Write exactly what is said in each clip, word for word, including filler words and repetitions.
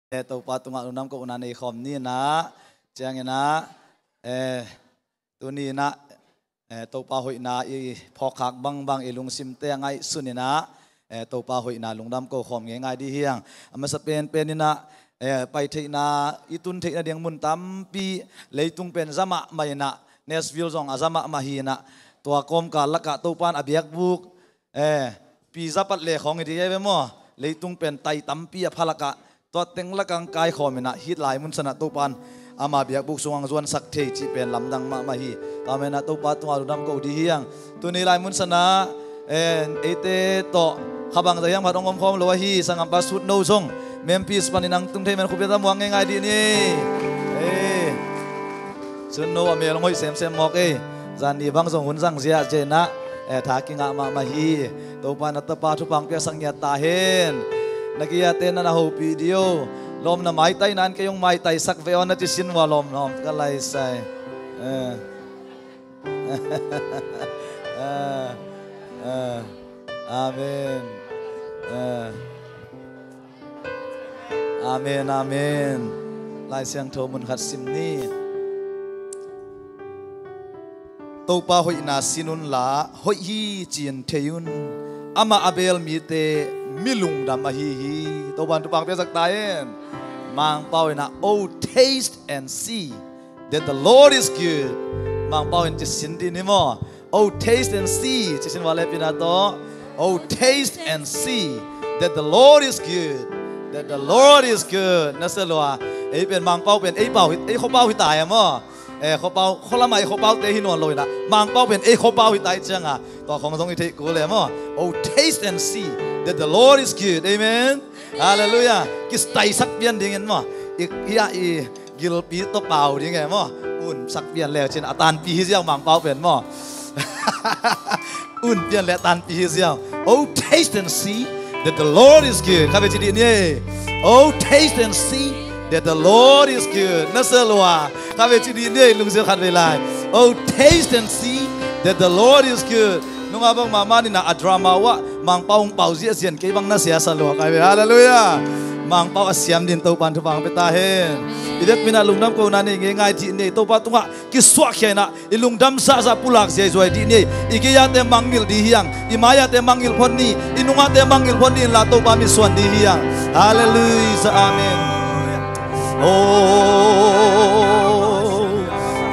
Eh, Topa tungah lungdam kohna nei khawm ni in ah, ciangin ah, eh, tuni in ah, eh, Topa hoihna i phawkkhak bangbang, i lungsimte a ngaihsun in ah, eh, Topa hoihna lungdam ko khawm ngeingai dih hi hang. A masa penpen in ah, eh, pai theihna, i tun theihna ding mun tampi, leitung pen za mahmah in ah, Nashville zong a za mahmah hi in ah, tua kawmkal lakah Topa in a biakbuk, eh, pi za pat le khawng hi dih hi ve maw? Leitung pen tai tampi a pha lakah, tua teng lakah hong kaikhawm in ah, hih lai munsan ah Topa in ama biakbuk sungah hong zuansak thei cih pen lamdang mahmah hi. Tua manin ah Topa tungah lungdam ko dih hi hang. Tuni lai munsan ah, eh, eite tawh kha bangzah hiam khat hong om khawm lo ahi, sanggampa Sutno zong Memphis panin hong tung thei man khuapi ah muang ngeingai dih ni. Eh, Sutno a mel hong hoih semsem mawk ei. Zan ni bang zong hun zang ziahziah in ah, eh, tha kingah mahmah hi. Topa in a tapa thupha hong piaksak ngiat ta hen. Na ki-ate na na hopih dih o. Lawm na maitai nan kei hong maitaisak ve aw na ci sin ua lawm lawm ka laisai. Eh. Eh, eh. Amen. Eh. Amen, amen. Lai Siangtho mun khat sim ni. Topa hoihna sin unla, hoih hi ci-in thei un. Amah a beel mite mi lungdam ahi hi. Topa in thupha hong piaksak ta hen. Mangpau in ah, "Oh, taste and see that the Lord is good." Mangpau in ci sin dih ni maw? "Oh, taste and see," ci sin ua le pi na tawh. "Oh, taste and see that the Lord is good, that the Lord is good." Na sia lua, ei pen Mangpau pen ei pau hi, ei khuapau hi ta hi maw? Eh, khuapau, khualamah ei khuapaute hi nawn lo in ah, Mangpau pen ei khuapau hi ta hi ciangah, tua khawng zong i theih kul e maw? "Oh, taste and see that the Lord is good." Amen. Hallelujah. Kistaisak pian dingin maw? I, i, ah, i gilpi tawh pau ding e maw? Unsak pian le cin a tanpi hi ziau Mangpau pen maw? Un pian le tanpi hi ziau. "Oh, taste and see that the Lord is good." Kha ve ci dih ni. "Oh, taste and see that the Lord is good." Na sia lua. Kha ve ci dih ni. Lungsim khat ve lai. "Oh, taste and see that the Lord is good." Nungah bang mahmah in ah a drama uah Mangpau hong pau ziahziah in kei bang na sia sa lua kha ve. Hallelujah. Mangpau a siam dingin Topa in thupha hong pia ta hen. I biakpi in ah lungdam kohna nei ngeingai dih ni. Topa tungah kisuahkhia in ah, i lungdam zahzah pulak ziaizuai dih ni. I gei-ate mangngilh dih hi hang. I mai-ate mangngilh phot ni. I nungah-te mangngilh phot ni in la Topa mitsuan dih hi hang. Hallelujah. Amen. Oh,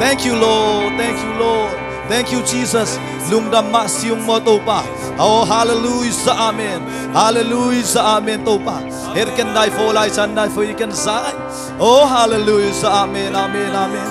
thank you, Lord. Thank you, Lord. Thank you, Jesus. Lungdam mah si ung maw Topa. Oh, hallelujah. Amen. Hallelujah. Amen, Topa. Her ken dai fo lai chan dai fo i ken zai. Oh, hallelujah. Amen, amen, amen.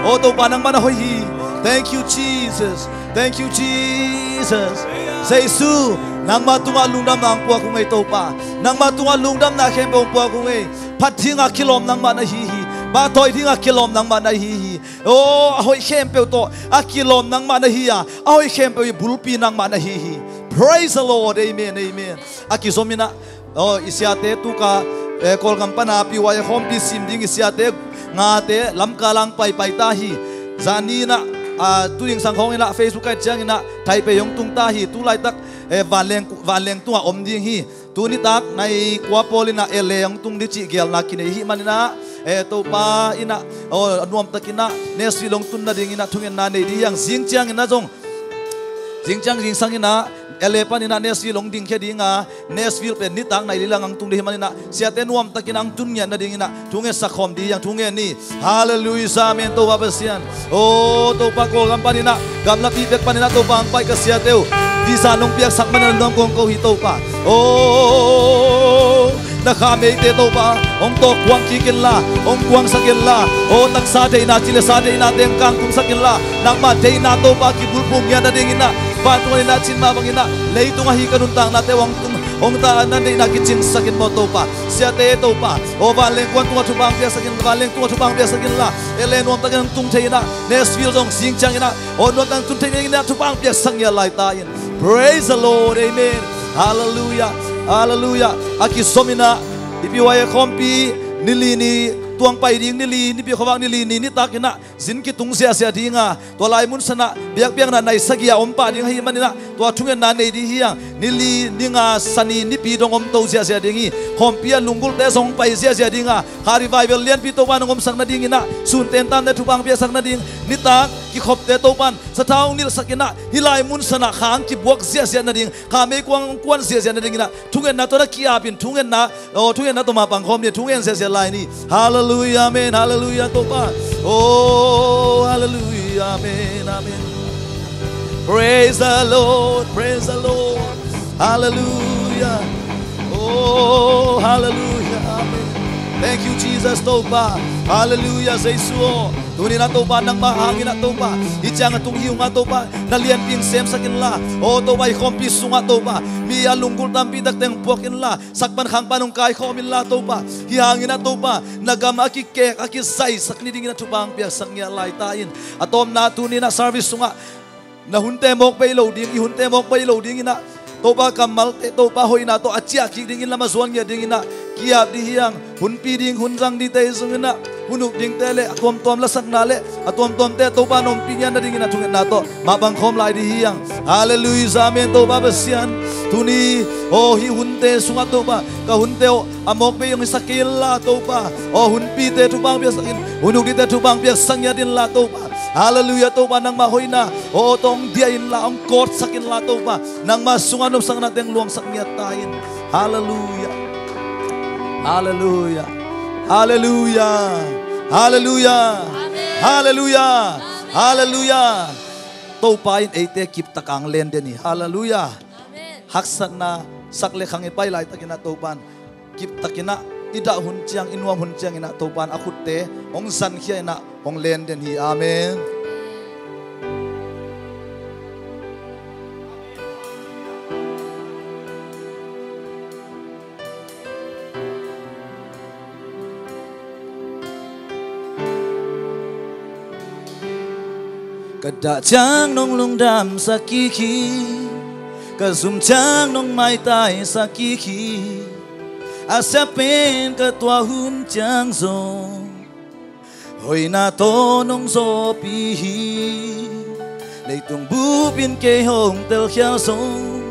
Oh, Topa, nangmah na hoih hi. Thank you, Jesus. Thank you, Jesus. Jesu, nangmah tungah lungdamna hong puak ung ei, Topa. Nangmah tungah lungdamna khempeuh hong puak ung ei. Phat dingah kilawm nangmah na hi hi. Pahtawi dingah kilawm nangmah na hi hi. Oh, a hoih khempeuh tawh a kilawm nangmah na hi a, a hoih khempeuh i bulpi nangmah na hi hi. Praise the Lord. Amen, amen. A kizom in ah, oh, i siate tuka, eh, Kawlgam pana P Y A khawmpi sim ding i siate ngate Lamka lang paipai ta hi. Zani in ah, ah, tu zingsang khawng in ah Facebook ah ciangin ah Taipei hong tung ta hi. Tu laitak, eh, vanleng, vanleng tungah om ding hi. Tu nitak nai kua pawl in ah L A hong tung ding cih geelna kinei ahih manin ah, eh, Topa in ah, oh, a nuamtakin ah Nashville hong tun nadingin ah thungetna nei ding hi hang. Zing ciangin ah zong, zing ciang zingsang in ah L A panin ah Nashville hong dingkhia ding a, Nashville pen nitak nai li lang hong tung ding ahih manin ah siate nuamtakin ah hong tun ngiat nadingin ah thungetsak khawm ding hi hang. Thungen ni. Hallelujah. Amen. Topa Pasian, oh, Topa, Kawlgam panin ah, gamlapi bek panin ah Topa hong pai ka siate uh visa nong piaksak manin ah lungdam kong ko hi, Topa. Oh, na kha meite, Topa, hong tawh kuang kik inla, hong kuangsak inla. Oh, taksa deihna, ci le sa deihna teng kangtumsak inla, nangmah deihna, Topa, kibulphuh ngiat nadingin ah, vantung panin ah cin mah bangin ah leitung ahi ka nuntaknate hong tung, hong ta, na deihna kicingsak in maw, Topa. Siate, Topa, oh, vanleng kuan tungah thupha hong piaksak in, vanleng tungah thupha hong piaksak inla, L A nuamtakin hong tung thei in ah, Nashville zong zing ciangin ah, oh, nuamtakin tun thei nadingin ah thupha hong piaksak ngiat lai ta in. Praise the Lord. Amen. Hallelujah. Hallelujah. A kizom in ah, i P Y A khawmpi, nili ni, tuang pai ding nili, Nipi khuavak nili ni nitakin ah zin kitung ziahziah ding a, tua lai munsan ah biakpiakna nai sagih a om pah ding ahih manin ah, Tua thungetna nei ding hi hang. Ni li, ni nga, Sani, Nipi dong om to ziahziah ding hi. Khawmpi ah lunggulhte zong pai ziahziah ding a, kha revival lianpi Topa nong omsak nadingin ah, sunten tante thupha piaksak nading, nitak kikhopte Topan sathau nilhsak in ah, hih lai mun san ah kha kibuak ziahziah nading, kha meikuang kuan ziahziah nadingin ah, thungetna tawh na ki-apin, thungetna, oh, thungetna tawh mapang khawm ni, thungen ziahziah lai ni. Halleluiah, amen, halleluiah, Topa. Oh, halleluiah, amen, amen. Praise the Lord, praise the Lord. Halleluiah. Oh, halleluiah, amen. Thank you, Jesus, Topa. Halleluiah, Jesu aw. Tuni-in ah Topa, nangmah hangin ah Topa, hih ciang a tung hi ung ah Topa, na lianpi in semsak inla. Oh Topa, hih khawmpi sungah Topa, mi a lunggulh tampi tak teng puak inla, sakpan khangpan hong kaikhawm inla Topa. Hih hangin ah Topa, na gam a kikek, a kizaisak ni dingin ah thupha hong piaksak ngiat lai ta in. A tawpna tuni-in ah service sungah na hunte mawk bei lo ding, i hunte mawk bei lo dingin ah, Topa kammalte, Topa hoihna tawh a ciah kik dingin lam a zuan ngiat dingin ah, ki-ap ding hi hang. Hunpi ding, hun zang dingte hi zongin ah, hun up dingte le a tuamtuam lasakna le a tuamtuamte Topa na ompih ngiat nadingin ah thungetna tawh mapang khawm lai ding hi hang. Halleluiah, amen, Topa Pasian. Tuni, oh, hih hunte sungah Topa, ka hunte aw, a mawk bei hong hisak kei inla Topa. Oh, hunpite thupha hong piaksak in, hun up dingte thupha hong piaksak ngiat inla Topa. Halleluiah, Topa, nangmah hoihna, oh, tawh hong diah inla, hong kawtsak inla Topa, nangmah sungah nopsakna teng luangsak ngiat ta in. Halleluiah. Halleluiah. Halleluiah. Halleluiah. Amen. Halleluiah. Amen. Halleluiah. Topa in eite kiptak a hong len den hi. Halleluiah. Amen. Haksatna sak le khang i pai laitakin ah Topan kiptakin ah i dah hun ciang, i nuam hun ciangin ah Topan a khutte hong zankhia in ah hong len den hi. Amen. Ka dah ciang nong lungdamsak kik hi, ka zum ciang nong maitaisak kik hi. A sia pen ka tuah hun ciang zong hoihna tawh nong zawhpih hi. Leitung bup in kei hong telkhial zong,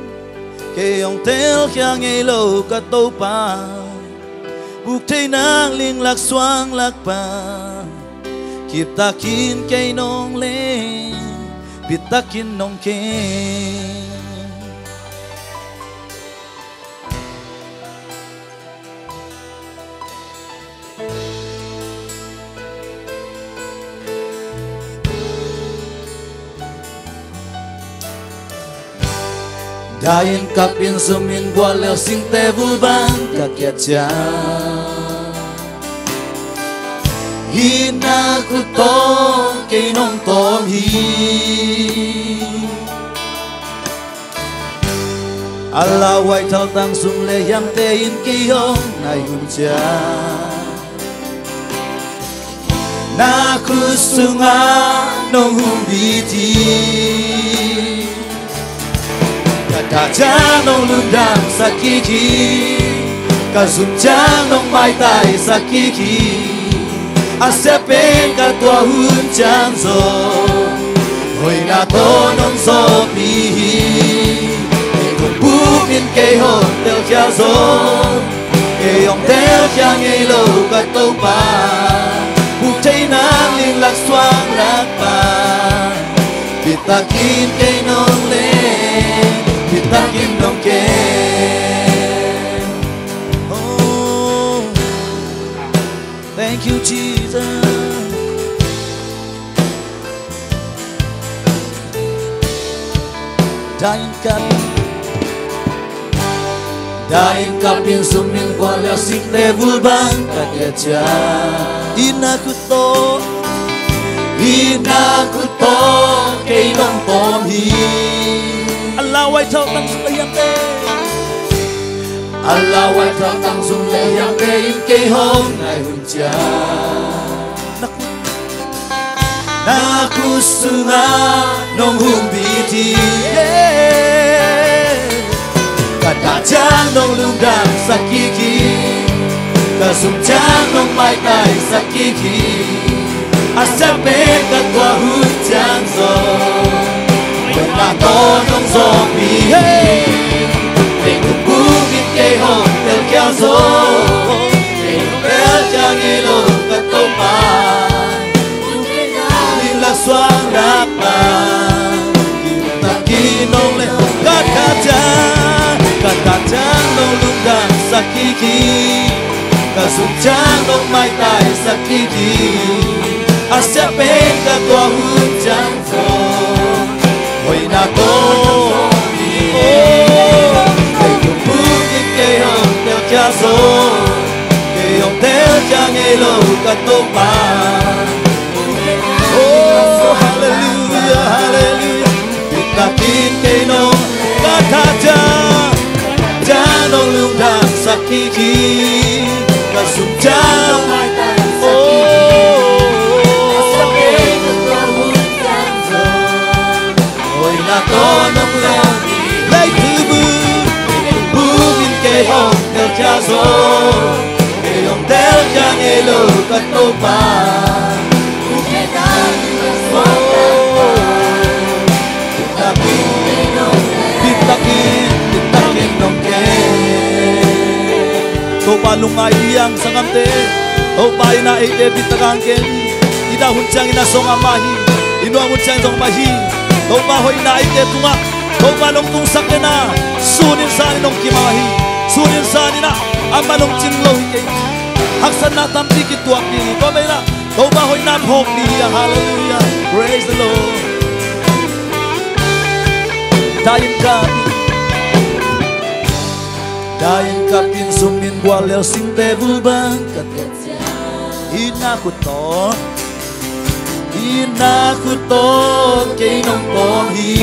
kei hong telkhia ngei lo ka Topa, buk thei nang ling lak suang lak pan, kiptakin kei nong len, bittakin nong kem. Dahin kapin zumin guah le singte vul bang ka kiat ciang, hih na khut tawh kei nong tawm hi. A lauhuai thaltang zum le hiamte in kei hong nai hun ciang, na khut sungah nong humbit hi. Ka dah ciang nong lungdamsak kik hi, ka zum ciang nong maitaisak kik hi. A sia pen ka tuah hun ciang zong, hoihna tawh nong zawhpih hi. Leitung bup in kei hong telkhial zong, kei hong telkhia ngei lo ka Topa, buk thei nang ling lak suang lak pan, bittakin kei nong len, bittakin nong kem. Oh. Thank you, Jesus. Dahin kap, dahin kapin zumin guah le singte vul bang ka kiat ciang, hih na khut tawh, hih na khut tawh kei nong tawm hi. A lauhuai thaltang zum le hiamte, a lauhuai thaltang zum le hiamte in kei hong nai hun ciang, na khut, na khut sungah nong humbit hi. Ka dah ciang nong lungdamsak kik hi, ka zum ciang nong maitaisak kik hi. A sia pen ka tuah hun ciang zong, Na tawh nong zawh mi hi. Leitung bup in kei hong telkhia zaw. Kei hong telkhia ngei lo ka Topa. Lim laksuang lakpa. Takin nong le ka tha ciang, ka tha ciang nong lungdamsak kik hi. Ka sum ciang nong maitaisak kik hi. A sia pen ka tua hun ciang hoihna tawh. Oh, kei hong bup in kei hong telkhia zaw. Kei hong telkhia ngei lo ka Topa. Oh, hallelujah, hallelujah. Bit takin kei nong ka tha ciang, ciang nong lungdamsak kik hi. Ka sum ciang, oh, hoihna tawh nong lawng. Leitung bup, bup in kei hong telkhia zaw. Kei hong telkhia ngei lo ka Topa. Bit takin, bit takin nong kem. Topa lungngai hi hang sanggamte. Topa in a eite bit takin kem. I dah hun ciangin a zong amah hi. I nuam hun ciangin zong amah hi. Topa hoihna eite tungah Topa nong tungsak leh na, sun in zan in nong kimang hi. Sun in zan in a, amah nong cing lo hi kei. Haksatna tampi kituak ding hi. Tua mah in a Topa hoihna phawk ding hi a. Hallelujah. Praise the Lord. Dai in kap in. Dai in kap in, sum in gual lel singte vul bang ka tet ciang. Itna khut tawh, itna khut tawh kei nong pawng hi.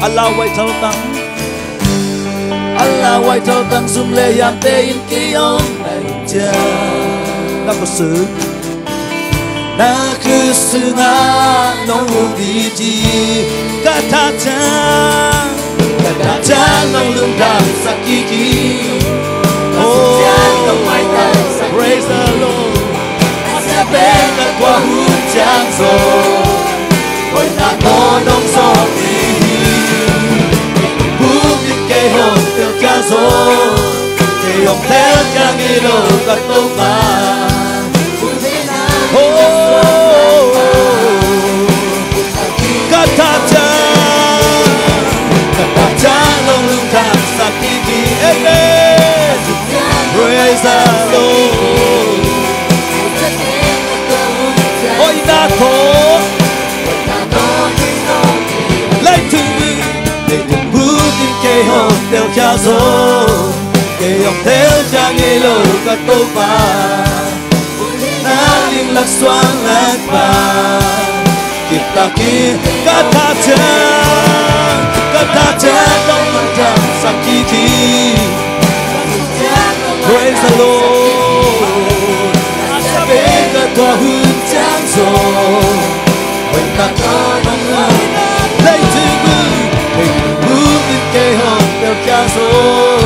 A lauhuai thaltang, a lauhuai thaltang, sum le hiamte in kei hong nai ciang. Na khut sung, na khut sungah nong um ding hi. Ka tha ciang, ka tha ciang nong lungdamsak kik hi. Oh, praise the Lord. A sia pen ka tua hun ciang zaw, hoihna tawh nong zawh ding hi. Bup in kei hong telkhia zaw. Kei hong telkhia ngei lo ka Topa. Oh, ka tha ciang, ka tha ciang nong lungdamsak kik hi. Amen. Praise the Lord. Hoihna tawh. Leitung, leitung bup in kei hong telkhia zaw. Kei hong telkhia ngei lo ka Topa. Na lim laksuang lakpa. Kip takin ka tha ciang, ka tha ciang nong lungdamsak kik hi. Praise the Lord. A sia pen ka tua hun ciang zaw, hoihna tawh nong zawh. Leitung bup, leitung bup in kei hong telkhia zaw.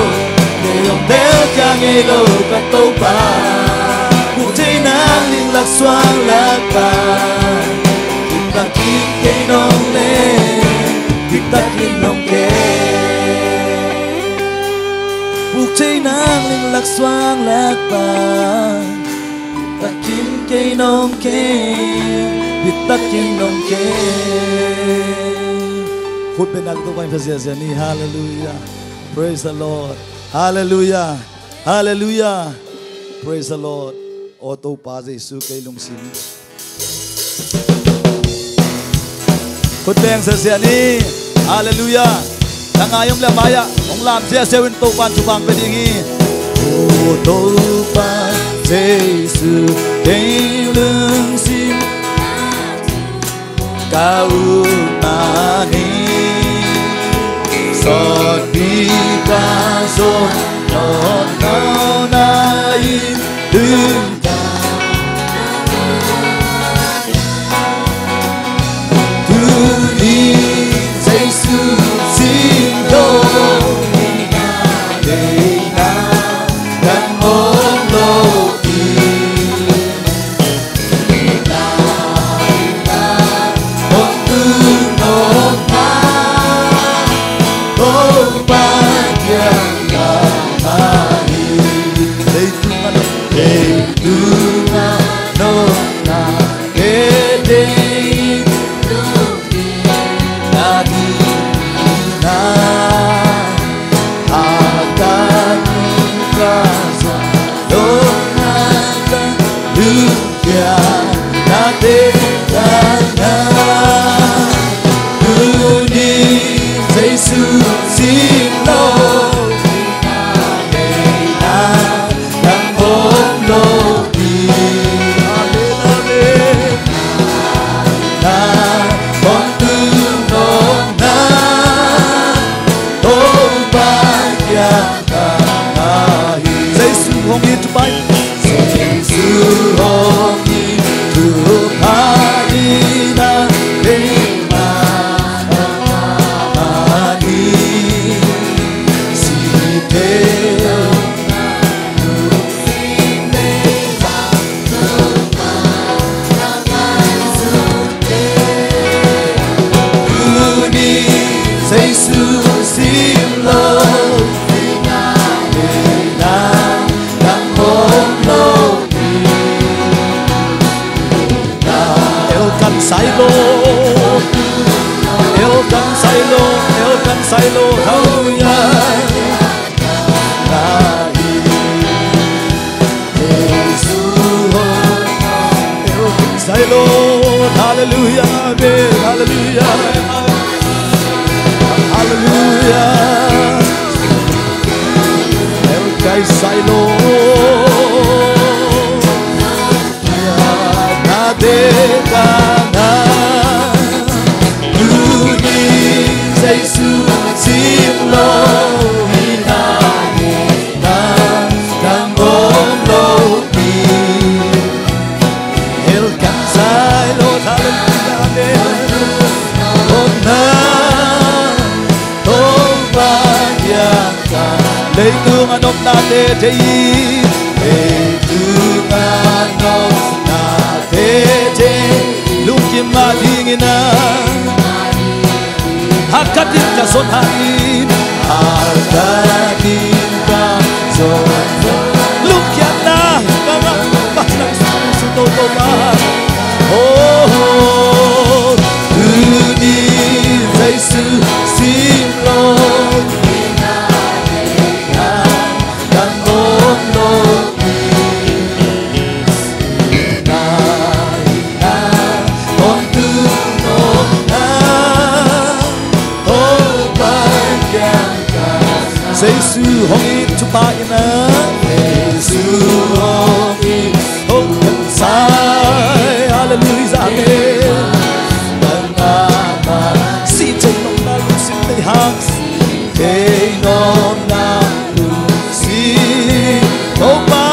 Kei hong telkhia ngei lo ka Topa. Buk thei nang lim laksuang lakpa. Bit takin kei nong lem, bit takin nong kem. Buk thei nang lim laksuang lakpa. Bit takin kei nong kem, bit takin nong kem. Khut beng a, Topa in phat ziahziah ni. Hallelujah. Praise the Lord. Hallelujah. Hallelujah. Praise the Lord. Aw Topa Jesu, kei lungsim. Khut beng ziahziah ni. Hallelujah. Ka ngai om leh mai-ah hong lam ziahziah un, Topa'n thupha pia ding hi. Aw Topa Jesu, kei lungsim ka upna hi. Sawtpi ka zon, nawt nauna in lungdam. Tuni Jesu singtawng, deihna dang om lo hi. Hong tung, Jesu hong it pai. Jesu hong it pai na, keima mani site. Tuni Jesu sim lo, Elkan Sailo, Elkan Sailo, Elkan Sailo, hallelujah. Sailo, hallelujah, amen, hallelujah, hallelujah. Elkan Sailo. Leitung a nopna teitei, leitung a nopna teitei, lungkim mah dingin a, hakat in ka zon hangin, hakat in ka zon, lungkiatna ka ngah, pasal su to to ba. Oh, tuni Jesu sim lo. Jesu hong it Topa in a, Jesu hong it, hong kan sai, hallelujah, amen. Sih thei nopna lungsim nei hang, sih thei nopna lungsim. Topa,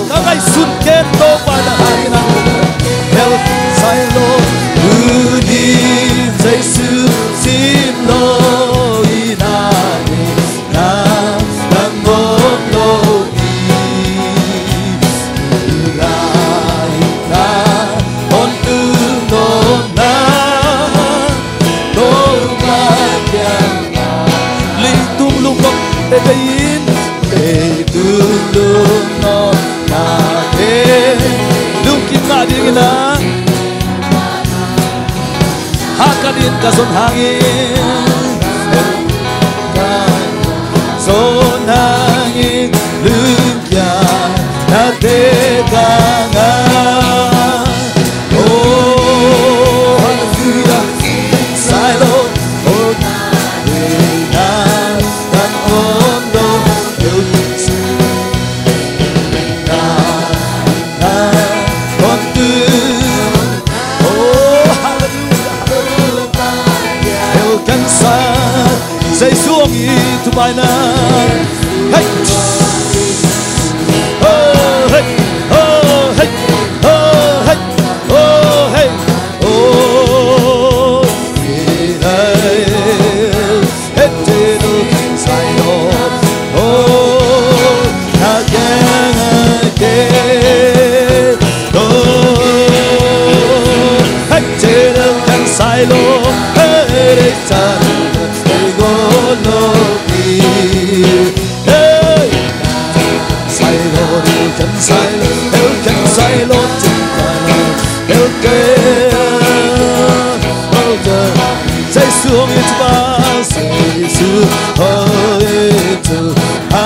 ka ngaihsun ken Topa na hangin a, hel sai lo, tuni Jesu sim lo, i na ni na, na ngom lo i, i la i na, hong tu nopna. Leitung lungdam teitei in, leitung lungdam na te, lungkim mah dingin a, hakat in ka zon hangin, ka zon hangin, lungkiat na te ka ngah. Oh, hallelujah. Sai lo, oh, na, na, na, oh, no, oh, na, na, oh, tu. Oh, hallelujah. Elkan sa, Jesu hong it Topa in a. Hey. Oh, hey. Oh, hey. Oh, hey. Oh, hey. Oh, hey. Hey! Sai lo, el kan sai lo, el kan sai lo, el kan. Jesu hong it Topa, Jesu hong it Topa.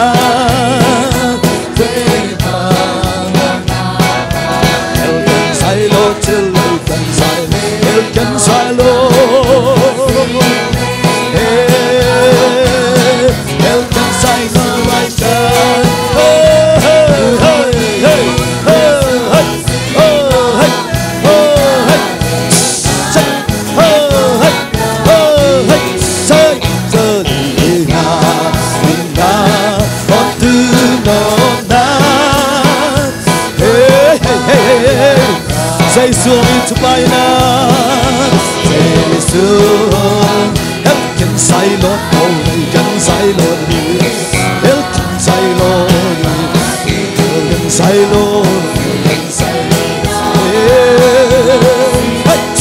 Jesu min thupha in a, Jesu. Hell kan sai lawt, Paul kan sai lawt hi. Hell kan sai lawt hi. Hell kan sai lawt, hell kan sai lawt. Hey, hey,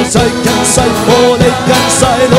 say, oh, say, say,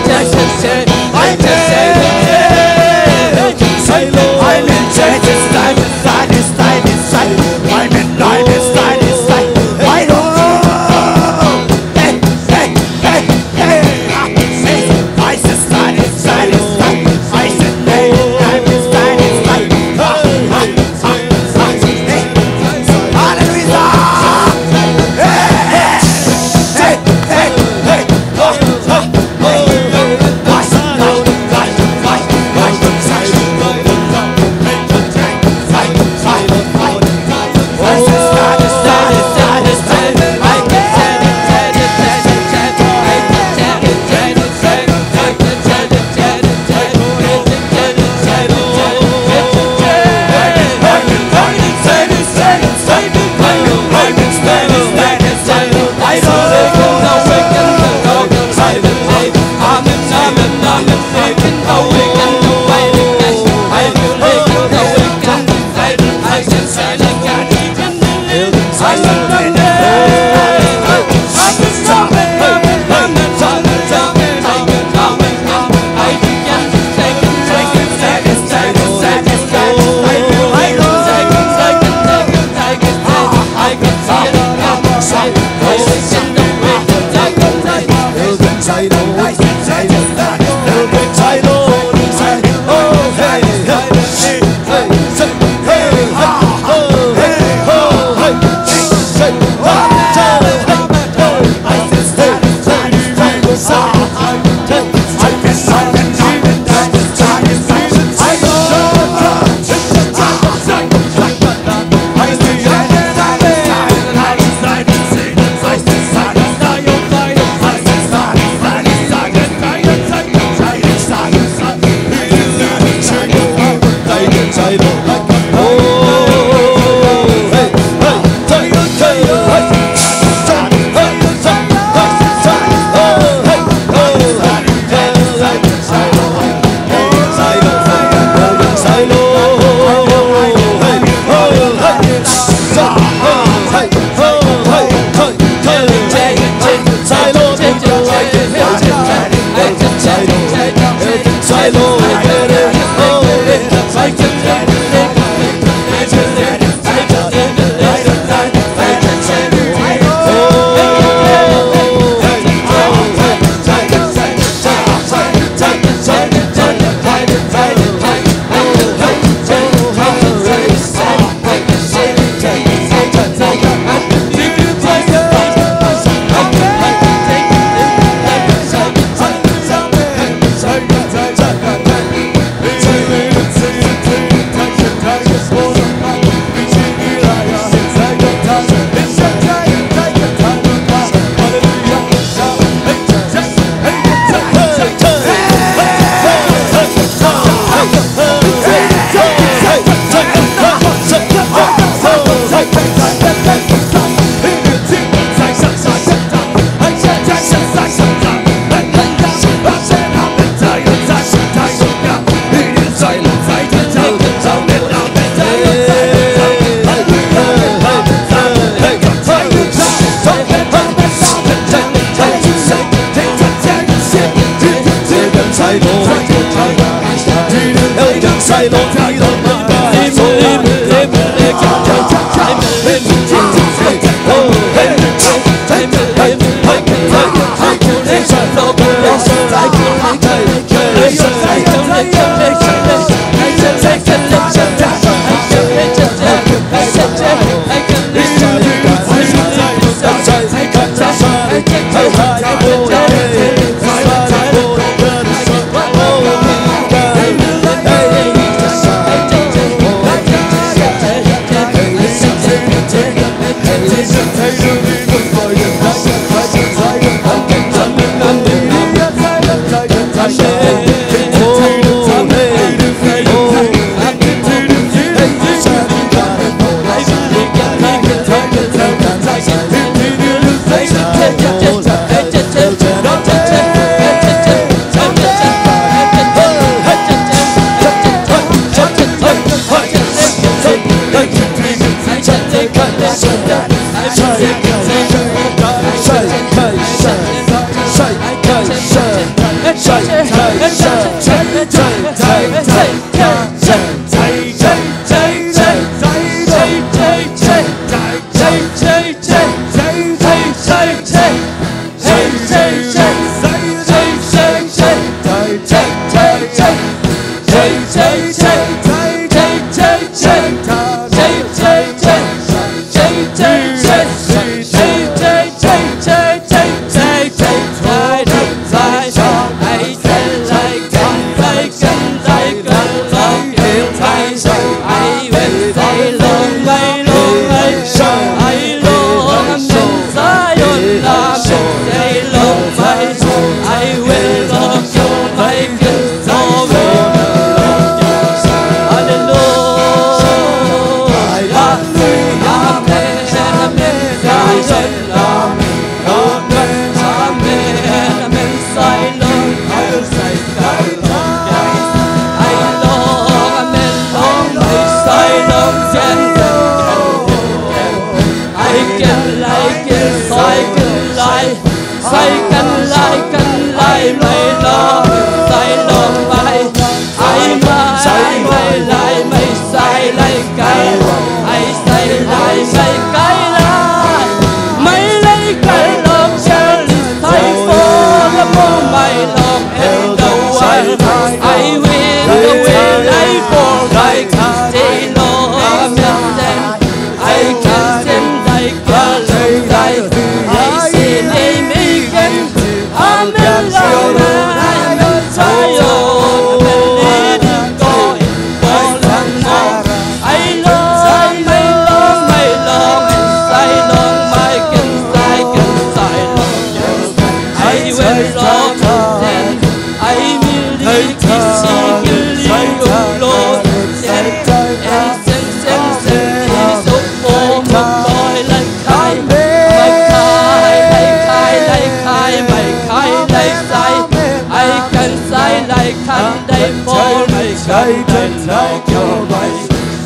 Jesu.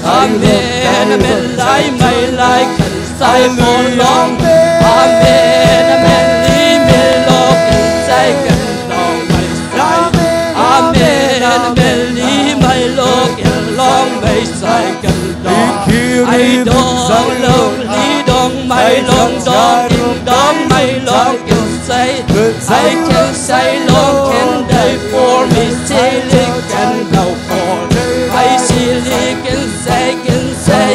Amen, amen, lai mai lai kan sai mo long. Amen, amen, li mi lo kan sai kan long mai sai. Amen, amen, li mai lo kan long mai sai kan long. Ai dong lo li dong mai long dong in dong mai long kan sai. Ai kan sai long kan dai for mi sai li kan dau for. Ai si li kan sai kan sai,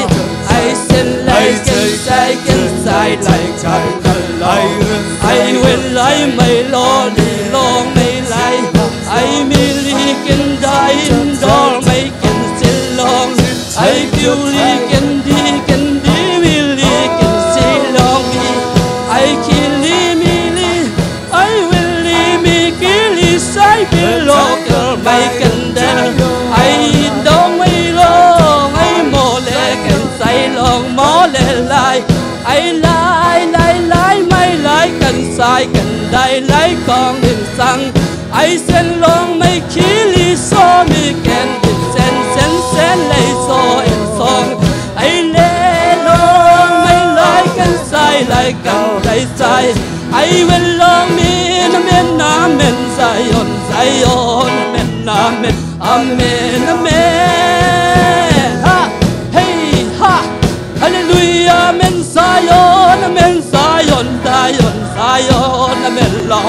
ai sen lai kan sai kan sai lai kan lai. Ai wen lai mai lo li lo mai lai. Ai mi li kan dai in dol mai kan sin long. Ai piu li kan di kan di mi li kan si long mi. Ai ki li mi li. Ai wen li mi ki li sai pi lo kal mai kan del. Ai dong mai long ai mo le kan sai long mo le lai. Ai lai lai lai mai lai kan sai kan dai lai kong in sang. Ai sen long mai ki li so mi ken in sen sen sen lai so in song. Ai le long mai lai kan sai lai kan dai sai. Ai wen long min amen amen Zion Zion amen amen amen amen.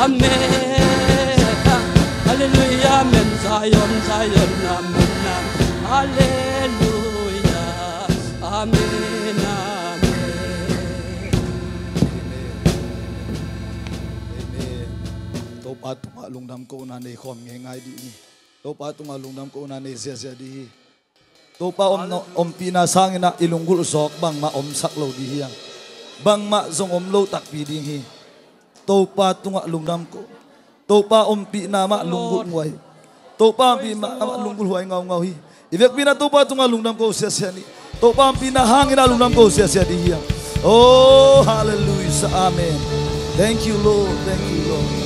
Amen. Hallelujah. Amen. Zion, Zion. Amen. Amen. Hallelujah. Amen. Amen. Amen. Topa tungah lungdam kohna nei khawm ngeingai dih ni. Topa tungah lungdam kohna nei ziazia dih hi. Topa om, ompihna sangin ah i lunggulh zawk bangmah omsak lo dih hiam? Bangmah zong om lo takpi ding hi. Topa tungah lungdam ko. Topa ompihna mah lunggulh nguai. Topa ompihna mah lunggulh huai ngaungau hi. I vekpi-in ah Topa tungah lungdam ko siasia ni. Topa ompihna hangin ah lungdam ko siasia dih hiam? Oh, hallelujah. Amen. Thank you, Lord. Thank you, Lord.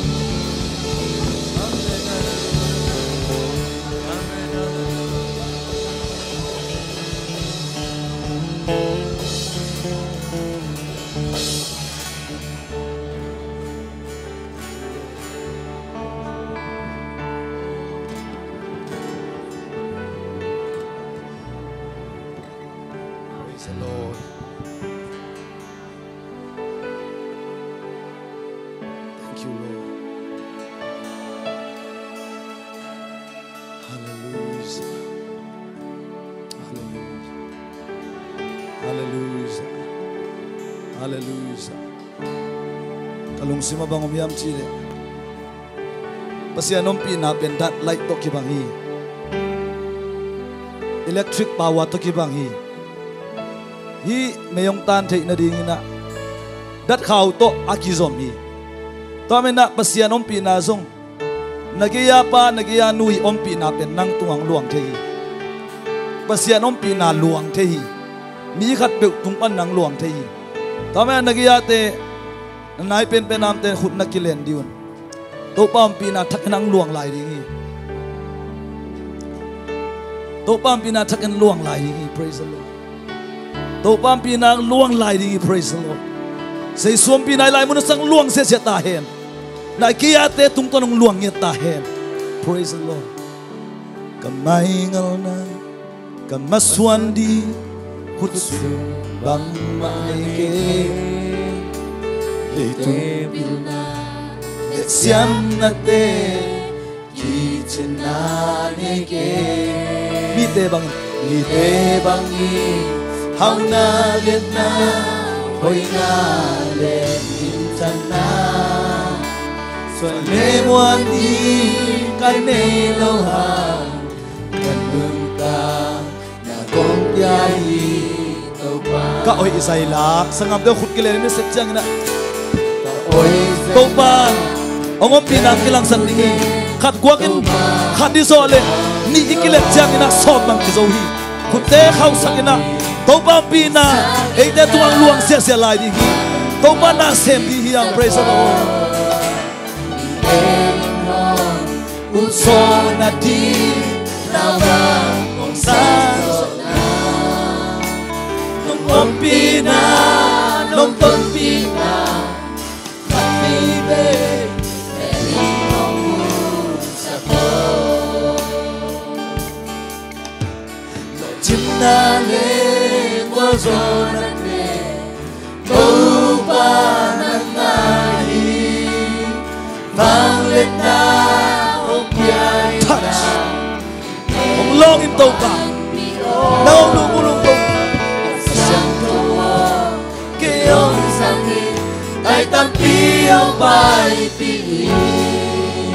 Praise the Lord. Thank you, Lord. Hallelujah. Hallelujah. Hallelujah. Hallelujah. Ka lungsim ah bang om hiam cih leh, Pasian ompihna pen dat light tawh kibang hi. Electric power tawh kibang hi. Hih mei hong tan theih nadingin ah dat khau tawh a kizom hi. Tua manin ah Pasian ompihna zong na gei-a pa, na gei-a nu ii ompihna pen nang tungah luang thei hi. Pasian ompihna luang thei hi. Mi khatpeuh tung pan nang luang thei hi. Tua manin ah na gei-ate, na nai penpen a omte khut na kilen dih un. Topa ompihna thakin hong luang lai ding hi. Topa ompihna thakin luang lai ding hi. Praise the Lord. Topa ompihna luang lai ding hi. Praise the Lord. Jesu ompihna i lai mun a sang luang siasia ta hen. Na i kei ate tungtawn hong luang ngiat ta hen. Praise the Lord. Ka maingalna, ka masuan ding, khutsung bangmah nei kei. Leitung pilna, letsiamnate, kicianna nei kei. Mite bangin, mite bangin, hauhna, liatna, hoihna le minthanna, suan le muan ding ka nei lo hang, ka nuntak na kong pia hi Topa. Ka oih zai la, sanggamte khut kilenin i sep ciangin ah, ka oih zai la, Topa hong ompihna kilangsak ding hi. Khat guakin, khat i zawh leh nih i kilep ciangin ah sawm bang kizo hi. Khutte khauhsakin ah, Topa ompihna eite tungah luang siasia lai ding hi. Topa na sem ding hi hang. Praise the Lord. Utsona di na bang kong sa nong ompihna, nong tonpihna, khat vei vei nong musak ko. Lawhcinna le gualzawhnate Topa na ngai hi. Vangliatna hong pia in, touch, hong lawng in Topa. Na hong lum uh lung Topa. Siangtho aw, kei hong zang in, tai tampi hong paipih in.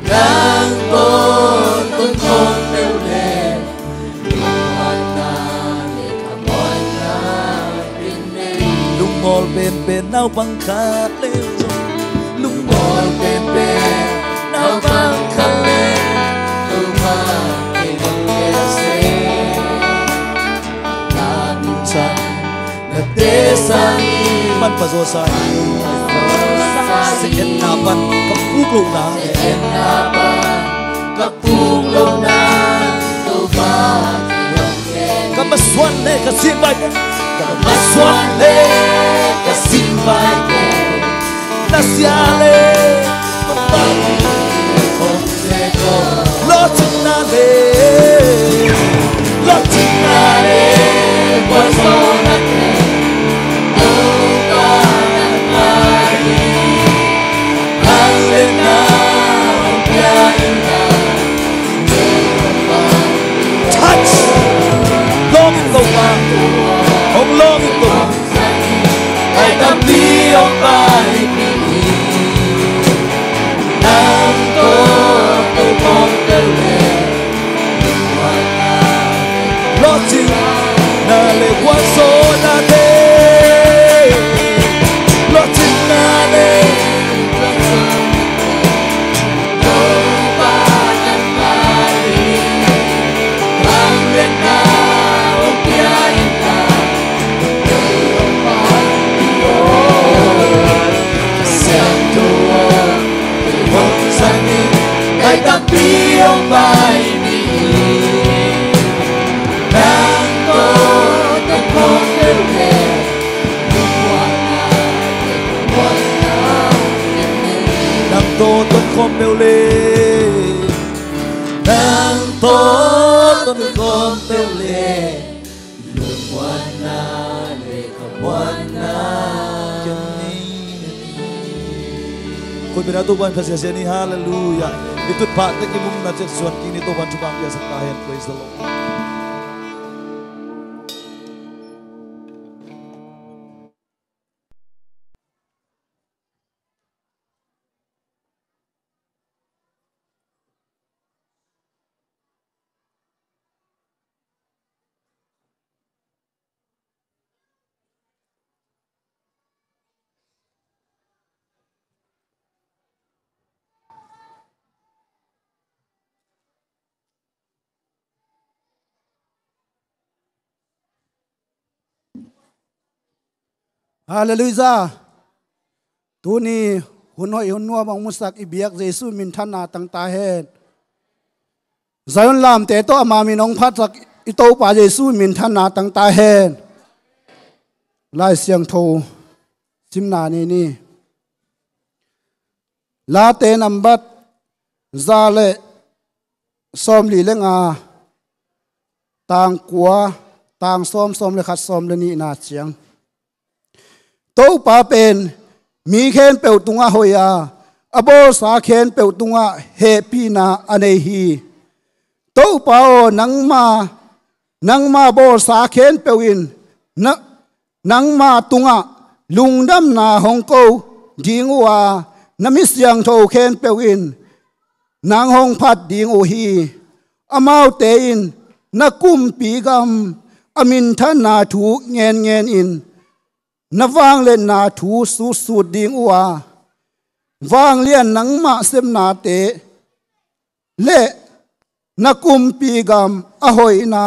Nang tawh tonkhawm peuh le, lungmuanna le khamuanna pin nei. Lungmawl penpen naupang khat le zong, lungmawl penpen naupang khat le, Topa kei nong tel seh. Na min chan na te sang hi. Manpha zaw sa hi. Sa etna pan ka puk lohna, sa etna pan ka puk lohna, Topa kei hong tel. Ka masuan le ka singvai, ka masuan le ka singvai, na sia le, lawhcinna le, lawhcinna le, gualzawhna le, Topa na ngai hi. Vangliatna hong pia in la, touch. Lawng in Topa. Hong lawng in Topa. Ai tampi hong paipih in. Nang tawh tonkhawm peuh le, lawhcinna le gualzawhnate, lawhcinna le, nang tawh tonkhawm peuh le, nang tawh tonkhawm peuh le, lungmuanna le khamuanna. Khut beng a Topa in pha siasia ni. Halleluiah. I tutphah tek i mumna ciang suan kik ni. Topa in thupha piaksak ta hen. Praise the Lord. Halleluiah. Tuni hun hoih hun nuam hong musak i biak Jesu minthanna tang ta hen. Zion lamte tawh ama min hong phatsak i Topa Jesu minthanna tang ta hen. Lai Siangtho simna ni ni. Late nambat za le sawmli le nga, tang kua, tang sawm, sawm le khat, sawm le nihna ciang. Topa pen mi khempeuh tungah hoih a, a bawlsa khempeuh tungah hehpihna a nei hi. Topa aw, nangma, nangma bawlsa khempeuh in na, nangma tungah lungdamna hong ko ding uh a, na mi siangtho khempeuh in nang hong phat ding uh hi. Amaute in na kumpi gam a minthanna thu ngenngen in na vangliatna thu sutsut ding uh a, vanglian nangmah sepnate le na kumpi gam a hoihna,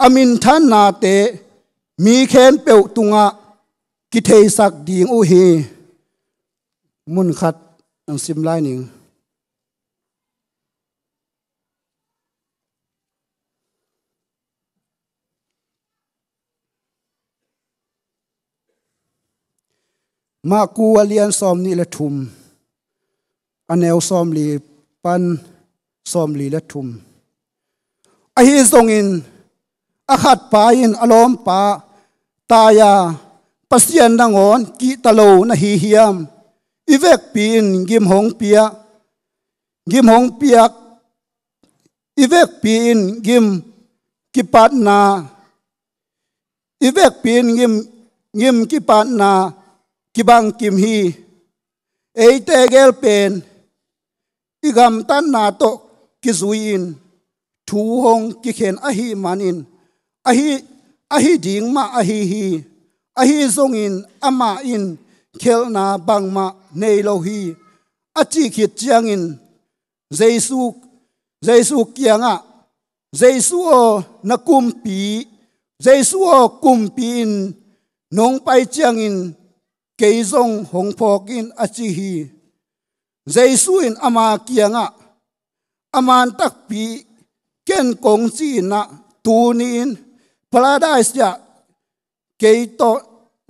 a minthannate mi khempeuh tungah kitheisak ding uh hi. Mun khat ang sim lai ning. Marku a lian sawmnih le thum, a neu sawmli pan sawmli le thum. Ahi zongin a khatpa in a lawmpa tai a, Pasian nangawn kihta lo na hi hiam? I vekpi in gim hong piak, gim hong piak, i vekpi in gim kipatna, i vekpi in gim, gim kipatna kibang kim hi. Eite gel pen i gamtatna tawh kizui-in thu hong kikhen ahih manin, ahi, ahi ding mah ahi hi. Ahi zongin amah in khialhna bangmah nei lo hi, a cih khit ciangin Jesu, Jesu kiangah, Jesu aw, na kumpi, Jesu aw, kumpi in nong pai ciangin kei zong hong phawk in, a ci hi. Jesu in ama kiangah, a man takpi ken kong ci-in ah, tuni-in Paradise ah kei tawh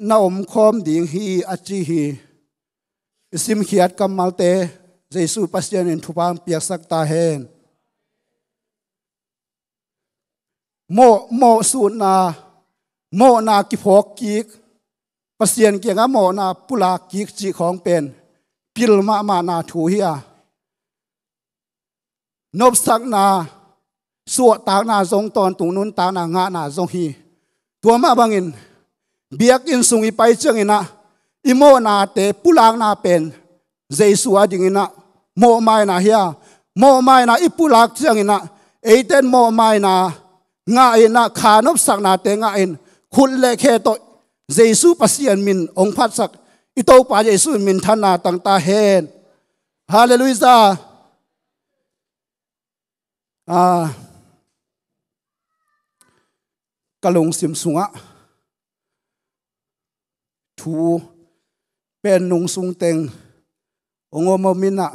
na omkhawm ding hi, a ci hi. I simkhiat kammalte Jesu Pasian in thupha hong piaksak ta hen. Mawh, mawhsutna, mawhna kiphawk kik, Pasian kiangah mawhna pulak kik cih khawng pen pil mahmahna thu hi a, nopsakna, suahtakna zong tawntung, nuntakna ngahna zong hi. Tua mah bangin biakinn sung i pai ciangin ah i mawhnate pulakna pen Jesu a dingin ah mawhmaina hi a, mawhmaina i pulak ciangin ah eiten mawhmaina ngah in ah, kha nopsaknate ngah in, khut le khe tawh Jesu Pasian min hong phatsak i Topa Jesu in minthanna tang ta hen. Halleluiah. Ah, ka lungsim sungah thu pen nung sung teng hong om om in ah,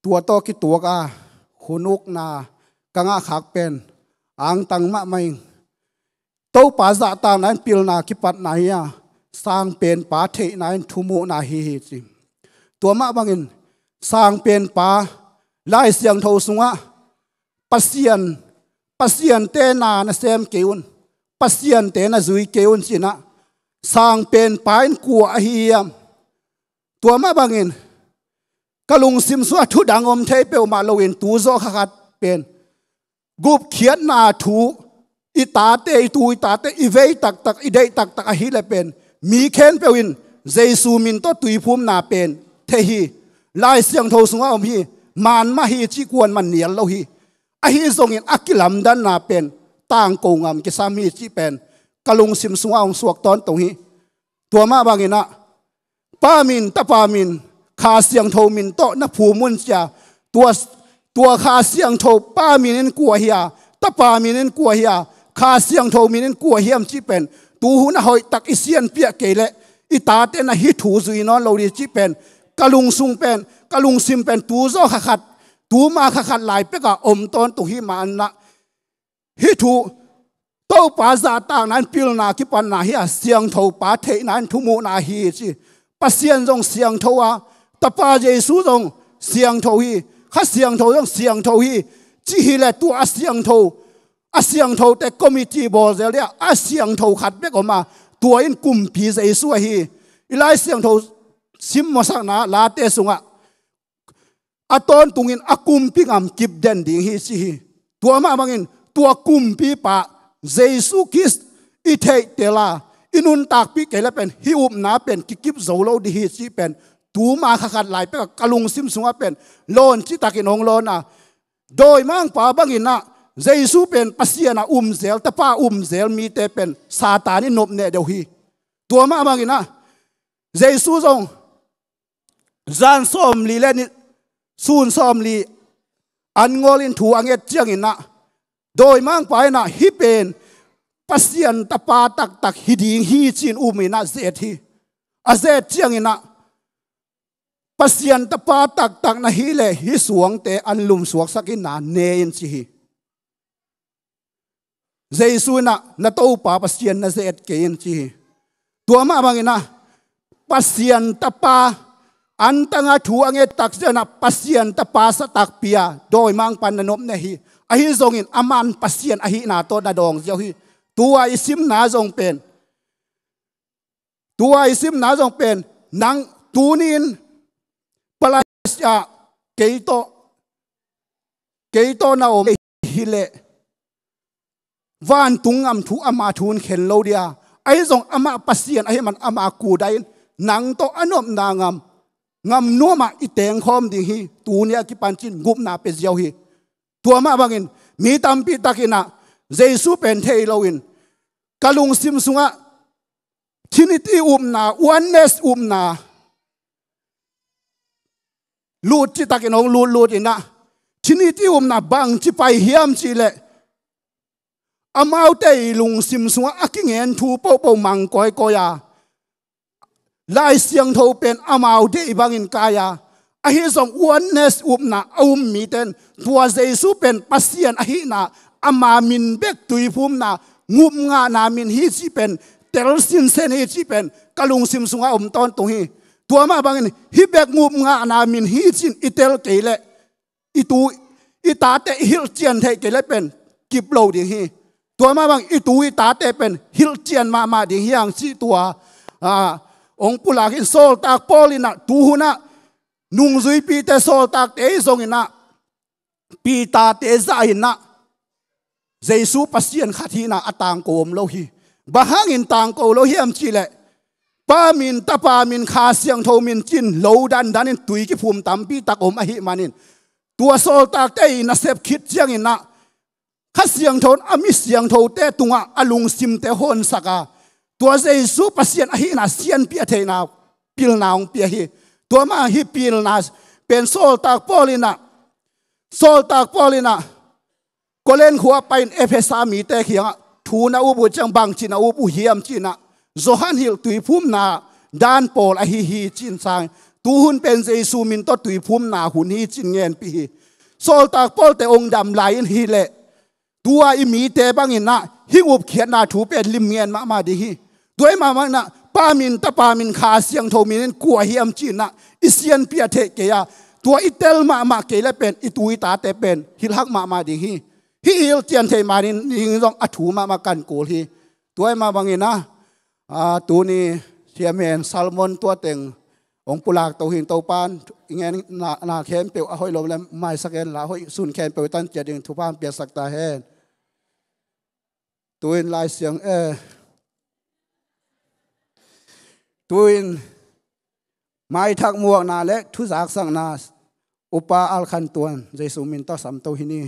tua tawh kituak a hun ukna ka ngah khak pen angtang mahmah ing. Topa zahtakna in pilna kipatna hi a, sangpenpa theihna in thumuhna hi hi ci. Tua mah bangin sangpenpa, Lai Siangtho sungah Pasian, Pasiante na na sem kei un, Pasiante na zui kei un ci-in ah, sangpenpa in kua ahi hiam? Tua mah bangin ka lungsim sungah thu dang om thei peuhmah loin tu zawh kha khat pen gupkhiatna thu, i tate, i tu i tate i vei taktak, i deih taktak ahih leh pen mi khempeuh in Jesu min tawh tuiphumna pen thei hi. Lai Siangtho sungah om hi. Man mah hi cih kuamah nial lo hi. Ahi zongin a kilamdanna pen tangko ngam kisam hi cih pen ka lungsim sungah hong suak tawntung hi. Tua mah bangin ah Pa min, Tapa min, Kha Siangtho min tawh na phum un ci a, tua, tua Kha Siangtho Pa min in kua hi a, Tapa min in kua hi a, Kha Siangtho min in kua hiam cih pen tu hun a hoihtak i sianpiah kei leh i tate na hih thu zui nawn lo ding cih pen ka lungsung pen, ka lungsim pen tu zaw kha khat, tu ma kha khat lai pekah om tawntung hi manah, hih thu Topa zahtakna in pilna kipanna hi a, siangtho Pa theihna in thumuhna hi ci. Pasian zong siangtho a, Tapa Jesu zong siangtho hi, Kha Siangtho zong siangtho hi, ci hileh tua a siangtho, a siangthote committee bawl zel dia, a siangtho khat bek om a, tua in kumpi Jesu ahi. I Lai Siangtho sim mawsakna Late sungah a tawntungin a kumpi ngam kip den ding hi ci hi. Tua mah bangin tua kumpipa Jesu Khrist i theihtel a, i nuntakpih kei le pen hih upna pen kikip zo lo ding hi cih pen tu ma kha khat lai pekah ka lungsim sungah pen lawn citakin hong lawn a, dawimangpa banginah Jesu pen Pasian a umzel, Tapa a umzel mite pen Satan in nopneh deuh hi. Tua mah banginah Jesu zong zan sawmli le ni, sun sawmli an ngawlin thu a nget cianginah dawimangpa inah hih pen Pasian Tapa taktak hi ding hi ci-in uminah zet hi. A zet cianginah Pasian Tapa taktak na hih leh hih suangte an lumsuaksak inah ne in ci hi. Jesu inah na Topa Pasian na zet kei in ci hi. Tua mah banginah Pasian Tapa antanga thu a nget takcianah Pasian Tapa sa takpi a dawimangpa na nopneh hi. Ahi zongin aman Pasian ahihna tawh na dawng ziau hi. Tua i simna zong pen, tua i simna zong pen, nang tunin palai ah kei tawh, kei tawh na om hileh vantung ngam thu ama thu in khen lo dia. Ahi zong amah Pasian ahi man ama kudai in nang tawh a nopna ngam, ngam nuamah i tengkhawm ding hi. Tuni a kipancin gupna pia ziau hi. Tua mah bangin mi tampi takinah Jesu pen thei loin ka lungsim sungah Trinity upna, oneness upna lut citakin hong lutlut inah Trinity upna bangci pai hiam cihleh amaute i lungsim sungah a kingen thu pohpoh mang kawikawi a, Lai Siangtho pen amau deih bangin kai a, ahi zong oneness upna a um mite in tua Jesu pen Pasian ahihna, ama min bek tuiphumna, ngupngahna min hi cih pen tel sinsen hi cih pen ka lungsim sungah om tawntung hi. Tua mah bangin hih bek ngupngahna min hi ci-in i tel kei leh i tu i tate i hilhcian theih kei le pen kip lo ding hi. Tua mah bang i tu i tate pen hilhcian mahmah ding hi hang cih tua, a, hong pulak in Sawltak Paul inah tuhunah nungzuipite sawltakte i zonginah Peter-te zah inah Jesu Pasian khat hihna a tangko om lo hi. Bang hangin tangko lo hiam cihleh Pa min, Tapa min, Kha Siangtho min cin lo dandanin tui kiphum tampi tak om ahih manin tua sawltakte i nasep khit cianginah Kha Siangtho in a mi siangthote tungah a lungsimte honsak a, tua Jesu Pasian ahihna sianpiah theihna pilna hong pia hi. Tua mah hih pilna pen Sawltak Paul inah, Sawltak Paul inah Korin khua pai-in Efesa mite kiangah thu na up uh ciang bangci na up uh hiam cinah Johan hilh tuiphumna dan pawl ahi hi cin sang, tuhun pen Jesu min tawh tuiphumna hun hi cin ngenpih hi. Sawltak Paul-te hong dam lai-in hileh tua i mite banginah hih upkhiatna thu pen limngen mahmah ding hi. Tua i mahmah inah Pa min, Tapa min, Kha Siangtho min in kua hiam cinah i sianpiah theih kei a, tua i tel mahmah kei le pen i tu i tate pen hilhhak mahmah ding hi. Hih i hilhcian theih manin ding zong a thu mahmah kan kul hi. Tua i mah banginah, a, tuni siamen Salmon tua teng hong pulak to hing Topan i ngen na, na khempeuh a hoih lom le maisak hen la, hoih sun khempeuh i tan ciat ding thupha hong piaksak ta hen. Tuin Lai Siang, eh, tuin maithak muakna le thuzaksakna Upa Al Khan Tuan Jesu min tawh sam to hi ni.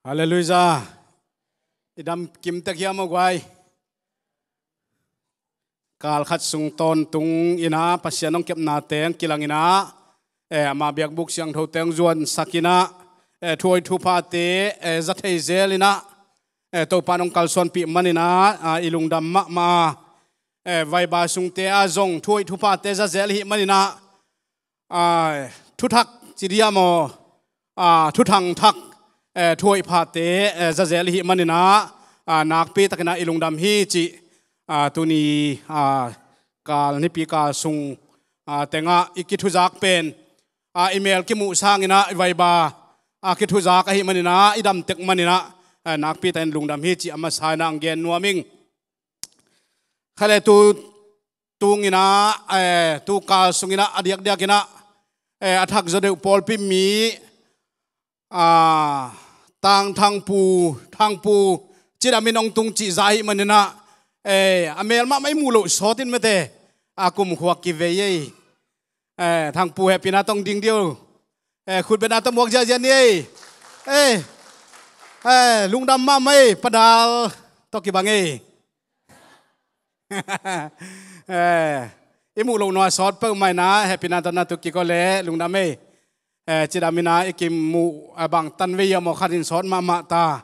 Halleluijah. I dam kim tek hiam aw guai? kal khat sung tawntung in ah Pasian hong kepnate hong kilang in ah, eh, ama biakbuk siangthote hong zuansak in ah, eh, thu hoih thu phate, eh, za thei zel in ah, eh, Topa'n hong kalsuanpih man in ah, ah, i lungdam mahmah a, eh, vaiba sungte ah zong thu hoih thu phate za zel i hih man in ah, ah, thuthak ci diam aw, ah, thuthang thak, eh, thu hoih phate, eh, za zel i hih man in ah, ah, nakpi takin ah i lungdam hi cih, ah, tuni, ah, kal, nipi kal sung, ah, teng ah i kithuzak pen, ah, i mel kimuh sang in ah i vaiba, ah, kithuzak ahih man in ah i dam tek man in ah, eh, nakpi takin lungdam hi cih a masa in ah hong gen nuam ing. Kha le tu tung in ah, eh, tu kal sung in ah a diakdiak in ah, eh, a thak zaw deuh pawlpi mi, ah, Tang Thangpu, Thangpu cidam in hong tung cih za ahih man in ah, eh, a mel mahmah i muh loh sawt in mate, a kumkhua kivei ei. Eh, Thangpu hehpihna tawh hong ding dih o. Eh, khutbetna tawh muak ziahziah ni ei. Eh, eh, lungdam mahmah ei, Pa Dal tawh kibang ei. Eh, i muh loh nua sawt peuhmah in ah hehpihna tawh na tu kiko le lungdam ei. Eh, cidam in ah i kimuh, eh, bang tanvei a maw khat in sawt mahmah ta.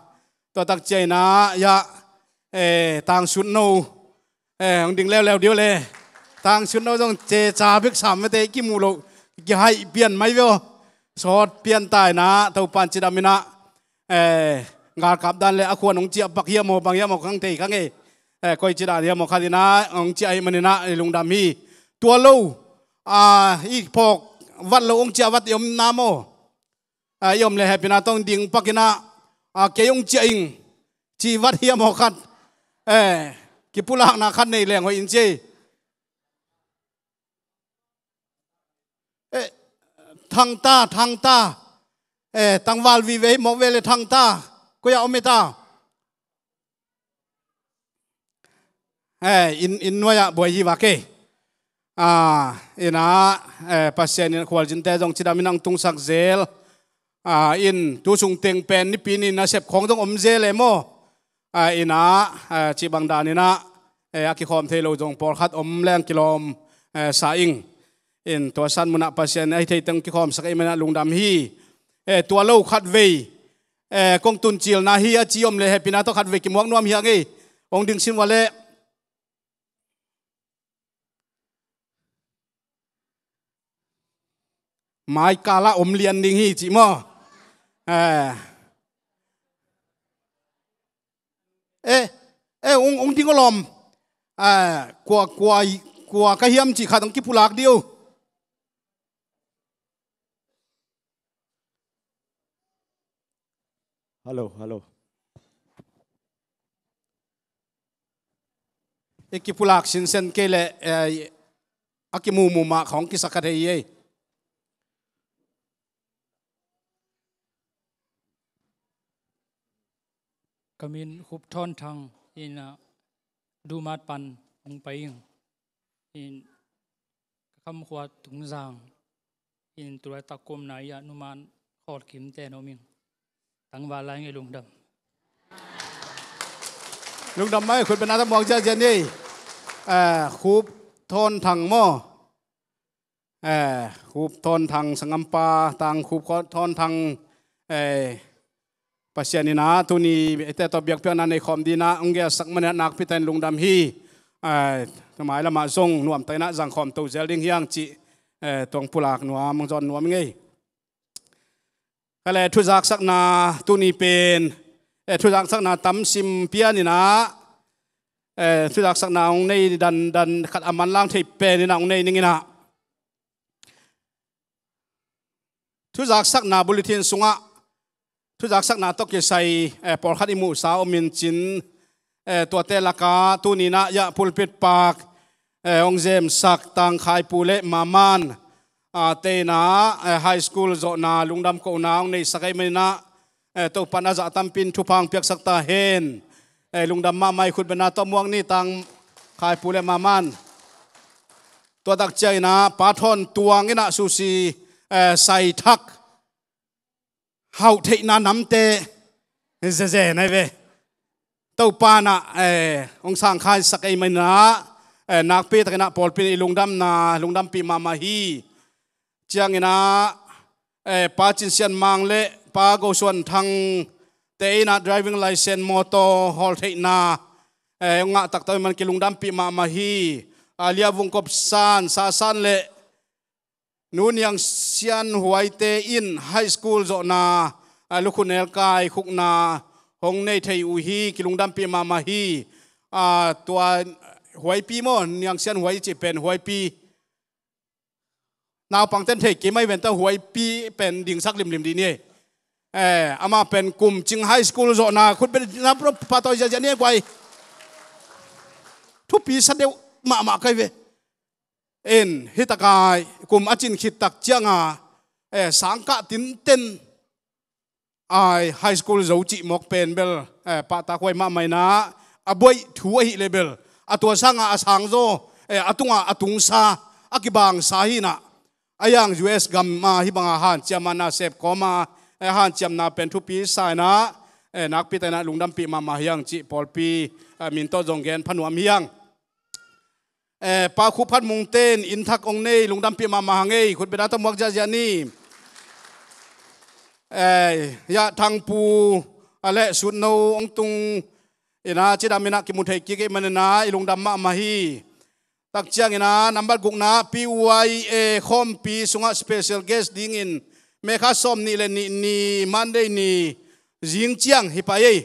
Tua tak ciang in ah, ya, eh, Tang Sut No, eh, hong ding leuleu dih o le. Tang Sut No zong ceca bek sam mate, i kimuh loh kihaih pian mai ve aw. Sawt pian ta in ah Topa'n cidam in ah, eh, galkap dan le a khuan hong ciah pak hiam aw, bang hiam aw, kang thei kang ei. Eh, koici dan hiam aw khat in ah hong ciah ahih man in ah i lungdam hi. Tua lo, ah, i phawk vat lo hong ciah vat i om na maw. Ah, i om le hehpihna tawh hong ding pak in ah, ah, kei hong ciah ing ci vat hiam aw khat, eh, kipulakna khat nei leng hoih in ci ei. Eh, Thangta, Thangta. Eh, tangval vive hi mawk ve le Thangta. Koi ah om hi ta? Eh, inn, inn nuai ah buai hi vak ei. Ah, in ah, eh, Pasian in khualzinte zong cidam in hong tungsak zel. Ah, in tu sung teng pen nipi ni in a sep khawng zong om zel e maw. Ah, in ah, ah, cih bang dan in ah, eh, a kikhawm thei lo zong pawlkhat om leng kilawm, eh, sa ing. In tua san mun ah Pasian in a hi thei teng kikhawmsak ei man in ah lungdam hi. Eh, tua lo khatvei, eh, kong tuncilna hi a ci om le hehpihna tawh khatvei kimuak nuam hi hang ei. Hong ding sin ua le. Mai kal ah om lian ding hi cih maw. Eh. Eh, eh, hong, hong ding aw lawm. Eh, kua, kua, kua ka hiam cih khat hong kipulak dih o. Hello, hello. I kipulak sinsen kei leh, eh, a kimumu mah khawng kisak kha thei ei. Ka min Khup Thawn Thang in ah, Dumat pan hong pai ing. In ka khamkhua Tungzang in tulaitak ka omna ah numan khawl kimte na om ing. Tangval lai ngei lungdam. Lungdam mai, khutbetna tawh muak ziahziah ni. Eh, Khup Thawn Thang maw. Eh, Khup Thawn Thang sanggampa, Tang Khup Thawn Thang, eh, Pasian in ah tuni eite tawh biakpiakna nei khawm dingin ah hong gelsak man in ah nakpi takin lungdam hi. Eh, tua mailam ah zong nuamtak in ah zang khawm to zel ding hi hang cih, eh, tua hong pulak nuam, hong zawn nuam ing ei. Kha le thuzaksakna tuni pen, eh, thuzaksakna tam sim pian in ah, eh, thuzaksakna hong nei dandan khat a manlang thei pen in ah hong nei ning in ah. Thuzaksakna bulletin sungah thuzaksakna tawh kisai, eh, pawlkhat i muhsa om in cin, eh, tuate lakah tuni in ah, ya, pulpit pak, eh, hong zemsak Tang Khai Pu le Maman, ah, te in ah, eh, high school zawhna lungdam kohna hong neisak ahih man in ah, eh, Topa'n a zah tampi in thupha hong piaksak ta hen. Eh, lungdam mahmah, i khutbetna tawh muak ni, Tang Khai Pu le Maman. Tua tak ciang in ah Pa Thawn Tuang in ah sushi, eh, sai thak, hauh theihna namte zeze na hi ve. Topa'n ah, eh, hong sangkhaisak ahih man in ah, eh, nakpi takin ah pawlpi in i lungdamna lungdampih mahmah hi. Ciangin ah, eh, Pa Cin Sian Mang le Pa Go Suan Thang te in ah driving license motor hawl theihna, eh, hong ngah taktak ahih man kilungdampih mahmah hi. Ah, Lia Vung Kop San, Sa San le Nu Niang Sian Huai te in high school zawhna, ah, lukhu nelkai khukna hong nei thei uh hi, kilungdampih mahmah hi. Ah, tua Huaipi maw, Niang Sian Huai i cih pen Huaipi. Naupang ten thei kei mai ven ta, Huaipi pen dingsak limlim dih ni. Eh, amah pen kum cing high school zawhna khut beng na pro patawi ziahziah ni guai. Thupi sa deuh mahmah kai ve. En, hi takai kum a cin khit tak cianga, eh, sangkah tinten ai high school zo cih mawk pen bel, eh, pahtak huai mahmah inah, a buaih thu ahih leh bel, a tua sanga a sangzaw, eh, a tunga a tungsa, a kibangsa hi inah. A yang U S gam ah hih banga hanciam a nasep kawma, eh, hanciamna pen thupi sa inah, eh, nakpi takin ah lungdampih mahmah hi hang cih pawlpi, eh, min tawh zong gen pha nuam hi hang. Eh, Pa Khup Phan Mung ten inn thak hong nei, lungdampih mahmah hang ei, khut beng na tawh muak ziahziah ni. Eh, Yah Thang Pu, a le Sutno hong tung inah cidam inah kimu thei kik ahih man inah i lungdam mahmah hi. Tak ciangin ah nambat gukna P Y A khawmpi sungah special guest dingin May kha sawm nih le nih ni Monday ni zing ciang hi pai ei.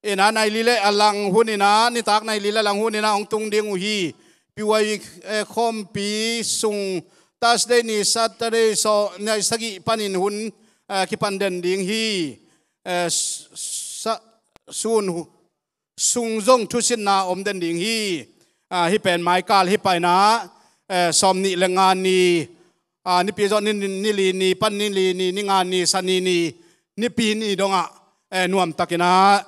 Inah nai li le a lang hun inah, nitak nai li le a lang hun inah hong tung ding uh hi. P Y A khawmpi sung Thursday ni Saturday sawm nai sagih panin hun, eh, kipan den ding hi. Eh, s-, sa-, sun hu-, sung zong thusinna om den ding hi. Ah, hih pen maikal hi pai inah, eh, sawm nih le nga ni, ah, nipi zawh ni, ni, ni li ni pan ni li ni, ni nga ni, sani ni, nipi ni dongah, eh, nuamtak inah,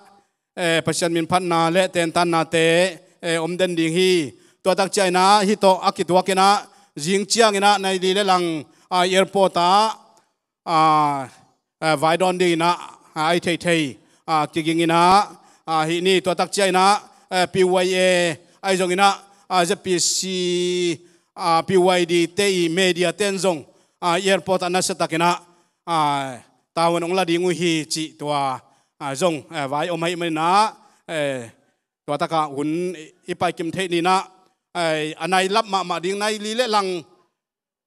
eh, Pasian min phatna le tentannate, eh, om den ding hi. Tua tak ciang inah hih tawh a kituak inah zing ciang inah nai li le lang, ah, airport ah, ah, eh, vai dawn ding inah, ah, ai theithei, ah, kiging inah, ah, hih ni. Tua tak ciang inah, eh, P Y A ahi zong inah, ah, Z P C, ah, P Y D te i media ten zong, ah, airport ah nasia tak inah, ah, tavuan hong la ding uh hi cih tua, ah, zong, eh, vai om ahih man inah, eh, tua takah hun i, i paikim theih ni inah, eh, a nai lap mahmah ding nai li le lang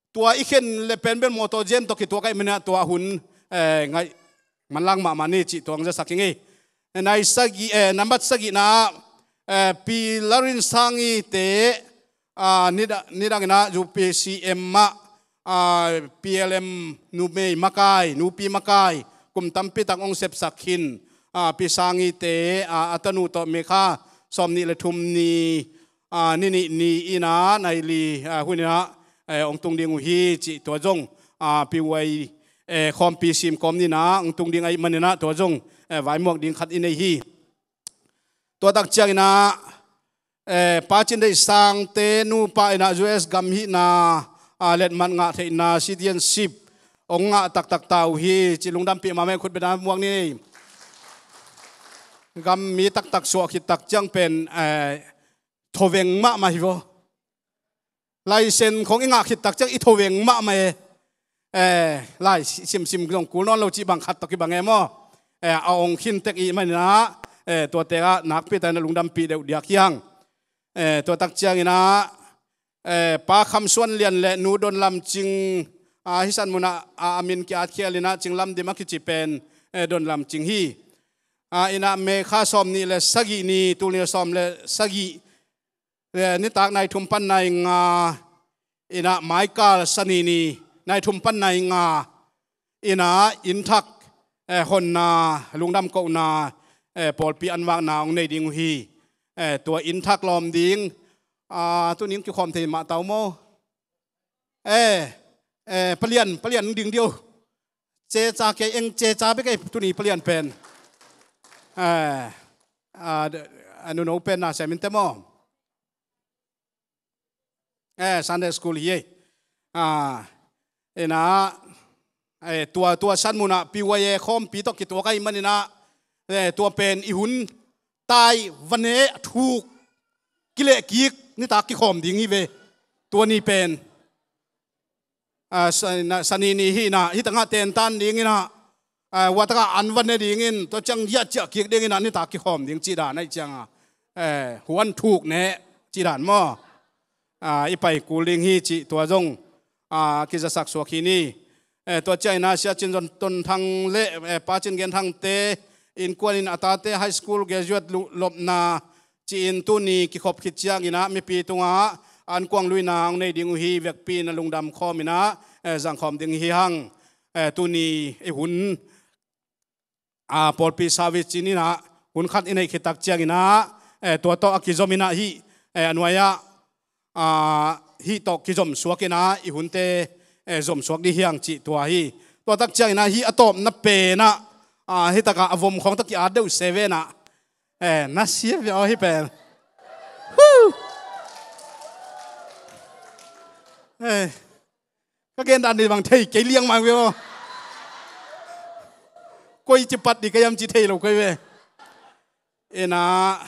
tua i khen le pen bel mawtaw jam tawh kituak ahih man inah tua hun, eh, ngaih manlang mahmah ni cih tua hong zasak ing ei. Nai sagih, eh, nambat sagihna, eh, Pi Larin Sangi te, ah, nidang, nidang inah U P C M ah, ah, P L M numei makai, nupi makai, kum tampi tak hong sepsak khin, ah, Pi Sangi te, ah, a tanu tawh May kha sawm nih le thum ni, ah, ni nih ni inah nai li, ah, hun inah, eh, hong tung ding uh hi cih tua zong, ah, P Y A, eh, khawmpi sim kawm ni inah hong tung ding ahih man inah tua zong, eh, vai muak ding khat i nei hi. Tua tak ciang inah, eh, Pa Cin Deih Sang te nupa inah U S gam hihna, ah, letmat ngah theihna citizenship hong ngah taktak ta uh hi cih lungdampih mahmah, khut beng na muak ni. Gam mi taktak suah khit tak ciang pen, eh, thoveng mahmah hi vaw. License khong i ngah khit tak ciang i thoveng mahmah e. Eh, lai si-, simsim zong kul nawn lo cih bang khat tawh kibang e maw. Eh, a ong khin tek i hih man inah, eh, tuate ah nakpi takin ah lungdampih deuh diak hi hang. Eh, tua tak ciang inah, eh, Pa Kham Suan Lian le Nu Don Lam Cing, ah, hih San Mun ah, ah, a min ki-at khial inah Cing Lam Dim a kici pen, eh, Don Lam Cing hi. Ah, inah May kha sawm nih le sagih ni, tul nih le sawm le sagih, eh, nitak nai thum pan nai nga, inah maikal sani ni, nai thum pan nai nga, inah inn thak, eh, honna, lungdam kohna, eh, pawlpi an vakna hong nei ding uh hi. Eh, tua inn thak lawm ding, ah, tuni hong kikhawm thei mah ta uh maw. Eh, eh, palian, palian ding dih o. Ceca kei eng, ceca bek ei tuni palian pen. Eh, ah, de-, ah, nuno pen na sem in te maw. Eh, Sunday school hi ei. Ah, inah, eh, tua, tua San Mun ah P Y A khawmpi tawh kituak ahih man inah, eh, tua pen i hun tai va ne thuk. kilehkik nitak kikhawm ding hi ve. Tua ni pen, ah, sa-, na-, sani ni hi inah, hi tangah tentan ding inah, ah, hua takah an va ne dingin, tua ciang hiah ciahkik ding inah nitak kikhawm ding cih dan ahih ciangah, eh, huan thuk ne cih dan maw? Ah, i pai kul ding hi cih tua zong, ah, kizasak suak hi ni. Eh, tua ciang inah Sia Cin Zon Ton Thang le, eh, Pa Cin Gen Thangte innkuan in a tate high school graduate lu-, lopna ci-in tuni kikhop khit ciang inah mipi tungah ankuang luina hong nei ding uh hi. Vekpi in a lungdam khawm inah, eh, zangkhawm ding hi hang. Eh, tuni i hun, ah, pawlpi service ci-in inah hun khat i neih khit tak ciang inah, eh, tua tawh a kizom inah hih, eh, a nuai-ah, ah, hih tawh kizom suak inah i hunte, eh, zom suak dih hiang cih tua hi. Tua tak ciang inah hih a tawpna pen ah, ah, hih takah a vom khawng tawh ki-at deuh se ve inah, eh, na sia ve aw hih pen. Huh! Eh, ka gen dan dih bang thei kei liang mang ve aw. Koi ci pat dih ka hiam ci thei lo koi ve. Inah,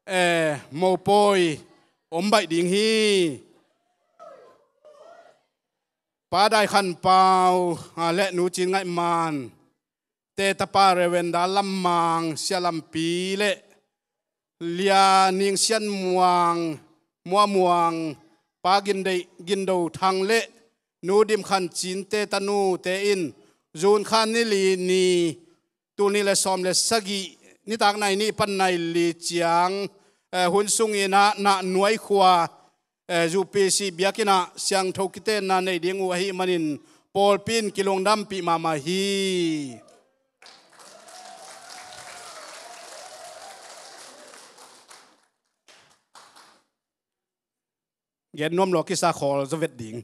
eh, mopawi om baih ding hi. Pa Dai Khan Pau, ah, le Nu Cin Ngaih Man te tapa Reverend Dal Lam Mang, Sia Lam Pi le Lia Ning Sian Muang, Mua Muang, Pa Gin Dei, Gin Do Thang le Nu Dim Khan Cin te tanute in June kha ni li ni, tul nih le sawm le sagih, nitak nai nih pan nai li ciang, eh, hun sung inah Nah Nuai khua, eh, U P C biakinn ah siangtho kitenna nei ding uh ahih manin pawlpi in kilungdampih mahmah hi. Gen nuam lo kisa khawl zaw vet ding.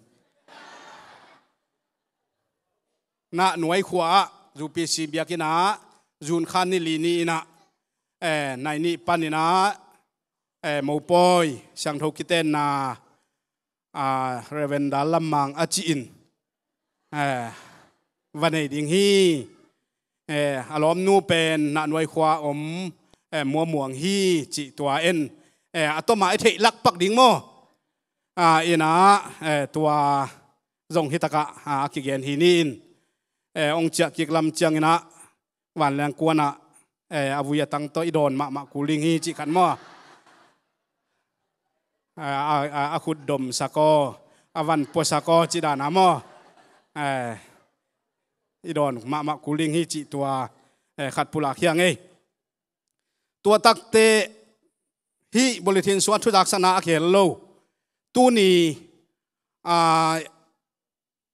Nah Nuai khua ah U P C biakinn ah June kha ni li ni inah, eh, nai nih pan inah, eh, mopawi siangtho kitenna, ah, Reverend Dal Lam Mang a ci-in, eh, va nei ding hi. Eh, a lawmnu pen Nah Nuai khua om, eh, Mua Muang hi cih tua en, eh, a tawmah i theih lakpak ding maw? Ah, inah, eh, tua zong hih takah, ah, a kigen hi ni in, eh, hong ciah kik lam ciang inah vanleng kuan ah, eh, a vui a tang tawh i dawn mahmah kul ding hi cih khat maw? A, a, a, a khut dom sak aw, a van pua sak aw cih dan a maw? Eh, i dawn mahmah kul ding hi cih tua, eh, khat pulak hiang ei. Tua takte hih bulletin sungah thuzaksakna a khel lo. Tuni, ah,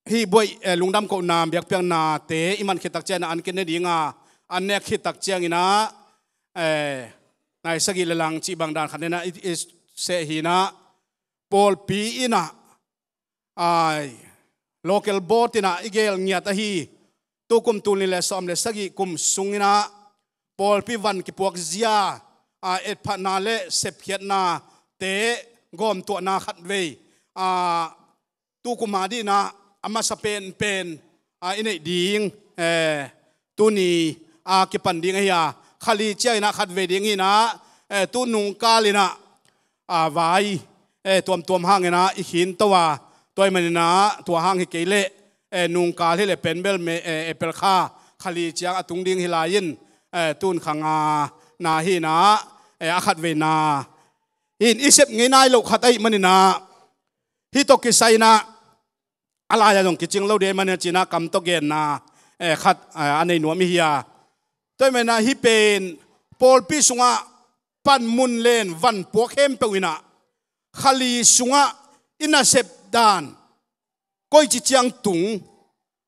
hih buaih, eh, lungdam kohna biakpiaknate i man khit tak ciang inah an kine ding a, an nek khit tak ciang inah, eh, nai sagih le lang cih bang dan khat inah i, i seh hi inah, pawlpi inah, ai, local board inah i gel ngiat ahi, tukum tul nih le sawm le sagih kum sung inah pawlpi van kipuak zia, ah, etphatna le sepkhiatnate gawmtuahna khatvei, ah, tukum a dih inah a masa penpen, ah, i neih ding, eh, tuni a kipan ding ahi a, kha li ciang inah khatvei ding hi inah, eh, tu nungkal inah, ah, vai, eh, tuamtuam hang inah i khinto a, tua ahih man inah tua hang hi kei leh, eh, nungkal hi leh pen bel me, eh, April kha, kha li ciang a tung ding hi lai in, eh, tun kha ngana hi inah, eh, a khatveina in i sep ngei nai loh khat ahih man inah, hih tawh kisai inah a lai-ah zong kicing lo ding ahih man inah ci inah kam tawh genna, eh, khat, eh, a nei nuam i hi a. Tua ahih man inah hih pen pawlpi sungah panmun len van puak khempeuh inah kha li sungah i nasep dan koici ciang tung,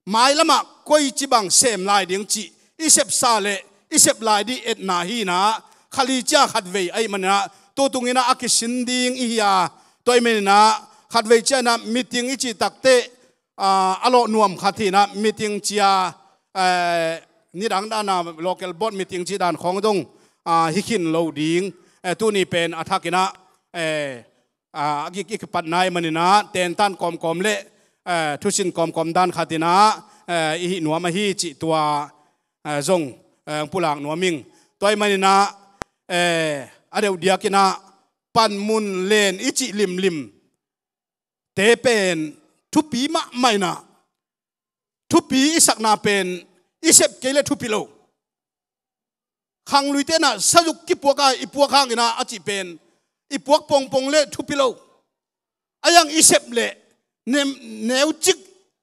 mailamah koici bang sem lai ding cih i sepsa le i sep lai ding etna hi inah, kha li ciang khatvei ahih man inah tu tung inah a kisin ding i hi a. Tua ahih man inah khatvei ciang inah meeting i cih takteh, ah, a lawh nuam khat hi inah meeting cia, eh, nidang dan a local board meeting cih dan khawng zong, ah, hi khin lo ding, eh, tuni pen a thak inah, eh, ah, a gik i kipatna ahih man inah tentan kawmkawm le, eh, thusin kawmkawm dan khat inah, eh, i hih nuam ahi cih tua, eh, zong, eh, pulak nuam ing. Tua ahih man inah, eh, a deuh diak inah panmun len i cih limlim te pen thupi mahmah inah, thupi i sakna pen i sep kei le thupi lo. Khangluite inah sazuk kipuak a i puak hang inah a cih pen i puak pongpong le thupi lo. A yang i sep le nem-, neucik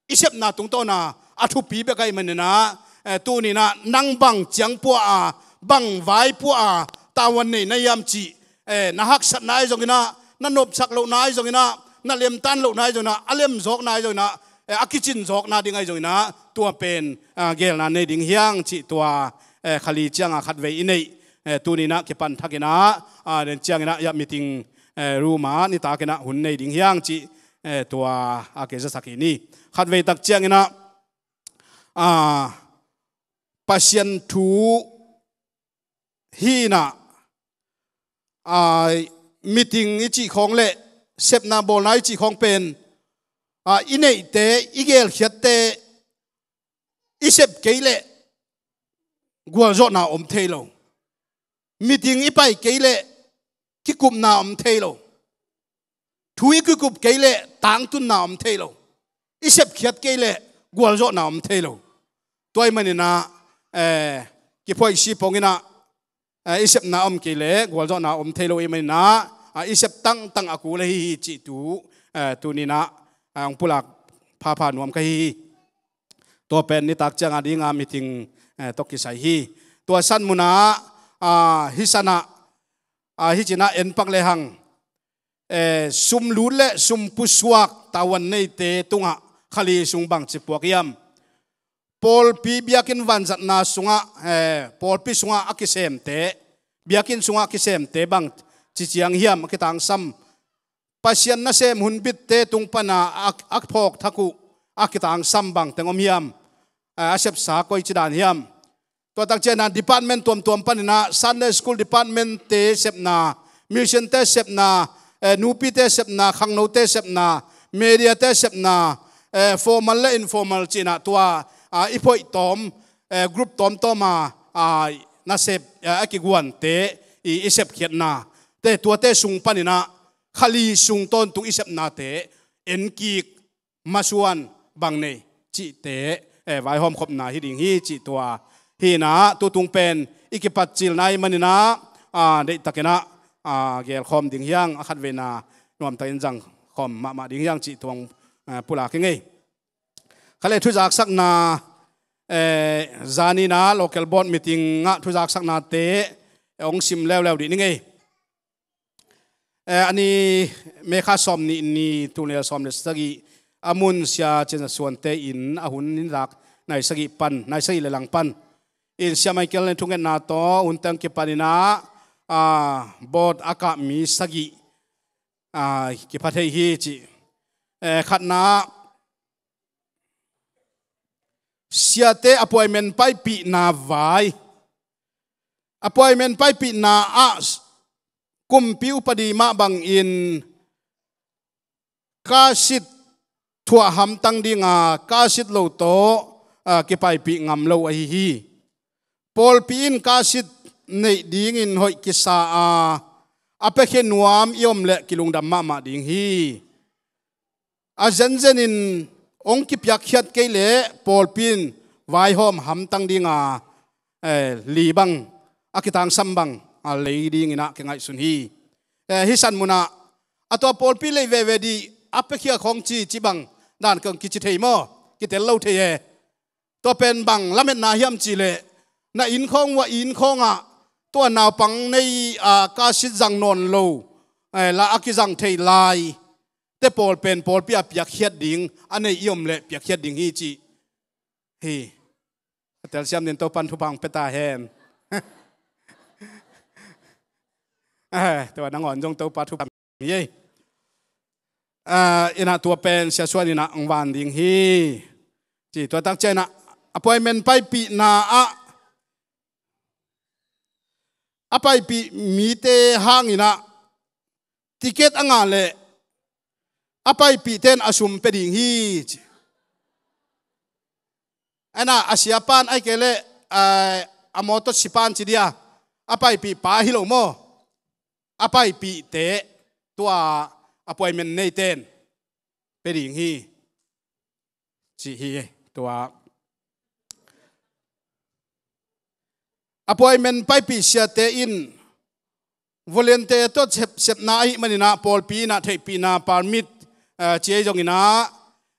i sepna tungtawna a thupi bek ahih maninah, eh, tuninah nang bang ciang pua a, bang vai pua a tavuan nei na hiam cih, eh, na haksatna ahi zonginah, na nopsak lohna ahi zonginah, na lemtan lohna ahi zonginah, a lemzawkna ahi zonginah, eh, a kicin zawkna ding ahi zonginah, tua pen, ah, gelna nei ding hiang cih tua, eh, khali cianga khatvei i neih, eh, tuninah kipan thakinah, ah, den cianginah iah meeting, eh, room ah nitakinah hun nei ding hiang cih, eh, tua a kei zasak hi ni. Khatvei tak cianginah, ah, Pasian thu hinah, ah, meeting i cih khawng le sepna bawlna i cih khawng pen, ah, i neihte, i gelkhiatte i sep kei leh gualzawhna om thei lo. Meeting i pai kei leh kikupna om thei lo. Thu i kikup kei leh tangtunna om thei lo. I sepkhiat kei leh gualzawhna om thei lo. Tua ahih maninah, eh, kiphuaisi ponginah, eh, i sepna om kei leh gualzawhna om thei lo ahih maninah, ah, i sep tangtang a kul ahi hi cih tu, eh, tuninah, ah, hong pulak phapha nuam ka hi hi. Tua pen nitak cianga dinga meeting, eh, tawh kisai hi. Tua san munah, ah, hih sanah, ah, hih cinah en pak lehang, eh, sum lut le sum pusuak tavuan neite tungah khali sung bangci puak hiam? Pawlpi biakinn vanzatna sungah, eh, pawlpi sungah a kisemte, biakinn sungah a kisemte bangci ciang hiam a kitangsam? Pasian nasem hunbitte tung pana a, a phawk thak uh a kitangsam bangteng om hiam? A, a sepsa koici dan hiam? Tua tak cianah department tuamtuam paninah Sunday School department te sepna, mission te sepna, eh, nupite sepna, khangnote sepna, media te sepna, eh, formal le informal cinah tua, ah, i phoihtawm, eh, group tawmtawma, ah, nasep, eh, a kiguante i, i sepkhiatna te tuate sung paninah khali sung tawntung i sepnate enkik masuan bang nei cihte, eh, vaihawm khopna hi ding hi cih tua hinah tutung pen i kipatcilna ahih maninah, ah, deihtakinah, ah, gelkhawm ding hiang a khatveina nuamtakin zangkhawm mahmah ding hiang cih tuang, ah, pulak hi ngei. Khaleh thuzaksakna, eh, zaninah local board meeting ah thuzaksaknate, eh, hong sim leuleu dih ni ngei. Eh, a ni May kha sawm nih ni, tul nih le sawm le sagih a mun Sia Cin Za Suante in a hun nilak nai sagih pan, nai sagih le lang pan in Sia Michael in thungetna tawh hun teng kipaninah, ah, board a kah mi sagih, ah, kipha thei hi cih. Eh, khatna siate appointment paipihna vai. Appointment paipihna ah kumpi upadi mah bangin card sheet thuah hamtang dinga card sheet lo tawh, ah, kipaipih ngam lo ahi hi. Pawlpi in card sheet neih dingin hoih kisa a, a piakhia nuam i om leh kilungdam mahmah ding hi. A zenzenin hong kipiakkhiat kei leh pawlpi in vaihawm hamtang dinga, eh, li bang, a kitangsam bang, a lei dinginah kingaihsun hi. Eh, hih san munah a tua pawlpi lei veve dih a piakhia khawng ci, ci bang dan kong kici thei maw? Kitel lo thei e. Tua pen bang lametna hiam cihleh na inn khawng uh a, inn khawngah tua naupang nei, ah, card sheet zang nawn lo, eh, la a kizang thei lai te pawl pen pawlpi a piakkhiat ding a nei i om leh piakkhiat ding hi cih hi. A telsiam din Topan thupha hong pia ta hen. Eh, tua nangawn zong Topa thupha hi ei. Ah, inah tua pen Sia Suan inah hong van ding hi. Ci tua tak cianah appointment paipihna ah a paipih mite hanginah ticket a ngah leh a paipihte in a sum pia ding hi ci. Inah a siapan ahih kei leh, ah, a mawtaw sipan ci dia a paipihpa hi lo maw? a paipihte tua appointment neiten pia ding hi, ci hi. Tua appointment paipih siate in volunteer tawh sep, sepna ahih maninah pawlpi inah theihpihna permit, eh, ci ahi zonginah,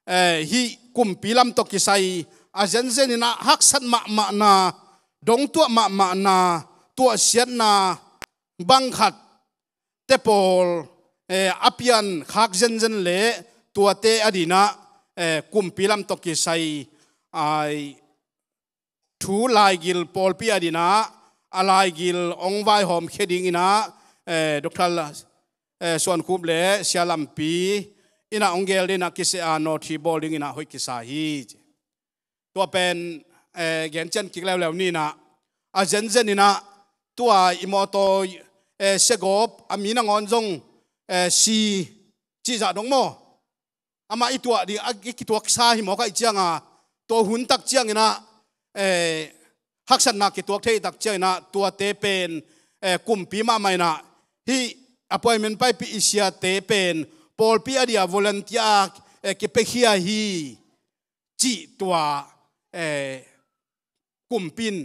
eh, hih kumpi lam tawh kisai a zenzen inah haksat mahmahna, dongtuah mahmahna, tuahsiatna bangkhat te pawl, eh, a pian khak zenzen le tuate a dinah, eh, kumpi lam tawh kisai ai thu laigil pawlpi a dinah a laigil hong vaihawm khia dinginah, eh, Doctor, eh, Suan Khup le Sia Lampi inah hong gel dinah kiseh a nawhthi bawl dinginah hoih kisa hi. Tua pen, eh, gen cian kik leuleu ninah a zenzen inah tua i mawtaw, eh, segawp a mi nangawn zong, eh, si cihzah dong maw? Amah i tuah ding, a, i kituaksa hi mawk ahih cianga tua hun tak cianginah, eh, haksatna kituak thei tak cianginah tuate pen, eh, kumpi mahmah inah hih appointment paipih i siate pen pawlpi a dia volunteer, eh, kipiakhia hi cih tua, eh, kumpi in,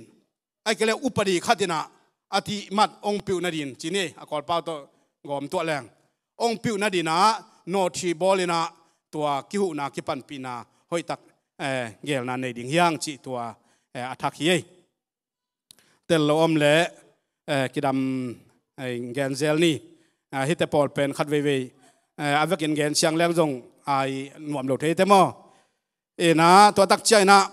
ahih kei leh upadi khat inah a tihmat hong piuh nadin ci ni, a Kawlpau tawh gawm tuah leng hong piuh nadinah nawhthi bawl inah tua kihuhna kipanpihna hoihtak, eh, gelna nei ding hiang cih tua, eh, a thak hi ei. Tel lo om le, eh, kidam, eh, gen zel ni. Ah, hihte pawl pen khat veivei, eh, a vekin gen siang leng zong ai nuam lo thei te maw? Inah tua tak cianginah,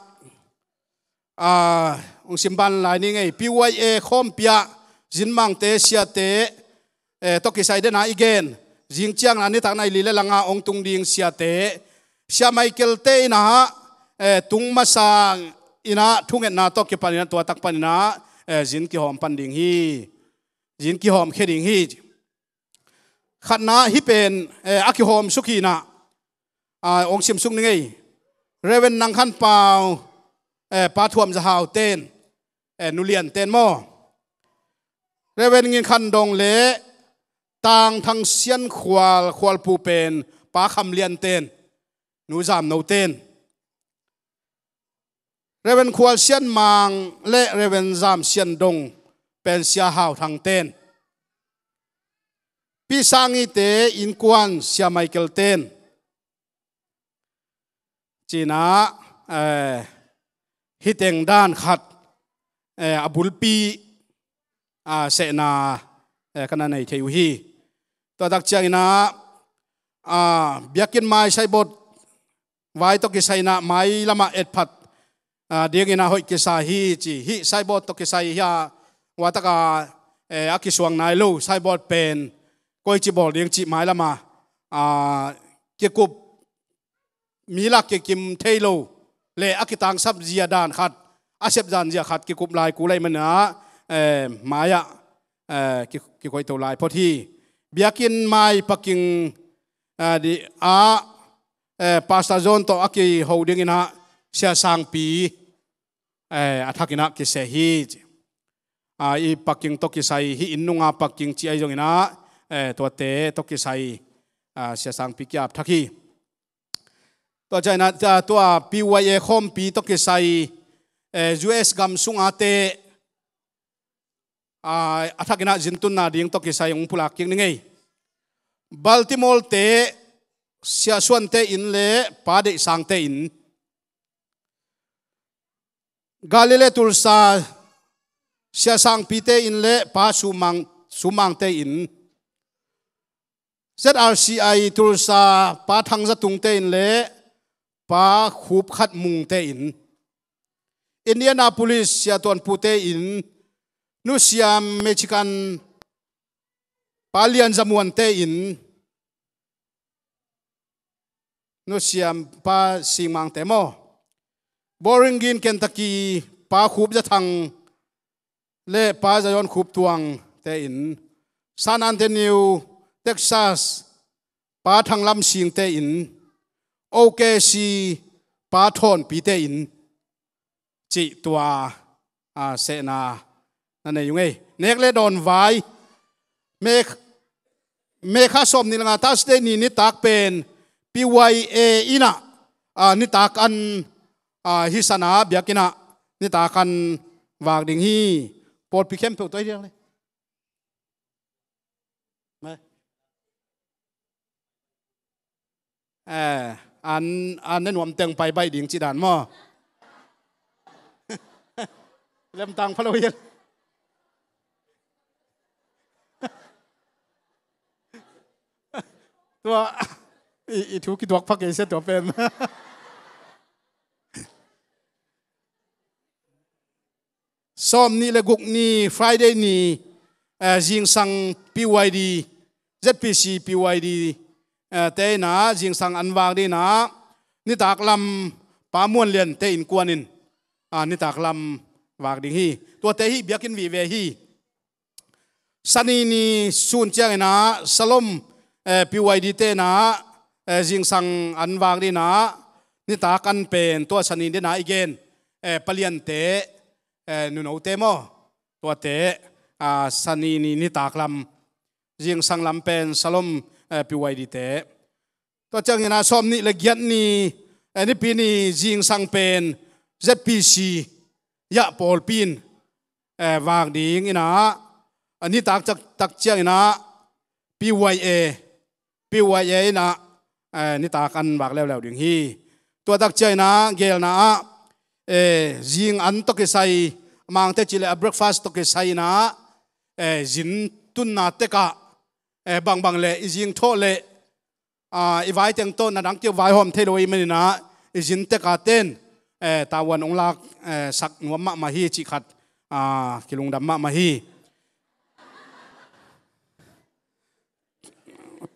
ah, hong sim ban lai ni ngei, P Y A khawmpi ah zinmangte siate, eh, tawh kisai dena i gen. Zing ciangna nitakna i li le langa hong tung ding siate, Sia Michael te inah, eh, tung masa inah thungetna tawh kipan inah tua tak pan inah, eh, zin kihawm pan ding hi. Zin kihawm khia ding hi. Khatna hih pen, eh, a kihawm suk hi inah, ah, hong sim suk ni ngei. Reverend Nang Khan Pau, eh, Pa Thuam Za Hau ten, eh, Nu Lian ten maw? Reverend Ngin Khan Dong le Tang Thang Sian Khual, Khualpu pen Pa Kham Lian ten, Nu Zam No ten. Reverend Khual Sian Mang le Reverend Zam Sian Dong pen Sia Hau Thang ten. Pi Sangi te innkuan Sia Michael ten. Cinah, eh, hih teng dan khat, eh, a bulpi, ah, sehna, eh, ka na nei thei uh hi. Tua tak cianginah, ah, biakinn mai signboard vai tawh kisai inah mai lamah etphat, ah, dinginah hoih kisa hi ci. Hih signboard tawh kisai hi a, ua taka, eh, a kisuang nai lo signboard pen koici bawl ding cih mai lamah, ah, kikup, mi lak kikim thei lo le a kitangsap zia dan khat, a sep zan zia khat kikup lai kul ahih maninah, eh, mai-ah, eh, ki, kikoihto lai phot hi. Biakinn mai parking, eh, di ah, eh, Pastor John tawh a kiho dinginah Sia Sangpi, eh, a thakinah kiseh hi. Ah, i parking tawh kisai, hih inn nunga parking cih ahi zonginah, eh, tuate tawh kisai, ah, Sia Sangpi ki-ap thak hi. Tua cianginah, ah, tua P Y A khawmpi tawh kisai, eh, U S gam sungate, ah, a thakinah zintunna ding tawh kisai hong pulak kik ni ngei. Baltimore te, Sia Suante inn le Pa Deih Sangte inn. Galilee Tulsa, Sia Sangpite inn le Pa Sumang, Sumangte inn. Z R C I Tulsa, Pa Thang Za Tungte inn le Pa Khup Khat Mungte inn. Indianapolis, Sia Tuan Pute inn. Nu Siam Michigan, Pa Lian Za Muante inn. Nu Siam, Pa Sing Mangte maw? Bowling Green, Kentucky, Pa Khup Za Thang le Pa Zion Khup Tuangte inn. San Antonio, Texas, Pa Thang Lam Singte inn. O K C, Pa Thawnpite inn. Cih tua, ah, sehna na nei uh ngei. Nek le dawn vai. May, May kha sawm nih le nga Thursday ni nitak pen P Y A in ah, ah, nitak an, ah, hi sana biakinn ah nitak an vak ding hi. Pawlpi khempeuh tua hi diak le. Eh, an, an ne nuam teng pai baih ding ci dan maw? Lemtang pha lo hian. Tua, i, i thu kituak pha kei sia tua pen. Sawm nih le guk ni Friday ni, eh, zingsang P Y D, Z P C P Y D, eh, te in ah zingsang an vak ding in ah nitak lam Pa Muan Lian te innkuan in, ah, nitak lam vak ding hi. Tuate hi biakinn vive hi. Sani ni sun ciangin ah Salom, eh, P Y D te in ah, eh, zingsang an vak ding in ah nitak an pen tua sani ding in ah i gen, eh, Pa Lian te, eh, nuno te maw? Tuate, ah, sani ni nitak lam, zingsang lam pen Salom, eh, P Y D te. Tua ciangin ah sawm nih le giat ni, eh, nipi ni zingsang pen Z P C ah pawlpi in, eh, vak ding in ah, a nitak tak, tak ciangin ah P Y A, P Y A in ah, eh, nitak an vak leuleu ding hi. Tua tak ciangin ah gelna ah, eh, zing an tawh kisai, Mangte cih leh a breakfast tawh kisai in ah, eh, zin tunna tek ah, eh, bangbang leh i zing thawh leh, ah, i vai teng tawh na dang kiu vaihawm thei lo i hih manin ah i zin tek a ten, eh, tavuan hong lak, eh, sak nuam mahmah hi cih khat, ah, kilungdam mahmah hi.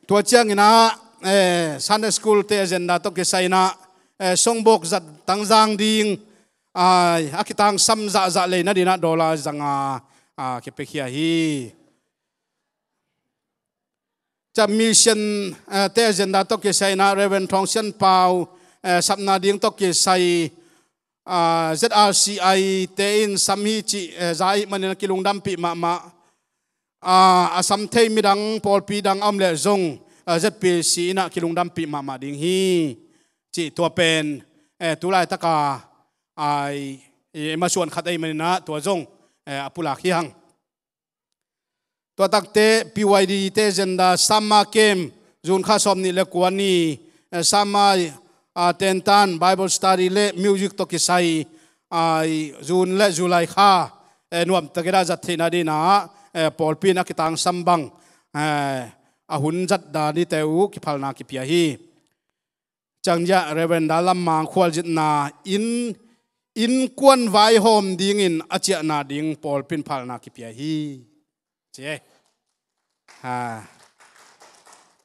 Tua ciangin ah, eh, Sunday school te agenda tawh kisai in ah, eh, songbawk zat tangzang ding, ah, a kitangsam zahzah lei nading in ah dollar zanga, ah, kipiakhia hi. Ciah mission, eh, te agenda tawh kisai in ah Reverend Thawng Sian Pau, eh, sapna ding tawh kisai, ah, Z R C I te in sam hi cih, eh, za i hih manin a kilungdampih mahmah. Ah, a sam thei midang, pawlpi dang a om leh zong, ah, Z P C in ah kilungdampih mahmah ding hi cih tua pen, eh, tu laitak a, ai, i masuan khat ahih manin ah tua zong, eh, a pulak hi hang. Tua takte P Y D te agenda summer camp, June kha sawm nih le kua ni, eh, summer, ah, tentan Bible study le music tawh kisai, ah, June le July kha, eh, nuamtakin a zat theihna ding in ah, eh, pawlpi in a kitangsam bang, eh, a hun zat dan i te uh kiphalna kipia hi. Ciang ciah Reverend Dal Lam Mang khualzinna in, innkuan vaihawm dingin a ciahna ding pawlpi in phalna kipia hi. Ci e. Ha.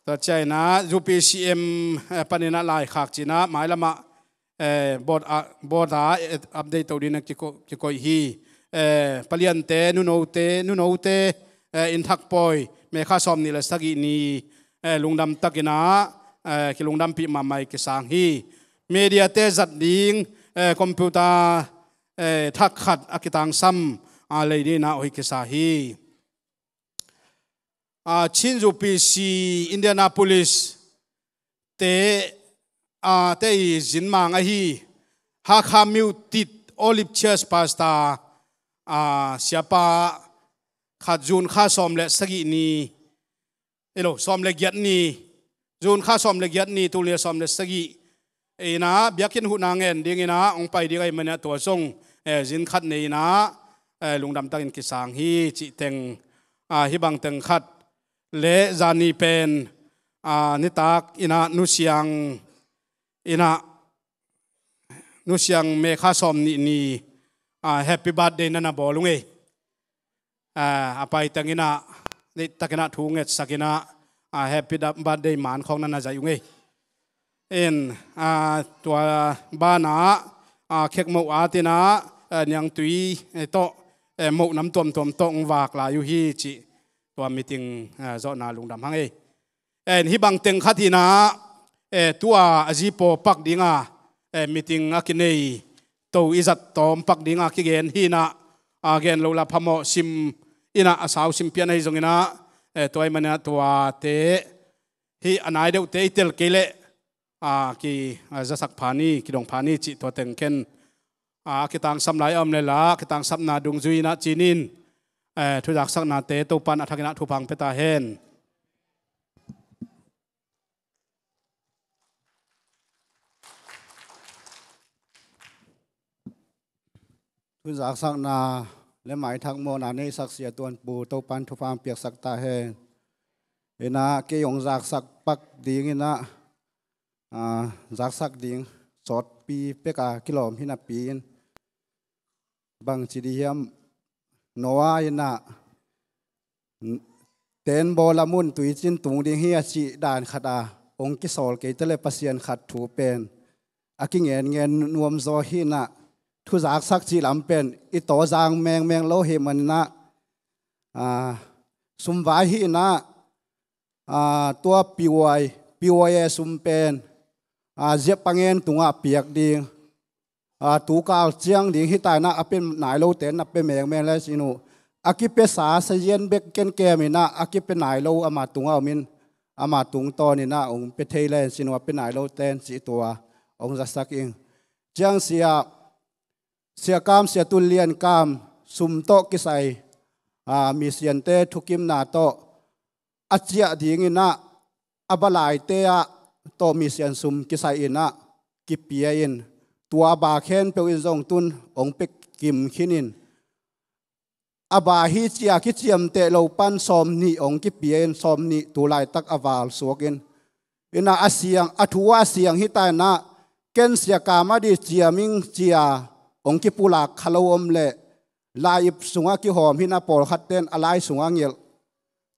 Tua ciah in ah U P C M, eh, panin ah laikhak ci in ah mailam ah, eh, board ah, board ah, eh, update to ding in ah kiko-, kikoih hi. Eh, Pa Lian te, nuno te, nuno te, eh, inn thak pawi, May kha sawm nih le sagih ni, eh, lungdam takin ah, eh, kilungdampih mahmah i kisang hi. Media te zat ding, eh, computer, eh, thak khat a kitangsam, ah, lei ding in ah hoih kisa hi. Ah, Chin U P C Indianapolis te, ah, te i zin mang ahi Hakha Myo Tit Olive Church Pastor, ah, siapa khat June kha sawm le sagih ni, elo, sawm le giat ni, June kha sawm le giat ni, tul nih le sawm le sagih in ah biakinn huhna ngen ding in ah hong pai ding ahih manin ah tua zong, eh, zin khat nei in ah, eh, lungdam takin kisang hi cih teng, ah, hih bang teng khat le zani pen, ah, nitak in ah nusiang in ah, nusiang May kha sawm nih ni, ah, happy birthday na na bawl ung ei. Ah, a pai teng in ah, deihtakin ah thu ngetsak in ah, ah, happy da-, birthday man khawng na na zaih ung ei. In, ah, tua banah, ah, khek moh at in ah, ah, niangtui, eh, tawh, eh, moh nam tuamtuam tawh hong vak lai uh hi cih tua meeting, ah, zawhna lungdam hang ei. En, hih bang teng khat hi in ah, eh, tua a zipaw pak ding a, eh, meeting a kinei to i zat tawm pak ding a kigen hi in ah, a gen loh la phamawh sim in ah a sau sim pian ahi zong in ah, Eh, tua ahih manin ah tuate hih a nai deuhte i tel kei leh, ah, ki, ah, zasak pha ni, kidong pha ni cih tua teng khen, ah, kitangsam lai a om leh la, kitangsapna dungzui in ah ci ni in, eh, thuzaksaknate Topa'n a thakin ah thupha hong pia ta hen. Thuzaksakna leh maithak mawhna neihsak Sia Tuan Pu Topa'n thupha hong piaksak ta hen. In ah kei hong zaksak pak ding in ah, ah, zaksak ding sawtpi pek a kilawm hi napi in, bangci ding hiam, Noah in ah, "Tent bawl a mun tuiciin tung ding hi," a cih dan khat a hong kisawl kei ta leh Pasian khat thu pen a kingenngen nuam zaw hi in ah, thuzaksak cih lam pen i tawzang mengmeng lo ahih manin ah, ah, sumvai hi in ah, ah, tua P Y, P Y A sum pen, ah, ziap pangen tungah piak ding, ah, tukal ciang ding hi ta in ah, a pia nai lote in ah pia mengmeng le cin uh. A kipiasa sazian bek kenkem in ah, a kipia nai lo ama tungah om in, ama tungtawn in ah hong pia thei le cin uh, a pia nai lote in cih tua hong zasak ing. Ciang Sia, Sia Kam, Sia Tun Lian Kam sum tawh kisai, ah, misiante thukimna tawh a ciah ding in ah, a balaite ah tawh misian sum kisai in ah kipia in, tua a ba khempeuh in zong tun hong pia kim khin in, a ba hi ci a kiciamteh lo pan sawmnih hong kipia in, sawmnih tu laitak a val suak in, in ah a siang, a thu a siang hi ta in ah, ken Sia Kam a ding ciam ing ci a hong kipulak kha lo om leh, lai-ip sungah kihawm hi in ah, pawlkhatte in a lai sungah ngelh,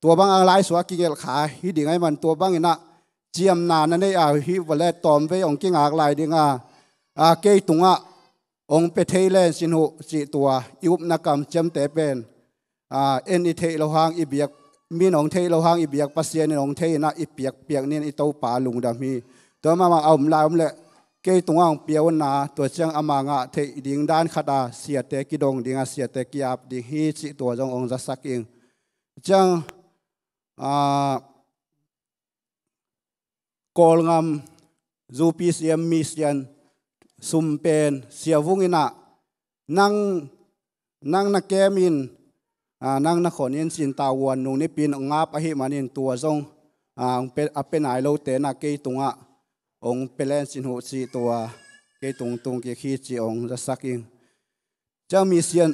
tua bang a lai sungah kingelh kha hi ding ahih man, tua bang in ah ciamna na neih a hih vawleh tawmvei hong kingak lai ding a, a, kei tungah hong pia thei le cin uh cih tua i upna kamciamte pen, ah, en i theih loh hang i biak, min hong theih loh hang i biak Pasian in hong thei in ah i piakpiak ni in, i Topa lungdam hi. Tua mahmah a om lai om leh kei tungah hong pia un a, tua ciang ama ngah theih ding dan khat a siate kidong ding a, siate ki-ap ding hi cih tua zong hong zasak ing. Ciang, ah, Kawlgam U P C M misian sum pen Sia Vung in ah, nang, nang na kem in, ah, nang na khon in cin, tavuan nung nipi in hong ap ahih manin tua zong, ah, hong pia, a pia nai lote in ah kei tungah hong pia le cin uh cih tua, kei tung tung kik hi cih hong zasak ing. Ciang misian,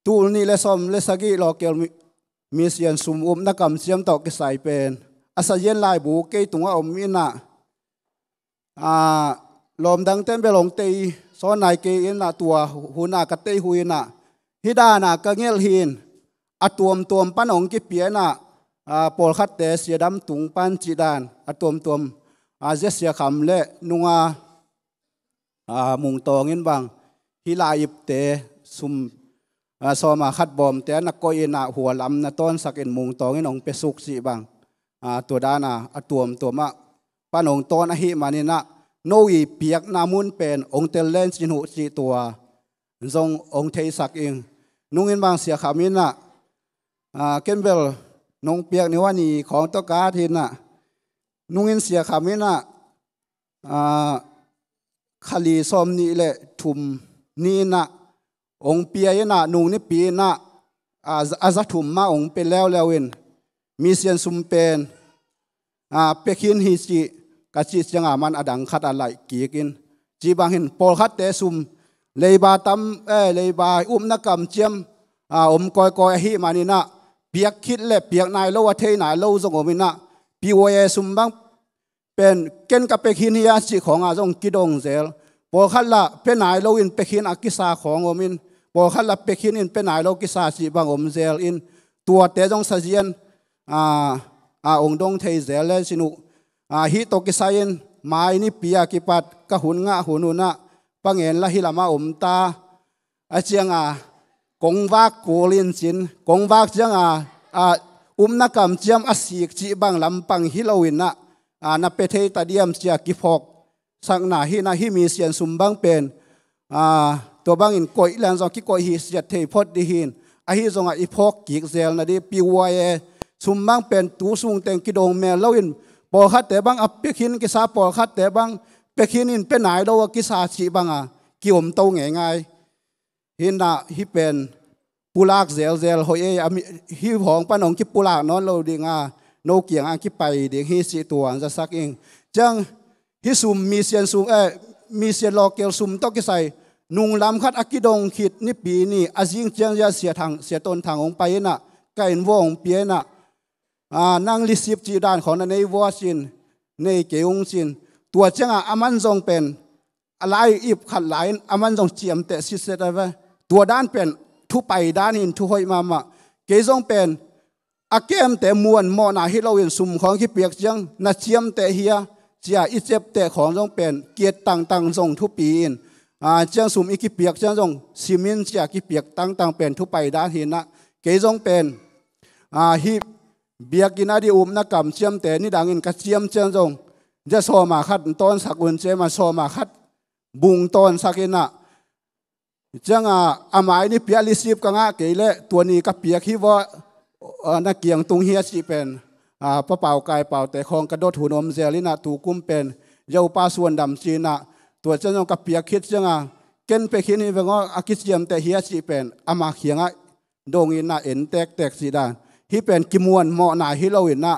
tul nih le sawm le sagih local mi-, misian sum upna kamciam tawh kisai pen a sazian laibu kei tungah om in ah, ah, lawmdangte in bel hong tei sawn nai kei in ah, tua hun a ka tei hun in ah, hih dan a ka ngelh hi in, a tuamtuam pan hong kipia in ah, ah, pawlkhatte siadam tung pan cih dan, a tuamtuam, ah, zia Sia Kham le nung a, ah, Mung Tawng in bang, hih lai-ipte sum, ah, sawm a khat bawmte na koih in ah, hua lam na tawnsak in Mung Tawng in hong pia suk cih bang, ah, tua dan a, a tuamtuam ah pan hong tawn ahih manin ah, no i piakna mun pen hong tel le cin uh cih tua zong hong theisak ing. Nung in bang Sia Kham in ah, ah, ken bel nong piak ni uh a ni khawng tawh ka at hi in ah, nung in Sia Kham in ah, ah, kha li sawmnih le thum ni in ah hong pia in ah, nung nipi in ah, ah, a za thum mah hong pia leuleu in, misian sum pen, ah, pia khin hi cih ka cih ciang a, man a dang khat a laih kik in, cih bang hi in, pawlkhatte sum, leiba tam, eh, leiba upna kamciam, ah, om kawikawi ahih manin ah, piak khit le piak nai lo, a thei nai lo zong om in ah, P Y A sum bang pen ken ka pia khin hi a cih khawng a zong kidong zel. Pawlkhat lah pia nai lo in pia khin a kisa khawng om in, pawlkhat lah pia khin in pia nai lo kisa cih bang om zel in, tuate zong sazian, ah, ah, hong dong thei zel le cin uh. Ah, hih tawh kisai in mai nipi a kipat ka hun ngah hun un ah, Pa Ngen lah hih lamah om ta. A ciang a, kong vak kul in cin, kong vak ciang a, a, upna kamciam a sik cih bang lampang hi lo in ah, a, na pia thei ta diam ci a kiphawksakna hi in ah, hih misian sum bang pen, a, tua bangin koih lian zong kikoih hi siat thei phot dih hi in, ahi zong a i phawk kik zelna dih P Y A thum bang pen tu sung teng kidong mel lo in, pawlkhatte bang a pia khin kisa, pawlkhatte bang pia khin in pia nai lo a kisa cih bang a ki-om to ngeingai. Hi na, hih pen pulak zelzel hoih ei, a mi, hih hawng pan hong kipulak nawn lo ding a, no kiang a kipai ding hi cih tua hong zasak ing. Ciang hih sum, misian sum, eh, misian lawkel sum tawh kisai, nunglam khat a kidong khit Nipi ni a zing ciang zia Sia Thang, Sia Ton Thang hong pai in a, ka inn vua hong pia in a, ah, nang lisip cih dan khawng na nei vua cin, nei kei ung cin. Tua ciang a, aman zong pen a lai ip khat lai in aman zong ciamteh sitset a ve. Tua dan pen thupai dan hi in, thu hoih mahmah. Kei zong pen a kemte muan mawhna hi lo in sum khawng kipiak ciang na ciamteh hi a, cia i ciapteh khawng zong pen kiat tangtang zong thupi in, a, ciang sum i kipiak ciang zong sim in cia kipiak tangtang pen thupai dan hi in a, kei zong pen, a, hih biakinn a di upna kam ciamteh nidang in ka ciam ciang zong, zia sawma khat tawnsak un ci a, ma sawma khat bung tawnsak in a, ciang a, a mai ni pia lisip ka ngah kei leh tua ni ka piak hi vua, a, na kiang tung hi a cih pen, a, Pa Pau Kai Paute khawng ka dot hun om zel in a, tu kum pen Zopa suandam ci in a, tua ciang zong ka piak khit ciang a, ken pia khin hi veng aw, a kiciamteh hi a cih pen ama kiang a dong in a en tektek cih dan. Hih pen kimuan mawhna hi lo in a,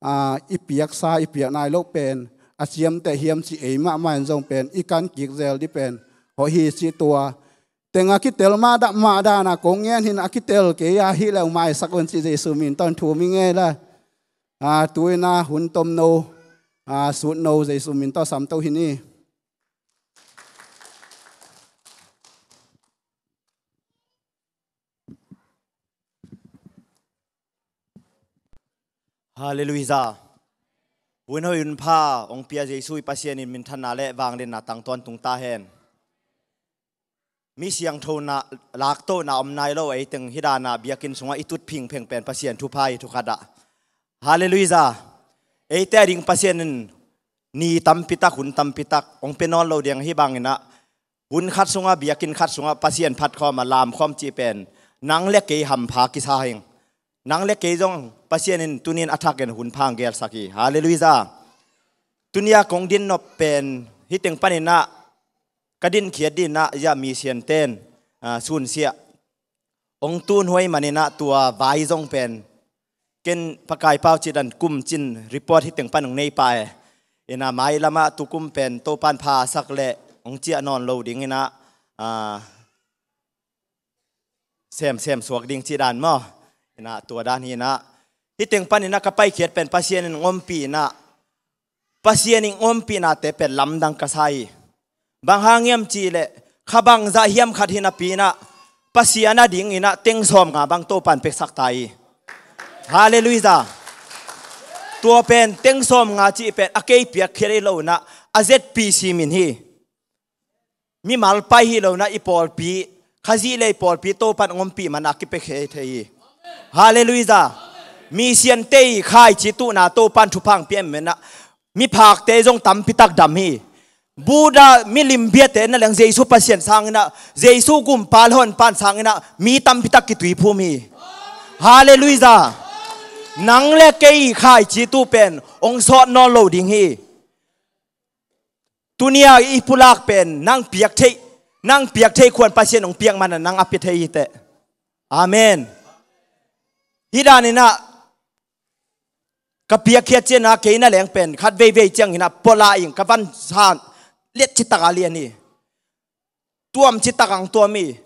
a, i piaksa, i piak nai loh pen a ciamteh hiam cih ei mahmah in zong pen i kan kik zel ding pen hoih hi cih tua. Teng a kitel mah dah mah dan a kong ngen hi in a, kitel kei a hih leh maisak un cih Jesu min tawh thum hi ing ei la. A, tu in a hun tomno, a, sutno Jesu min tawh samto hi ni. Halleluiah. Hun hoih hun pha hong pia Jesu i Pasian in minthanna le vangliatna tang tawntung ta hen. Mi siangtho na, laktohna om nai lo ei teng hi dan a biakinn sungah i tut phingpheng pen Pasian thupha hi, thukhat ah. Halleluiah. Eite a ding Pasian in ni tampi tak, hun tampi tak hong pia nawn lo ding hi bang in a, hun khat sungah, biakinn khat sungah Pasian phat khawm a lam khawm cih pen nang le kei hampha kisa hi ing. Nang le kei zong Pasian in tuni in a thak in hun pha hong gelsak hi. Halleluiah. Tuni a kong din nop pen hih teng pan in a, ka dinkhiat ding in a, zia misianten, a, sunsiah hong tun huai man in a, tua vai zong pen ken Pa Kai Pau cih dan kum cin report hih teng pan hong nei pah e. In a, mailam ah tu kum pen Topan pha sak leh hong ciah nawn lo ding in a, a, semsem suak ding cih dan maw. In a, tua dan hi in a, hih teng pan in a ka paikhiat pen Pasian in hong ompih in a, Pasian in hong ompihnate pen lamdang ka sa hi. Bang hang hiam cih leh, kha bangzah hiam khat hi napi in a, Pasian a ding in a teng sawmnga bang Topan peksak ta hi. Halleluiah. Tua pen teng sawmnga cih pen a kei piakkhiat hi lo in a, a Z P C min hi. Mimal pai hi lo in a, i pawlpi, Khazih le i pawlpi Topan hong ompih man a kipia khe thei hi. Halleluiah. Misiante i khaici tuhna Topan thupha hong pia man a, miphakte zong tampi tak dam hi. Buddha milim biate na leng Jesu Pasian sang in a, Jesu gumpa le honpa sang in a, mi tampi tak kituiphum hi. Halleluiah. Nang le kei i khaici tuh pen hong sawt nawn lo ding hi. Tuni a i pulak pen nang piak theih, nang piak theih khuan Pasian hong piak man a nang a pia thei hi teh. Amen. Hih dan in a, ka piakkhiat ciang a kei na leng pen khat veivei ciang in a pua lai ing, ka van san liat citak a lian hi. Tuam citak a hong tuam hi.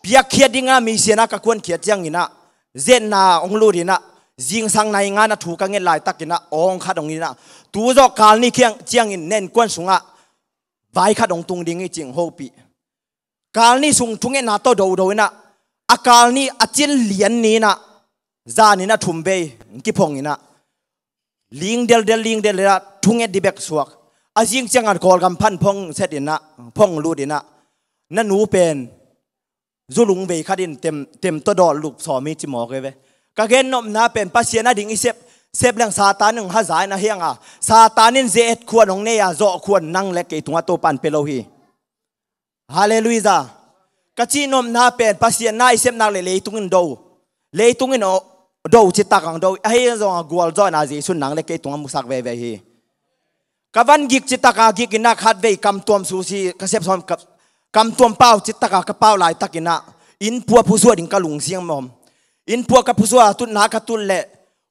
Piakkhiat ding a misian a ka kuankhiat ciang in a, zetna hong lut in a, zingsang nai nga na thu ka nget laitak in a, awng khat hong in a, tu zawh kal ni khiang ciang in na innkuan sungah vai khat hong tung ding hi ci-in hong hopih. Kal ni sung thungetna tawh dodo in a, a kal ni a cin lian ni in a, zan in a thum vei hong kiphong in a, ling deldel, ling deldel a thunget ding bek suak. A zing ciang a Kawlgam pan phong set in a, phong lut in a, na nu pen zulung vei khat in tem, tem tawh dawh lup sawm hi ci mawk hi ve. Ka gen nopna pen Pasian a ding i sep, sep leng Satan in hong haza in a, hiang a, Satan in ze-et khuan hong nei a, zawh khuan nang le kei tungah Topan pia lo hi. Halleluiah. Ka cih nopna pen Pasian na i sep nak leh leitung in do. Leitung in aw, do citak ang do, ahi zong a gualzawhna Jesu nang le kei tungah musak veve hi. Ka van gik citak a gik in ah khatvei kamtuam susi ka sepsawm ka, kamtuam pau citak a ka pau laitak in ah inn pua phusuah ding ka lungsim om. Inn pua ka phusuah tutna ka tut leh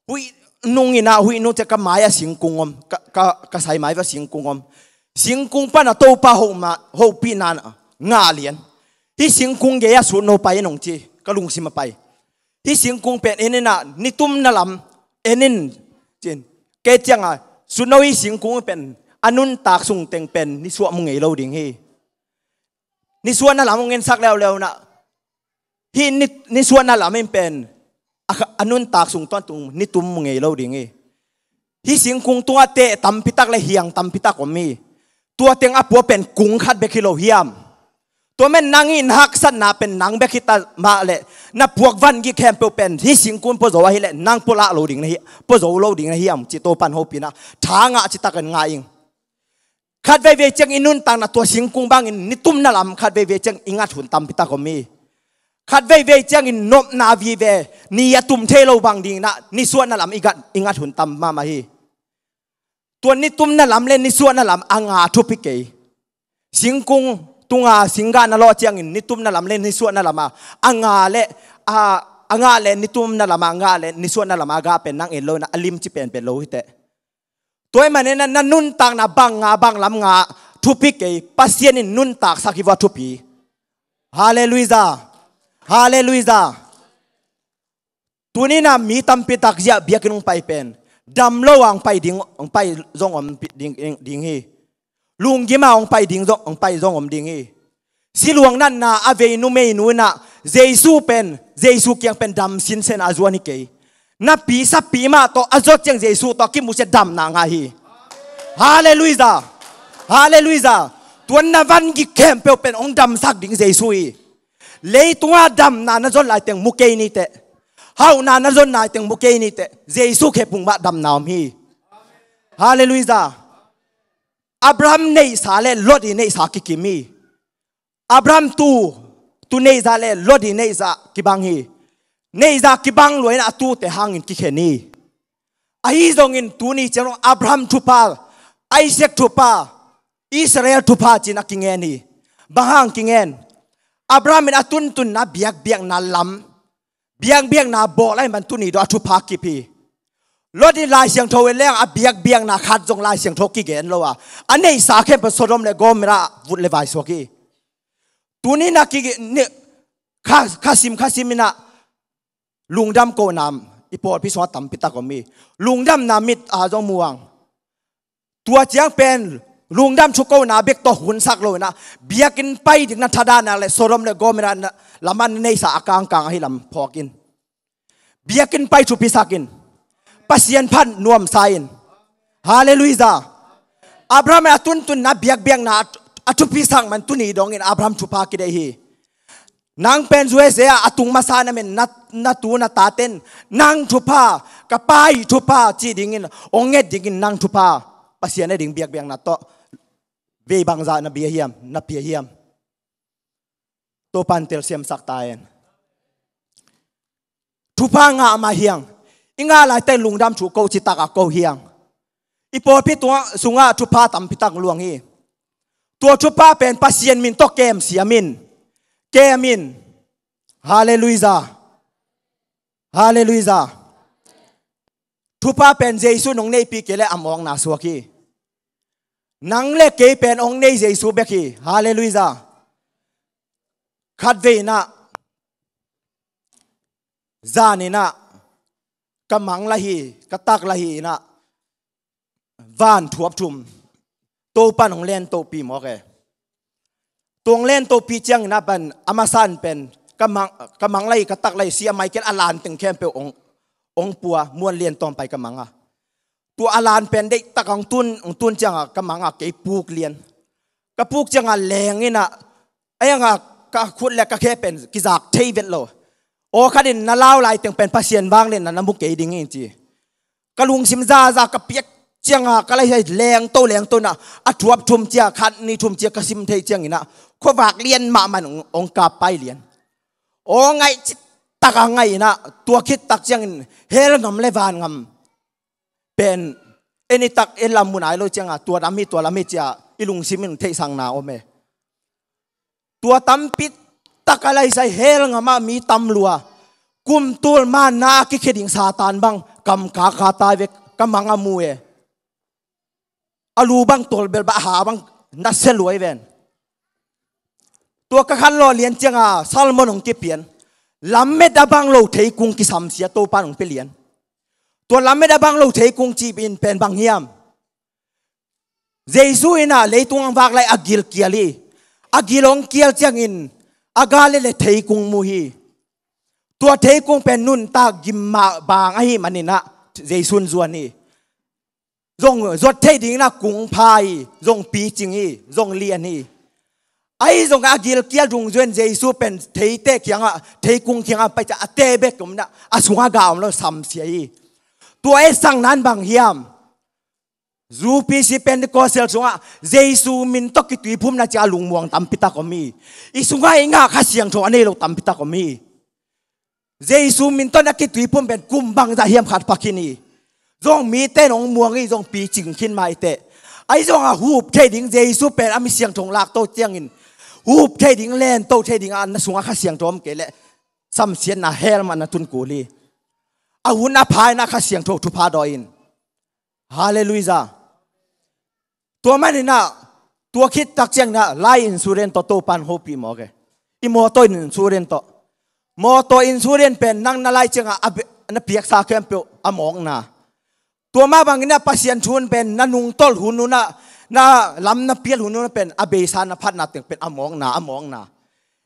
huih nung in ah, huih nung ciah ka mai a singkung om, ka, ka, ka sai mai va singkung om. Singkung pan a Topa hopihna ngah lian. Hih singkung gei a sutno pai in hong ci ka lungsim a pai. Hih singkung pen en in ah nitumna lam en in cin. Kei ciang a sutno hih singkung pen a nuntak sung teng pen nisuah mu ngei lo ding hi. Nisuahna lam hong ensak leuleu in ah hih ni, nisuahna lam in pen a, a nuntak sung tawntung nitum mu ngei lo ding hi. Hih singkung tungah teh tampitak le hiang tampitak om hi. Tua teng a pua pen kung khat bek hi lo hiam? Tua men nang i na haksatna pen nang bek hi ta mah leh na puak van gik khempeuh pen hih singkung pua zo ahi leh nang pua lah lo ding na hi, pua zo lo ding na hiam ci Topan hopihna tha ngah citak in ngah ing. Khat veivei ciang i nuntakna tua singkung bangin nitumna lam khat veivei ciang i ngat hun tampitak om hi. Khat veivei ciangin nopna vive ni a tum thei lo bang ding in ah nisuahna lam i gat, i ngat hun tam mahmah hi. Tua nitumna lam le nisuahna lam a nga thupi kei. Singkung tunga singgah na lawh ciangin nitumna lam le nisuahna lam a, a nga le, a, a ngah le nitumna lam a ngah le nisuahna lam a gah pen nang en lo in ah a limci penpen lo hi teh. Tua ahih manin ah na nuntakna bang nga bang lam nga thupi kei, Pasian in nuntaksak hi vua thupi. Halleluiah. Halleluiah. Tuni in ah mi tampitak ziah biakinn hong pai pen dam lo a hong pai ding, hong pai zong om ding, ding hi. Lunggim a hong pai ding zong, hong pai zong om ding hi. Siluang natna a vei numeinu in ah Jesu pen, Jesu kiang pen dam sinsen a zuan hi kei. Napi sapi mah tawh a zot ciang Jesu tawh a kimusia damna ngah hi. Halleluiah. Halleluiah. Tuan na van gik khempeuh pen hong damsak ding Jesu hi. Leitungah damna na zon lai teng mu kei ni teh. Hauhna na zon lai teng mu kei ni teh. Jesu khepung mah damna om hi. Halleluiah. Abraham neihsa le Lot i neihsa kikim hi. Abraham tu, tu neihsa le Lot i neihsa kibang hi. Neihsa kibang lua in a tute hangin kikhen hi. Ahi zongin tuni ciang Abraham thupha, Isaac thupha, Israel thupha ci-in a kingen hi. Bang hang kingen? Abraham in a tuntunna biakbiakna lam, biakbiakna bawl ahih man tuni dong a thupha kip hi. Lot in Lai Siangtho en leng a biakbiakna khat zong Lai Siangtho kigen lo a, a neihsa khempeuh Sodom le Gomorrah vut le vai suak hi. Tuni in a ki, ni, kha, khasim khasim in a lungdam kohna i pawlpi sungah tampi tak om hi. Lungdamna mit a zong mu ang. Tua ciang pen lungdam thukona bek tawh hunsak lo in a, biakinn pai ding na thadah nak leh Sodom le Gomorrah na, lam a na neihsa a kangkang ahi lam phawk in. Biakinn pai thupisak in. Pasian phat nuamsa in. Halleluiah. Abraham a tuntunna biakbiakna a thupisak man tuni dongin Abraham thupha kideih hi. Nang pen U S A ah a tung masa na men na, na tu na taten nang thupha, ka pa i thupha ci dingin, ong nget dingin nang thupha Pasian a ding biakbiakna tawh vei bangzah na bia hiam, na pia hiam? Topan telsiamsak ta hen. Thupha ngah mah hiang. I ngah laite lungdam thu ko citak a ko hiang. I pawlpi tungah sungah thupha tampi tak luang hi. Tua thupha pen Pasian min tawh kem siam in. Kem in. Halleluiah. Halleluiah. Thupha pen Jesu nong neihpih kei leh a mawkna suak hi. Nang le kei pen ong nei Jesu bek hi. Halleluiah. Khatvei in a, zan in a, ka mang la hi, ka tak la hi in a, van thuap thum Topan hong len tohpih mawk e. Tua hong len tohpih ciangin a pan a masa in pen ka mang, ka mang la hi, ka tak la hi, Sia Michael a lan teng khempeuh ong, ong pua, muan lian tawm pai ka mang a. Tua a lan pen deihtak a hong tun, hong tun ciang a ka mang a kei puk lian. Ka puk ciang a leng in a, a hiang a ka khut le ka khe pen kizak thei vet lo. Aw khat in na lau lai teng pen Pasian vangliatna na mu kei ding hi ci. Ka lungsim zaza ka piak ciang a ka lai sai lengto lengto in a, a thuap thum cia, khat ni thum cia ka sim thei ciangin a, khuavak lian mahmah in ong, ong kap pai lian. Aw ngaih cit tak a ngaih in ah, tua khit tak ciangin hell ngam le van ngam pen en i tak en lam mu nai lo ciangah, tua lam hi, tua lam hi ci-a i lungsim in theihsakna om e. Tua tampi tak a laisai hell ngam ah mi tam lua, kum tul manna a kikhia ding Satan bang kam kaka tai ve, ka mang a mu e. A lu bang tolbel bang, ha bang nasia lua hi ven. Tua ka khanlawh lian ciangah sermon hong kipian. Lamet a bang lo theikung kisamsia Topa'n hong pia lian. Tua lamet a bang lo theikung cih in pen bang hiam? Jesu in ah leitung a vak lai a gilkial hi. A gil hong kial ciangin a gal le theikung mu hi. Tua theikung pen nuntak gim mah bang ahih manin ah Jesu'n zuan hi. Zong zuat theih dingin ah kung pha hi, zong picing hi, zong lian hi. Ahi zongin a gilkial dungzui in Jesu pen theite kiangah, theikung kiangah pai ciang a teh bek om in ah, a sungah gah om lo, samsia hi. Tua etsakna in bang hiam? UPC Pentecostal sungah Jesu min tawh kituiphumna ci-a lungmuang tampi tak om hi. I sungah i ngah Kha Siangtho a nei lo tampi tak om hi. Jesu min tawh na kituiphum pen kum bangzah hiam khat pha khin hi. Zong mite in hong muang hi, zong picing khin mah hi teh. Ahi zongin ah hup thei ding, Jesu pen a mi siangtho lakto ciangin hup thei ding, lento thei ding a, na sungah Kha Siangtho om kei leh samsiatna hell mah na tun kul hi. A hun a pha in ah Kha Siangtho thupha dawi in. Halleluiah. Tua manin ah, tua khit tak ciangin ah life insurance tawh Topa'n hopih mawk e. I mawtaw insurance tawh. Mawtaw insurance pen nang na lai ciangah a be-, na piaksa khempeuh a mawkna. Tua mah bangin ah Pasian thu in pen na nungtolh hun un ah, na lam na pial hun un ah pen a beisa na phatna teng pen a mawkna, a mawkna.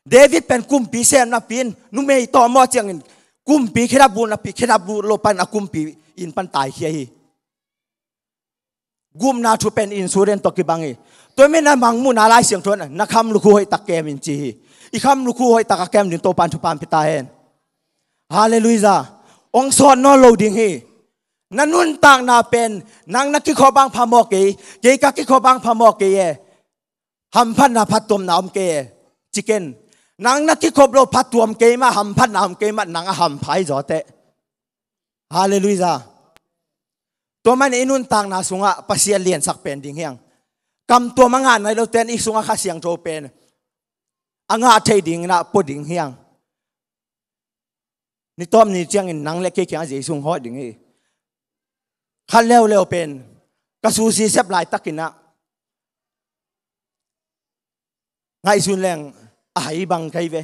David pen kumpi sem napi in numei tawm aw ciangin kumpi khedap bulh napi, khedap bulh loh pan a kumpi inn pan taikhia hi. Gupna thu pen insurance tawh kibang hi. Tua manin ah mangmuhna Lai Siangtho in ah na khamlukhu hoihtak kem in ci hi. I khamlukhu hoihtak a kem ding Topa'n thupha hong pia ta hen. Halleluiah. Hong sawt nawn lo ding hi. Na nuntakna pen nang na kikhop bang phamawh kei, kei ka kikhop bang phamawh kei e. Hamphatna phattuamna om kei e. Ci ken. Nang na kikhop loh phattuam kei mah, hamphatna om kei mah, nang a hampha hi zaw teh. Halleluiah. Tua manin i nuntakna sungah Pasian liansak pen ding hi hang. Kamtuam a ngah nai lote'n i sungah Kha Siangtho pen a ngah thei dingin ah pua ding hi hang. Ni tawp ni ciangin nang le kei kiangah Jesu hong hawh ding hi. Khat leuleu pen ka susi sep laitakin ah ngaihsun leng a hai bang ka hi ve.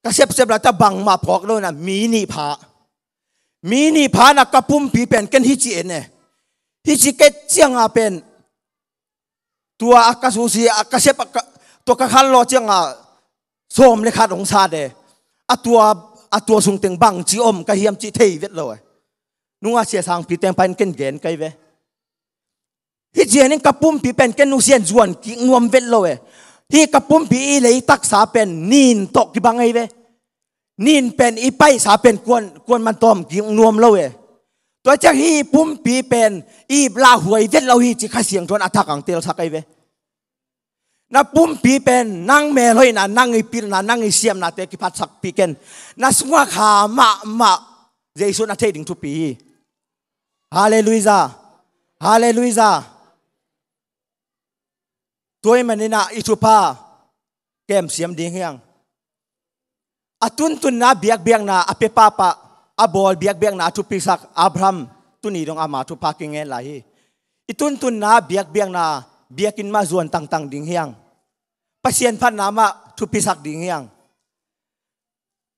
Ka sepsep laitak bangmah phawk lo in ah mi nih pha. Mi nih pha in ah ka pumpi pen ken hih ci en e. Hih ci ket ciangah pen tua a ka susi a ka sep a ka, tua ka khanlawh ciangah sawm le khat hong sat e. A tua, a tua sung teng bangci om ka hiam cih thei vet lo e. Nungah Sia Sangpi teng pan ken gen ka hi ve. Hih ci en in ka pumpi pen ken nusia in zuan kik nuam vet lo e. Hih ka pumpi i lei taksa pen nin tawh kibang ahi ve. Nin pen i paihsa pen kuan, kuan man tawm kik nuam lo e. Tua ciang hih pumpi pen i lauhuai vet lo hi ci Kha Siangtho in a thak hong telsak ahi ve. Na pumpi pen nang melhoihna, nang i pilna, nang i siamnate kiphatsakpih ken. Na sungah Kha mahmah Jesu in a theih ding thupi hi. Halleluiah. Halleluiah. Tua ahih manin ah i thupha kemsiam ding hi hang. A tuntunna biakbiakna a pia pahpah, a bawl biakbiakna a thupisak Abraham tuni dong ama thupha kingen lai hi. I tuntunna biakbiakna biakinn mah zuan tangtang ding hi hang. Pasian phatna mah thupisak ding hi hang.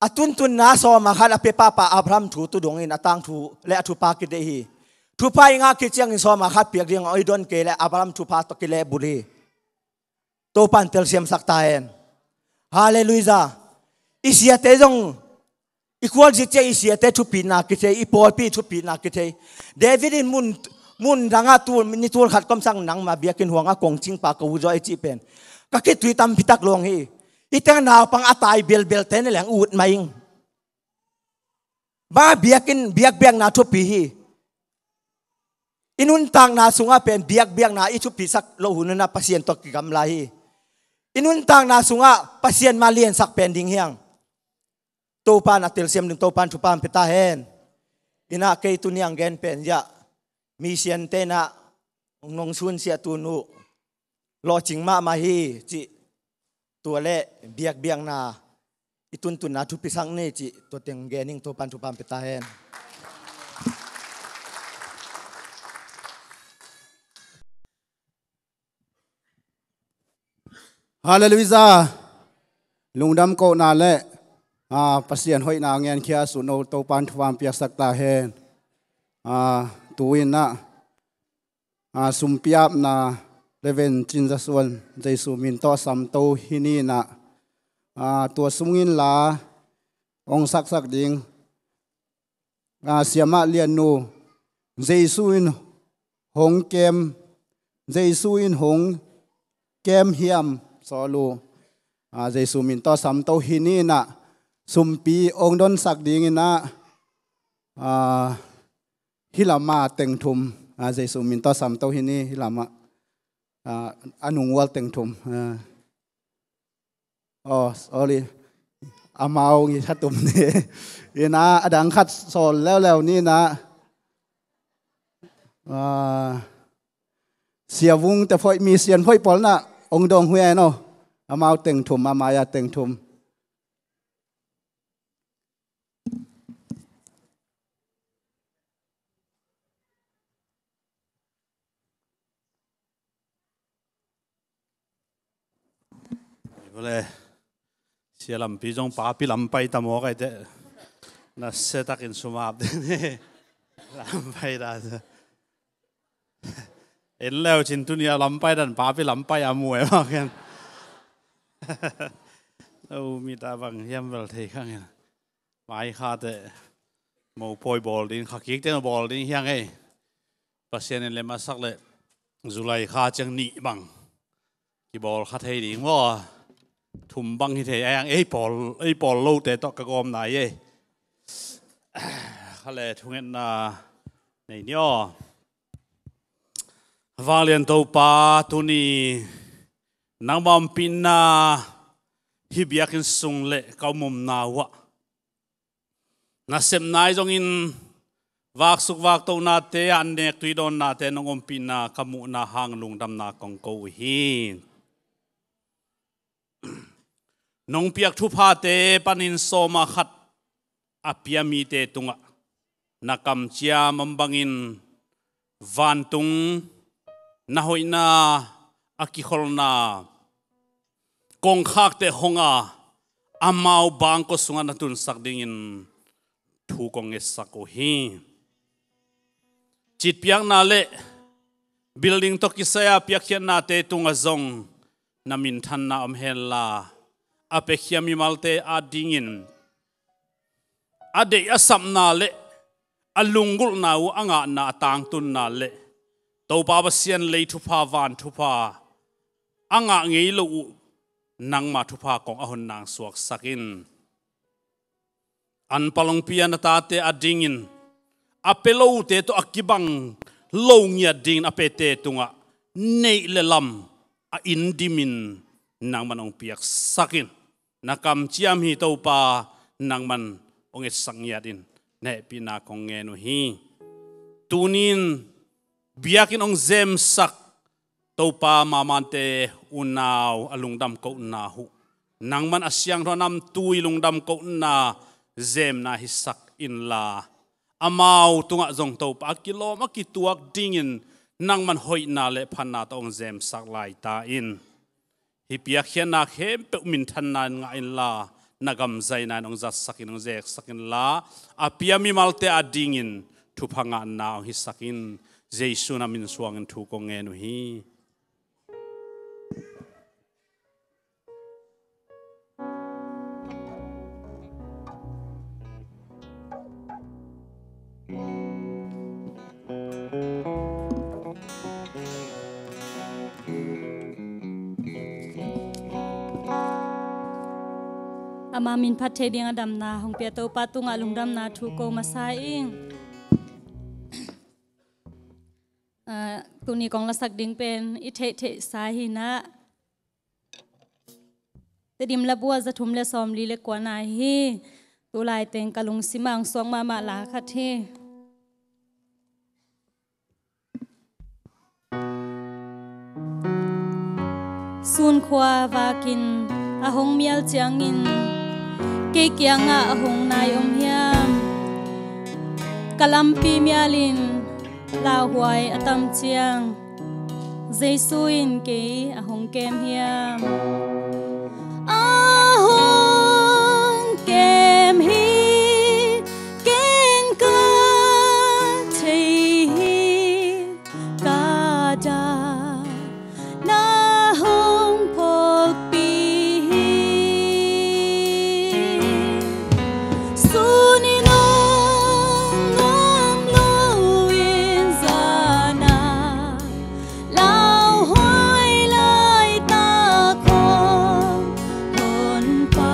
A tuntunna sawma khat a pia pahpah Abraham thu tu dongin a tangthu le a thupha kideih hi. Thupha i ngah khit ciangin sawma khat piak ding a oi don kei le Abraham thupha tawh kilehbulh hi. Topa'n telsiamsak ta hen. Halleluiah. I siate zong, i khualzin ciang i siate thupina kithei, i pawlpi thupina kithei. David in mun, mun dangah tul, ni tul khat ka omsak nangma biakinn huangah kongcingpa ka ut zaw e cih pen ka khitui tampi tak lawng hi. Hih teng naupang a tai belbelte na leng ut mah ing. Bang biakinn, biakbiakna thupi hi. I nuntakna sungah pen biakbiakna i thupisak loh hun un ah Pasian tawh kigamla hi. I nuntakna sungah Pasian mah liansak pen ding hi hang. Topan a telsiam ding Topan thupha pia ta hen. Inah kei tuni ang gen pen ziah, mi siante inah nong sunsiah tun uh lawhcing mahmah hi cih, tua le biakbiakna i tuntunna thupisak ni cih tua teng gen ing. Topan thupha pia ta hen. Halleluiah. Lungdam kohna le, ah, Pasian hoihna ngenkhia sun no Topan thupha piaksak ta hen. Ah, tu inah, ah, sumpiapna Reverend Cin Za Suan Jesu min tawh samto hi ni inah, ah, tua sungin la hong saksak ding, ah, Siamah Lian Nu, Jesu in hong kem, Jesu in hong kem hiam, sawl uh, ah, Jesu min tawh samto hi ni inah, sumpi hong donsak ding inah, ah, hih lamah teng thum, ah, Jesu min tawh samto hi ni, hih lamah, ah, a nungual teng thum, ah. Oh, sorry. Amau ngi thatum ni. Inah a dang khat sawl leuleu ni inah. Ah, Sia Vung te phoih, mi sian phoih pawl inah hong dong huai no. Amau teng thum, amau a teng thum. Vale. Sia lampi zong papi lampai ta maw kai te. Na se takin sumap de ni. Lampai ta. En leu cin tuni a lampai dan papi lampai a mu e mah ken. Au, mi ta bang hiam bel thei khang en. Mai kha te mopawi bawl ding, kha kik te bawl ding hiang ei. Pasian in lem a sak le July kha ciang nih bang kibawl kha thei ding maw. Thum bang hi thei a hiang ei pawl, ei pawl lote tawh ka gawm nai ei. Kha le thungetna nei ni aw. Vanglian Topa, tuni nangma ompihna hih biakinn sung le ka omomna uhah nasepna i zongin vaksuk vaktohnate ah nek tui dawnnate nong ompihna ka muhna hang lungdamna kong ko uh hi. Nong piak thuphate panin sawma khat a pia mite tungah na kamciam om bangin vantung na hoihna a kikholna kongkhakte hong a amau bangkua sungah na tunsak dingin thu kong ngetsak uh hi. Citpiakna le building tawh kisai-a piakkhiatnate tungah zong na minthanna om henla, a piakhia mimalte adingin a deih a sapna le a lunggulhna uh a ngahna a tangtunna le Topa Pasian lei thupha van thupha a ngah ngei lo uh nangma thupha kong a hon nang suaksak in. An palongpi a na tate adingin a pia lote tawh a kibang lo ngiat dingin a piate tungah neih le lam a inn dimin nangman hong piaksak in. Na kamciam hi Topa, nangman hong etsak ngiat in. Na hehpihna kong ngen uh hi. Tuni in biakinn hong zemsak Topa, mamante unau a lungdam kohna uh nangman a siangtho a namtui lungdam kohna zemna hisak inla, amau tungah zong Topa a kilawm a kituak dingin nangman hoihna le phatna tawh hong zemsak lai ta in. Hih piakkhiatna khempeuh minthanna in ngah inla, na gamzaina in hong zatsak in, hong zeksak inla, a pia mimalte adingin thupha ngahna hong hisak in. Jesu na min suangin thu kong ngen uh hi. Ama min phat thei ding a damna hong pia Topa tungah lungdamna thu ko masa ing. Ah, tuni kong lasak ding pen i theihtheihsa hi na. Tedim labu ah za thum le sawmli le kua na hi. Tulai teng ka lungsim ah hong suak mahmah la khat hi. Sunkhua vakin a hong mial ciangin kei kiangah a hong nai om hiam? Ka lampi mialin lauhuai a tam ciang Jesu in kei a hong kem hiam? A hong kem hi, ken ka thei hi, ka dah na hong phawkpih hi. Sun in hong nuam loin zan ah lauhuai laitak khawng Honpa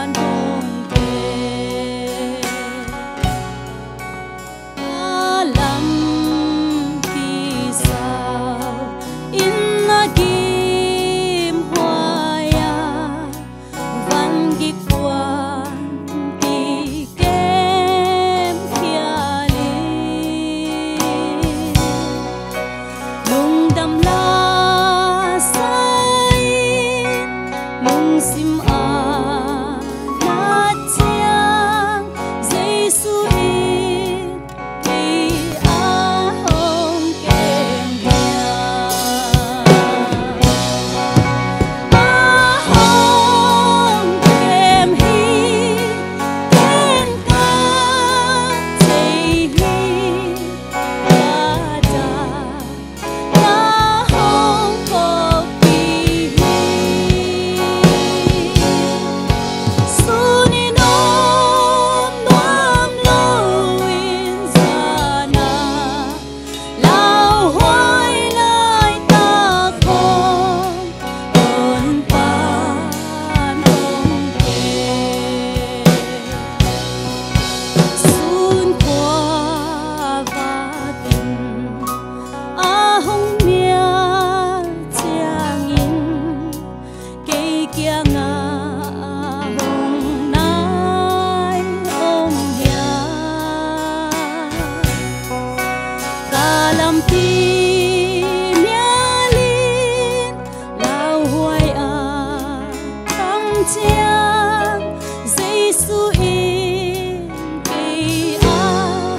in hong kem. A lampi sau in a gimhuai a, van gik puan kikem khial in, lungdam la sa in, lungsim a nat ciang Jesu in kei a hong kem hi. A hong kem hi, ken ka thei hi, ka dah na hong phawkpih hi. Sun in hong nuam loin zan ah lauhuai laitak khawng Honpa in hong kem. Sunkhua vakin a hong mial ciangin kei kiangah a hong nai om hiam? Ka lampi mialin lauhuai a tam ciang Jesu in kei a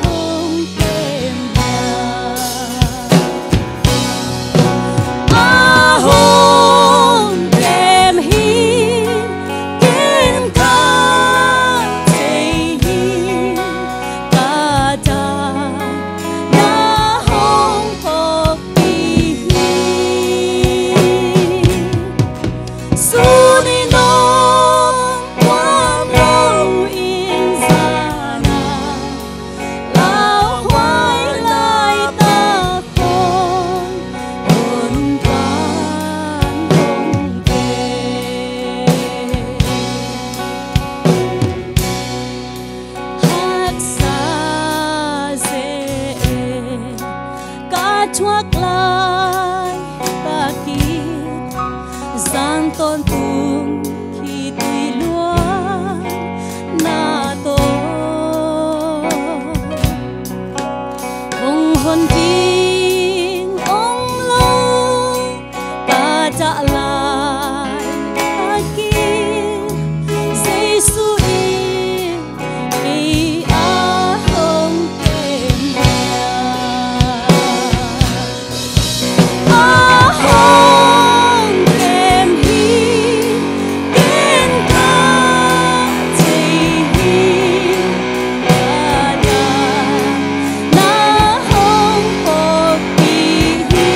hong kem hiam? A hong kem hi, ken ka thei hi, ka dah na hong phawkpih hi. Sun in hong nuam loin zan ah lauhuai laitak khawng Honpa in hong kem. Haksa zen ka thuak laitakin zan tawntung khitui luanna tawh hong hon ding om lo ka dah laitakin Jesu in kei a hong kem hiam? A hong kem hi, ken ka thei hi, ka dah na hong phawkpih hi.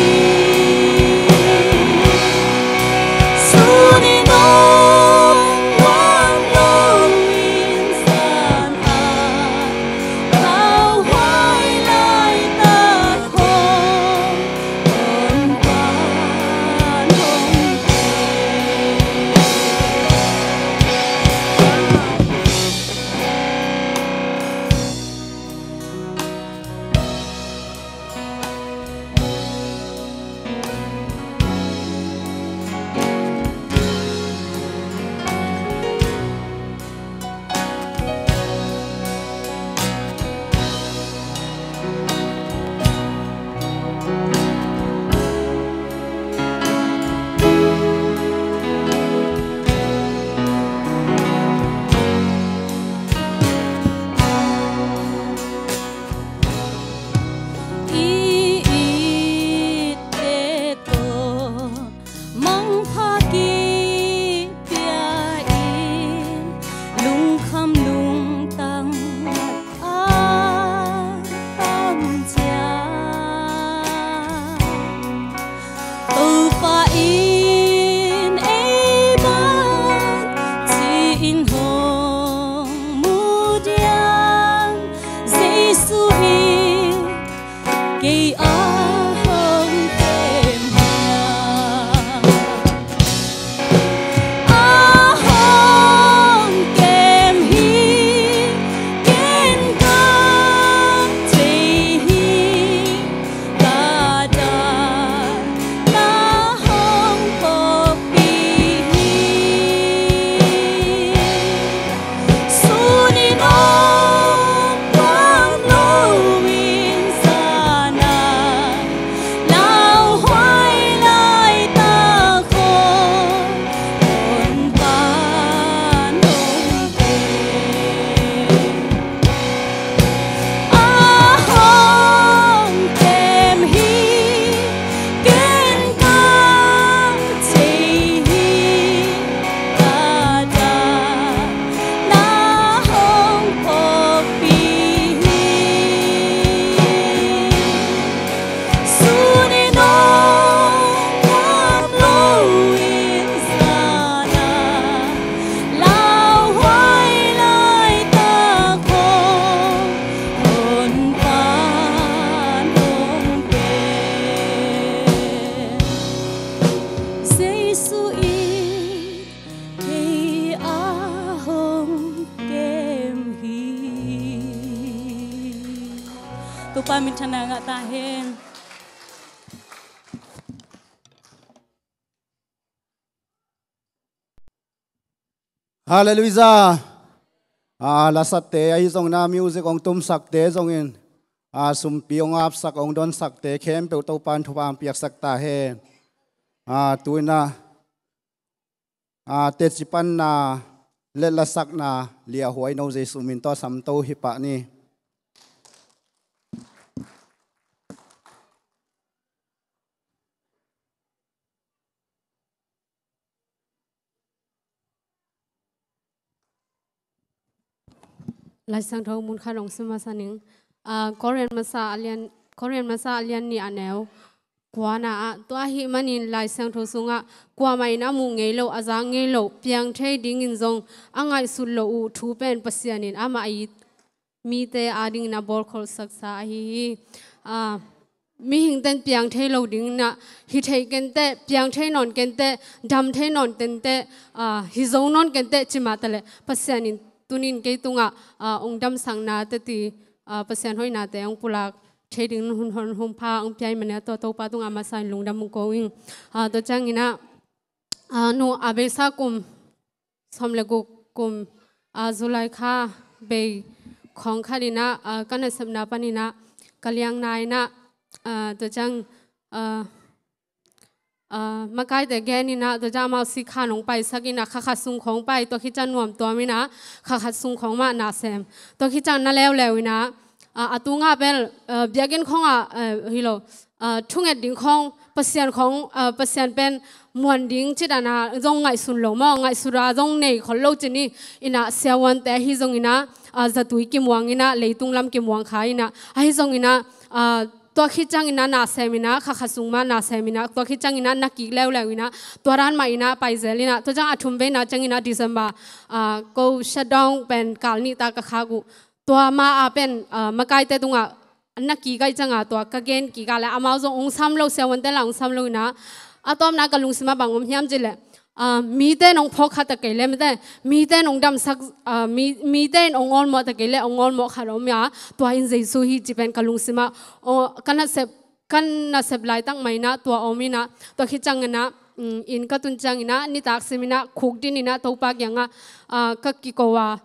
Kei a hong kem hi, a hong kem hi, ken ka thei hi, ka dan na hong pawlpih hi. Sun in om nuam loin zan ah lauhuai laitak hong, hong pan hong kem. A hong kem hi, ken ka thei hi, ka dan na hong pawlpih hi. Sun in om nuam loin zan ah lauhuai laitak hong, hong pan hong kem. Jesu in kei a hong kem hi. Topa minthanna ngah ta hen. Halleluijah. A, lasatte ahi zongin ah, music hong tumsakte zongin, a, sumpi hong apsak, hong donsakte khempeuh Topa in thupha hong piaksak ta hen. A, tu-in ah, a, teci panna le lasakna liahhuai no Jesu min tawh samto hi pah ni. Lai Siangtho mun khat hong sim masa ning. Ah, Korin masa a lian, Korin masa a lian nih a neu kuana ah, tua ahih manin Lai Siangtho sungah kuamah in a muh ngei lo, a za ngei lo, piang thei dingin zong a ngaihsut loh uh thu pen Pasian in amah a it mite adingin a bawlkholhsaksa ahi hi. Ah, mihingte'n piang thei lo dingin ah, hi thei kenteh, piang thei nawn kenteh, dam thei nawn kenteh, ah, hi zo nawn kenteh ci mah taleh, Pasian in tuni-in kei tungah, ah, hong damsakna teci, ah, Pasian hoihnate hong pulak thei dingin hun hon hun pha hong pia ahih manin ah, tua Topa tungah a masa in lungdam hong ko ing. Ah, tua ciangin ah, ah, nu a beisa kum sawm le guk kum, ah, July kha bei khawng khat in ah, ah, ka nasepna panin ah, ka liangna in ah, ah, tua ciang, ah, ah, makaite gen in ah, tua ciang amau sikhan hong paisak in ah, kha khat sung khawng pai, tua khit ciang nuamtuam in ah, kha khat sung khawng mah na sem. Tua khit ciang na leuleu in ah, ah, a tungah bel, ah, biakinn khawngah, ah, hi lo, ah, thunget ding khawng, Pasian khawng, ah, Pasian pen muan ding ci dan a zong ngaihsun lo maw, ngaihsut a zong nei khol lo ci ni. In ah siavuante ahi zongin ah, ah, zatui kimuang in ah, leitung lam kimuang kha in ah, ahi zongin ah, ah, tua khit ciangin ah na sem in ah, kha khat sung mah na sem in ah, tua khit ciangin ah na kik leuleu in ah, tua dan mah in ah pai zel in ah, tua ciang a thum veina ciangin ah December, ah, ko shutdown pen kal nih ta ka khak uh. Tua ma a pen, ah, makaite tungah na kik ahih ciangah tua ka gen kik a leh amau zong hong sam lo, siavuante lah hong sam lo in ah, a tawpna ka lungsim ah bang om hiam cih leh, ah, mite in hong phawk kha ta kei leh, mite, mite in hong damsak, ah, mi, mite in hong awlmawh ta kei leh, hong awlmawh khat om hi a, tua in Jesu hi cih pen ka lungsim ah, aw, ka nasep, ka nasep laitak mah in ah tua om in ah, tua khit ciangin ah, mm, inn ka tun ciangin ah, nitak sim in ah, khukdin in ah, Topa kiangah, ah, ka kiko a,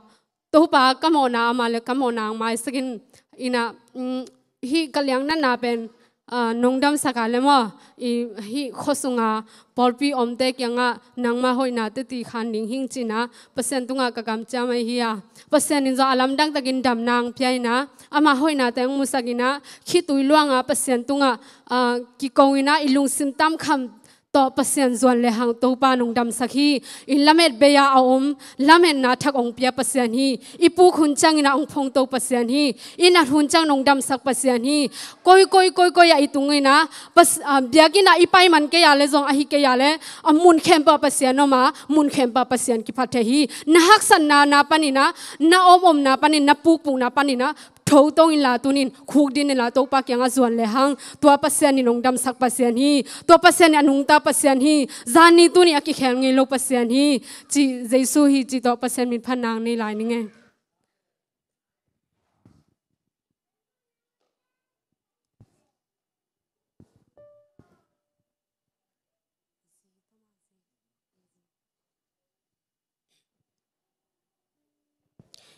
Topa, ka mawhna a mah leh ka mawhna hong maisak in, in ah, mm, hih ka liangnatna pen, ah, nong damsak a leh maw, i, hih khua sunga pawlpi omte kiangah nangmah hoihna teci khan ding hing ci in ah, Pasian tungah ka kamciam ahi hi a. Pasian in zong a lamdang takin damna hong pia in ah, ama hoihnate hong musak in ah, khitui luang a Pasian tungah, ah, kiko in ah, i lungsim tamkham tawh Pasian zuan lehang Topa in hong damsak hi. I lamet bei-a a om, lametna thak hong pia Pasian hi. I puk hun ciangin ah hong phongto Pasian hi. I nat hun ciang in hong damsak Pasian hi. Koi, koi, koi, koi ah i tung in ah, Pas-, ah, biakinn ah i pai man kei a leh zong, ahi kei a leh, a mun khempeuh ah Pasian om a, mun khempeuh ah Pasian kiphat thei hi. Na haksatna, na panin ah, na om omna panin, na pukpukna panin ah, tho tong inla tuni in khukdin inla Topa kiangah zuan lehang, tua Pasian in hong damsak Pasian hi. Tua Pasian in a nungta Pasian hi. Zani tuni a kikhel ngei lo Pasian hi, cih Jesu hi cih tawh Pasian min phatna nei lai ning ei.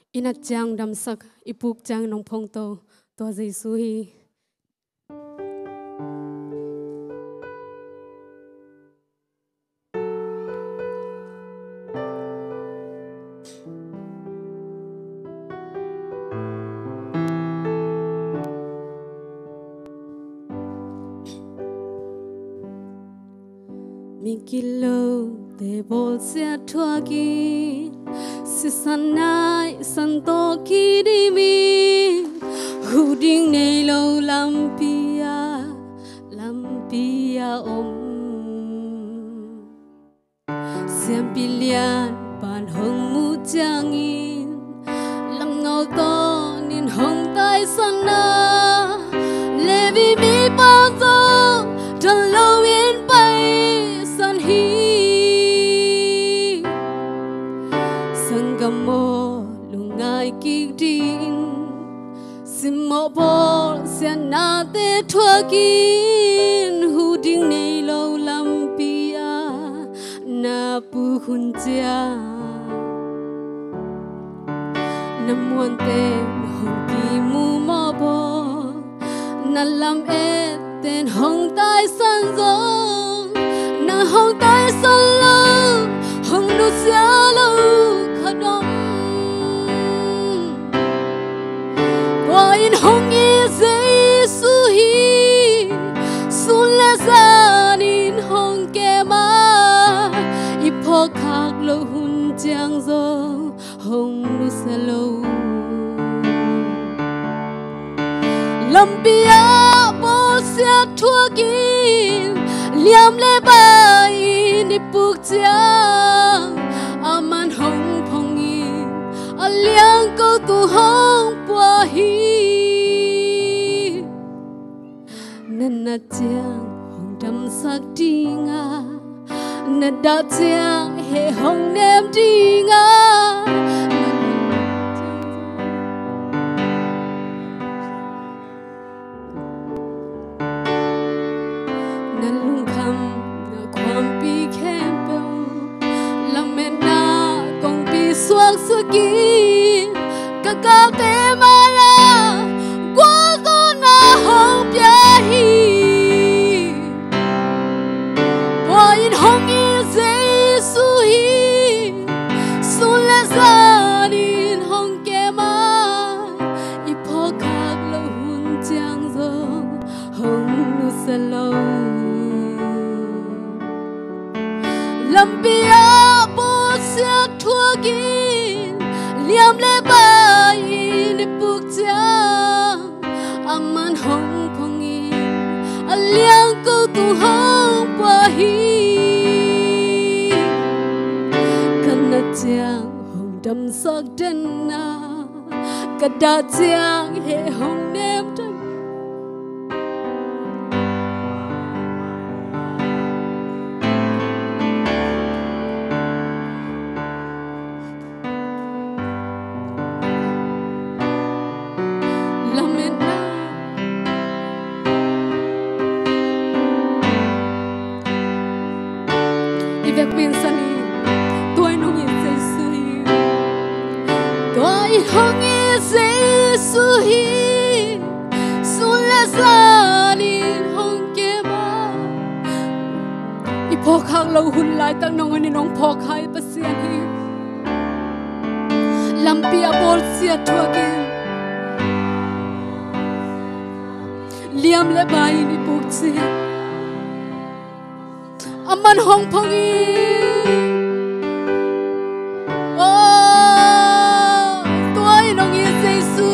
I nat ciang damsak, i puk ciang nong phongto, tua Jesu hi. Mi kilote bawlsiat thuakin, sisan naisan tawh kidimin, huh ding nei lo lampi ah, lampi ah om. Siampi lian pan hong muh ciangin, lamngawl tawnin hong taisan a, Levi mipa zong dal loin paisan hi. Sanggam aw, lungngai kik dih in, simmawh bawlsiatnate thuakin, huh ding nei lo lampi ah na puk hun ciang, na muanten hong kimu mawh bawl, na lametten hong taisan zong, na hong taisan lo, hong nusia lo khat om. Tua in hong it Jesu hi, sun le zanin hong kem a, i phawkkhak loh hun ciang zong hong nusia lo. Lampi ah bawlsiat thuakin, liam le bai in i puk ciang, aman hong phongin, a liangko tung hong pua hi. Na nat ciang hong damsak ding a, na dah ciang heh hong nem ding a, na lungkham na khuampi khempeuh, lametna kongpi suaksak in, ka galte mai-ah gualzawhna hong pia hi. Tua in hong it Jesu hi, sun le zanin hong kem a, i phawkkhak loh hun ciang zong hong nusia lo. Lampi ah bawlsiat thuakin, liam le bai in i puk ciang, aman hong phongin, a liangko tung hong pua hi. Ka nat ciang hong damsak den a, ka dah ciang heh hong nem den. Lametna i vekpi in san hi. Tua in hong it Jesu hi. Tua in hong it Jesu hi. Sun le zanin hong kem a, i phawkkhak loh hun laitak nangawn in hong phawkkha i Pasian hi. Lampi ah bawlsiat thuakin, liam le bai in i puk ciang, aman hong phongin. Oh, tua in hong it Jesu.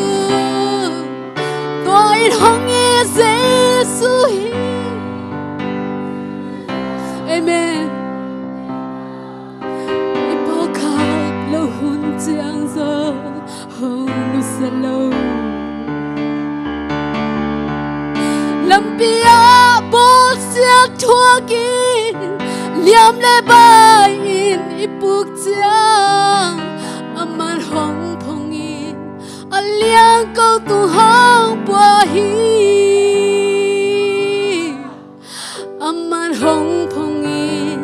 Tua in hong it Jesu hi. Amen. I phawkkhak loh hun ciang zong hong nusia lo. Bia bawlsiat thuakin liam le bai-in i puk ciang, aman hong phongin a liangko tung hong pua hi. Aman hong phongin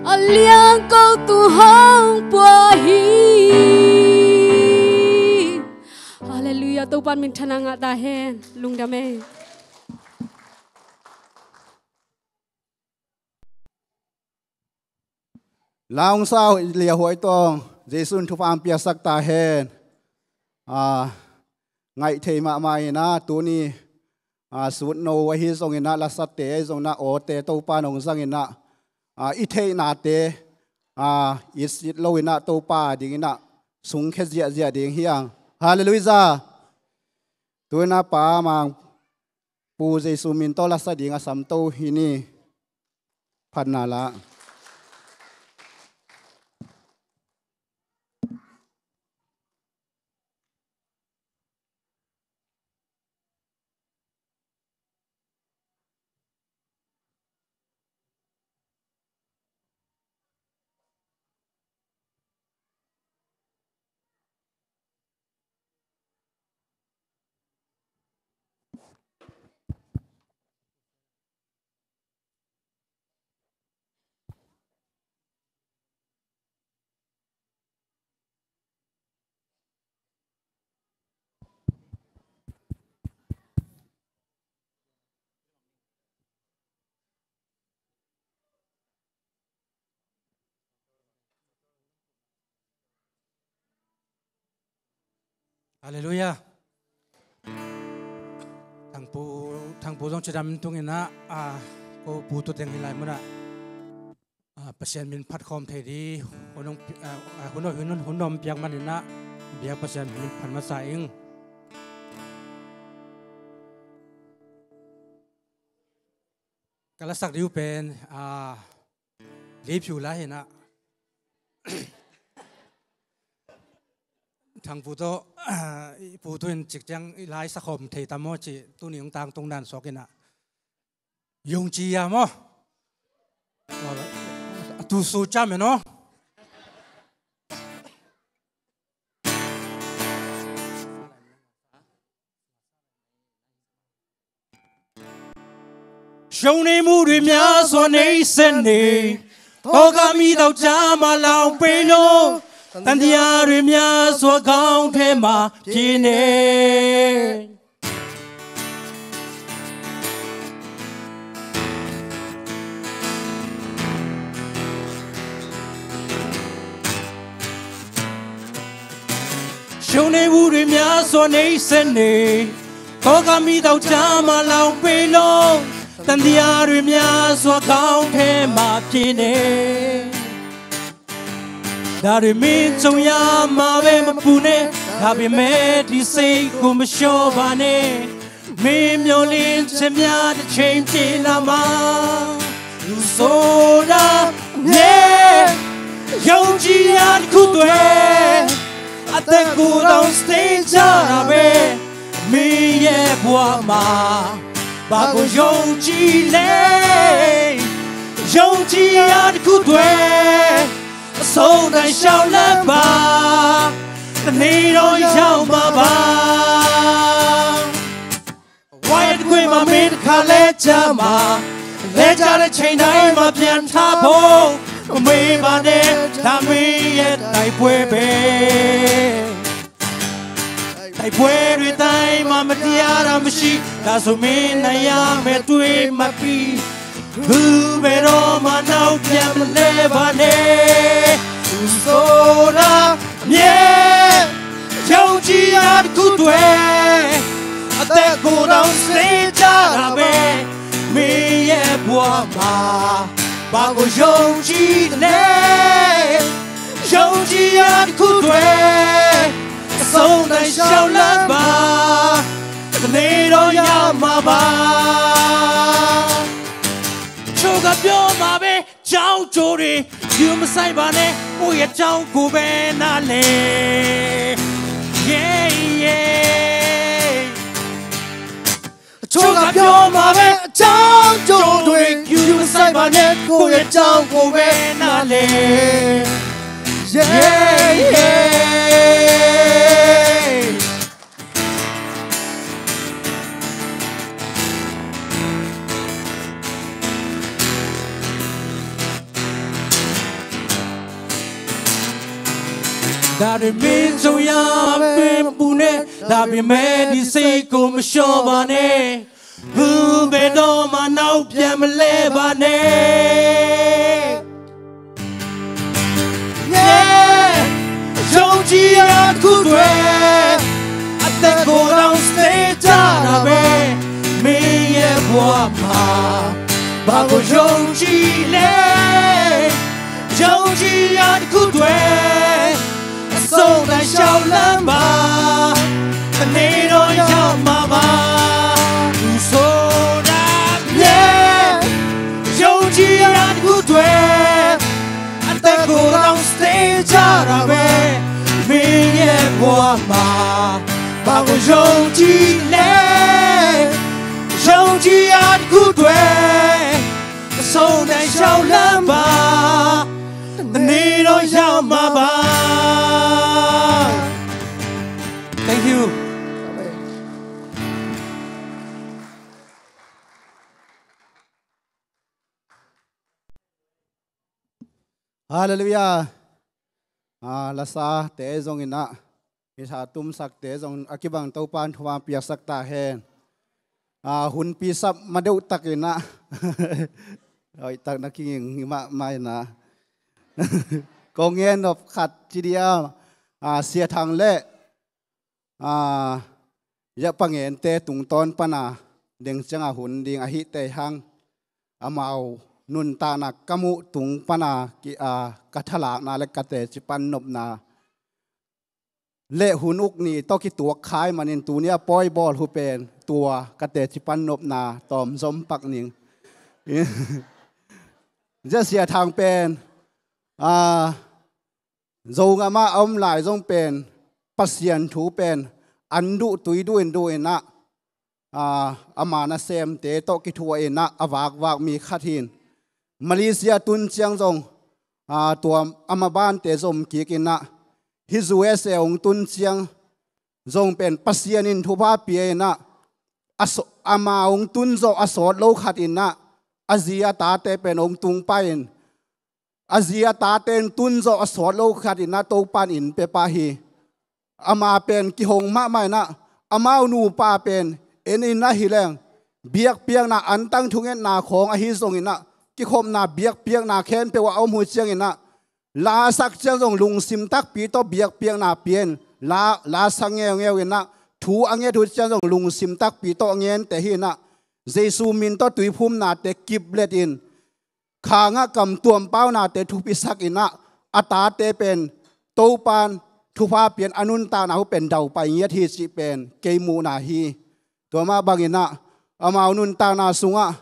a liangko tung hong pua hi. Halleluiah. Topa min thang ngah ta hen. Lungdam e. Laungsa liahuai tawng Jesuh in thupha piaksak ta hen. A, ngaih thei mahmah inah tuni, a, sutno ahi zonginah, lasate ahi zonginah, awte Topa nong zanginah, a, i theihnate, a, i sit loinah Topa dinginah sungkhia ziahziah ding hi ang. Halleluiah. Tuinah Pa Mang Pu Jesu min tawh lasa ding a samto hi ni. Phatna la. Halleluiah. Thangpu, Thangpu zong cidam in tunginah, a, ko pu tu teng hi lai munah, a, Pasian min phat khawm thei di hun hong pi-, a, a, hun hong, hun hong, hun hong piak maninah biak Pasian min phat masa ing. Ka lasak ding uh pen, a, Liphiu lai hinah. Thangpu tawh, i pu tu in cik ciang i lai sakhawm thei tam maw ci, tuni hong tangtung dan suak inah. Yong ci ya maw. A tu su cam e no. Shonei mu dui mya swa nei sen nei. Toka mi tau cha ma lau pe lo. Tandia dui mya swa gaung the ma pi nei. Shonei mu dui mya swa nei sen nei. Toka mi tau cha ma lau pe lo. Tandia dui mya swa gaung the ma pi nei. ဒါတွေမင်းကြုံရမှာပဲမပူနဲ့ ဒါပေမဲ့ဒီစိတ်ကိုမလျှော့ပါနဲ့ မင်းမျှော်လင့်ချက်များတစ်ချိန်ပြေလာမှာ သူဆိုတာမြဲယုံကြည်ရာတစ်ခုတွေ အသက်ကိုယ်တောင်စတေးကြတာပဲ မင်းရဲ့ဘဝမှာ ဘာကိုယုံကြည်လဲ ယုံကြည်ရာတစ်ခုတွေ အဆုံးတိုင်လျှောက်လန်းပါ တနေ့တော့ရောက်မှာပါ ဝါရခွေမှာမင်းတစ်ခါလဲကြမှာ လဲကြတဲ့ချိန်တိုင်းမှာပြန်ထဖို့ မမေ့ပါနဲ့ ဒါမင်းရဲ့တိုက်ပွဲပဲ တိုက်ပွဲတွေတိုင်းမှာမတရားတာမရှိ ဒါဆိုမင်းနိုင်ရမယ်တွေ့မှတ်ပြီး ဘယ်သူဘယ်တော့မှနောက်ပြန်မလဲပါနဲ့ သူဆိုတာမြဲယုံကြည်ရာတစ်ခုတွေ အသက်ကိုယ်တောင်စတေးကြတာပဲ မင်းရဲ့ဘဝမှာ ဘာကိုယုံကြည်လဲ ယုံကြည်ရာတစ်ခုတွေ အဆုံးတိုင်လျှောက်လန်းပါ တနေ့တော့ရမှာပါ ချိုးကပြောမှာပဲ ကြောက်ကြိုးတွေ ယူမဆိုင်ပါနဲ့ ကိုယ့်ရဲ့ကြောင်းကိုပဲနားလဲ Yeah, yeah. အချို့ကပြောမှာပဲ အ ကိုယ့်ရဲ့ကြောင့်ကိုပဲနားလဲ။ Yeah, yeah. ဒါတွေမင်းကြုံရပေမပူနဲ့ဒါပေမဲ့ဒီစိတ်ကိုမလျှော့ပါနဲ့ဘယ်တော့မှနောက်ပြန်မလဲပါနဲ့ Yeah ယုံကြည်ရာတစ်ခုတွေအသက်ကိုယ်တော်စတေးကြတာပဲမင်းရဲ့ဘဝမှာဘာကိုယုံကြည်လဲယုံကြည်ရာတစ်ခုတွေအဆုံးတိုင်းရှောက်လမ်းပါတနေ့တော့ရောက်မှာပါသူဆိုတာမြဲယုံကြည်ရာတစ်ခုတွေအသက်ကိုယ်တော်စတေးကြတာပဲမင်းရဲ့ဘဝမှာဘာကိုယုံကြည်လဲယုံကြည်ရာတစ်ခုတွေအဆုံးတိုင်းရှောက်လမ်းပါတနေ့တော့ရောက်မှာပါ Thank you. Halleluiah. Ah, lasa te zong inah, i sa tumsak te zong a kibang Topan thuma piaksak ta hen. Ah, hun pisap ma deuh tak inah. Oi, tak na kinging mah mah inah. Kong ngen nop khat ci dia. Ah, Sia Thang le ah, ya pangente tungtawn pana deng cianga hun ding ahi te hang amau nuntakna ka muh tung pana ki a ka thalakna le ka teci pan nopna le hun uk ni tawh kituak khai manin tunia pawi bawl hu pen tua ka teci pan nopna tawm zom pak ning. Zia Sia Thang pen ah, Zogam ah a om lai zong pen Pasian thu pen an duh tui duh in duh inah ah, ama nasemte tawh kithuah inah a vakvak mi khat hin Malaysia tun ciang zong ah, tua ama bante zom kik inah hi U S A hong tun ciang zong pen Pasian in thupha pia inah a so, ama hong tun zawh a sawt lo khat inah a zi a tate pen hong tung pai in a zi a tate in tun zawh a sawt lo khat inah Topan in pia pah hi. Ama pen kihong mahmah inah amau nupa pen en inah hi leng biakpiakna antang thungetna khawng ahi zong inah kikhopna biakpiakna khempeuh a om hu ciang inah la sak ciang zong lungsim takpi tawh biakpiakna pia in la, la sak ngeungeu inah thu a nget hu ciang zong lungsim takpi tawh a ngente hi inah Jesu min tawh tuiphumnate kiplet in khangah kam tuampaunate thupisak inah a tate pen Topan thupha pian a nuntakna hu pen daupai ngiat hi cih pen kei muhna hi. Tua mah bang inah amau nuntakna sungah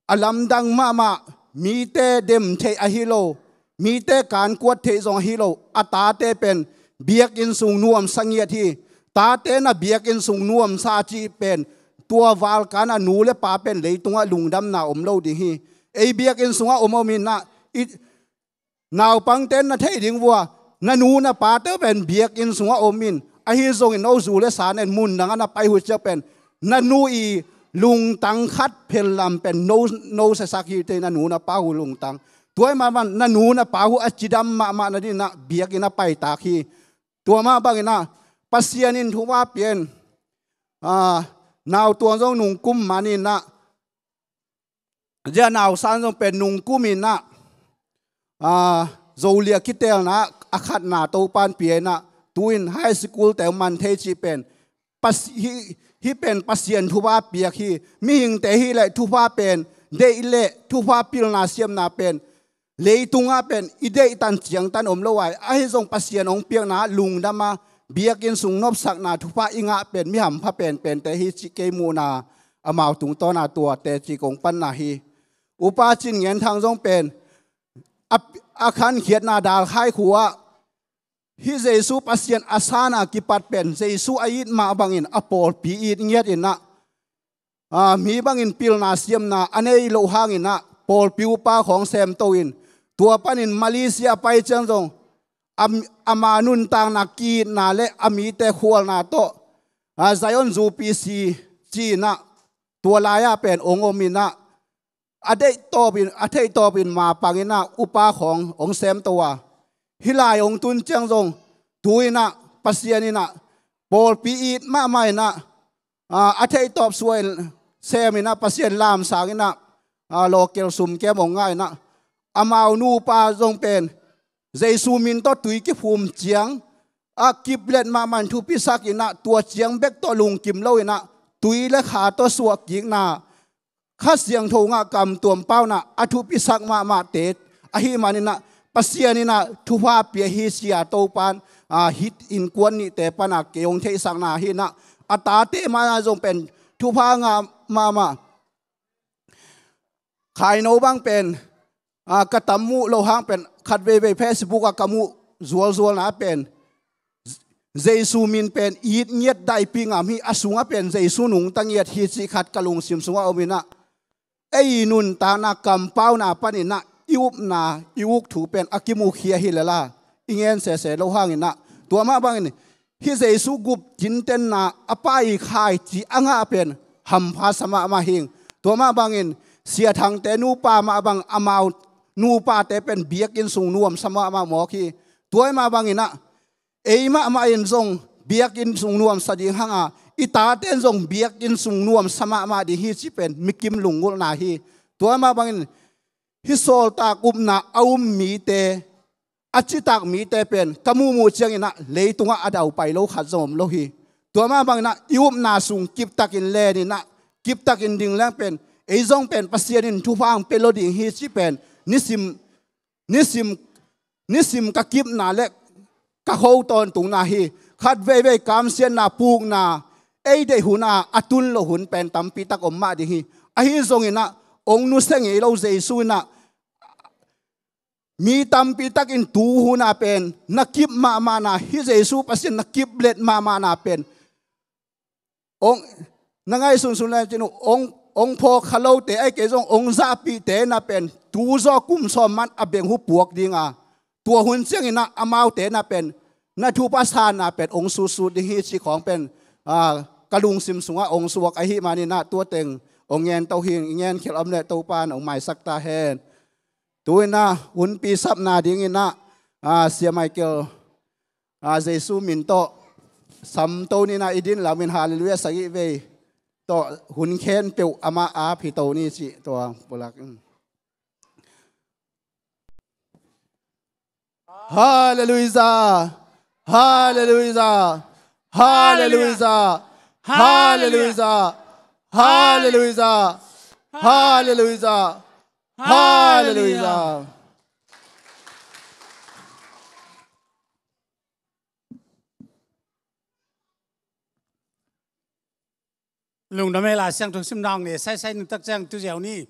a lamdang mahmah mite dem theih ahi lo mite kankuat theih zong ahi lo a tate pen biakinn sung nuamsa ngiat hi. Tate na biakinn sung nuamsa cih pen tua valkan a nu le pa pen leitungah lungdamna om lo ding hi. Ei biakinn sungah om om inah i naupangte na theih ding vua na nu na pate pen biakinn sungah om in ahi zongin no zu le sa nen mun dangah na pai hu ciak pen na nu i lungtang khat phellam pen no, no sesak hi te na nu na pa hu lungtang tuai mahmah na nu na pa hu a cidam mahmah na dinah biakinn a paitak hi. Tua mah bang inah Pasian in thupha pian ah, nautuang zong nungkum man inah zia nausan zong pen nungkum inah ah, Zolia kitelna a khatna Topan pia inah tuin high school te man thei cih pen Pas, hi, hi pen Pasian thupha piak hi. Mihingte hi le thupha pen deih le thupha pilna siamna pen leitungah pen i deihtan ciangtan om lo ai ahi zong Pasian hong piakna lungdama biakinn sung nopsakna thupha i ngah pen mi hampha penpente hi cih kei muhna amau tungtawna tua teci kong panna hi. Upa Cin Ngen Thang zong pen a, a khankhiatna dalkhai khu ah hi Jesu Pasian a sana kipat pen Jesu a it mah bangin a pawlpi it ngiat inah ah, mi bangin pilna siamna a nei loh hang inah pawlpi upa khawng semto in, tua panin Malaysia a pai ciang zong a, ama nuntakna, ki-itna le a mite khualna tawh, a, Zion Zu Pi Si ci-in ah tua lai-ah pen hong om in ah, a deih tawpin, a theih tawpin mapang in ah upa khawng hong semto a, hih lai hong tun ciang zong tu-in ah Pasian in ah pawlpi it mahmah in ah, a, a theih tawp suah in sem in ah Pasian lamsang in ah, a, lawkel sumkem hong ngah in ah, amau nupa zong pen Jesu min tawh tui kiphum ciang a kiplet mahmah in thupisak in ah, tua ciang bek tawh lungkim lo in ah tui le kha tawh suahkikna, Kha Siangtho ngah kam tuam pauna a thupisak mahmahte ahih manin ah Pasian in ah thupha pia hi ci-a Topa'n, a, hih innkuan nihte pana kei hong theihsakna hi in ah, a tate mah zong pen thupha ngah mahmah. Khaino bang pen, a, ka tam muh loh hang pen khat veivei Facebook ah ka muh zualzualna pen Jesu min pen it ngiat daihpih ngam hi, a sungah pen Jesu nungta ngiat hi cih khat ka lungsim sungah om in ah, ei nuntakna kampauna panin ah i upna, i uk thu pen a kimukhia hi lel a, i ngen sese loh hangin ah, tua mah bangin hih Jesu gupkhiatna, a Pa' khaici a ngah pen hampha sa mahmah hi. Tua mah bangin Sia Thangte nupa mah bang amau nupate pen biakinn sung nuamsa mahmah mawk hi. Tua mah bangin ah ei mahmah in zong biakinn sung nuamsa ding hang a, i tate in zong biakinn sung nuamsa mahmah ding hi cih pen mikim lunggulhna hi. Tua mah bangin hih sawltak upna a um mite, a citak mite pen ka muhmuh ciangin ah leitungah a daupai lo khat zong om lo hi. Tua mah bangin ah i upna sung kiptakin len in ah, kiptakin ding leng pen ei zong pen Pasian in thupha hong pia lo ding hi cih pen nisim, nisim, nisim ka kipna le ka kho tawntungna hi. Khat veivei kamsiatna, pukna, ei deih hun a a tun loh hun pen tampi tak om mah ding hi. Ahi zongin ah hong nusia ngei lo Jesu in ah mi tampi takin tu hun a pen na kip mahmahna, hih Jesu Pasian na kiplet mahmahna pen hong, na ngaihsunsun le cin uh, hong, hong phawk kha lote, ahih kei zong hong zahpihte na pen tu zaw kum sawm man a benghu puak ding a, tua hun ciangin ah amaute na pen na thupha sanna pen hong sutsut ding hi cih khawng pen, a, ka lungsim sungah hong suak ahih manin ah tua teng hong ngen to hi. Ngen khial om le Topa'n hong maisak ta hen. Tu-in ah hunpi sapna dingin ah, a, Sia Michael, a, Jesu min tawh samto ni in ah, i din lamin Halleluiah sagih vei tawh hun khempeuh amah ap hi to ni cih tua pulak. Halleluiah. Halleluiah. Halleluiah. Halleluiah. Halleluiah. Halleluiah. Halleluiah. Lungdam ei, Lai Siangtho simna hong ne saisai nungtak ciang tu ziau ni.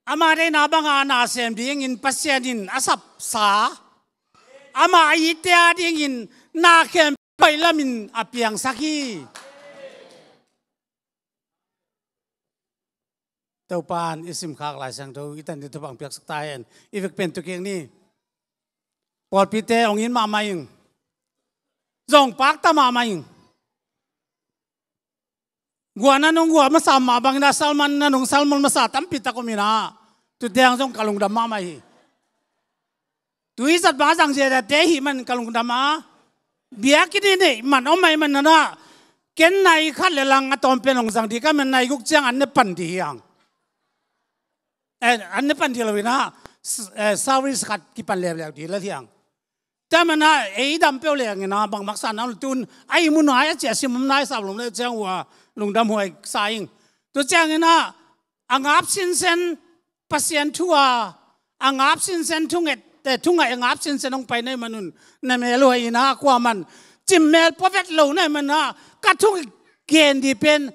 Ama deihna banga na sem dingin Pasian in a sapsa, ama a itte a dingin na khempeuh lamin a piangsak hi. Topa'n i simkhak Lai Siangtho i tan ni thupha hong piaksak ta hen. I vek pen tu keng ni. Pawlpite hong it mahmah ing. Zong pakta mahmah ing. Guah na nung guah masa mah bangin ah sermon na nung sermon masa tampi tak om in ah, tu teng zong ka lungdam mahmah hi. Tu i zat bang a zang ziahziahte ahih man ka lungdam a, biakinn i neih man om ahih man in ah, ken nai khat le lang a tawm pen hong zang ding ka hih man, nai guk ciang an ne pan ding hi hang. Eh, an ne pan ding lo in ah, s-, eh, service khat kipan leuleu ding la hi hang. Tua ahih man in ah ei dam peuh leng in ah bang maksa na om, tun a ihmu nai a, ciah sim om nai, sap lum le ciang uh a lungdam huai sa ing. Tua ciangin ah a ngap sinsen, Pasian thu a, a ngap sinsen, thunget, eh, thungaih a ngap sinsen hong pai na hih man un, na mel huai in ah, kuaman cimmel pua vet lo na hih man in ah, ka thugen ding pen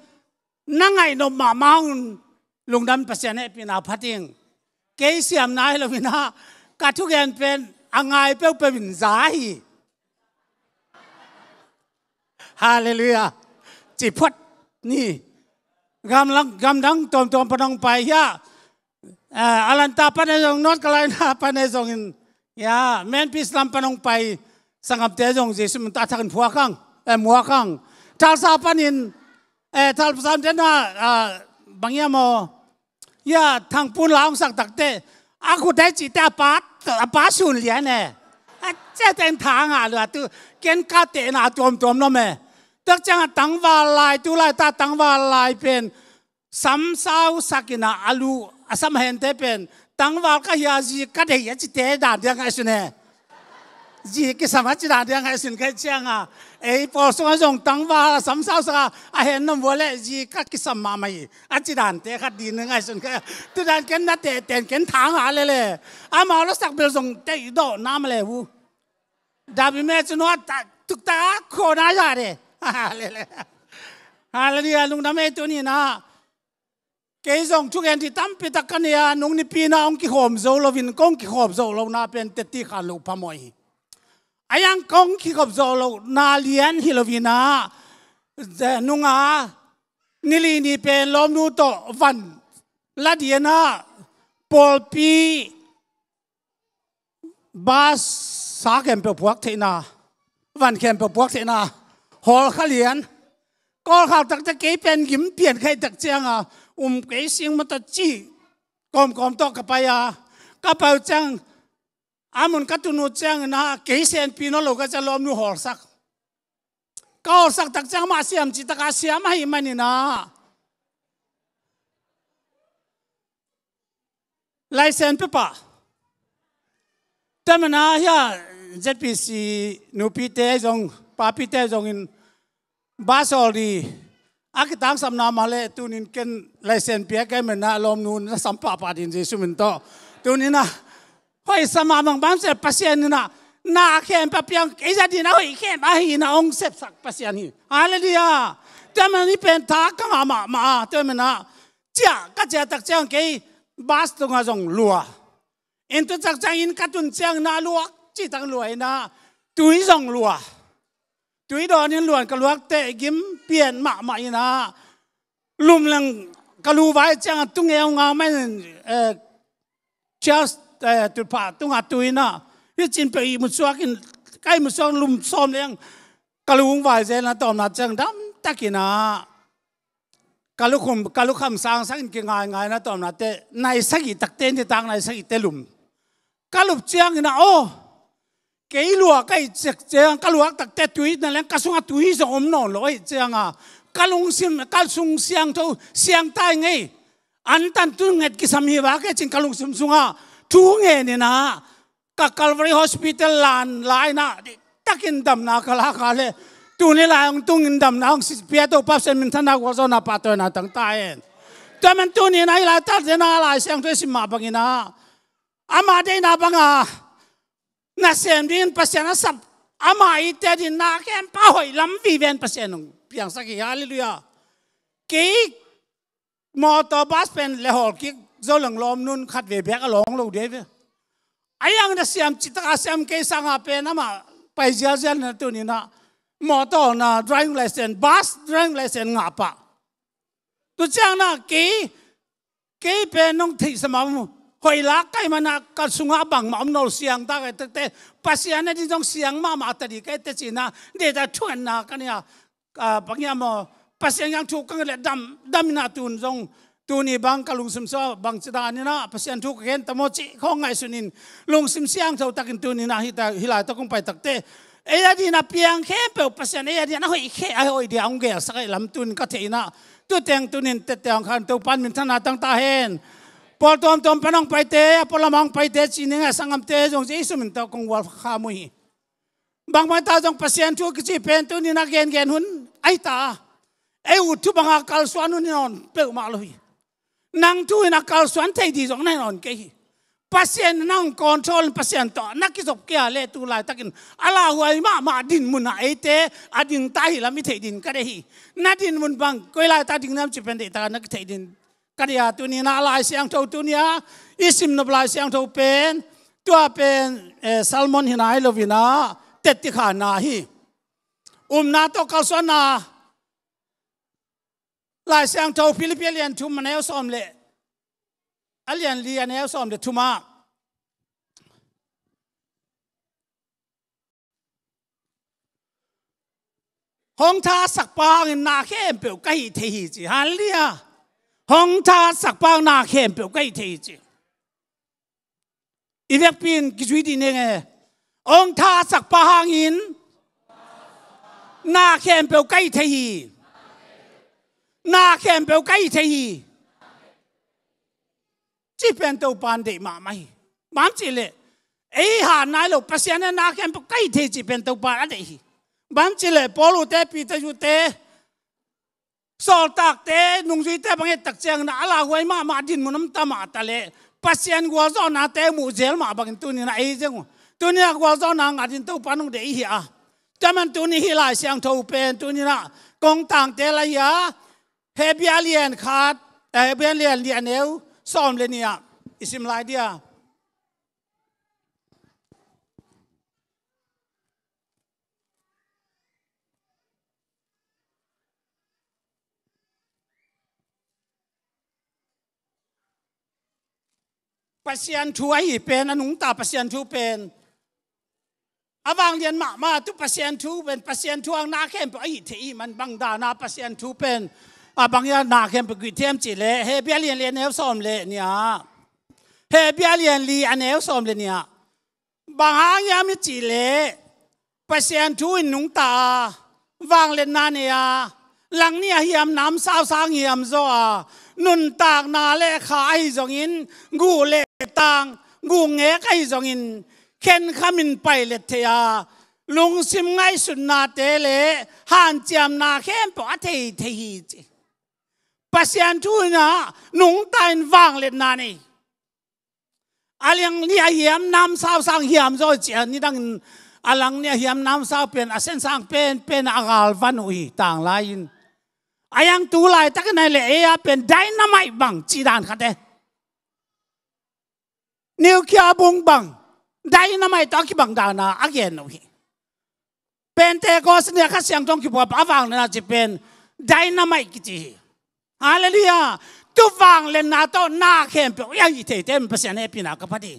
na ngaih nop mahmah un, lungdam, Pasian hehpihna phat ing. Kei siamna hi lo in ah, ka thugen pen a ngai peuhpeuh in za hi. Halleluiah. Ci phot ni. Gamlang, gamdang tuamtuam pan hong pai hi a. Eh, Atlanta pan e zong, North Carolina pan e zongin, ya, Memphis lam pan hong pai sanggamte zong Jesu min tawh a thakin phuak hang, eh, muak hang. Tulsa panin, eh, Tulsa panin na, ah, bang hiam aw, ya, thangpun la hong sak takte, a khut dai cihte a pa, a pa sun lian e. A ciate in tha ngah lua tu, ken ka tehna tuamtuam nuam e. Tua ciangah tangval lai, tu laita tangval lai pen, sam sau sakin a lu, a sam hente pen, tangval ka hi a, zi ka deih a cite dan dia ngaihsun e. Zi kisam a ci dan dia ngaihsun ka hih ciangah, ei pawl sungah zong tangval a sam sau sak a, a hen nuam vua leh zi ka kisam mahmah hi a ci dante khat ding ngaihsun ka hih. Tu dan ken na tehteh in ken tha ngah lele. Amau la sak bel zong teidawh na mah le uh. David me cu nuat ta, tuk ta, khawh na ya de. Hallelujah. Hallelujah. Lungdam ei tuni-in ah. Kei zong thugen ding tampi tak ka nei a, nung nipi-in ah hong kikhawm zo loin, kong kikhawm zo lohna pen teci khan lo phamawh hi. A yang kong kikhawm zo lohna lian hi loin ah, ze-, nunga nili ni pen lawmnu tawh van la dingin ah pawlpi bus sa khempeuh puak theihna, van khempeuh puak theihna, hall kha lian. Kawl khak takte kei pen gim pian kha hi tak ciangah, um kei sing mah ta ci, kawmkawm tawh ka pai a, ka pai uh ciang, a mun ka tun uh ciangin ah, kei senpi nawn lo ka ciang lawmnu hawlsak. Ka hawlsak tak ciang amah siam cih takah siam ahih manin ah, laisen pia pah. Tua manin ah hih ZPC nupite zong, papite zongin bus hawl ding a kitangsapna mah leh, tuni-in ken laisen pia kei manin ah lawmnu na sam pahpah ding Jesu min tawh. Tuni-in ah hoih sa mah bang bang se Pasian in ah na khempeuh a piang, kei zat dingin a hoih khempeuh ahi in ah hong sepsak Pasian hi. Hallelujah. Tua manin hih pen tha ka ngah mahmah a, tua manin ah ciah, ka ciah tak ciang kei bus tungah zong lua. Inn tu tak ciang inn ka tun ciangin ah luak cih tak lua in ah, tui zong lua. Tui dawnin luan ka luak teh gim pian mahmah in ah, lum leng ka lu vai ciangah tungeu ngau manin, eh, Charles, eh, tutphah tungah tui in ah, hih cin peuh ihmu suak in, ka ihmu suak lum sawm leng ka lu hong vai zel na tawmna ciang damtakin ah, ka lukhum, ka lukham sangsak in kingaingai na tawmna teh, nai sagih takte, nitak nai sagihte lum. Ka lup ciangin ah, aw, kei lua ka hih ciang, ka luak takte tui na leng ka sungah tui zong om nawn lo ahih ciangah, ka lungsim, ka sung siangtho, siangtho ngei, antan tu nget kisam hi vak e cin ka lungsim sungah thu ngen in ah, ka Calvary Hospital lan lai-in ah, diktakin damna ka lak a leh, tuni lai hong tungin damna hong pia Topa Pasian minthanna gualzawhna pahtawina tang ta hen. Tua manin tuni-in ah hih laitak zen a Lai Siangtho i sim mah bangin ah, ama deihna banga nasem dingin Pasian a sap, ama itna dingin na khempeuh a hoih lam vive in Pasian hong piangsak hi. Hallelujah. Kei mawtaw bus pen le hawl kik zo leng lawmnu'n khatvei bek a lawng lo ding hi ve. A iang na siam cih takah siam kei sangah pen amah pai zialzial na tuni-in ah mawtaw na driving license, bus driving license ngah pah. Tu ciang na kei, kei pen nong theihsa mah, hoih lak ka hih manin ka sungah bangmah om nawn lo, siang ta ka hih takte, Pasian ading zong siang mahmah ta ding ka hih teh ci-in ah, deihtak thugenna ka nei a, ah, bang hiam aw, Pasian kiang thu ka nget leh dam, dam in ah tun zong, tuni bang ka lungsim sungah bangci danin ah Pasian thu ka gen ta maw cih khawng ngaihsunin, lungsim siangtho takin tuni-in ah hih ta, hih laitak kong pai takte, ei adingin a piang khempeuh Pasian ei adingin a hoih khe, a hoih ding a hong gelsak ahih lam tuni-in ka theih in ah, tu teng tuni-in tette hong khan Topa'n minthanna tang ta hen. Pawl tuamtuam pan hong paite, a pualam hong paite, ci ning a sanggamte zong Jesu min tawh kong gualkham uh hi. Bangbang ta zong Pasian thu kici pen tuni-in a gengen hun ahi ta. Ei ut thu banga kalsuan hun hi nawn peuhmah lo hi. Nang thu in a kalsuan thei ding zong na hi nawn kei hi. Pasian in nang control in Pasian tawh na kizop kei a leh tu laitakin a lauhuai mahmah dinmun ah eite a ding ta hi lam i theih ding ka deih hi. Na dinmun bang koi laitak ding na hiam cih pen deihtak na kitheih ding ka deih a, tuni-in ah Lai Siangtho tuni-a i sim nop Lai Siangtho pen, tua pen, eh, sermon hi nai lo-in ah teci khanna hi. Upna tawh kalsuanna Lai Siangtho Philippi a lian thum a neu sawm le, a lian li a neu sawm le thum ah, "Hong thahatsak pa hangin na khempeuh ka hih thei hi," ci. Hallelujah. "Hong thahatsak pa hangin na khempeuh ka hih thei hi," ci. I vekpi in kizui dih ning e. "Hong thahatsak pa hangin na khempeuh ka hih thei hi. Na khempeuh ka hih thei hi," cih pen Topa'n deih mahmah hi. Bang hang hiam cih leh, ei hat nai lo, Pasian in na khempeuh ka hih thei cih pen Topa'n a deih hi. Bang hang hiam cih leh, Paul-te, Peter-te, sawltakte, nungzuite bang et tak ciangin a lauhuai mahmah, dinmun om ta mah ta leh, Pasian gualzawhnate muh zel mah bangin tuni-in ah ei zong, tuni-in ah gualzawhna ngah dingin Topa'n hong deih hi a. Tua man tuni hih Lai Siangtho pen tuni-in ah kong tangtel ahi a, Hebru a lian khat, eh, Hebru a lian li a neu sawm le nih ah i sim lai ding a. Pasian thu ahi pen, a nungta Pasian thu pen, a vanglian mahmah, tu Pasian thu pen, Pasian thu hang na khempeuh a hih theih ahih man bang dan a Pasian thu pen, a bang hang na khempeuh kihih thei hiam cih leh, Hebru a lian li a neu sawm le nih ah. Hebru a lian li a neu sawm le nih ah. Bang hang hiam i cih leh, Pasian thu in nungta a, vangliatna nei a, langnih ah hiam namsau sang hiam zaw a, nuntakna le kha ahi zongin, guh le tang, guh ngek ahi zongin, khenkhamin pailet thei a, lungsim ngaihsutnate le hanciamna khempeuh a thei thei hi, ci. Pasian thu in ah nungta in vangliatna nei. A langnih ah hiam namsau sang hiam zaw, ci a, nidangin a langnih ah hiam namsau pen a sen sang penpen a galvan uh hi, tanglai-in. A hang tu laitakin ahih leh ei a pen dynamite bang cih dan khat e. Nuclear bung bang, dynamite tawh a kibang dan a a gen uh hi. Pentecost ni a Kha Siangtho hong kiphuak a vangliatna cih pen dynamite kici hi. Hallelujah. Tu vangliatna tawh na khempeuh i hih theite Pasian hehpihna ka phat hi.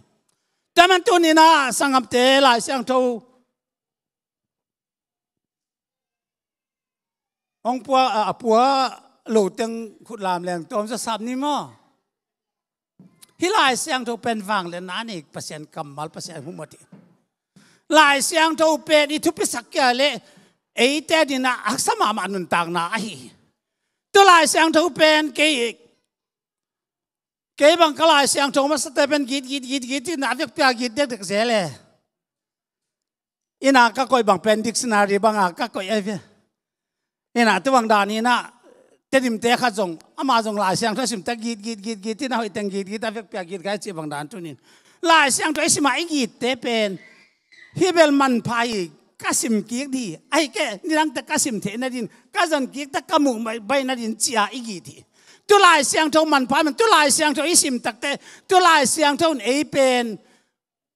Tua man tuni-in ah sanggamte, Lai Siangtho hong pua, a, a pua lo teng khut lam leng tawm zaw sap ni maw. Hih Lai Siangtho pen vangliatna nei, Pasian kammal, Pasian hum a ti. Lai Siangtho pen i thupisak kei leh eite adingin ah haksa mahmah nuntakna ahi hi. Tu Lai Siangtho pen kei, kei bang ka Lai Siangtho masate pen git, git, git, git, in a vekpi-a git dekdek zel e. Inn ah ka koih bang pen dictionary bang a ka koih ahi ve. Inn ah tu bang dan in ah, Tedim te khat zong, amah zong Lai Siangtho a sim tak git, git, git, git, inn ah hoih teng git, git, a vekpi-a git gai cih bang dan tuni-in. Lai Siangtho i sim a i gitte pen, hih bel manpha hi, ka sim kik ding, ahih kei leh nidang tak ka sim theih nadingin, ka zon kik tak ka muh baih nadingin ci a i git hi. Tu Lai Siangtho manpha man, tu Lai Siangtho i sim tak teh, tu Lai Siangtho in ei pen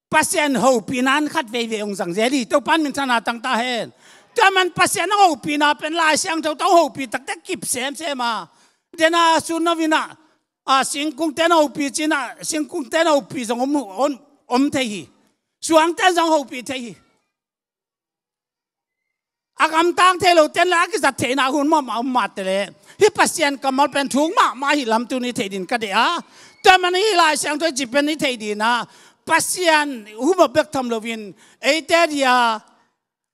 Pasian hopihna in khat veivei hong zang zel hi, Topa'n minthanna tang ta hen. Tua man Pasian hong hopihna pen Lai Siangtho tawh hong hopih tak teh kip semsem a. Dena sun no in ah, a, singkungte'n hong hopih ci-in ah, singkungte'n hong hopih zong om, om, om thei hi. Suangte'n zong hong hopih thei hi. A gamtang thei lote'n lah a kizat theihna hun mahmah om mah teh leh, hih Pasian kammal pen thuk mahmah ahih lam tuni theih dingin ka deih a. Tua man hih Lai Siangtho i cih pen i theih dingin ah, Pasian hum a bek tham loin, eite ading a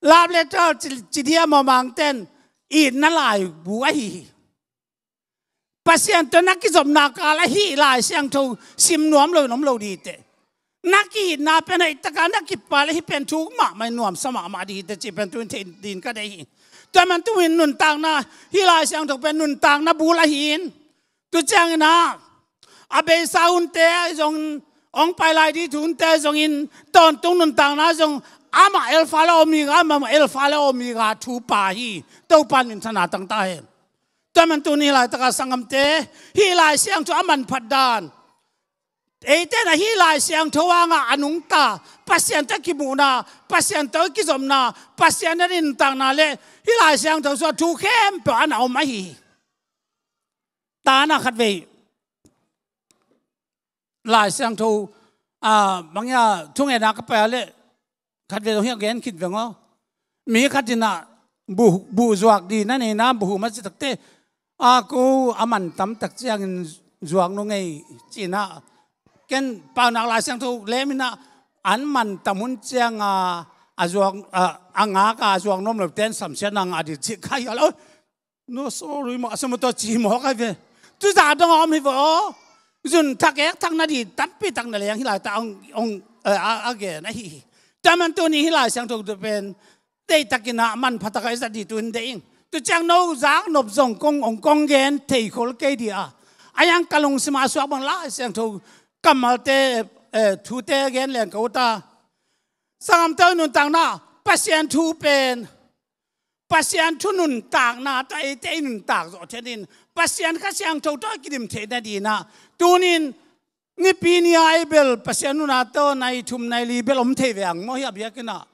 love letter ci, ci ding a, Mawhmangte'n itna laibu ahi hi. Pasian tawh na kizopna kal ah hih Lai Siangtho sim nuam loin om lo ding hi teh. Na ki-itna pen hoih tak a na kipat leh hih pen thuk mahmah in nuamsa mahmah ding hi teh cih pen tuni theih dingin ka deih hi. Tua man tuni-in nuntakna, hih Lai Siangtho pen nuntakna bul ahi in. Tu ciangin ah, a beisa hunte zong, hong pai lai ding thu hunte zongin, tawntung nuntakna zong, amah Alpha le Omega, amah Alpha le Omega thupa hi. Topa'n minthanna tang ta hen. Tua man tuni laitak a sanggamte, hih Lai Siangtho a manphat dan. Eite'n ah hih Lai Siangtho hang a nungta, Pasian tawh kimuhna, Pasian tawh kizopna, Pasian adingin nuntakna le hih Lai Siangtho sungah thu khempeuh a na om ahi hi. Tana khatvei Lai Siangtho, a, bang hia, thungetna ka pai a leh khatvei zong hia gen khit veng aw. Mi khat in ah buh, buh zuak di na nei na, buh hu ma ci takte, a, ko a man tam tak ciangin zuak nung ei ci-in ah, ken paunak Lai Siangtho lem in ah, an man tam hun ciang a, a zuak, a, a ngak a zuak nuam lo ten samsiatna ngah di ci ka hia lo. No, sorry maw, a sum tawh ci maw ka hi ve. Tu zah dong a om hi ve aw. Zun thak ek thak na di tampi tak na leng hi lai ta ong, ong, eh, a, a gen ahi hi. Tua man tuni hih Lai Siangtho tawh pen deihtakin ah manpha tak a i zat di tu in deih ing. Tu ciang no zak nop zong kong, ong kong gen thei khol kei di a. A yang ka lungsim a suak bang Lai Siangtho kammalte, eh, thute gen leng ka ut a. Sanggamte nuntakna, Pasian thu pen Pasian thu nuntakna tawh eite i nuntak zawh theih in, Pasian Kha Siangtho tawh i kidim theih nadingin ah, tunin Nipi ni a i bel Pasian nuntakna tawh nai thum nai li bel om thei ve ang maw hia biakinn ah.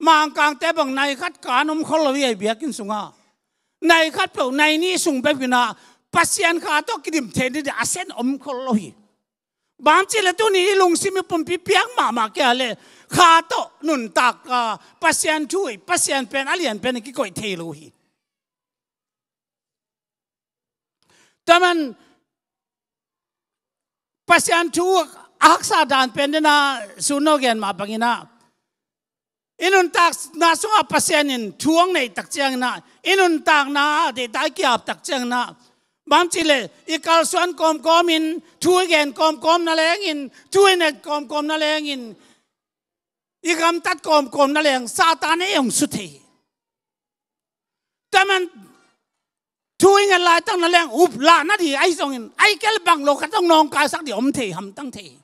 Mangkangte bang nai khat kan om khol lo hi a i biakinn sungah. Nai khat peuh, nai nih sung peuh in ah Pasian Kha tawh kidim theih nading a sen om khol lo hi. Bang hang cih leh tuni i lungsim i pumpi piak mahmah kei a leh Kha tawh nuntak a, Pasian thu hi, Pasian pen a lian pen a kikoih thei lo hi. Tua man Pasian thu a haksa dan pen den a sun no gen mah bangin ah, i nuntakna sungah Pasian in thu hong neih tak ciangin ah, i nuntakna ah deihtak i ki-ap tak ciangin ah, bang hang cih leh i kalsuan kawmkawm in, thu i gen kawmkawm na leng in, thu i nget kawmkawm na leng in, i gamtat kawmkawm na leng Satan ei hong su thei hi. Tua man thu i nget laitak na leng up lah nading ahi zongin, ahih kei leh bang lo khat hong nawngkaisak ding om thei, hamtang thei hi.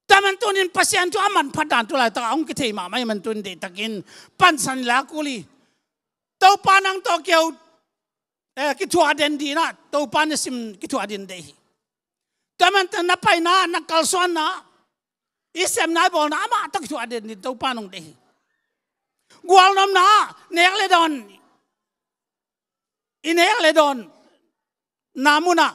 Tua man tunin Pasian thu a manpha dan tu laitak a hong kithei mahmah ahih man tunin deihtakin pansan i lak uh hi. Topa nang tawh keu, eh, kithuah den dingin ah Topa na sim kithuah ding deih hi. Tua man tawh na paina, na kalsuanna, i sepna, i bawlna amah tawh kithuah den dingin Topa nong deih hi. Gualnopna, nek le dawn, i nek le dawn na munah,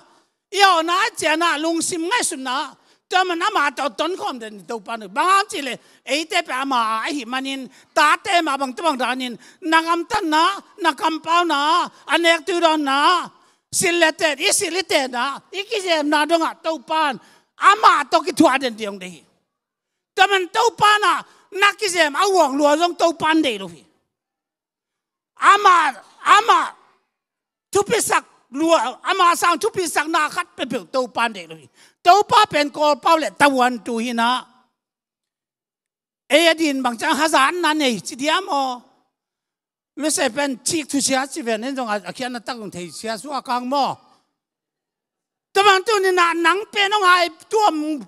i awhna, i ciahna, lungsim ngaihsutna, tua man amah tawh tonkhawm den dingin Topa nong deih. Bang hang cih leh eite pen ama a ahih manin, tate mah bang tua bang danin na gamtatna, na kampauna, a nek tui dawnna, silh le tet, i silh i tetna, i kizemna dongah Topa in amah tawh kithuah den ding hong deih hi. Tua man Topa in ah na kizem a uang lua zong Topa in deih lo hi. Amah, amah thupisak lua, amah sang thupisakna khat peuhpeuh Topa in deih lo hi. Topa pen Kawlpau le tavuan tu hi in ah, ei adingin bang ciang hazatna nei ci diam aw. Luse pen thik thusia ci ven in zong a, a khiatna tak zong thei sia suak kang maw. Tua bang tunin ah nang pen hong hai tuam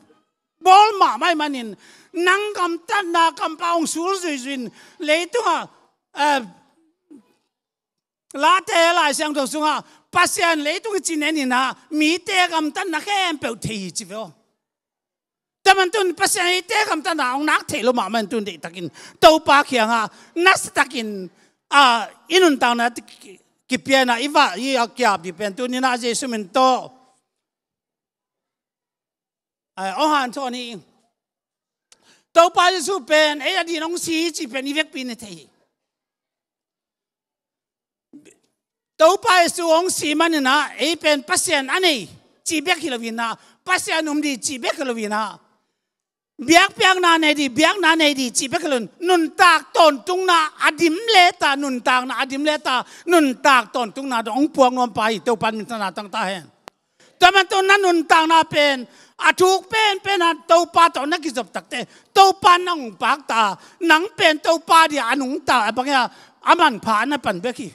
bawl mahmah ahih manin, nang gamtatna kampau hong sul zuizui in, leitungah, eh, Late Lai Siangtho sungah Pasian leitung i cinen in ah mite gamtatna khempeuh thei hi ci ve aw. Tua man tun Pasian eite gamtatna hong nak thei lo mahmah in tun deihtakin Topa kiangah nasatakin, a, i nuntakna ki, kipia in ah i va, i a ki-ap ding pen tuni in ah Jesu min tawh, a, hong hanthawn hi. Topa Jesu pen ei adingin hong si hi cih pen i vekpi in i thei hi. Topa Jesu hong si manin ah ei pen Pasian a nei cih bek hi lo in ah, Pasian um ding cih bek hi lo in ah, biakpiakna nei ding, biakna nei ding cih bek hi lo in, nuntak tawntungna a dim leta, nuntakna a dim leta, nuntak tawntungna dong hong puak nuam pa hi. Topa in minthanna tang ta hen. Tua man tun na nuntakna pen a thuk penpen a Topa tawh na kizop takte, Topa in na hong pakta, nang pen Topa dia a nungta, a bang hia, a manpha na pan bek hi.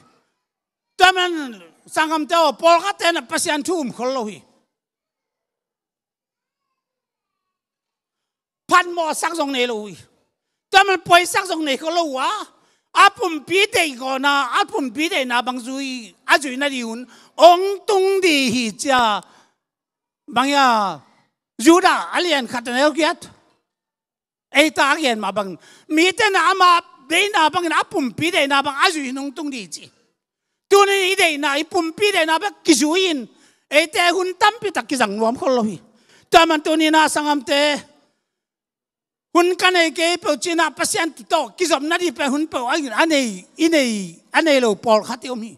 Tua man sanggamte aw, pawlkhatte in ah Pasian thu um khol lo hi. Phatmawhsak zong nei lo uh hi. Tua man puaisak zong nei khol lo uh a, a pumpi deihgawhna, a pumpi deihna bang zui, a zui nading hun hong tung ding hi ci a, bang hia, Judah a lian khat a neu giat ei ta a gen mah bang, mite in ah ama deihna bangin a pumpi deihna bang a zui in hong tung ding ci. Tunin i deihna, i pumpi deihna bek kizui in, Eite hun tampi tak kizang nuam khol lo hi. Tua man tuni-in ah sanggamte, hun ka nei kei peuh ci-in ah Pasian tawh kizopna ding pen hun peuh a, a nei, i nei, a nei lo pawlkhat i om hi.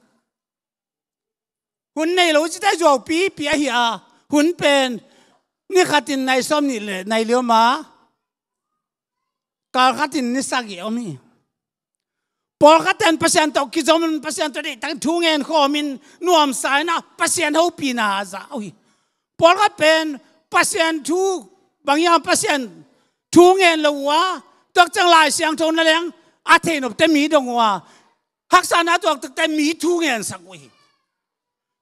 Hun nei lo cite zuau pipi ahi a, hun pen ni khatin nai sawmnih le nai li om a, kal khatin ni sagih om hi. Pawlkhat ten Pasian tawh kizom in, Pasian tawh deihtakin thu ngen khawmin nuamsa in ah Pasian hopihna za uh hi. Pawlkhat pen Pasian thu, bang hiam, Pasian thu ngen lo uh a, tua ciang Lai Siangtho na leng a thei nopte mi dong uh a, haksatna a tuak takte mi thu ngensak uh hi.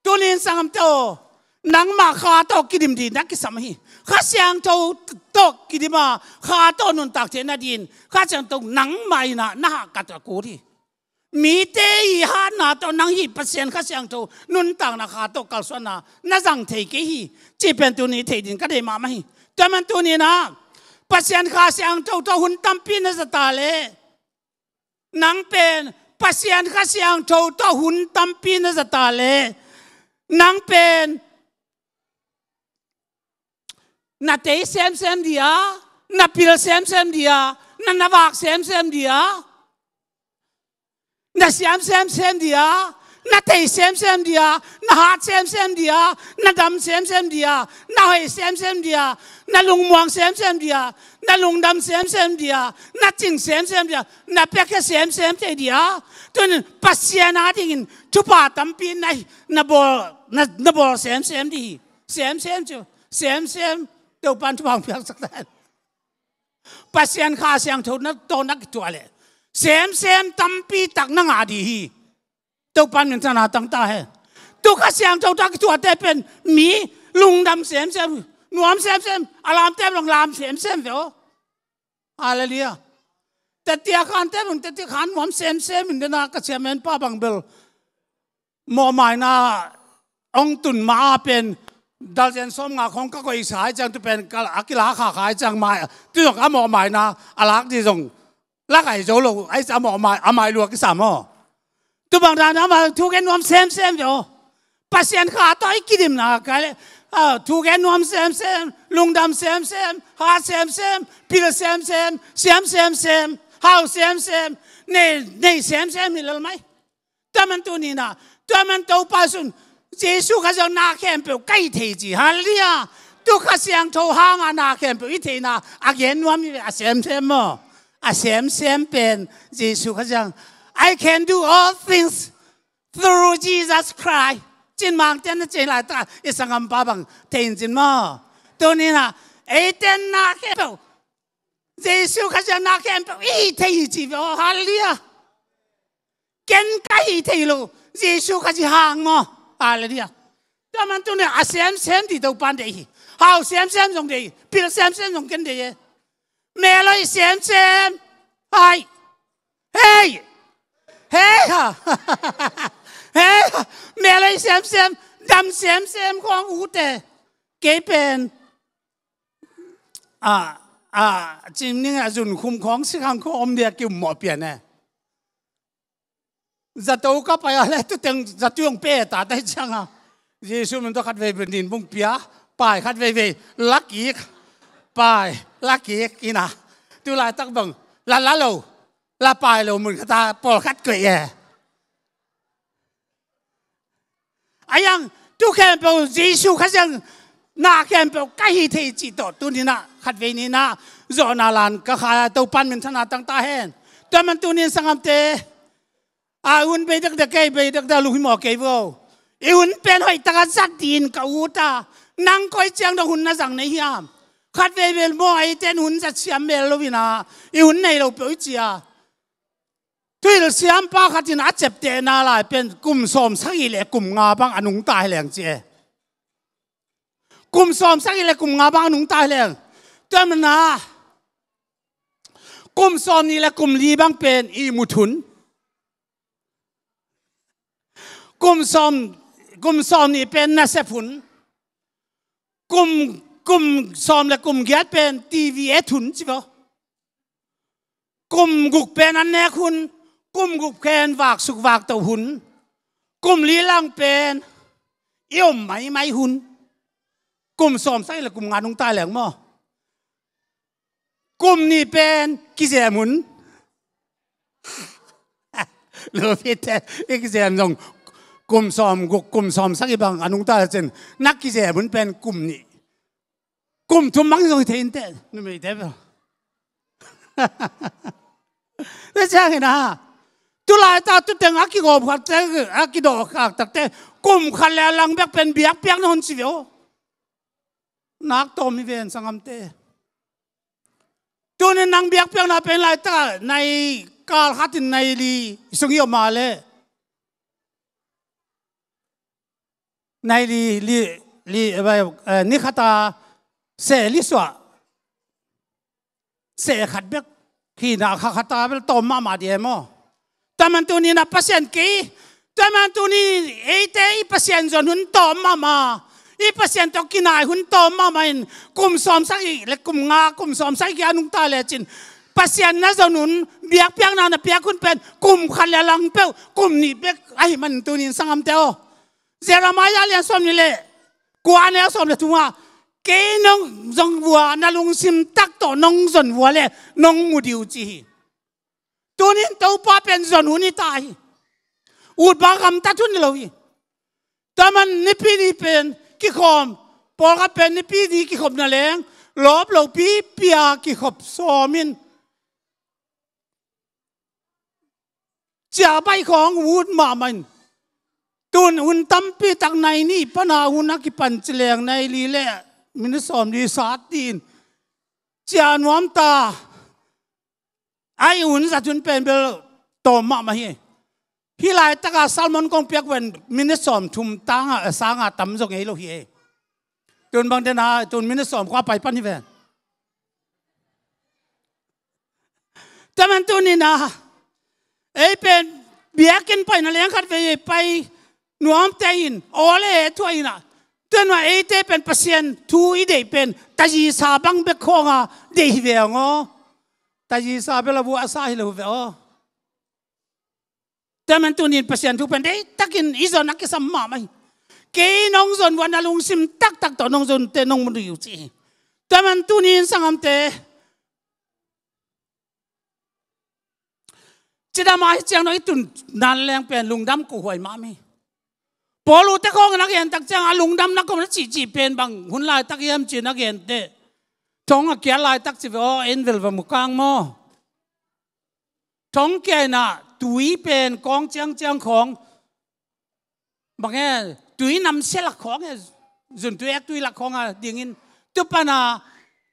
Tuni-in sanggamte aw, nangmah Kha tawh kidim ding na kisam hi. Kha Siangtho tawh kidim a, Kha tawh nuntak theihna dingin Kha Siangtho nangmah in ah na hahkat a kul hi. Mite' hatna tawh nang hih Pasian Kha Siangtho nuntakna Kha tawh kalsuanna na zang thei kei hi cih pen tuni thei dingin ka deih mahmah hi. Tua man tuni-in ah Pasian Kha Siangtho tawh hun tampi na za ta leh, nang pen Pasian Kha Siangtho tawh hun tampi na za ta leh, nang pen na tei semsem ding a, na pil semsem ding a, na, na vak semsem ding a, na siam semsem ding a, na thei semsem ding a, na hat semsem ding a, na dam semsem ding a, na hoih semsem ding a, na lungmuang semsem ding a, na lungdam semsem ding a, na cing semsem ding a, na piakhia semsem thei ding a, tun Pasian a dingin thupha tampi na, na bawl, na, na bawl semsem ding hi. Semsem ci, semsem, Topa'n thupha hong piaksak ta hen. Pasian Kha Siangtho na tawh na kituah leh semsem tampi tak na ngah ding hi. Topa'n minthanna tang ta hen. Tu Kha Siangtho tawh a kituahte pen mi lungdam semsem, nuam semsem, a lamte bel hong lam semsem ve aw. Halleluiah. Tetia khante bel hong tetia khan nuam semsem in, dena ka chairman pa bang bel mawhmaina hong tun ma a pen dalzen sawmnga khawng ka koihsa hi ciang, tu pen ka, a kila kha kha hi ciang mai, tu zong a mawhmaina a lak ding zong la kai zo lo, ahi ciang a mawhmai, a mai lua kisa maw. Tu bang dan a mah thu gen nuam semsem ve aw. Pasian Kha tawh i kidimna kai leh, ah, thu gen nuam semsem, lungdam semsem, hat semsem, pil semsem, siam semsem, hau semsem, nei, nei semsem hi lel mai. Tua man tuni-in ah, tua man Topa Jesu'n, Jesu Kha Siang na khempeuh ka hih thei ci. Halleluiah. Tu Kha Siangtho hanga na khempeuh i theihna a gen nuam hi ve, a semsem maw. A semsem pen Jesu Kha Siang. "I can do all things through Jesus Christ." Cin Mangte'n na ci laitak a i sanggampa bang thei in cin maw. Tuni-in ah eite'n na khempeuh Jesu Kha Siang na khempeuh i hih thei hi ci ve aw. Halleluiah. Ken ka hih thei lo, Jesu Kha Siang hang maw. Halleluiah. Tua man tuni-in a semsem ding Topa'n deih hi. Hau semsem zong deih hi. Pil semsem zong ken deih hi. Melhoih semsem. Hai. Hei. Hei ha. Hei ha. Melhoih semsem, dam semsem khawng ut e. Kei pen a, a, cim ning a zun khum khawng si khang khawng om dia ki um mawh pian e. Zato ka pai a le tu teng zato hong pe ta tai ciang a. Jesu min tawh khat veivei nin bung pia, pai khat veivei la kik, pai la kik in a. Tu laitak bang la la lo, la pai lo mun khat a pawlkhat koih e. A yang tu khempeuh Jesu Kha Siang na khempeuh ka hih thei cih tawh tuni-in ah khatvei ni-in ah zawhna lan ka khai a, Topa'n minthanna tang ta hen. Tua man tuni-in sanggamte, a hun bei dekdek kei, bei dekdek a lung hi mawh kei vo. I hun pen hoih takin zat dingin ka ut a, nang koi ciang dong hun na zang na hi hiam? Khatveivei maw, eite'n hun zat siam mel lo-in ah i hun nei lo peuh i ci a. Thuhilh siampa khat in a ciaptehna lai pen kum sawmsagih le kum nga bang a nungta hi leng ci e. Kum sawmsagih le kum nga bang a nungta hi leng. Tua manin ah kum sawmnih le kum li bang pen ihmut hun. Kum sawm, kum sawmnih pen nasep hun. Kum, kum sawm le kum giat pen TV et hun ci vo. Kum guk pen an nek hun, kum guk pen vaksuk vakto hun, kum li lang pen i om maimai hun. Kum sawm sagih le kum nga nungta leng maw? Kum nih pen kizem hun. Lupite, i kizem zong kum sawm guk, kum sawm sagih bang a nungta le cin, na kizem hun pen kum nih. Kum thum bang zong hi thei inteh, numeite bel. Tua ciangin a, tu laitak tu teng a kigawm khakte, a kidawh khak takte, kum khat le a lang bek pen biakpiakna hun ci ve aw. Nak tawm hi ven, sanggamte. Tunin nang biakpiakna pen laitak a nai kal khatin nai li sung hi om a leh, nai li, li, li, eh, eh, ni khata seh li suah, seh khat bek hina, kha khata bel tawm mahmah dih e maw? Tua man tunin a Pasian kei, tua man tunin eite i Pasian zon hun tawm mahmah, i Pasian tawh kinai hun tawm mahmah in, kum sawm sagih le kum nga, kum sawm sagih a nungta le cin, Pasian na zon hun, biakpiakna na piak hun pen kum khat le a lang peuh, kum nih bek ahi man tunin sanggamte aw. Jeremiah lian sawm nih le kua, neu sawm le thum ah, kei nong zon vua, na lungsim tak tawh nong zon vua le nong mu dih uh ci hi. Tunin Topa pen zon hun hi ta hi. Ut bang gamtat hun hi lo hi. Tua man Nipi ni pen kikhawm, pawlkhat pen Nipi ni kikhopna leng lawp lopi pi a kikhop sawm in, ciah baih khawng ut mahmah in, tun hun tampi tak nai nih pan a hun a kipan ci leng nai li le minute sawm li sat dih in, ciah nuam ta. Ai, hun zat hun pen bel tawm mahmah hi. Hih laitak a sermon kong piak ven minute sawm thum tang a, sang a tam zong ngei lo hi. Tun bang den a, tun minute sawm kua pai pan hi ven. Tua man tunin a, ei pen biakinn paina leng khat vei pai nuamte in, aw le thuah in a, tua nuam eite pen Pasian thu i deih pen tazisa bang bek khawng a deih hi ve ang aw. Tazisa bel a vua a sa hi lo ve aw. Tua man tunin Pasian thu pen deihtakin i zon a kisam mahmah hi. Kei nong zon vua, na lungsim taktak tawh nong zon te nong mu dih uh ci hi. Tua man tunin sanggamte, cidam a hi ciang no i tun nan leng pen lungdam ko huai mahmah hi. Paul ute khawngin a gen tak ciang a lungdamna kong na cihcih pen bang hun laitak hiam ci-in a gen teh, thong a kial laitak ci ve aw, en vel va mu kang maw? Thong kia in a tui pen kawng ciangciang khawng, bang e, tui namsia lak khawng e, zun tui ek tui lak khawng a dingin, tu pan a,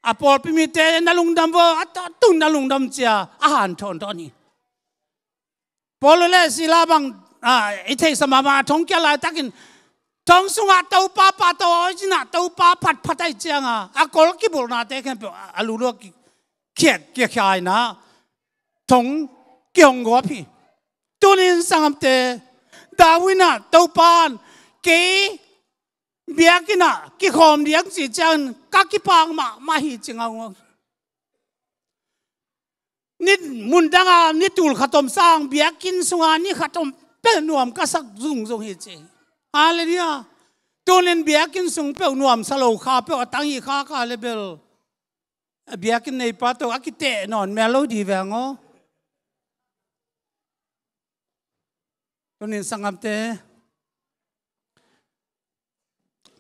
a pawlpi mite na lungdam vo, a tawh tung na lungdam ci a, a hanthawn tawh ni. Paul le Sila bang, a, i theihsa mahmah, thong kia laitakin, thong sungah Topa pahtawi, a awizin ah Topa phatphat ahih ciangin, a kol kibulhnate khempeuh a, a lulu a ki, khiat, kiakhia in ah, thong kihong gawp hi. Tunin sanggamte, David in ah Topa in kei biakinn ah kikhawm ding cih ciangin ka kipak mahmah hi ci ngaungau. Ni mun dang a ni tul khat om sang biakinn sungah ni khat om peuh nuam ka sak zungzung hi ci. Halleluiah. Tunin biakinn sung peuh nuamsa lo kha peuh a tang hi kha, kha le bel a biakinn neipa tawh a kiteh nawn mel lo ding veng aw. Tunin sanggamte,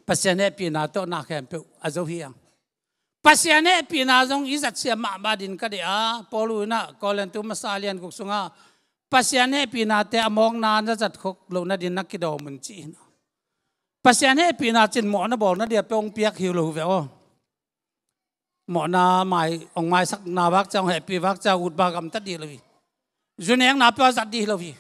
Pasian hehpihna tawh na khempeuh a zo hi ang. Pasian hehpihna zong i zatsiam mahmah ding ka deih a, Paul in ah Korintu masa lian guk sungah Pasian hehpihnate a mawkna na zat khop loh nading na kidawm un ci hi. Pasian hehpihna cin mawhna bawlna ding a peuh hong piak hi lo ve aw. Mawhna mai, hong maisakna vak ciang, hong hehpih vak ciang, ut bang gamtat ding lo hi. Zu nekna peuh a zat ding lo hi.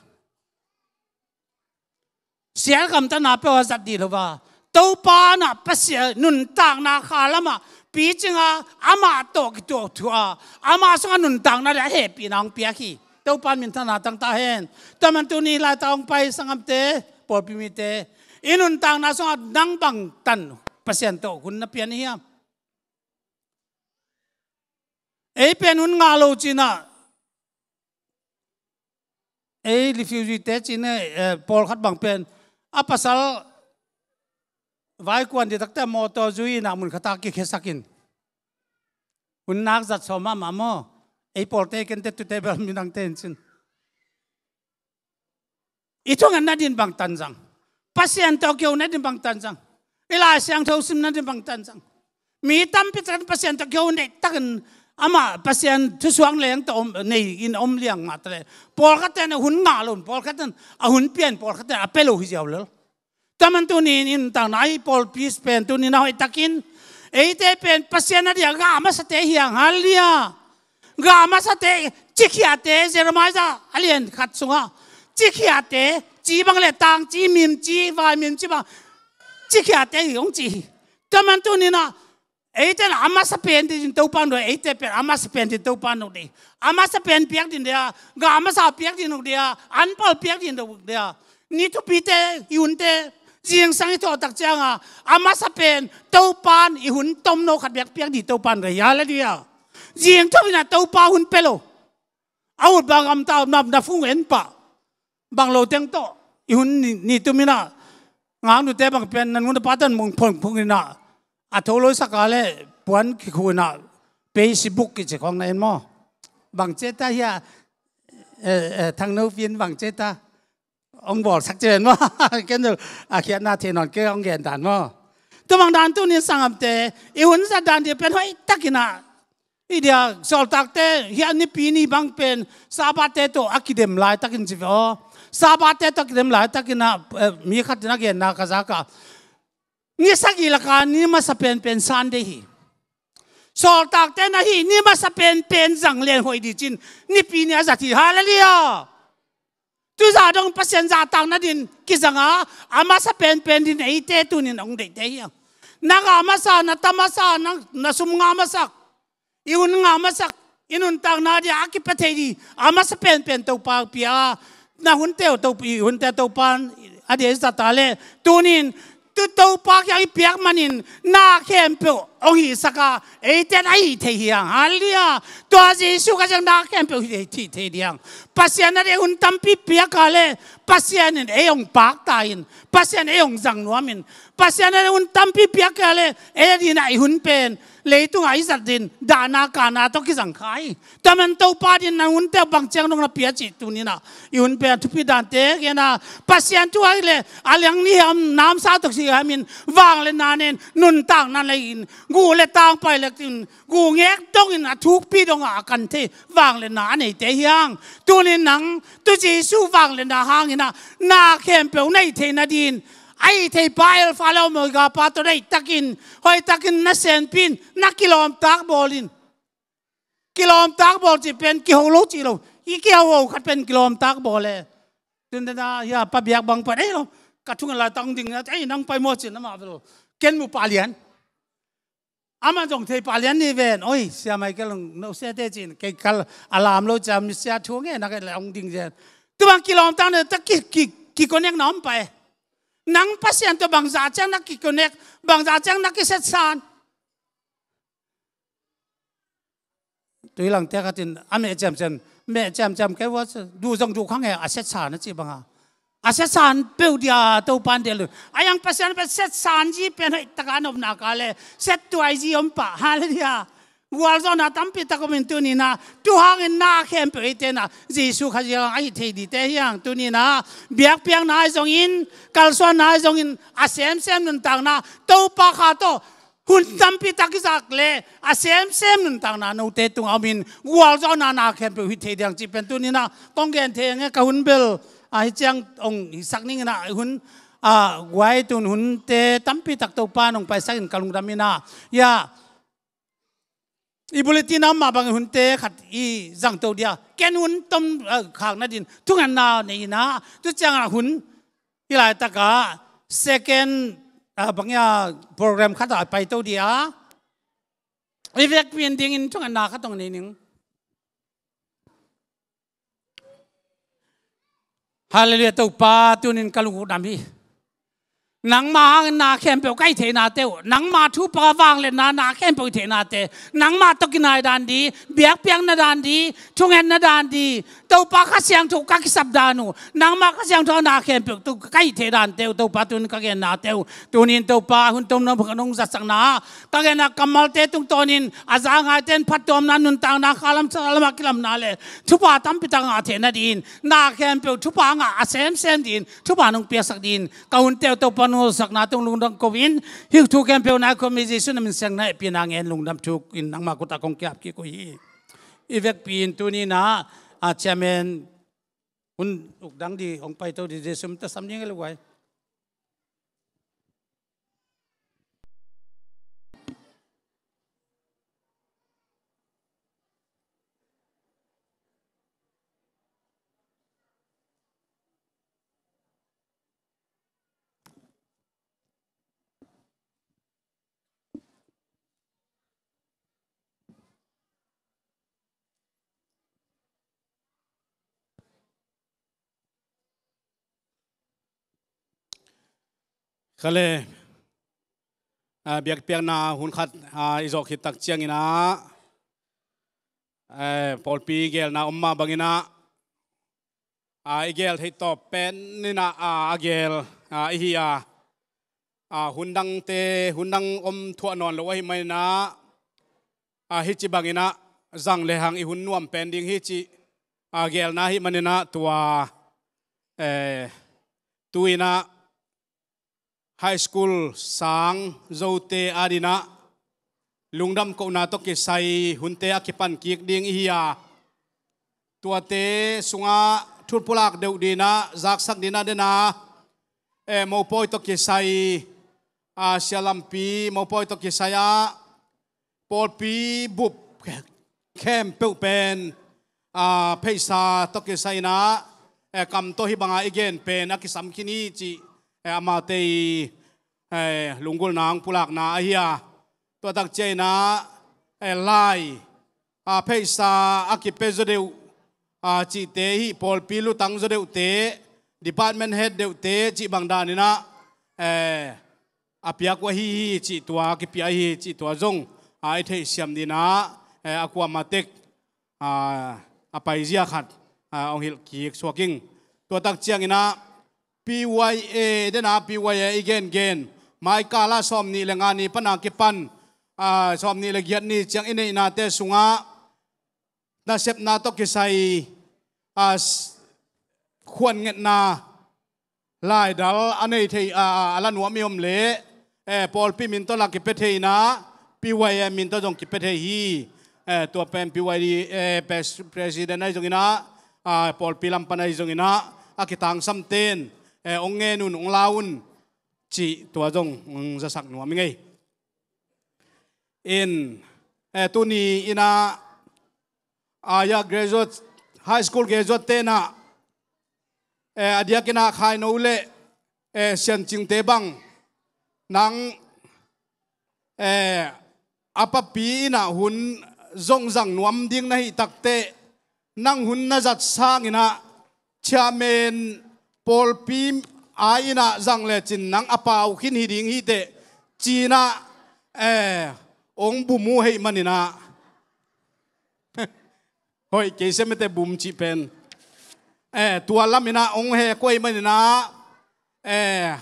Sial gamtatna peuh a zat ding lo a, Topa in ah Pasian nuntakna kha lamah picing a, amah tawh kituak thuah a, amah sungah nuntakna le a hehpihna hong piak hi. Topa in minthanna tang ta hen. Tua man tuni laitak hong pai sanggamte, pawlpi mite, i nuntakna sungah nang bangtan Pasian tawh hun na pia na hiam? Ei pen hun ngah lo ci-in ah, ei refugee-te ci-in ah, eh, pawlkhat bang pen a pasal vai kuan dih takte mawtaw zui in ah mun khat ah kikhiasak in. Hun nak zat sawm mahmah maw? Ei pawlte kente tute bel minangte in cin. I thungetna din bang tan zang? Pasian tawh kiho nadin bang tan zang? I Lai Siangtho simna din bang tan zang? Mi tampi takin Pasian tawh kiho neitakin amah Pasian thusuak leng tawh om, nei in om liang mah taleh, pawlkhat ten a hun ngah lo, pawlkhat ten a hun pian, pawlkhat ten a pia lo hi ziau lel. Tua man tuni in i nuntakna, i pawlpi pen tuni in a hoihtakin eite pen Pasian a dia gah masate hi hang. Halleluiah. Gah masate, cikhiate, Jeremiah a lian khat sungah, cikhiate, ci bang le tang ci, mim ci, vai mim ci bang, cikhiate hi hong ci hi. Tua man tuni in ah eite in a masa pen dingin Topa hong deih, eite pen a masa pen dingin Topa hong deih. A masa pen piak ding deih a, gah masa piak ding deih a, anpal piak ding deih a. Ni thupite, i hunte, zingsang i thawh tak ciangin a masa pen Topa in i hun tomno khat bek piak ding Topa hong deih. Halleluiah. Zing thawh in ah Topa hun pia lo. A ut bang gamta na, na phung en pah. Bang lo teng tawh i hun ni, ni tum in ah, ngaknute bang pen na nu na pate in mong phongphong in ah, a tho lo i sak a leh puan kikhuk in ah, Facebook kici khawng na en maw? Bang ci ta hia, eh, eh, Thang No Pin bang ci ta hong bawlsak ci ven maw? Ken a khiatna thei nawn kei, hong gen dan maw? Tua bang dan tuni in sanggamte, i hun zat dan ding pen hoihtakin ah, i dia sawltakte, hih a Nipi ni bang pen Sabbath-te tawh a kidem laitakin ci ve aw. Sabbath-te tawh a kidem laitakin ah, eh, mi khat in a genna ka zak a, ni sagih lak a ni masa penpen Sunday hi. Sawltakte in ah hih ni masa penpen zang leng hoih ding ci-in Nipi ni a zat hi. Halleluiah. Tuzah dong Pasian zahtakna din kizang a, a masa penpen din eite tuni in hong deihte hi hang. Na gah masa, na ta masa, na, na sum ngah masak, i hun ngah masak, i nuntakna dia a kipia thei ding a masa penpen Topa pia a, na hunte uh Topa, i hunte Topa in a dia i zat a leh, tuni in tu Topa kiang i piak manin na khempeuh hong hihsak a, eite in a hih thei hi hang. Halleluiah. Tua Jesu ka ciang na khempeuh hih thei, hih thei ding hang. Pasian a dia hun tampi piak a leh Pasian in ei hong pakta in, Pasian ei hong zang nuam in, Pasian a dia hun tampi piak a leh ei a dingin ah i hun pen leitung a i zat ding dahna kahna tawh kizang kha hi. Tua man Topa din na hunte bang ciang dong na pia cih tuni in ah i hun pen a thupi dante gen a, Pasian thu ahih leh a liang ni hiam, namsau tuk si hiam in vangliatna nei in, nuntakna lei in, guh le tang pai lek in, guh ngek dong in a thukpi dong a a kan thei vangliatna a neite hi hang. Tuni in nang tu Jesu vangliatna hangin ah na khempeuh na hih theihna din a hih theipa Alpha le Omega pa tawh na hih takin, hoihtakin na senpih in, na kilawmtak bawl in. Kilawmtak bawl cih pen kiho lo cih lo. I kiho ho khat pen kilawmtak bawl e. Tun dena hia pa biak bang pan, "Ei lo, ka thunget laitak hong ding na, ei nang pai maw?" ci-in amah bel ken mu pah lian. Amah zong thei pah lian ni ven. "Oi, Sia Michael, no sia te," ci-in kei kal a lam lo ciang, mi sia thu nge na kei la hong ding zen. Tu bang kilawmtak na ta ki, ki, ki connect na om pah e. Nang Pasian tawh bangzah ciang na ki connect, bangzah ciang na kisetsan. Tui langte khat in a meh ciamciam, meh ciamciam kei vua, duh zong duh kha nge, a setsan a cih banga. A setsan peuh dia Topa in deih lo. A yang Pasian pen setsan zi pen hoih taka a nopna ka le, settuai zi om pah. Halleluiah. Gualzawhna tampi tak om in tuni in ah, tu hangin na khempeuh eite in ah Jesu Khazih hang a hih thei dingte hi hang. Tuni in ah biakpiakna ahi zongin, kalsuanna ahi zongin, a semsem nuntakna Topa kha tawh hun tampi tak i zak le a semsem nuntakna note tungah om in, gualzawhna na khempeuh hih thei ding cih pen tuni in ah kong gen thei ing e. Ka hun bel ahi ciang hong hisak ning in ah, hun, ah, guai tun hunte tampi tak Topa in hong paisak in ka lungdam in ah. Ya, i bulletin a om mah bangin hunte khat i zangto dia. Ken hun tom, ah, khakna din thungetna nei in ah, tu ciangah hun i laitakah second, ah, bang ia program khatah a paito dia. I vekpi in dingin thungetna khat hong nei ning. Halleluiah, Topa, tunin ka lung uh dam hi. Nangma hangin na khempeuh ka hih theihnate uh, nangma thu panga vangliatna na khempeuh hih theihnate, nangma tawh kinai dan di, biakpiakna dan di, thungetna dan di, Topa Kha Siangtho ka kisap dan uh, nangmah Kha Siangtho a na khempeuh tu ka hih theih dante uh, Topa tun ka gennate uh, tunin Topa hun tom nong zatsakna, ka genna kammalte tungtawnin a za ngaite in phattuamna, nuntakna, khalam salam a kilamna le thupha tampi tak ngah theihna dingin, na khempeuh thupha ngah a semsem dingin thupha nong piaksak dingin, ka hunte uh Topa nong zatsakna tung lungdam ko-in, hih thu khempeuh na khuami Jesu na min siangna hehpihna ngen lungdam thukin nangmah khut ah kong kiap kik uh hi. I vekpi in tuni-in ah, a chairman hun uk dang di hong paito di, Jesu min tawh sam ding hi lo guai. Kha le, a, biakpiakna hun khat, a, i zawh khit tak ciangin ah, e, pawlpi geelna om mah bangin ah, a, i geel theih tawp pen in ah, a, a geel, a, i hi a, a, hun dangte, hun dang om thuah nawn lo ahih manin ah, a, hih ci bangin ah zang le hang i hun nuam pen ding hi cih, a, geelna ahih manin ah tua, e, tu-in ah high school sang zote adingin ah lungdam kohna tawh kisai hunte a kipan kik ding i hi a, tuate sungah thu pulak deuh dingin ah, zaksak dingin ah den a, e, mopawi tawh kisai, a, sialampi mopawi tawh kisai ah, pawlpi bup khempeuh pen, a, pheisa tawh kisai-in ah, e, kam tawh hih banga i gen pen a kisam khin hi cih, e, amate i, e, lunggulhna hong pulakna ahi a, tua tak ciangin ah, e, lai, a, pheisa a kipia zaw deuh, a, cihte, hih pawlpi lutang zaw deuhte, department head deuhte cih bang danin ah, e, a piak uh ahi hi cih tua, a kipia ahi hi cih tua zong, a, i theihsiam dingin ah, e, a kuamah tek, a, a paizia khat, a, hong hilh kik suak ing. Tua tak ciangin ah P Y A, den a P Y A i gengen, mai kal ah sawmnih le nga ni pan a kipan, a, sawmnih le giat ni ciang i neihnate sungah nasepna tawh kisai, a, s-, khuanngetna laidal a nei thei, a, a, a la nuam i om leh, e, pawlpi min tawh la kipia thei-in ah, P Y A min tawh zong kipia thei hi. E, tua pen P Y A, e, pres-, president ahi zongin ah, a, pawlpi lam pan ahi zongin ah, a kitangsamte in, e, hong ngen un, hong la un cih tua zong hong zasak nuam ing ei. In, e, tuni-in ah, a, ya graduate, high school graduate-te in ah, e, a diakin ah Khaino le, e, Siancingte bang, nang, e, a papi in ah hun zong zang nuam ding na hih takteh, nang hun na zat sangin ah, chairman pawlpi a inn ah zang lecin nang a pau khin hi ding hi teh, ci-in ah, e, hong bum uh ahih manin ah. Hoih kei sia mete bum cih pen. E, tua lamin ah hong hek uh ahih manin ah, e,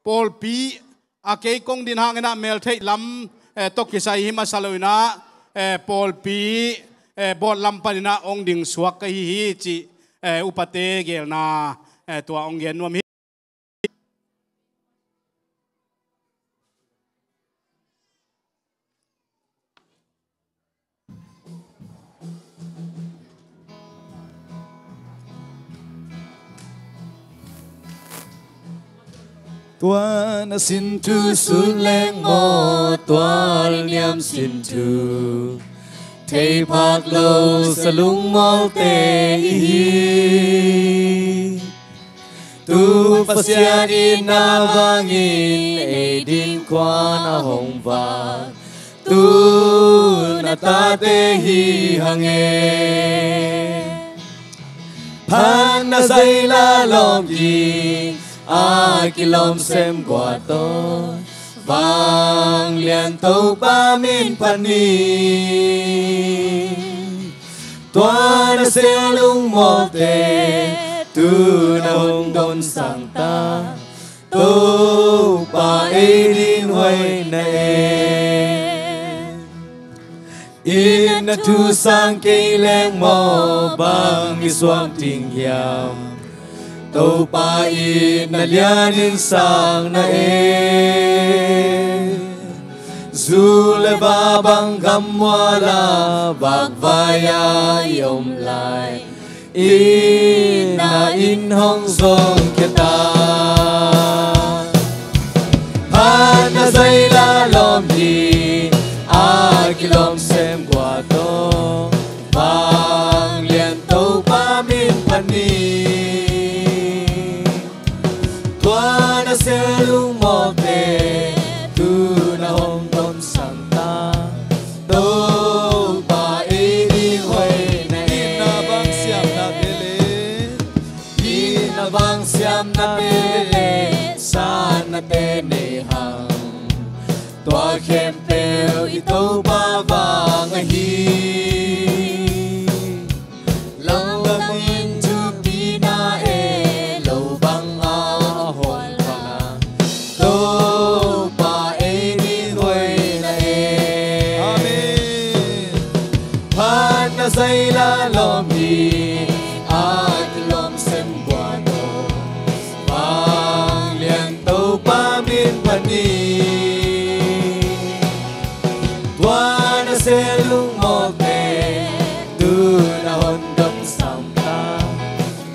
pawlpi a kei kong din hangin ah meltheih lam, e, tawh kisai hi masa loin ah, e, pawlpi, e, board lam panin ah hong ding suak ka hi hi cih, e, upate geelna, e, tua hong gen nuam hi. Tua na sin thu sun leng maw, tua niam sin thu thei phak lo sa lungmawlte i hi. Tu Pasian in na vangin ei din kuan a hong vak, tu na tate hi hang e. Phan na zaila lawm ding a kilawm sem gua tawh, vanglian Topa min phat ni. Tua na sel lungmawlte tu na hong dom sang ta, Topa ei ding hoih na e. Itna thu sang kei leng maw bang i suak ding hiam? Topa itna lianin sang na e. Zu le va bang gam mual a vakvai a i om lai, itna in hong zong khia ta. Phatna zaila lawm hi, a kilawm sem gua tawh, vanglian Topa min pan ni. Tua na sel lungmawlte tu na hong dom sang ta, Topa ei ding hoih na e. Itna vang siamnate le, itna vang siamnate le, satnate nei hang, tua khempeuh i Topa vang ahi. Lamdangin thupina e, lo bang a hawl bang a, Topa ei ding hoih na e. Amen. Phatna zaila lawm hi, a kilawm sem gua tawh, vanglian Topa min pan ni. Tua na sel lungmawlte tu na hong dom sang ta,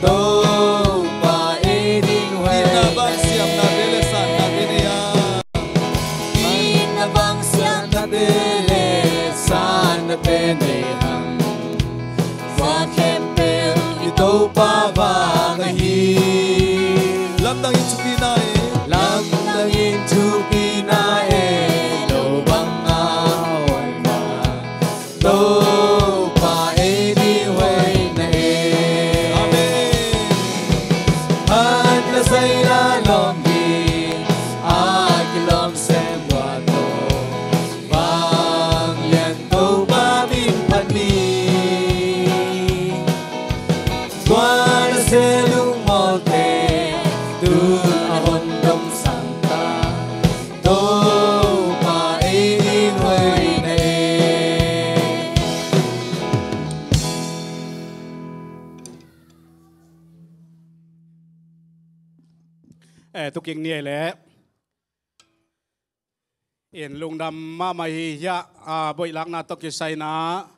Topa ei ding hoih. Itna vang siamnate le satnate nei hang, itna vang siamnate le satnate nei hang, tua khempeuh i Topa vang ahi. Lamdangin thupina e, lamdangin thupina e, lo bang a hawl bang a, Topa ei ding hoih na e. Amen. Phatna zaila lawm hi, a kilawm sem gua tawh, vanglian Topa min pan ni. Tua na sel lungmawlte tu na hong dom sang ta, Topa ei ding hoih na e. Eh, tukik ni ei le. In lungdam mahmah hi hiah, ah, boihlakna tawh kisai in ah,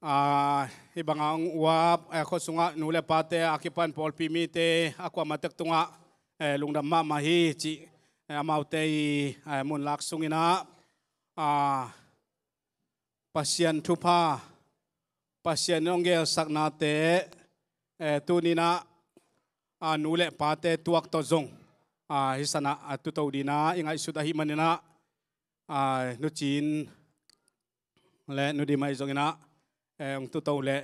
ah, hih banga hong uap, eh, khua sungah nu le pate, a kipan pawlpi mite, a kuamah tek tungah, eh, lungdam mahmah hi cih, eh, amaute i, eh, munlak sungin ah, ah, Pasian thupha, Pasian in hong gelsaknate, eh, tuni in ah, ah, nu le pate tuak tawh zong, ah, hih sanah, ah, tuto dingin ah i ngaihsut ahih manin ah, ah, Nu Cin le Nu Dim ahi zongin ah, eh, hong tuto leh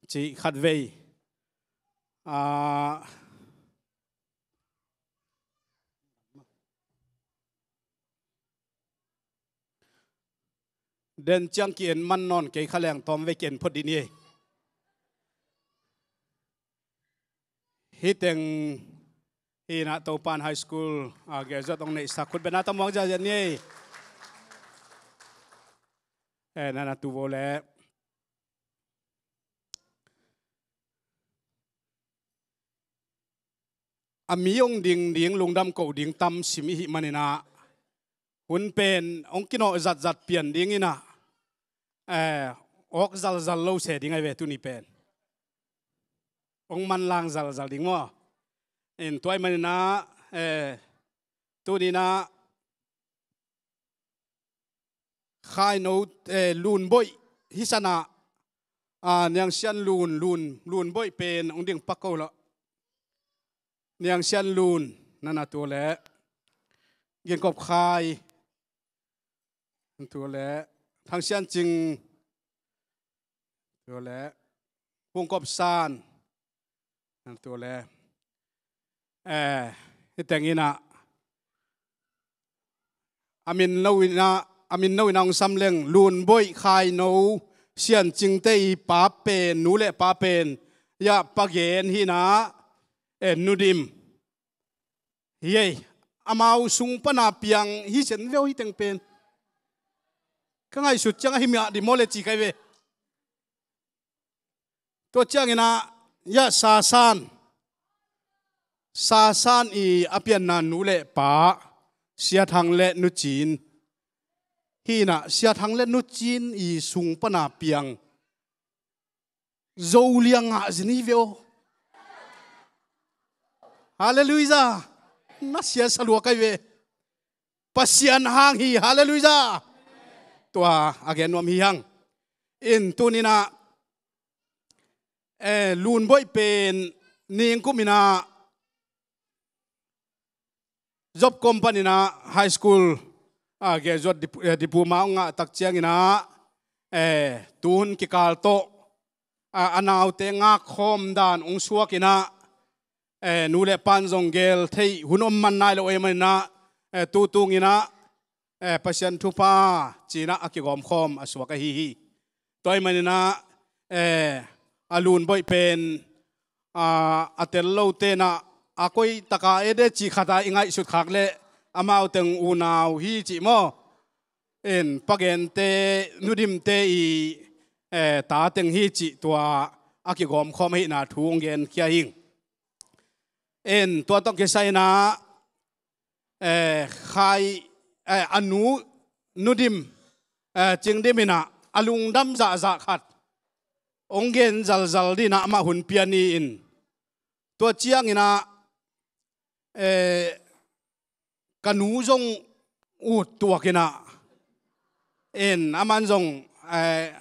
cih khatvei. Ah, den ciang ki-en man nawn kei kha leng tawm vei ki-en phot ding hi. Hih teng hi in ah Topan High School, ah, graduate hong neihsak, khut beng a ta muang ziahziah ni. Eh, na na tu vo le. A mi hong ding ding, lungdam koh ding tam sim i hih manin ah, hun pen hong kinawh zatzat pian dingin ah, eh, awk zalzal lo se ding ahi ve tuni pen. Hong manlang zalzal ding maw. In tua ahih manin ah, eh, tuni in ah, Khaino, eh, Lunboih hih sanah, ah, Niang Sian Lun, Lun, Lunboih pen hong ding pak ko lah. Niang Sian Lun, na na tu leh. Gin Kop Khai, tu leh. Thang Sian Cing, tu leh. Hung Kop San, tu leh. Eh, hih teng in ah, a min no in ah, a min no in ah hong sam leng, Lunboih, Khaino, Siancingte i pa pen, nu le pa pen, ya, pagen hi na, eh, Nu Dim. Hi ei, amau sung pana piang hi sen veu hi teng pen. Ka ngaihsut ciang ahi mah di maw le ci kai ve. Tua ciangin ah, ya, Sasan. Sasan i a pianna nu le pa, Sia Thang le Nu Cin. Hi na, Sia Thang le Nu Cin i sung pana piang Zo Lia Ngah Zin hi ve aw. Halleluiah. Na sia sa lua kai ve. Pasian hang hi, halleluiah. Tua a gen nuam hi hang. In tuni-in ah, eh, Lun Boih pen ningkum in ah, Job Company in ah high school, ah, graduate dip-, eh, diploma hong ngah tak ciangin ah, eh, tuhun kikal tawh, ah, a naute ngakkhawm dan hong suak in ah, eh, nu le pa'n zong gel theih hun om man nai lo ahih manin ah, eh, tu tungin ah, eh, Pasian thupha ci-in ah a kigawmkhawm a suak ahi hi. Tua ahih manin ah, eh, a Lun Boih pen, ah, a tel lote in ah a koi taka e de cih khat ah i ngaihsut khak leh amau teng unau hi cih maw. In pagente, Nu Dimte i, eh, ta teng hi cih tua a kigawmkhawm ahihna thu hong genkhia hing. In tua tawh kisai in ah, eh, Khai, eh, a nu, Nu Dim, eh, Cing Dim in ah a lungdam zahzah khat hong gen zalzal dingin ah amah hun pia ni in. Tua ciangin ah, eh, ka nu zong ut tuak in ah, in aman zong, eh,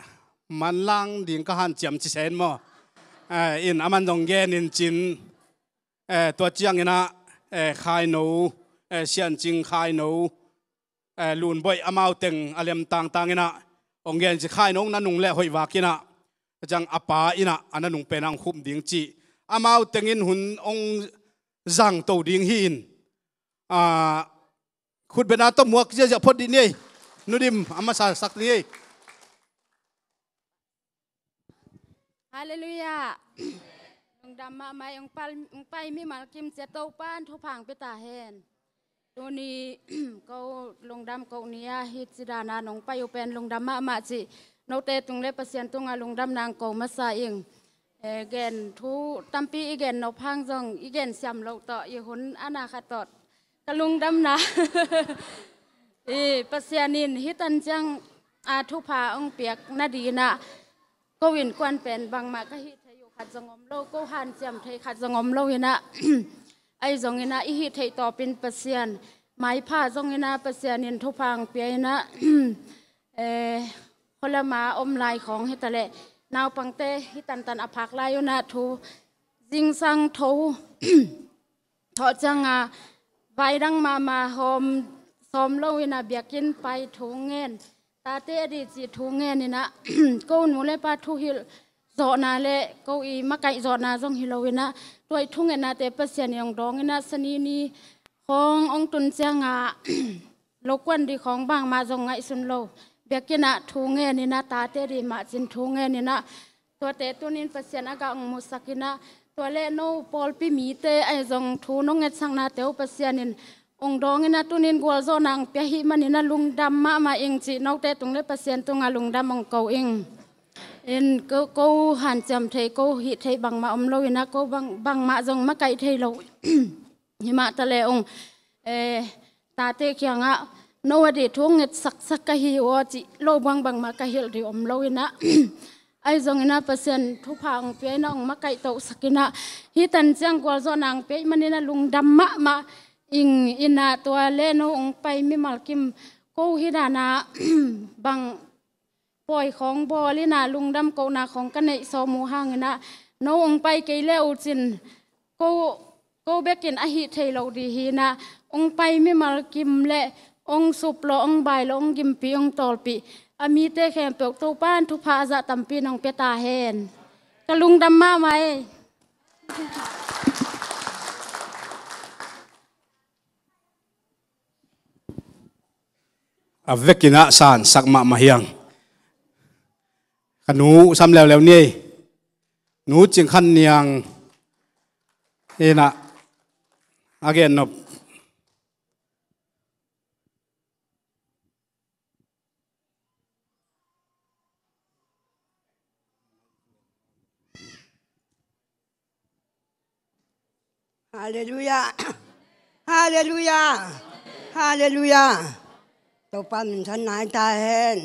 manlang ding ka hanciam ci sen maw. Eh, in aman zong gen in cin, eh, tua ciangin ah, eh, Khaino, eh, Siancing Khaino, eh, Lun Boih amau teng a lem tangtang in ah, hong gen ci, Khaino hong na nung leh hoih vak in ah, a ciang a pa in ah a na nung pen ah hong khup ding ci. Amau teng in hun hong zang to ding hi in, ah, khutbetna tawh muak ziahziah phot dih ni ei. Nu Dim a masa sak ni ei. Halleluiah. Lungdam mahmah ing. Hong pai, hong pai mimal kim ciat Topa'n thupha hong pia ta hen. Tuni ko lungdam ko ni a, hih ci dan a nong pai uh pen lungdam mahmah cih note tung le Pasian tungah lungdamna hong ko masa ing. Eh, gen thu tampi i gen nop hang zong i gen siam loh tawh i hun a na khat tawh ka lungdamna. I Pasian in hih tan ciang a thupha hong piak nadingin ah ko innkuan pen bangmah ka hih theih uh khat zong om lo, ko hanciam thei khat zong om lo in ah, ahi zongin ah i hih theih tawpin Pasian maipha zongin ah Pasian in thupha hong pia in ah, eh, khualama om lai khawng hi ta leh naupangte hih tantan a phak lai un ah thu zingsang tho thawh ciang a vai dang mahmah hawm sawm lo in ah biakinn pai thu ngen, tate a dih cih thu ngen in ah ko nu le pa thuhilh zawhna le ko i makaih zawhna zong hi lo in ah tua i thungetnate Pasian in hong dawng in ah Sani ni khawng hong tun ciang a lokuan dih khawng bangmah zong ngaihsun lo, biakinn ah thu ngen in ah tate dih mah cin thu ngen in ah tuate tuni-in Pasian a gah hong musak in ah tua le no pawlpi mite ahi zong thu nong ngetsaknate uh Pasian in hong dawng in ah tuni-in gualzawhna hong pia ahih manin ah lungdam mahmah ing cih note tung le Pasian tungah lungdam hong ko ing. In ko, ko hanciam thei, ko hih theih bangmah om lo in ah ko bang, bangmah zong makaih thei lo. Hi mah ta leh ung, eh, tate kiangah no a dih thu hong ngetsaksak ka hi uh aw cih lo buang bangmah ka hilh dih om lo in ah, ahi zongin ah Pasian thupha hong pia in ah hong makaih tohsak in ah hih tan ciang gualzawhna hong pia ahih manin ah lungdam mahmah ing in ah tua le no hong pai mimal kim ko hih dan a bang pawi khawng bawl in ah lungdam kohna khawng ka neih sawm uh hangin ah no hong pai kei le uh cin ko, ko bekin a hih thei lo dih hi in ah hong pai mimal kim le hong suplawh, hong bailawh, hong gimpi, hong tawlpih a mite khempeuh Topa'n thupha a zah tampi in hong pia ta hen. Ka lungdam mahmah ei. A vekin ah sansak mahmah hi hang. ka nu sam leuleu ni ei. Nu Cing Khan Niang in ah a gen nop. Halleluiah. Halleluiah. Halleluiah. Topa minthanna hi ta hen.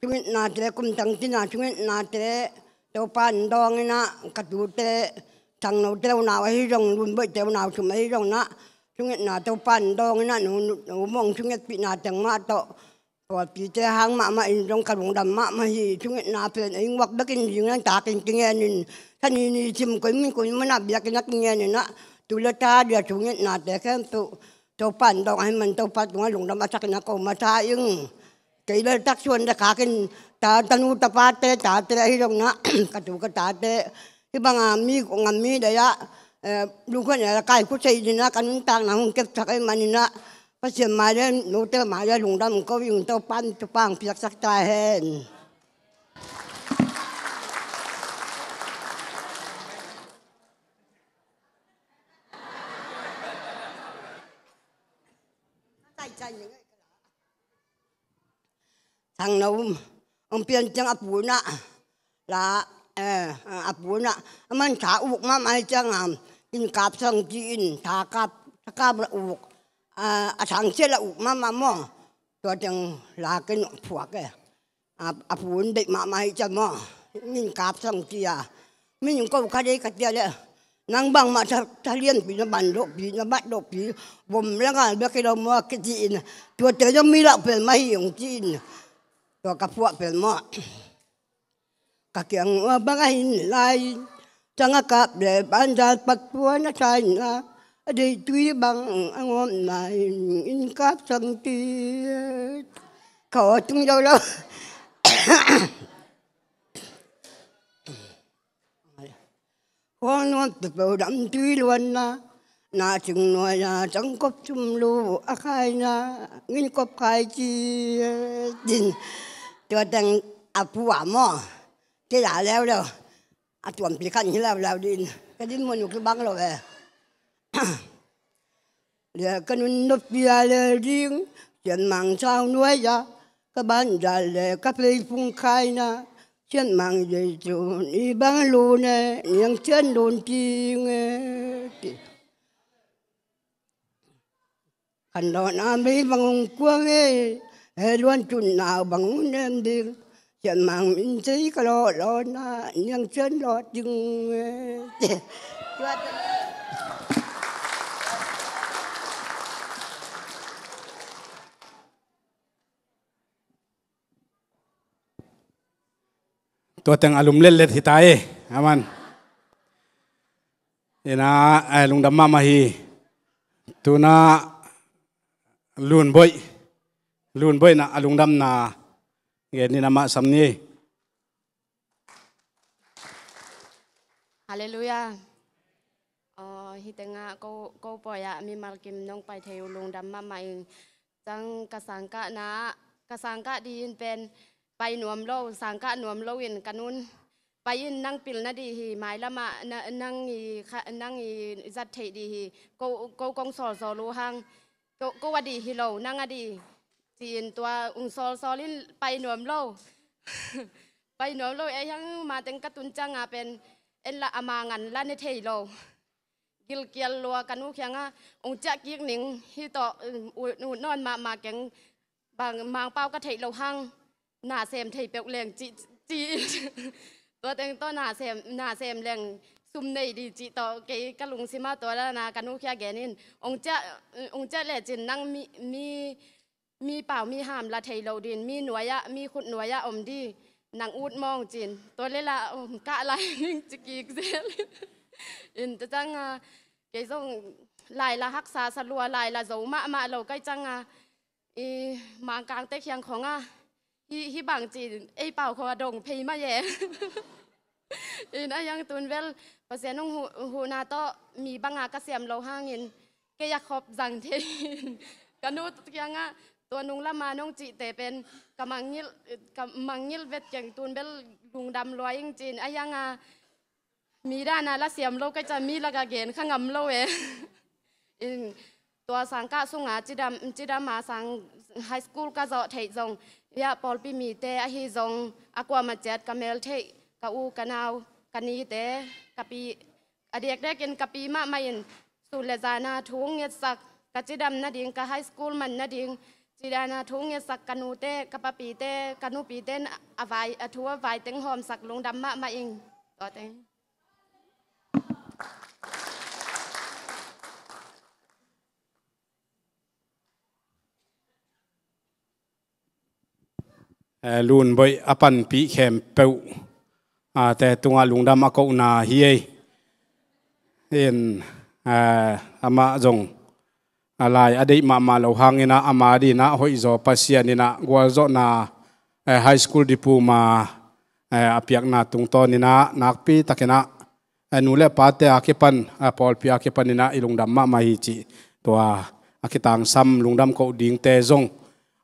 Thungetnate, kum tangthu-a thungetnate Topa in dawng in ah, ka tute, Thangnote unau ahi zong, Lunboihte unau thum ahi zong in ah, thungetna Topa in dawng in ah, nu, nu, nu mong thungetpihna teng mah tawh, pawlpite hang mahmah in zong ka lungdam mahmah hi. Thungetna pen ei nguak bekin zing in takin kingen in, Sani ni sim koi mun koi munah biakinn ah kingen in ah, tu le ta dia thungetnate khempeuh Topa in dawng ahih man Topa tungah lungdam a takin a ko masa ing. Kei le taksuan le khakin ta, tanu tapate, tate ahi zong in ah, ka tu ka tate, hih banga mi ngam mi deih ah, eh, lungkhuan a kaiku thei ding in ah ka nuntakna hong kepsak ahih man in ah, Pasian mai le note mai le lungdam ko ing. Topa in thupha hong piaksak ta hen. Thangno hong pian ciang a pu in ah, la, eh, a pu in ah, a man tha uk mahmah hi ciang a, inn kap sang ci-in, tha kap, tha kap la uk, a, a thangsia la uk mahmah maw. Tua teng la ken phuak e. A, a pu in deih mahmah hi ciang maw, inn kap sang ci a, min ko kha dei ka ci a leh, nang bangmah tha, tha lianpi na ban dawhpi, na bat dawhpi, vom le ngal bek hi lo maw, kici-in, tuate zong mi lauh pel mah hi ung ci-in, tua ka phuah pel maw. Ka kiang ua bang a hin lai, cang a kap le banzan pat puan a thaina, a deih tui bang a ngawmna in, inn kap sang ci. Ka aw tung zo lo. Khuang nuam peuhpeuh dam tui luanna, na cing nuai-a cangkop sum lu a khaina, inn kop khai ci. Din, tua teng a pu a maw, kei a leuleu, a tuampi khan hi leuleu din, ka din mun uh kibang lo e. Lia ka nun noppi a lel ding, Sian Mang sau nuai-a, ka banzan le ka pei phung khaina, Sian Mang Jesu i bang lun e, Niang Sian lun ding e. Khandawn a mei bang hong kuang e, he luan tun nau bang hong nem ding, Sian Mang min sei ka lawh lawhna, Niang Sian lawh ding e. Tua teng a lum letlet hi ta e. Amen. Ina, eh, lungdam mahmah hi. Tuna Lunboih, Lunboih na a lungdamna gen in amah sam ni. Halleluiah. Aw, hih tengah ko, ko pawi-ah mimal kim nong pai thei uh lungdam mahmah ing. Cang ka sangkahna, ka sangkah dih in pen pai nuam lo, sangkah nuam lo in ka nun. Pai in, nang pilna dih hi, mailamah na, nang i kha, nang i zat theih dih hi, ko, ko kong sawlsawl uh hang, ko, ko a dih hi lo, nang a dih, ci-in tua ung sawlsawl in pai nuam lo. Pai nuam lo, ei hang mateng ka tun cianga pen en la ama ngan la ne thei lo. Gilkial lua ka nu kiangah, ung ciah kik ning, hih tawh, um, ut, ut nawn mahmah keng, bang Mangpau ka theih loh hang, na sem thei peuh leng cih, ci. Tua teng tawh na sem, na sem leng sum nei dih cih tawh kei ka lungsimah tua dana ka nu kiang gen in, ung ciah, ung ciah lecin nang mi, mi, mi pau mi ham la thei lo din, mi nuai-ah, mi khut nuai-ah om dih, nang ut mawng cin. Tua lela om kah lai ning ci kik zel. In tua cianga kei zong lai la haksa sa lua, lai la zo mahmah lo kai cianga, i Mangkangte kiang khongah, hih, hih bang cin ei pau khong a dong phei mah e. In a hiang tun vel Pasian hong hu, huhna tawh mi banga ka siam lo hangin kei a khop zang thei in ka nu kiangah tua nung lama nong cihte pen ka mangngilh, ka mangngilh vet keng tun bel lungdam lua ing ci-in a hianga mi dana la siam lo ka ca mi laka gen kha ngam lo e. In tua sangkah sunga cidam, cidama sang high school ka zawh theih zong, ya pawlpi mite ahi zong a kuama ciat ka mel theih, ka u, ka nau, ka nite, ka pi, a diakdiakin ka pi mahmah in sun le zana thu hong ngetsak, ka cidam nading, ka high school man nading, cidana thu hong ngetsak ka nute, ka papite, ka nupite in a vai, a thu a vai teng hawmsak lungdam mahmah ing. Tua teng. Eh, Lunboih a panpih khempeuh, ah, te tungah lungdam a kohna hi ei. In, eh, amah zong a lai a deih mahmah lo hangin ah ama dinah hoihzaw Pasian in ah gualzawhna, eh, high school diploma, eh, a piakna tungtawnin ah nakpi takin ah, eh, nu le pate a kipan, eh, pawlpi a kipanin ah i lungdam mahmah hi cih tua a kitangsam lungdam koh dingte zong,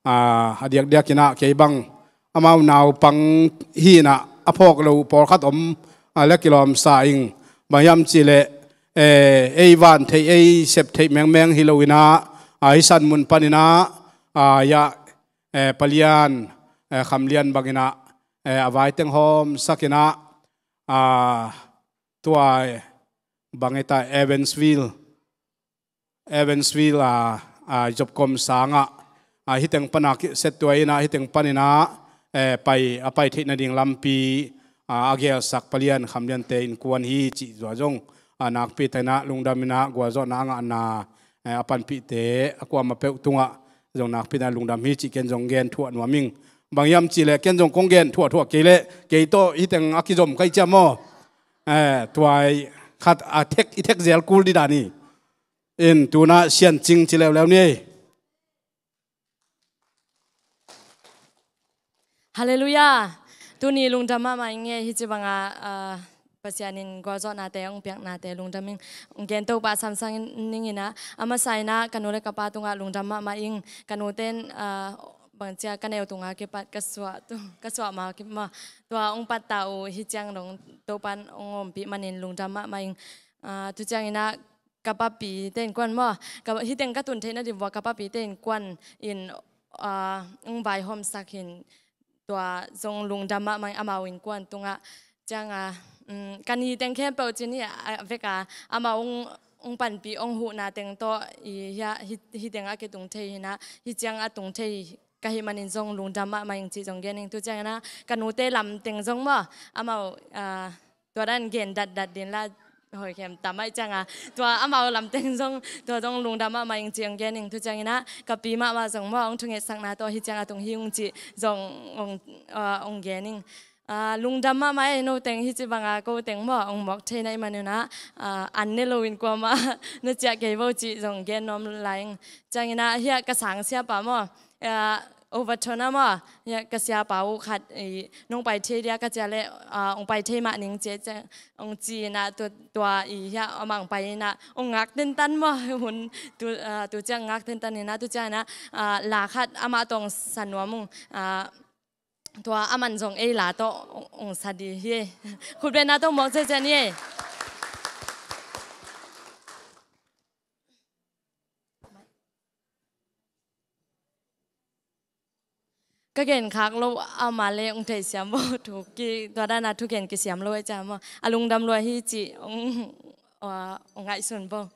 ah, a diakdiakin ah kei bang amau naupang hi-in ah a phawk lo uh pawlkhat om, ah, le kilawmsa ing. Bang hiam cihleh, eh, ei van theih, ei sep theih mengmeng hi loin ah, ah, hih san mun panin ah, ah, ya, eh, palian, eh, khamlian bangin ah, eh, a vai teng hawmsakin ah, ah, tua, eh, bang hita Evansville, Evansville, ah, ah, Jobkom sangah, ah, hiteng pana ki-, set tua in ah, hiteng panin ah, eh, pai, a pai theih nading lampi, ah, a gelsak palian khamliante innkuan hi cih zua zong, ah, nakpi takin ah lungdamin ah gualzawhna a ngahna, eh, a panpihte a kuama peuh tungah zong nakpi takin ah lungdam hi cih ken zong gen thuah nuam ing. Bang hiam cihleh ken zong kong gen thuah thuah kei leh kei tawh hiteng a kizom ka hi ciam maw? Eh, tuai khat a thek, i thek zel kul dih dan hi. In tunah Sian Cing ci leuleu ni. Halleluiah. Tuni lungdam mahmah ing e, hih ci banga, ah, Pasian in gualzawhnate hong piaknate lungdam ing. Hong gen Topa samsang ning in ah, a masa in ah ka nu le ka pa tungah lungdam mahmah ing. Ka nute in, ah, bangcia ka neu tunga kipat ka suah tu, ka suah ma kipat ma tua hong patta uh hih ciang dong Topa in hong ompih manin lungdam mahmah ing. Ah, tu ciangin ah ka papite innkuan maw, ka, hiteng ka tun theih nading vua ka papite innkuan in, ah, hong vaihawmsak hi in tua zong lungdam mahmah ing, amau innkuan tungah. Cianga, um, ka ni teng khempeuh ci ni a veka amau hong, hong panpih hong huhna teng tawh i hia, hi, hiteng a kitung thei hi in ah, hih ciang a tung thei ka hih manin zong lungdam mahmah ing cih zong gen ing. Tu ciangin ah ka nute lam teng zong maw, amau, ah, tua dan gen datdat ding la hoi khem tam ahih cianga tua amau lam teng zong tua zong lungdam mahmah ing cih hong gen ing. Tu ciangin ah ka pi mahmah zong maw hong thungetsakna tawh hih ciang a tung hi ung cih zong hong, ah, hong gen ing. Ah, lungdam mahmah ei, no teng hih ci banga ko teng maw hong mawk thei na hih manin ah, ah, an ne loin kuamah na ciah kei vo cih zong gen nuam lai ing. Ciangin ah hiah ka sang siapa maw, ah, Overton ah maw, hiah ka siapa uh khat, i, nong pai thei dia ka ciah leh, ah, hong pai thei mah ning ci, ci, hong ci in ah tua, tua i hiah amah hong pai in ah hong ngak tentan maw, hun tu, ah, tu ciang ngak tentan in ah tu ciangin ah, ah, la khat amah tawh hong sa nuam ung, ah, tua aman zong ei la tawh hong, hong sa dih hi. Khutbetna tawh mawk ciacian hi. Ka genkhak lo amah le hong theisiam bo thu ki, tua dana thugen kisiam lo ahih ciang maw a lungdam lua hi cih hong, ah, hong ngaihsun bo.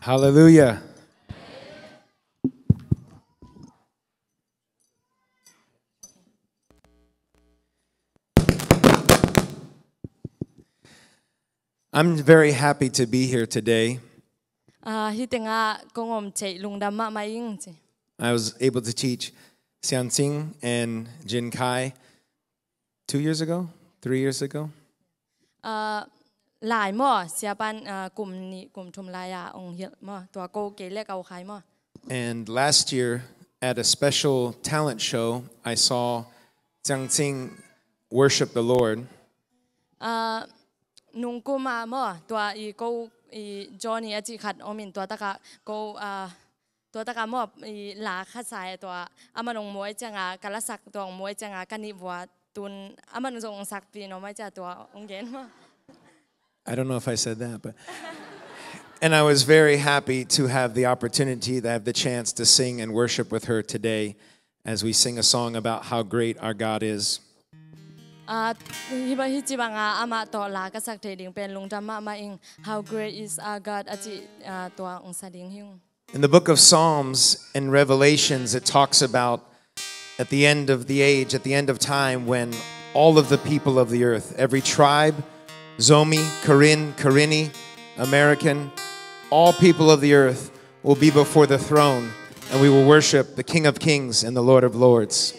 Hallelujah. I'm very happy to be here today. Ah, hih tengah kong om theih lungdam mahmah ing ci. I was able to teach Sian Cing and Jin Kai two years ago, three years ago. Ah, lai maw, siapan, ah, kum nih kum thum lai-a hong hilh maw, tua ko kei le ka u khai maw. And last year, at a special talent show, I saw Sian Cing worship the Lord. Ah, nungkuma maw, tua i ko, i Johnny a cih khat om in, tua takah ko, ah, tua takah maw, i la khat sa e, tua aman hong mu ahih ciangah ka lasak, tua hong mu ahih ciangah ka nih vua, tun aman zong hong sakpih nuam ahih ciangah tua hong gen maw. I don't know if I said that, but and I was very happy to have the opportunity, to have the chance to sing and worship with her today as we sing a song about how great our God is. Ah, hi ba, hi ci banga amah tawh la ka sak thei ding pen lungdam mahmah ing. How great is our God a cih, ah, tua hong sa ding hi ung. In the book of Psalms and Revelations, it talks about at the end of the age, at the end of time, when all of the people of the earth, every tribe, Zomi, Karen, Karenni, American, all people of the earth will be before the throne, and we will worship the King of Kings and the Lord of Lords.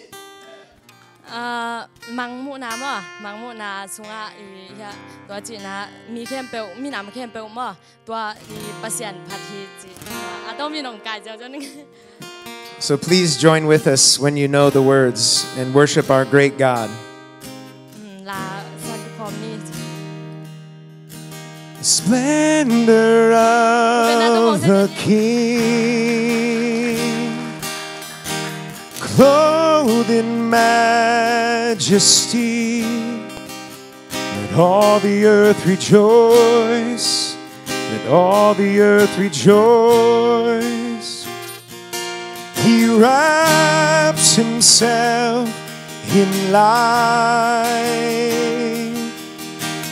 Ah, mangmuhna maw, mangmuhna sungah i, ya, tua cihna mi khempeuh, minam khempeuh maw, tua i Pasian phat hi ci. A tawm in hong kai ziau zong. So please join with us when you know the words and worship our great God. Hmm, la sa khawm ni. Splendor of the King, clothed in majesty. Let all the earth rejoice. Let all the earth rejoice. He wraps himself in light,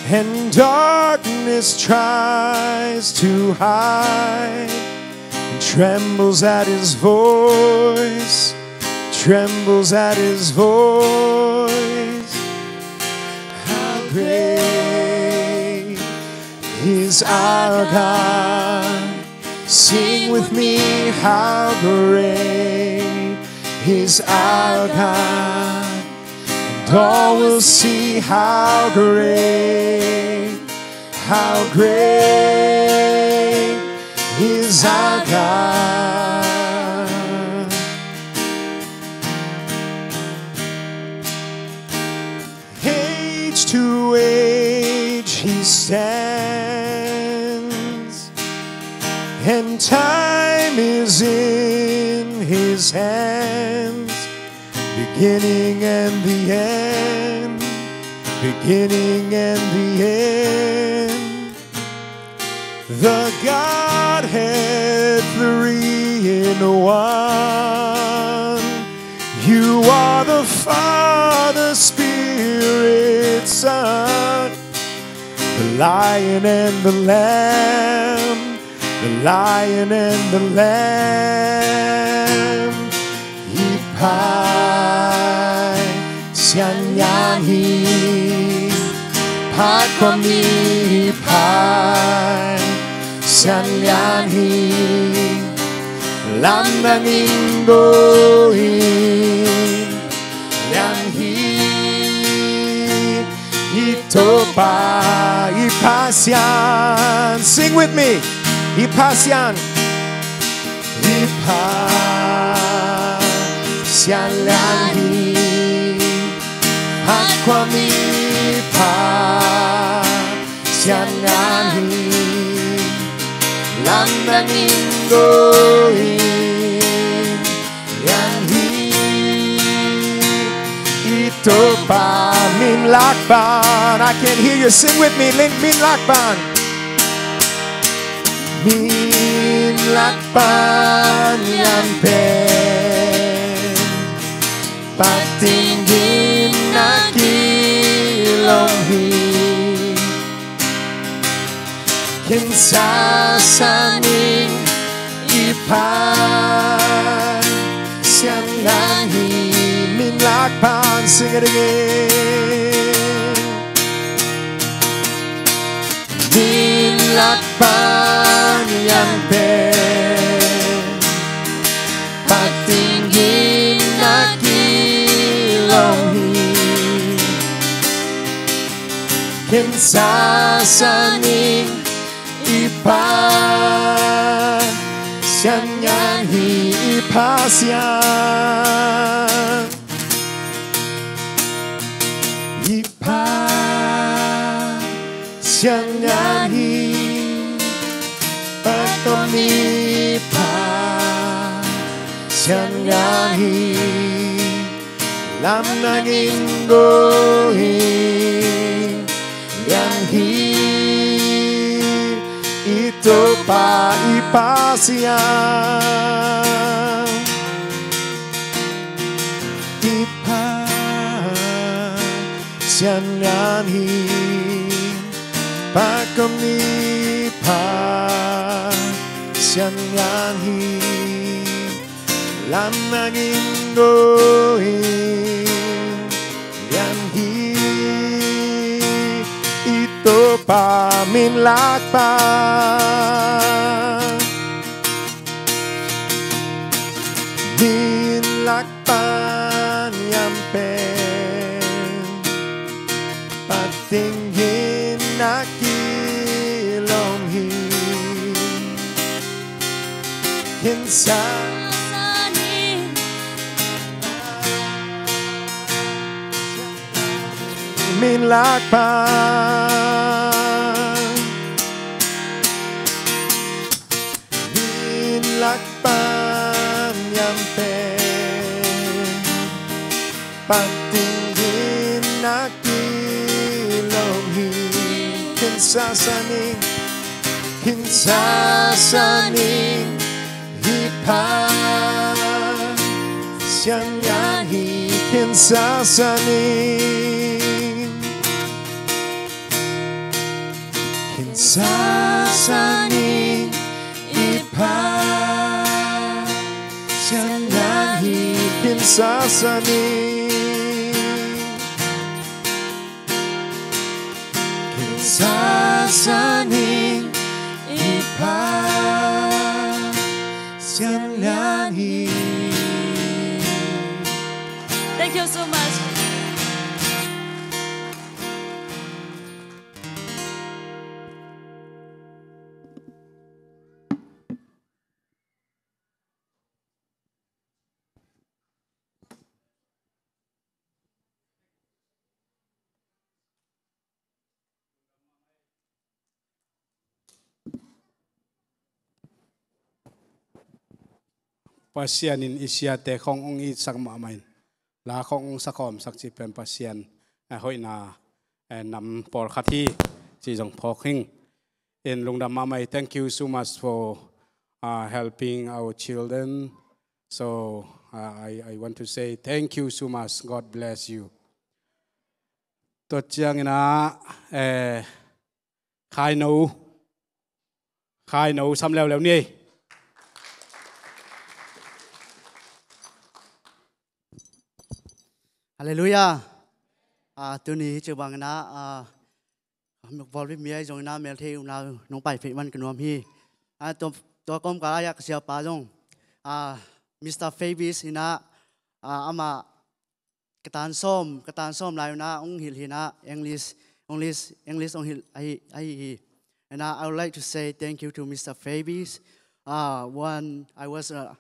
and darkness tries to hide, and trembles at his voice, trembles at his voice. How great is our God. Sing with me, how great is our God. And all will see how great, how great is our God. Age to age he stands, and time is in his hands. Beginning and the end, beginning and the end. The Godhead three in one. You are the Father, Spirit, Son, the Lion and the Lamb, the Lion and the Lamb. I Pasian lian hi, phat khuami, i Pasian lian hi, lamdang in go in, lian hi, i Topa, i Pasian. Sing with me. I Pasian, i Pasian lian hi, phat khuami, i Pasian lian hi, lamdang in go in, lian hi, i Topa. Min lak pan, I can hear you, sing with me, min lak pan. Min lak pan lian pen, phat ding in a kilawm hi. Ken sasa ning, i Pasian lian hi. Min lak pan, sing it again. Min lak pan lian pen, phat ding in a kilawm hi. Ken sasa ning, i Pasian lian hi, i Pasian, i Pasian lian hi. Mipa Sian Lian hi, lam nangin go in, lian hi i Topa i Pasian. I Pa Sian Lian hi, Pa ko Mipa Sian Lian hi, lam nangin go in, lian hi i Topa min lak pa, min lak pa niam pen, pating hin a kilom hi, khin sa min lak pa, min lak pa niam pen, pating hin a kilom hi, khin sa sa ning, khin sa sa ning, i Pa Sian Lian hi, khin sa sa ning, khin sa sa ning, i Pa Sian Lian hi, khin sa sa ning, khin sa sa ning, i Pa Sian Lian hi. Thank you so much. Pasian in i siate khong hong itsak mahmah in, la khong hong sakhawmsak cih pen Pasian, eh, hoihna, eh, nam pawlkhat hi, cih zong phawk hing. In lungdam mahmah hi. Thank you so much for, uh, helping our children. So, uh, I, I want to say thank you so much. God bless you. Tua ciangin ah, eh, Khaino, Khaino sam leuleu ni ei. Halleluiah. Ah, tuni hi ci bangin ah, ah, mukbawl bik mi ahi zongin ah, melthei unau nong paipih man ka nuam hi. Ah, tua, tua kawmkal ah ka siapa zong, ah, Mister Fabies in ah, ah, amah ka tan sawm, ka tan sawm lai un ah hong hilh hi in ah, English, English, English hong hilh ahi, ahi hi. And, uh, I would like to say thank you to Mister Fabies. Uh, when I was, uh,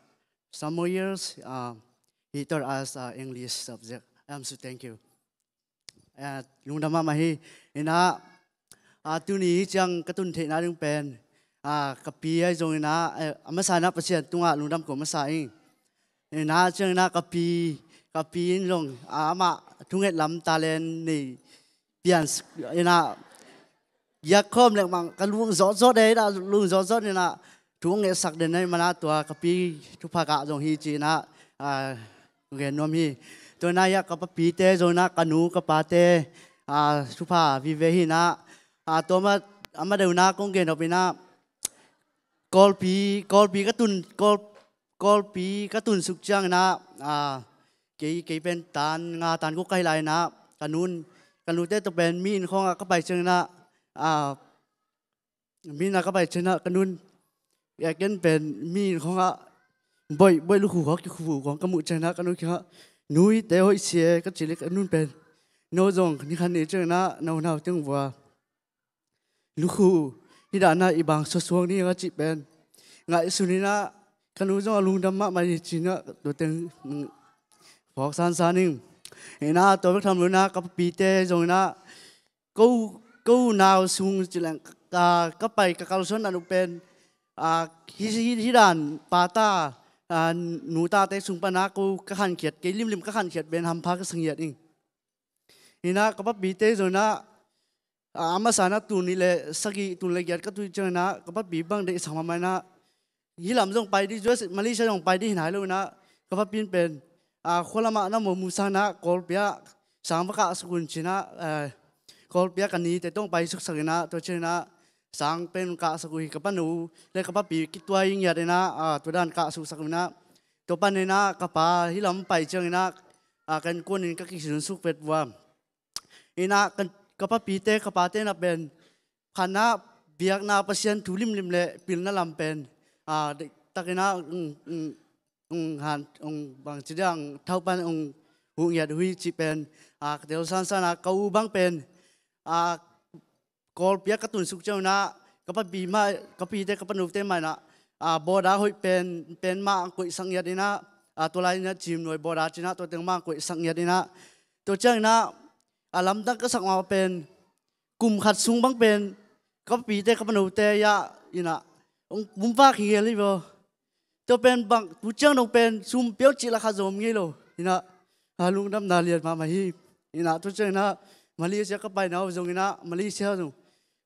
some more years, uh, he taught us, uh, English subject. I'm so thank you. Uh, lungdam mahmah hi. In ah, ah, tuni hi ciang ka tun theihna ding pen, ah, ka pi ahi zongin ah, eh, a masa in ah Pasian tungah lungdam ko masa ing. In ah ciangin ah ka pi, ka pi in zong, ah, amah thunget lam talent nei pian s-, in ah giak khawm leh mang ka lung zawtzawt ei, in ah lung zawtzawt in ah thu hong ngetsak den ahih man ah tua ka pi thupha gah zong hi ci in ah, ah, gen nuam hi. Tua in ah hiah ka papite zong in ah ka nu ka pate, ah, thupha vive hi in ah, ah, tua ma, a ma deuh in ah kong gen nop in ah Kawlpi, Kawlpi ka tun, Kawl, Kawlpi ka tun suk ciangin ah, ah, kei, kei pen tan nga tan guk ka hi lai in ah ka nun, ka nute tawh pen mi inn khawngah ka pai ciangin ah, ah, mi inn ah ka pai ciangin ah ka nun, eh, ken pen mi inn khawngah boih, boih lukhu khawng kikhu khawng ka muh ciangin ah ka nu kiangah, "Nu, hihte hoih sia," ka cih leh ka nun pen, "No zong ni khat ni ciangin ah na unau teng vua lukhu hi dan ah i bang suaksuak ni," ka cih pen ngaihsun in ah ka nu zong a lungdam mahmah hi ci in ah tua teng phawk sansan ing. In ah tua bek tham lo in ah ka papite zong in ah ko, ko nau sung ci leng ka, ka pai ka kalsuan dan uh pen, ah, hi, hi, hi dan pata, ah, nutate sung pana ko ka khankhiat, kei limlim ka khankhiat pen hampha ka sa ngiat ing. Inah ka papite zong inah, ah, a masa inah tul nih le sagih, tul nih le giat ka tun ciang inah ka papi bang deihsak mahmah inah, hih lam zong pai dih, U S, Malaysia zong pai dih hi nai lo inah, ka papi in pen, ah, khua lamah na mu mu sang inah Kawlpi ah sang va kahsak un ci inah, ah, Kawlpi ah ka nite tawh ong pai suksak inah, tua ciang inah sang pen kahsak uh hi. Ka panu le ka papi kituai ngiat inah, ah, tua dan kahsak uh sak uh inah, tua pan inah ka pa hih lam pai ciang inah, ah, ka innkuan in ka kisun suk vet uh a. Inah ka, ka papite, ka pate na pen, khanah biakna Pasian thu limlim le pilna lam pen, ah, deihtak inah, mm, mm, mm, han, mm, bang ci diang, thau pan, mm, huh ngiat uh hi cih pen, ah, ka tel sansan a, ka u bang pen, ah, Kawlpi ah ka tun suk ciang inah, ka papi mah, ka pite, ka panute mah inah, ah, border hoih pen, pen mah ang koihsak ngiat inah, ah, tua lai inah Cimnuai border ci inah, tua teng mah ang koihsak ngiat inah, tua ciang inah, a lamdang ka sak mah pen, kum khat sung bang pen, ka papite, ka panute ia inah, ong bumvak hi ngel hi vaw. Tua pen bang, tu ciang dong pen, sum pia uh cih la khat zong om ngei lo. Inah, a lungdamna lian mahmah hi. Inah, tu ciang inah, Malaysia ka paina uh zong inah, Malaysia zong,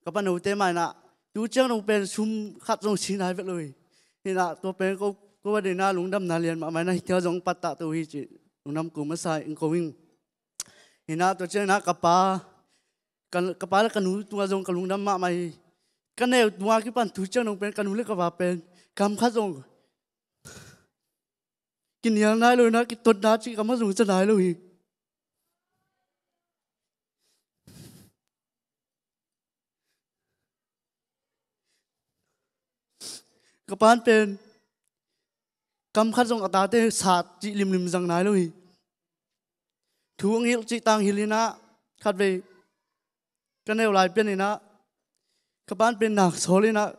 ka panute mah inah, tu ciang dong pen, sum khat zong si nai vet lo hi. Inah, tua pen ko, ko va ding inah, lungdamna lian mahmah inah, hih tia zong pattah to hi cih, lungdam ko masa ing ko ing. Inah, tua ciang inah, ka pa, ka, ka pa le ka nu tungah zong ka lungdam mahmah hi. Ka neu tungah kipan tu ciang dong pen, ka nu le ka pa pen, kam khat zong kinial nai lo inah, kitotna cih kam khat zong za nai lo hi. Ka pa'n pen kam khat zong a tate sat cih limlim zang nai lo hi. Thu hong hilh cih tang hilh inah, khatvei ka neu lai pian inah, ka pa'n pen nak sawl inah,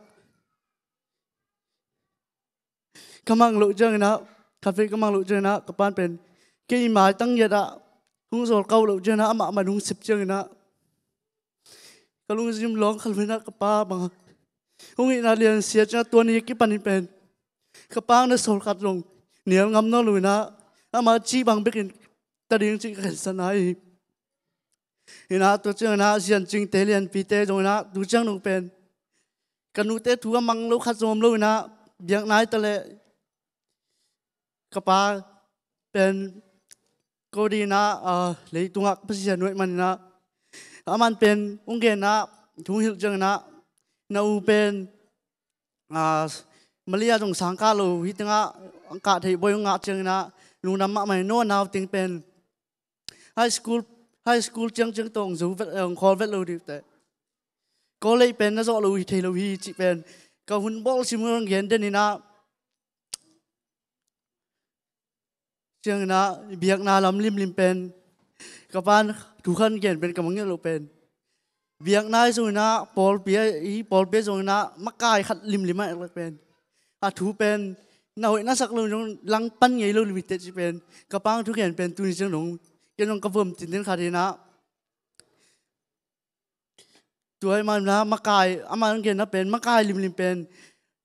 ka mang loh ciang inah, khatvei ka mang loh ciang inah, ka pa'n pen kei maitang ngiat ah hong sawl kau loh ciang inah, amah man hong sep ciang inah, ka lungsim lawng kha lo inah, ka pa bang hong hihna lian sia ciang inah, tua ni kipan in pen ka pa na sawl khat zong nial ngam nawn lo inah, ama cih bang bekin ta ding cih ka khensa nai hi. Inah, tua ciang inah, Siancingte, Lianpite zong inah, tu ciang dong pen ka nute thu a mang lo khat zong om lo inah, biakna hi ta leh, ka pa pen ko ding inah, ah, leitungah ka Pasian nuaih man inah, aman pen hong gen inah, thu hong hilh ciang inah, na u pen, ah, Malaysia zong sang kah lo, hih tengah ang kah theih bawi hong ngah ciang inah, lungdam mahmah hi. No, a nau teng pen high school, high school ciangciang tawh hong zo vet, hong khawl vet lo ding teh. College pen na zawh lo hi, thei lo hi cih pen ka hun bawl sim hong gen den inah, ciang inah, biakna lam limlim pen ka pa'n thu khat gen pen ka mangngilh loh pen, biakna hi zong inah, pawlpi hi, pawlpi hi zong inah, makai khat limlim ah ek lak pen, a thu pen na hoih na sak lo zong langpan ngei lo limit teh cih pen ka pa'n thu gen pen tuni ciang dong ken zong ka vom tinten khat inah. Tua hi man inah, makai, ama hong genna pen makai limlim pen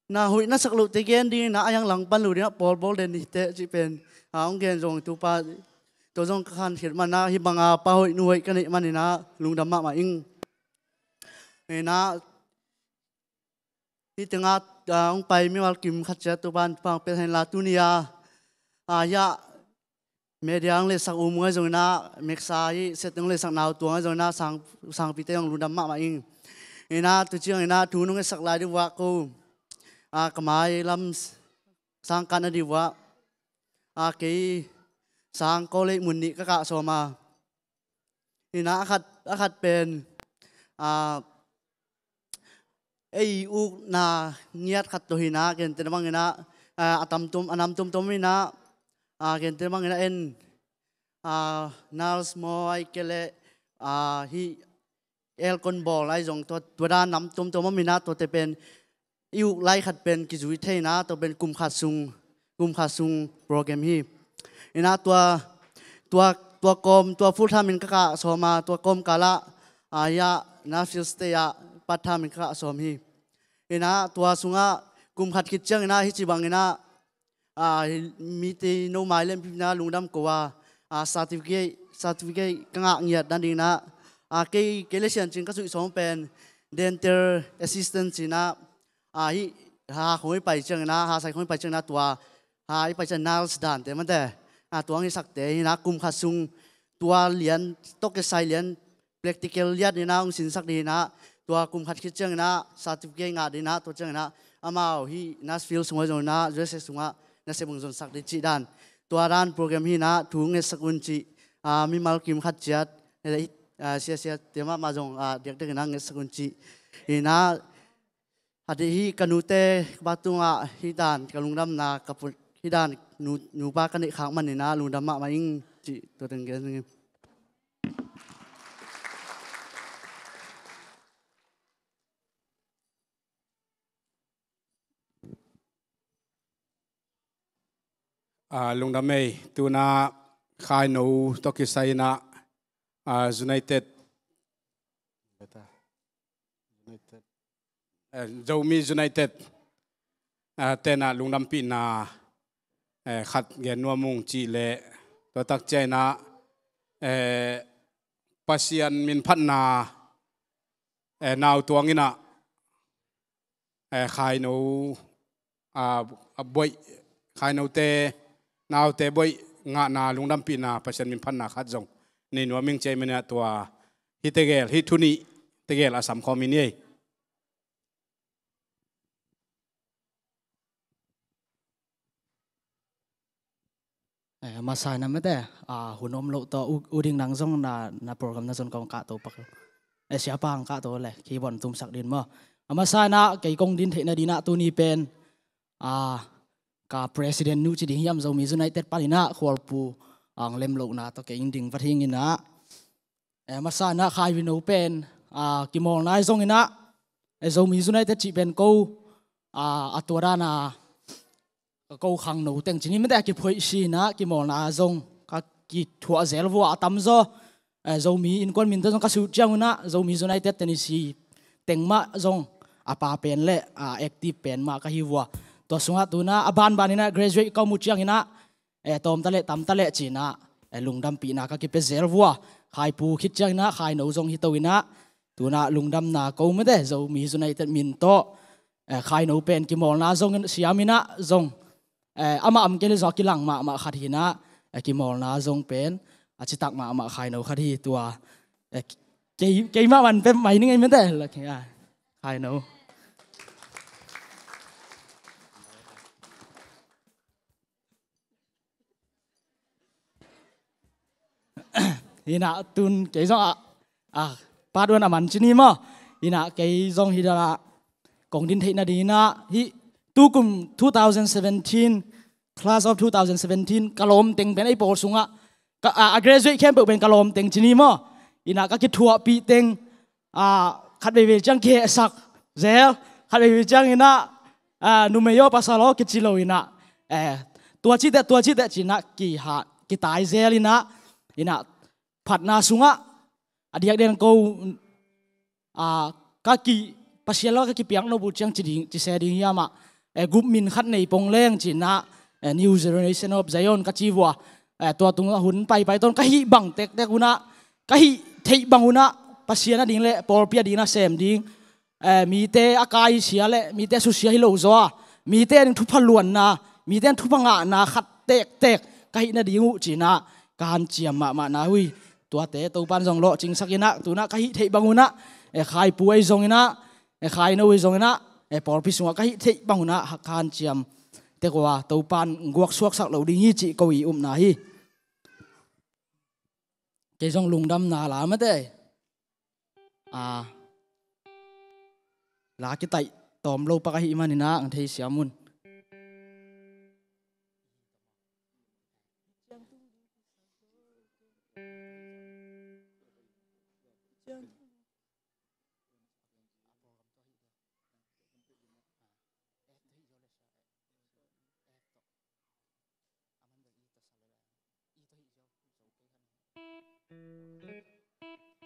na hoih na sak loh teh gen ding inah, a hiang langpan lo ding ah pawl bawl den hi teh cih pen, ah, hong gen zong tu pa, tua zong ka khankhiat man inah, hih bang a pa hoih nu hoih ka neih man inah lungdam mahmah ing. Inah, hih tengah, ah, hong pai mimal kim khat ciat tu pa'n pang pia hen la, tuni a, ah, hiah media hong letsak U Mung ahi zong inah, meksa hi, set hong letsak nau tuang ahi zong inah, sang, sangpite hong lungdam mahmah ing. Inah, tu ciang inah, thu nong etsak lai ding uh ah ko, ah, ka mai lam sang kah na ding uh ah, ah, kei sang college mun nih ka kah sawm a. Inah, a khat, a khat pen, ah, ei ukna ngiat khat tawh hi inah, gentehna bang inah, ah, a tam tuam, a nam tuamtuam inah, ah, gentehna bang inah en, ah, nurse maw, ahih kei leh, ah, hih aircon bawl ahi zong, tua, tua dan nam tuamtuam om inah, tuate pen i uk lai khat pen kizui thei inah, tua pen kum khat sung, kum khat sung program hi. Inah, tua, tua, tua kawm, tua full time in ka kah sawm a, tua kawmkal ah, ah, hiah Nashville State ah part time in ka kah sawm hi. Inah, tua sungah kum khat khit cianginah hih ci banginah, a, mite no mai lem pipna lungdam ko a, a, certificate, certificate ka ngah ngiat nadinginah, a, kei, kei le siancin ka zuih sawm pen dental assistant cinah, a, hih ha khong i pai cianginah, ha sai khong i pai cianginah tua, ha i pai ciang nurse dante mate, a, tua ngisakte hinah kum khat sung tua lian tawh kisai lian practical liat inah hong sinsak ding inah, tua kum khat khit cianginah certificate ngah ding inah, tua cianginah amau hih Nashville sungah zong inah U S A sungah nasep hong zonsak ding cih dan, tua dan program hi inah thu ngetsak un cih, a, mimal kim khat ciat, eh, a, siasia te mahmah zong, a, diakdiak inah ngetsak un cih inah, a dih hih ka nute ka pa tungah hih dan ka lungdamna ka put, hih dan nu, nupa ka neih khak maninah lungdam mahmah ing cih tua teng gen ing. A, lungdam ei, tuna Khaino tawh kisai inah, a, United, United, eh, Zomi United, eh, tenah lungdampihna, eh, khat gen nuam ung cih leh, tua tak cianginah, eh, Pasian minphatna, eh, nau tuanginah, eh, Khaino, a, a boih, Khainote naute boih ngahna lungdampihna Pasian minphatna khat zong nei nuam ing cih maninah tua hih tegel, hih thu nih tegel a samkhawm in ei. Eh, a masa inah mate, a, hun om loh tawh u, u ding nang zong na, na program na zon kong kahto pak. Eh, siapa ang kahto le keyboard tumsak din maw. A masa inah kei kong din theihna dinah tuni pen, a, ka president nu ci ding hiam Zomi United paninah Khualpu ang lemlohna tawh kei in ding vat hing inah. Eh, masa inah Khaivino pen, a, kimawlna i zong inah, eh, Zomi United cih pen ko, a, a tua dana ko khangno teng cini mate a kiphoih si inah kimawlna zong ka kithuah zel vua a tamzaw, eh, Zomi innkuan minte zong ka sut ciang unah Zomi United tenisi teng mah zong a pa pen le, a, active pen mah ka hi vua. Tua sungah tuna a banban inah graduate ka mu ciang inah, eh, tawm taleh tam taleh cinah, eh, lungdampihna ka kipia zel vua. Khaipu khit ciang inah Khaino zong hi to inah, tuna lungdamna ko mate Zomi United min tawh, eh, Khaino pen kimawlna zong siam inah zong, eh, amah am kei le zong a kilang mahmah khat hi inah, eh, kimawlna zong pen a citak mahmah Khaino khat hi tua, eh, kei, kei mah man pem mai ning ei mate la kei a Khaino. Inah tun kei zong a, a, part one a man cini maw. Inah kei zong hi dana kong din theihna dinginah hih tukum two thousand seventeen, class of two thousand seventeen ka lawm teng pen ei pawl sungah ka, a, a graduate khempeuh pen ka lawm teng cini maw. Inah ka kithuahpih teng, a, khat veivei ciang kihehsak zel, khat veivei ciang inah, a, numei aw pasal aw kici lo inah, eh, tua cihte, tua cihte cinah kiha, kitai zel inah, inah phatna sungah a diakdiak ko, a, ka ki, Pasian lo ka kipiak nop uh ciang ci ding, ci se ding hiamah, eh, gup min khat nei pong leng cinah, eh, New Generation of Zion ka ci vua. Eh, tua tungah hun paipai tawn ka hih bang tektek unah, ka hih theih bang unah Pasian a ding le pawlpi a ding na sem ding, eh, mite a kaisia le mite a susia hi lo zaw a, mite a ding thupha luanna, mite a ding thupha ngahna khat tektek ka hih nading uh cinah ka hanciam mahmahna uh hi. Tuate Topan zong lawhcingsak inah tunah ka hih theih bang unah, eh, Khaipu ei zong inah, eh, Khaino ei zong inah, eh, pawlpi sungah ka hih theih bang unah ka hanciam tek uh a, Topan guaksuaksak lo ding hi cih ko i upna hi. Kei zong lungdamna la mate, a, la kitaih tawm lo pak ahih manin ah ang thei siam un.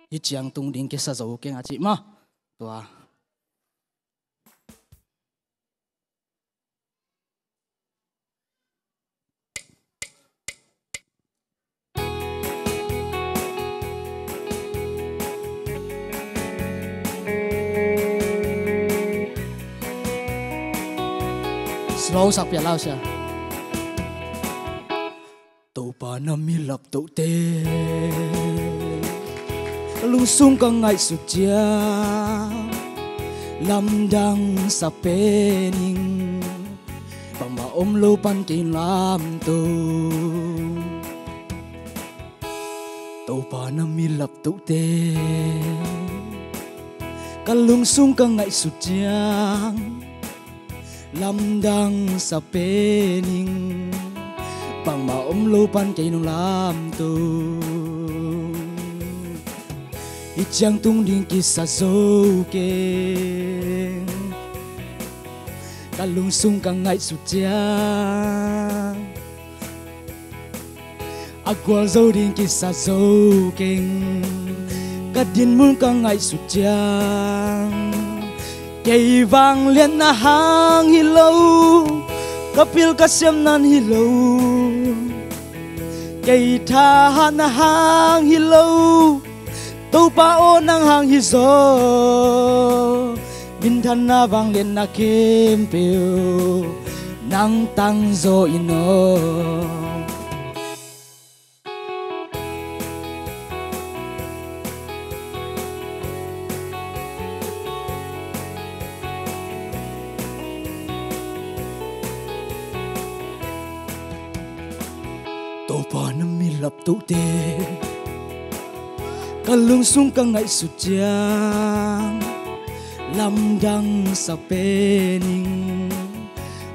Hih ciang tung ding kisa zo keng a cih mah. Tua. Lo sak pia lau sia. Topa na mi laptohte, ka lungsung ka ngaihsut ciang lamdang sa pen ing, bangmah om lo pan kei lamto. Topa na mi laptohte, ka lungsung ka ngaihsut ciang lamdang sa pen ing, bangmah om lo pan kei nong lamto. Hih ciang tung ding kisa zo keng, ka lungsung ka ngaihsut ciang a gualzo ding kisa zo keng. Ka dinmun ka ngaihsut ciang kei vangliatna hang hi lo, ka pil ka siam nan hi lo, kei thahatna hang hi lo, Topa aw nang hang hi zaw. Minthanna vangliatna khempeuh nang tang zaw in aw. Topa na mi laptohte, ka lungsung ka ngaihsut ciang lamdang sa pen ing,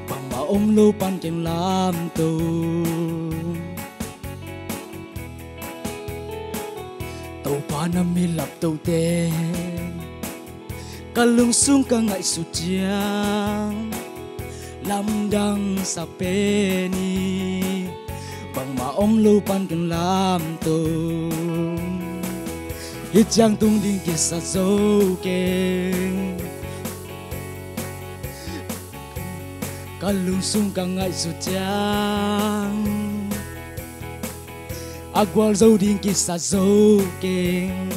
bangmah om lo pan keng lamto. Topa na mi laptohte, ka lungsung ka ngaihsut ciang lamdang sa pen ing, bangmah om lo pan keng lamto. Hih ciang tung ding kisa zo keng, ka lungsung ka ngaihsut ciang a gualzo ding kisa zo keng.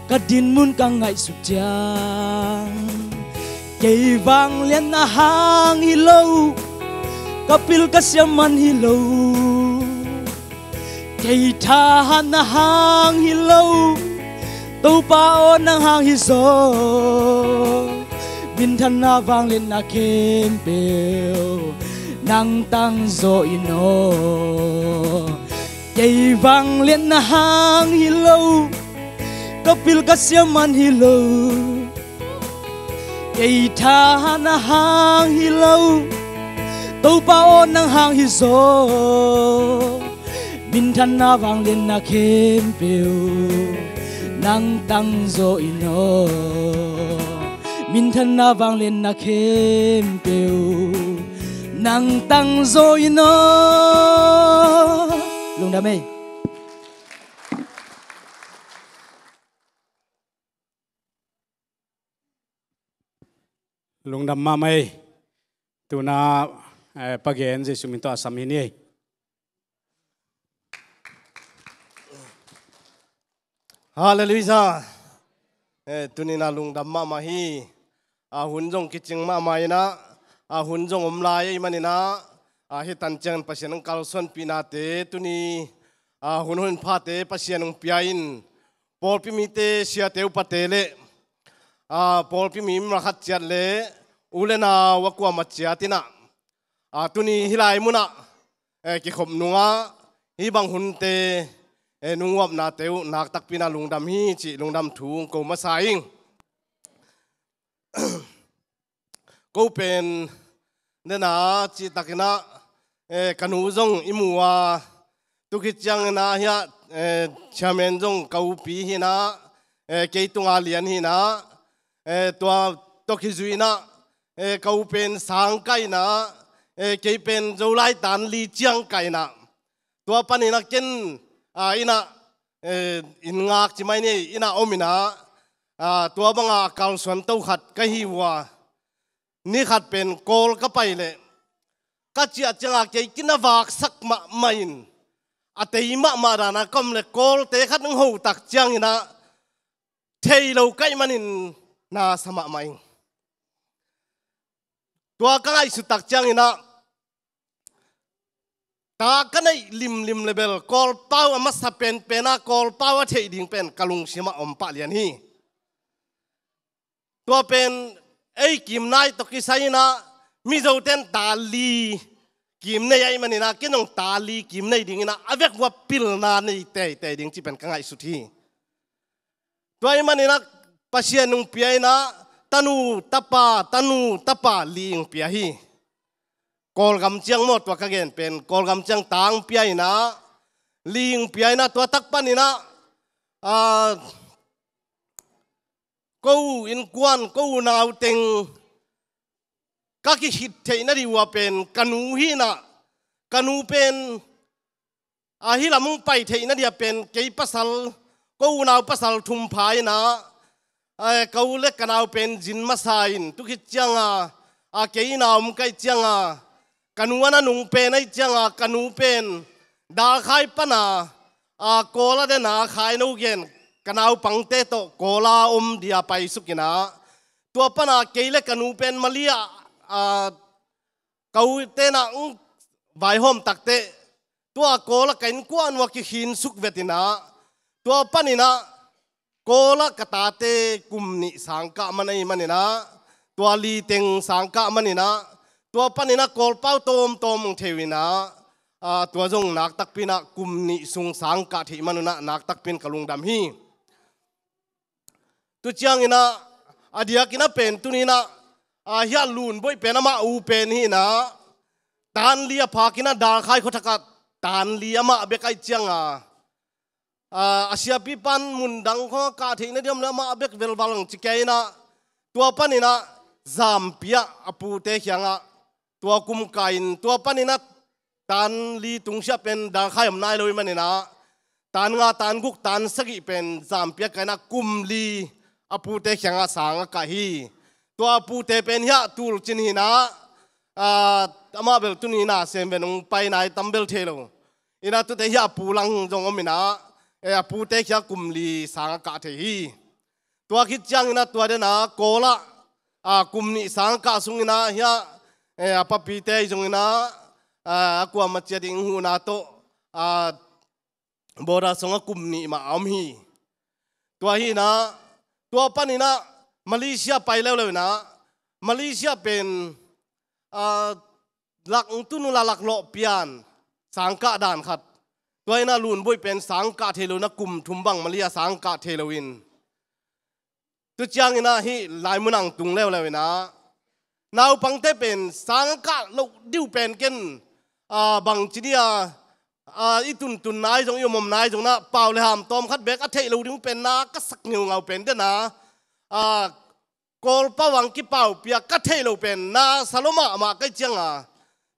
Ka dinmun ka ngaihsut ciang kei vangliatna hang hi lo, ka pil ka siam man hi lo, kei thahatna hang hi lo, Topa aw nang hang hi zaw. Minthanna vangliatna khempeuh nang tang zaw in aw. Kei vangliatna hang hi lo, ka pil ka siam man hi lo, kei thahatna hang hi lo, Topa aw nang hang hi zaw. Minthanna vangliatna khempeuh nang tang zaw in aw. Minthanna vangliatna khempeuh nang tang zaw in aw. Lungdam ei. Lungdam mahmah ei. Tuna, eh, Pa Gen Jesu min tawh a sam hi ni ei. Halleluiah. Eh, tuni-in ah lungdam mahmah hi. A hun zong kicing mahmah in ah, a hun zong om lai ahih manin ah, a hih tan ciangin Pasian in kalsuanpihnate tuni, a hun hun phate Pasian hong pia in, pawlpi mite, siate upate le, a, pawlpi mi mah khat ciat le u le nau a kuamah ciat in ah, a, tuni hih lai munah, eh, kikhop nungah hih bang hunte, eh, nung uapnate uh nak takpi in ah lungdam hi cih lungdam thu kong ko masa ing. Ko pen dena cihtakin ah, eh, ka nu zong i mu a, tu khit ciangin ah hiah, eh, chairman zong ka upi hi in ah, eh, kei tunga lian hi in ah, eh, tua tawh kizui in ah, eh, ka u pen sang kah in ah, eh, kei pen Zolai tan li ciang kah in ah, tua panin ah ken, a, inn ah, eh, inn ngak ci mai ni, inn ah om in ah, a, tua banga kalsuanto khat ka hi uh a, ni khat pen Kawl ka pai leh ka ciah ciangah kei kin a vaksak mahmah in, a tei mahmah dan a ka om leh Kawlte khat hong ho tak ciangin ah thei lo ka hih manin na sa mahmah ing. Tua ka ngaihsut tak ciangin ah, ta ka neih limlim le bel Kawlpau a masa penpen ah Kawlpau a theih ding pen ka lungsim ah om pah lian hi. Tua pen ei kim nai tawh kisai in ah, Mizote in ta li kim nei ahih manin ah, kei zong ta li kim nei dingin ah, a vek vua pilna nei teitei ding cih pen ka ngaihsut hi. Tua ahih manin ah Pasian in hong pia in ah, tanu tapa, tanu tapa li hong pia hi. Kawlgam ciang maw, tua ka gen pen, Kawlgam ciang ta hong pia in ah, li hong pia in ah, tua tak panin ah, ah, ko innkuan, ko unau teng ka kikhit theih nading uh a pen ka nu hi in ah, ka nu pen, a, hih lam hong pai theih nading a pen kei pasal, ko unau pasal thum pha in ah, a, ka u le ka nau pen zin masa in, tu khit ciang a, a, kei inn ah om ka hih ciang a, ka nu a na nung pen ahih ciang a, ka nu pen Dalkhai pan a, a, Kawl ah den a, Khaino gen, ka naupangte tawh Kawl ah om ding a paisuk in ah, tua pan a kei le ka nu pen Mali ah, a, ka u te in ah hong vaihawm tak teh, tua Kawl ah ka innkuan uh a kikhin suk vet in ah, tua panin ah Kawl ah ka tate kum nih sang kah man ahih manin ah, tua li teng sang kah manin ah, tua panin ah Kawlpau tawmtawm hong thei uh in ah, a, tua zong nak takpi in ah kum nih sung sang kah theih man un ah nak takpi in ka lungdam hi. Tu ciangin ah, a diakin ah pen tuni in ah, a, hih a Lunbuaih pen amah u pen hi in ah, tan li a phak in ah Dalkhai khuathak ah tan li amah bek ahih ciang a, a, a siapi pan mun dang khawng ah kah theih nading om leh amah bek velval hong ci kei in ah, tua panin ah Zampi ah a pute kiangah tua kum kah in, tua panin ah tan li tungsiah pen Dalkhai om nai lo ahih manin ah, tan nga, tan guk, tan sagih pen Zampi ah kah in ah kum li a pute kiangah sang a kah hi. Tua a pute pen hih a Tulcin hi in ah, a, amah bel tuni in ah sem ven, hong pai nai tam bel thei lo. In ah tute hih a pu lang zong om in ah, e, a pute kiangah kum li sang a kah thei hi. Tua khit ciangin ah tua den a Kawl ah, a, kum nih sang kah sungin ah hih a, e, a papite ahi zongin ah, a, a kuamah ciat ding huhna tawh, a, border sungah kum nih mah a om hi. Tua hi in ah, tua panin ah Malaysia pai leuleu in ah, Malaysia pen, a, lak hong tun uh la lak lawh pian sang kah dan khat. Tua in ah Lunbuaih pen sang kah thei lo in ah, kum thum bang Malaysia sang kah thei lo in. Tu ciangin ah hih lai mun ah hong tung leuleu in ah, naupangte pen sang kah loh ding uh pen ken, a, bangci ding a, a, i tuntun nai zong, i omom nai zong in ah pau le ham tawm khat bek a theih loh ding uh pen na ka sak ngeungau pen den a, a, Kawlpau ah hong kipau pia ka theih loh pen na sa lua mahmah ka hih ciang a,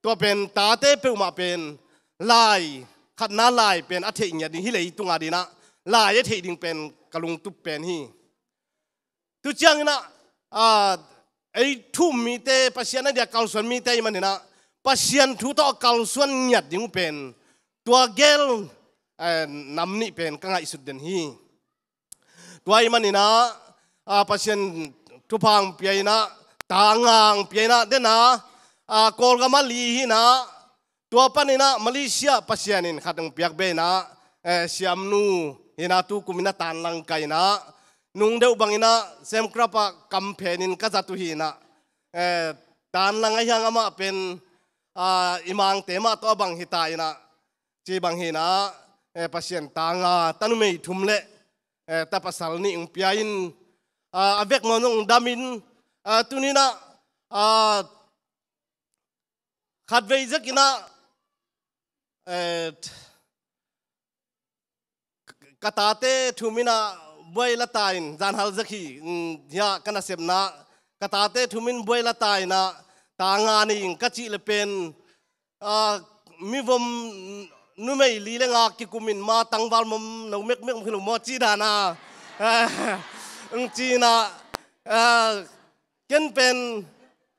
tua pen tate peuhmah pen lai, khatna lai pen a theih ngiat ding, hih leitung a ding ah lai a theih ding pen ka lungtup pen hi. Tu ciangin ah, a, ei thu um mite Pasian a ding a kalsuan mite ahih manin ah, Pasian thu tawh a kalsuan ngiat ding uh pen tua gel, e, nam nih pen ka ngaihsut den hi. Tua ahih manin ah, a, Pasian thupha hong pia in ah, ta nga hong pia in ah, den a, a, Kawlgam ah li hi in ah, tua panin ah Malaysia Pasian in khat hong piak beh in ah, e, siamnu hi in ah, tu kum in ah tan lang kai in ah, nung deuh bangin ah Sem Krap ah kam phen in ka zat uh hi in ah, e, tan lang a hiang amah pen, a, i mangte mah tawh a bang hi ta in ah, ci bang hi in ah, e, Pasian ta nga, ta numei thum le, e, ta pasal nih hong pia in, a, a vek mawk zong dam in, a, tuni in ah, a, khatvei zek in ah, e, ka tate thum in ah buai la ta in, zanhal zek hi, mm, hia ka nasepna, ka tate thum in buai la ta in ah, ta nga nei ing ka cih le pen, a, mivom numei li le nga kikum in, ma tangval mom no mekmek om hi lo maw ci dan a, a, ng ci in ah, a, ken pen,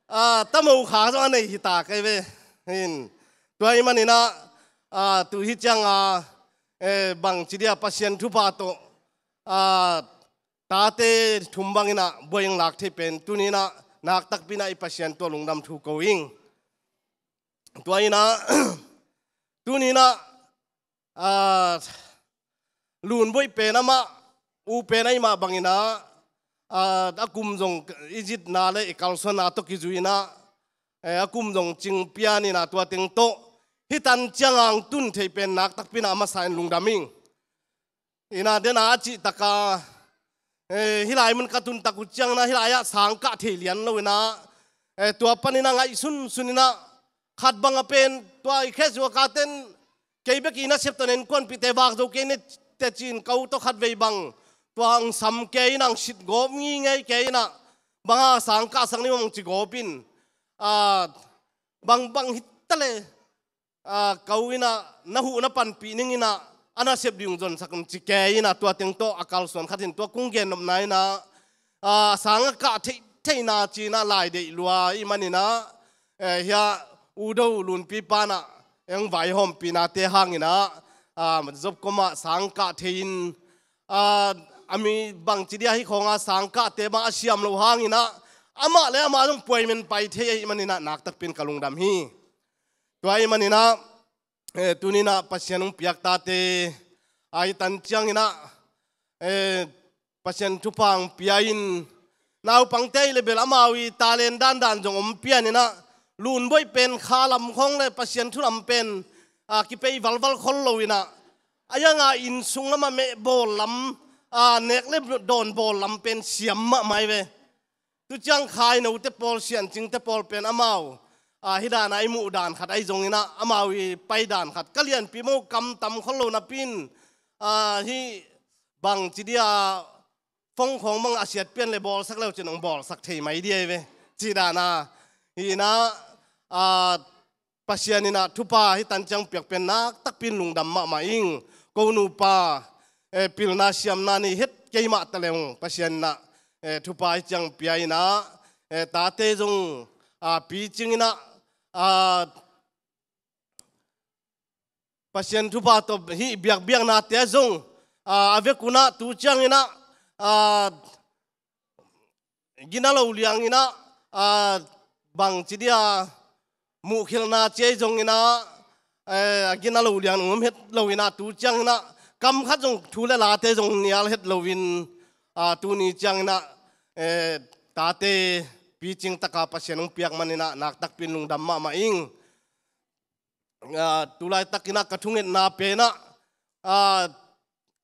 a, ta mo kha zong a nei hi ta kei ve. Hin, tua ahih manin ah, a, tu hi ciang a, e, bangci ding a Pasian thupha tawh, a, tate thum bangin ah buai hong lak thei pen tuni in ah naktakpi inah i Pasian tungah lungdam thu ko ing. Tua inah tuni inah, ah, Lunboih pen amah, u pen ahih mah bang inah, ah, a kum zong i zitna le i kalsuanna tawh kizui inah, eh, a kum zong cing pian inah tua teng tawh hih tan ciang a hong tun thei pen naktakpi inah a masa in lungdam ing. Inah dena a cih taka, eh, hih lai mun ka tun tak uh ciang inah hih lai-ah sang kah thei lian lo inah, eh, tua pan inah ngaihsunsun inah khat bang a pen tua i khe zua ka ten kei bek i nasep tawh na innkuanpihte vak zo kei ni teh ci-in ka u tawh khatvei bang tua hong sam kei inah hong sit gawp ngingei kei inah bang a sang kahsak ni mah hong ci gawp in, ah, bang bang hi ta leh, ah, ka u inah na huh na panpih ning inah a nasep ding hong zonsak un ci kei inah tua teng tawh a kalsuan khat in tua kong gennopna inah, ah, sang a kah theih theihna ci inah lai deih lua ahih man inah, eh, hia u do Lunpi pa inah eng vaihawmpihnate hang inah, ah, zop kom ah sang kah thei in, ah, a mi bangci dia hih khawng a sang kahte mah a siam loh hang inah amah le amah zong puaimen pai thei ahih man inah naktakpi in ka lungdam hi. Tua ahih man inah, eh, tuni inah Pasian hong piak tate, ah, hih tan ciang inah, eh, Pasian thupha hong pia in, naupangte ahih leh bel amau i talent dandan zong om pian inah, Lunboih pen kha lam khawng le Pasian thu lam pen, ah, kipei valval khol lo inah, a iang a inn sung lam ah meh bawl lam, ah, nek le dawn bawl lam pen siam mahmah hi ve. Tu ciang khainote pawl, siancingte pawl pen amau, ah, hih dan a i muh dan khat ahi zong inah, amau i pai dan khat ka lianpi maw, kam tam khol lo napi in, ah, hih bangci dia phone khawng bang a siat pian le bawlsak le uh cin hong bawlsak thei mai dia hi ve. Cih dan a, hi inah, ah, Pasian inah thupha hih tan ciang piak pen naktakpi in lungdam mahmah ing. Ko nupa, eh, pilna siamna nei het kei mah ta leng Pasian inah, eh, thupha hih ciang pia inah, eh, tate zong, ah, picing inah, ah, Pasian thupha tawh hih biakbiaknate zong, ah, a vek un ah tu ciang inah, ah, gina lo liang inah, ah, bangci dia muhkhelhna ci ahi zong inah, eh, a gina lo liang um het lo inah tu ciang inah kam khat zong thu le late zong nial het lo in, ah, tuni ciang inah, eh, tate picing taka Pasian hong piak man inah naktakpi in lungdam mahmah ing. Ah, tulaitak inah ka thungetna pen ah, ah,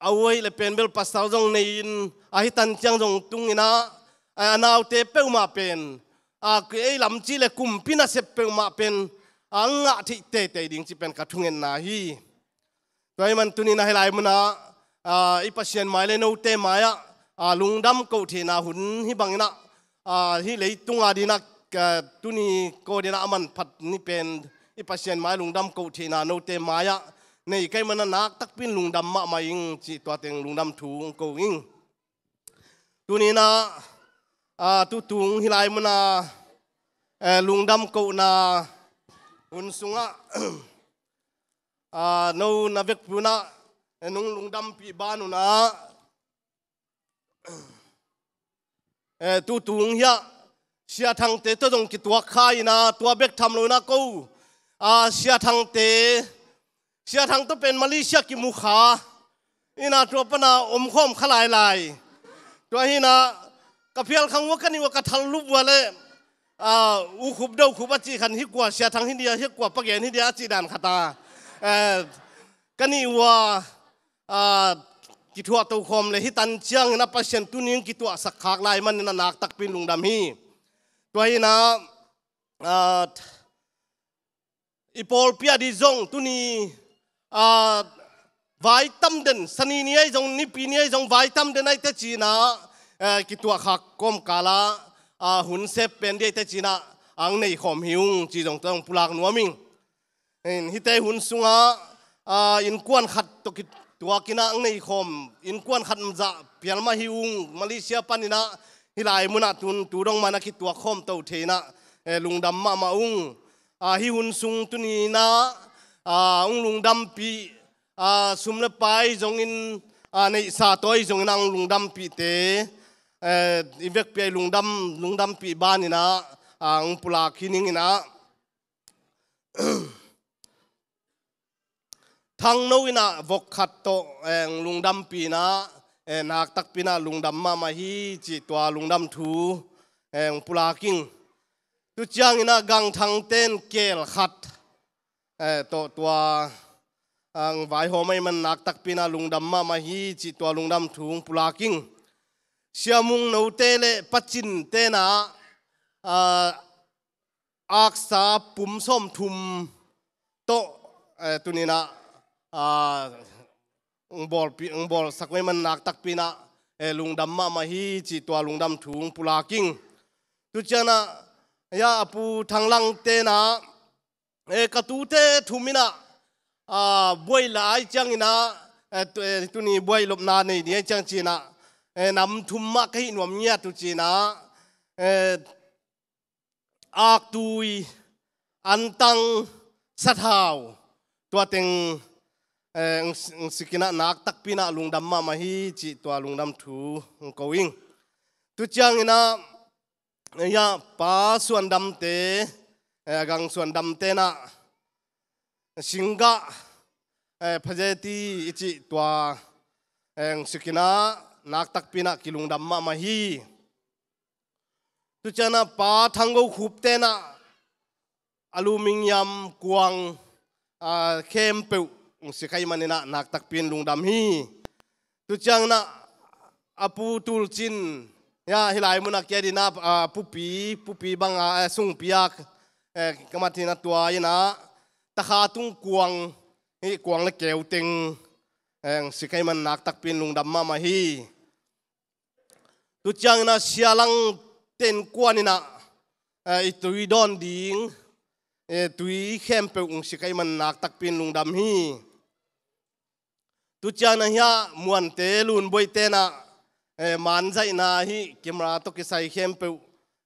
a uai le pen bel pasal zong nei in, ah, hih tan ciang zong tung inah, ah, a naute peuhmah pen, ah, ei lam cih le kumpi nasep peuhmah pen, ah, ngah theih teitei ding cih pen ka thungetna hi. Tua ahih man tuni inah hih lai mun ah, ah, i Pasian mai le note mai ah, ah, lungdam koh theihna hun hih bang inah, ah, hih leitung a ding ah, ah, tuni ko ding ah a manphat ni pen i Pasian mai lungdam koh theihna note mai ah nei ka hih man ah naktakpi in lungdam mahmah ing cih tua teng lungdam thu hong ko ing. Tuni inah, ah, tutung hih lai mun ah, eh, lungdam kohna hun sung ah, ah, no na vekpi un ah, eh, nong lungdampih ban un ah, eh, tutung hiah Sia Thangte tawh zong kituak kha inah tua bek tham lo inah ko, ah, Sia Thangte, Sia Thang tawh pen Malaysia kimu kha inah tua pan ah om khawm kha lailai. Tua hi inah ka phial khang uh a ka nih uh a ka thal lup uh a le, ah, U Khup Do Khup a cih khan hih kua Sia Thang hi dia, hih kua Pa Gen hi dia a cih dan khat a, eh, ka nih uh a, ah, kithuah tokhawm le hih tan ciang inah Pasian tuni hong kituahsak khak lai man inah naktakpi in lungdam hi. Tua hi inah, ah, i pawlpi a ding zong tuni, ah, vai tam den, Sani ni ahi zong, Nipi ni ahi zong vai tam den ahi teh ci inah, eh, kituahkhak kawmkal ah, ah, hun sep pen ding ahi teh ci inah hong neikhawm hi ung cih zong tua hong pulak nuam ing. Hihte hun sung ah, ah, innkuan khat tawh kituak inah hong neikhawm, innkuan khat zah phial mah hi ung, Malaysia pan inah hih lai mun ah tun tu dong mah inah kituak khawm to thei inah, eh, lungdam mahmah ung. Ah, hih hun sung tuni inah, ah, hong lungdampih, ah, sum le pai zong in, ah, neihsa tawh zong inah hong lungdampihte, eh, i vekpi ah i lungdam, lungdampih baninah, ah, hong pulak hi ninginah, thangno inah vok khat tawh, eh, hong lungdampih inah, eh, naktakpi inah lungdam mahmah hi cih tua lungdam thu, eh, hong pulak ing. Tu cianginah gangthangte in keel khat, eh, tawh tua, ah, hong vaihawm ahih man naktakpi inah lungdam mahmah hi cih tua lungdam thu hong pulak ing. Siamung note le pacinte inah, ah, aksa pum sawmthum tawh, eh, tuninah, ah, hong bawlpi, hong bawlsak ahih man naktakpi inah, eh, lungdam mahmah hi cih tua lungdam thu hong pulak ing. Tu cianginah, ya, a pu Thanglangte inah, eh, ka tute thum inah, ah, buai lai cianginah, eh, tu, eh, tuni buai lopna nei ding ahih ciang cinah, eh, nam thum mah ka hih nuam ngiat uh cinah, eh, aktui, antang, sathau, tua teng, eh, hong, hong sik inah naktakpi inah lungdam mahmah hi cih tua lungdam thu hong ko ing. Tu cianginah, ya, pa Suandamte, eh, gang Suandamte inah, singgah, eh, phazeti i cih tua, eh, hong sik inah naktakpi inah kilungdam mahmah hi. Tu cianginah pa Thanggo Khupte inah aluminium kuang, ah, khempeuh hong sik ahih maninah naktakpi in lungdam hi. Tu cianginah a pu Tulcin, ya, hih lai munah kiat inah, ah, pupi, pupi banga, eh, sungpi a, eh, ka mat inah tua inah takha tung kuang, hih kuang le keu teng, eh, hong sik ahih man naktakpi in lungdam mahmah hi. Tu cianginah Sia Langte innkuan inah, eh, i tui dawn ding, eh, tui khempeuh hong sik ahih man naktakpi in lungdam hi. Tu cianginah hiah Muante Lunbuaite inah, eh, manzaihna hih camera tawh kisai khempeuh,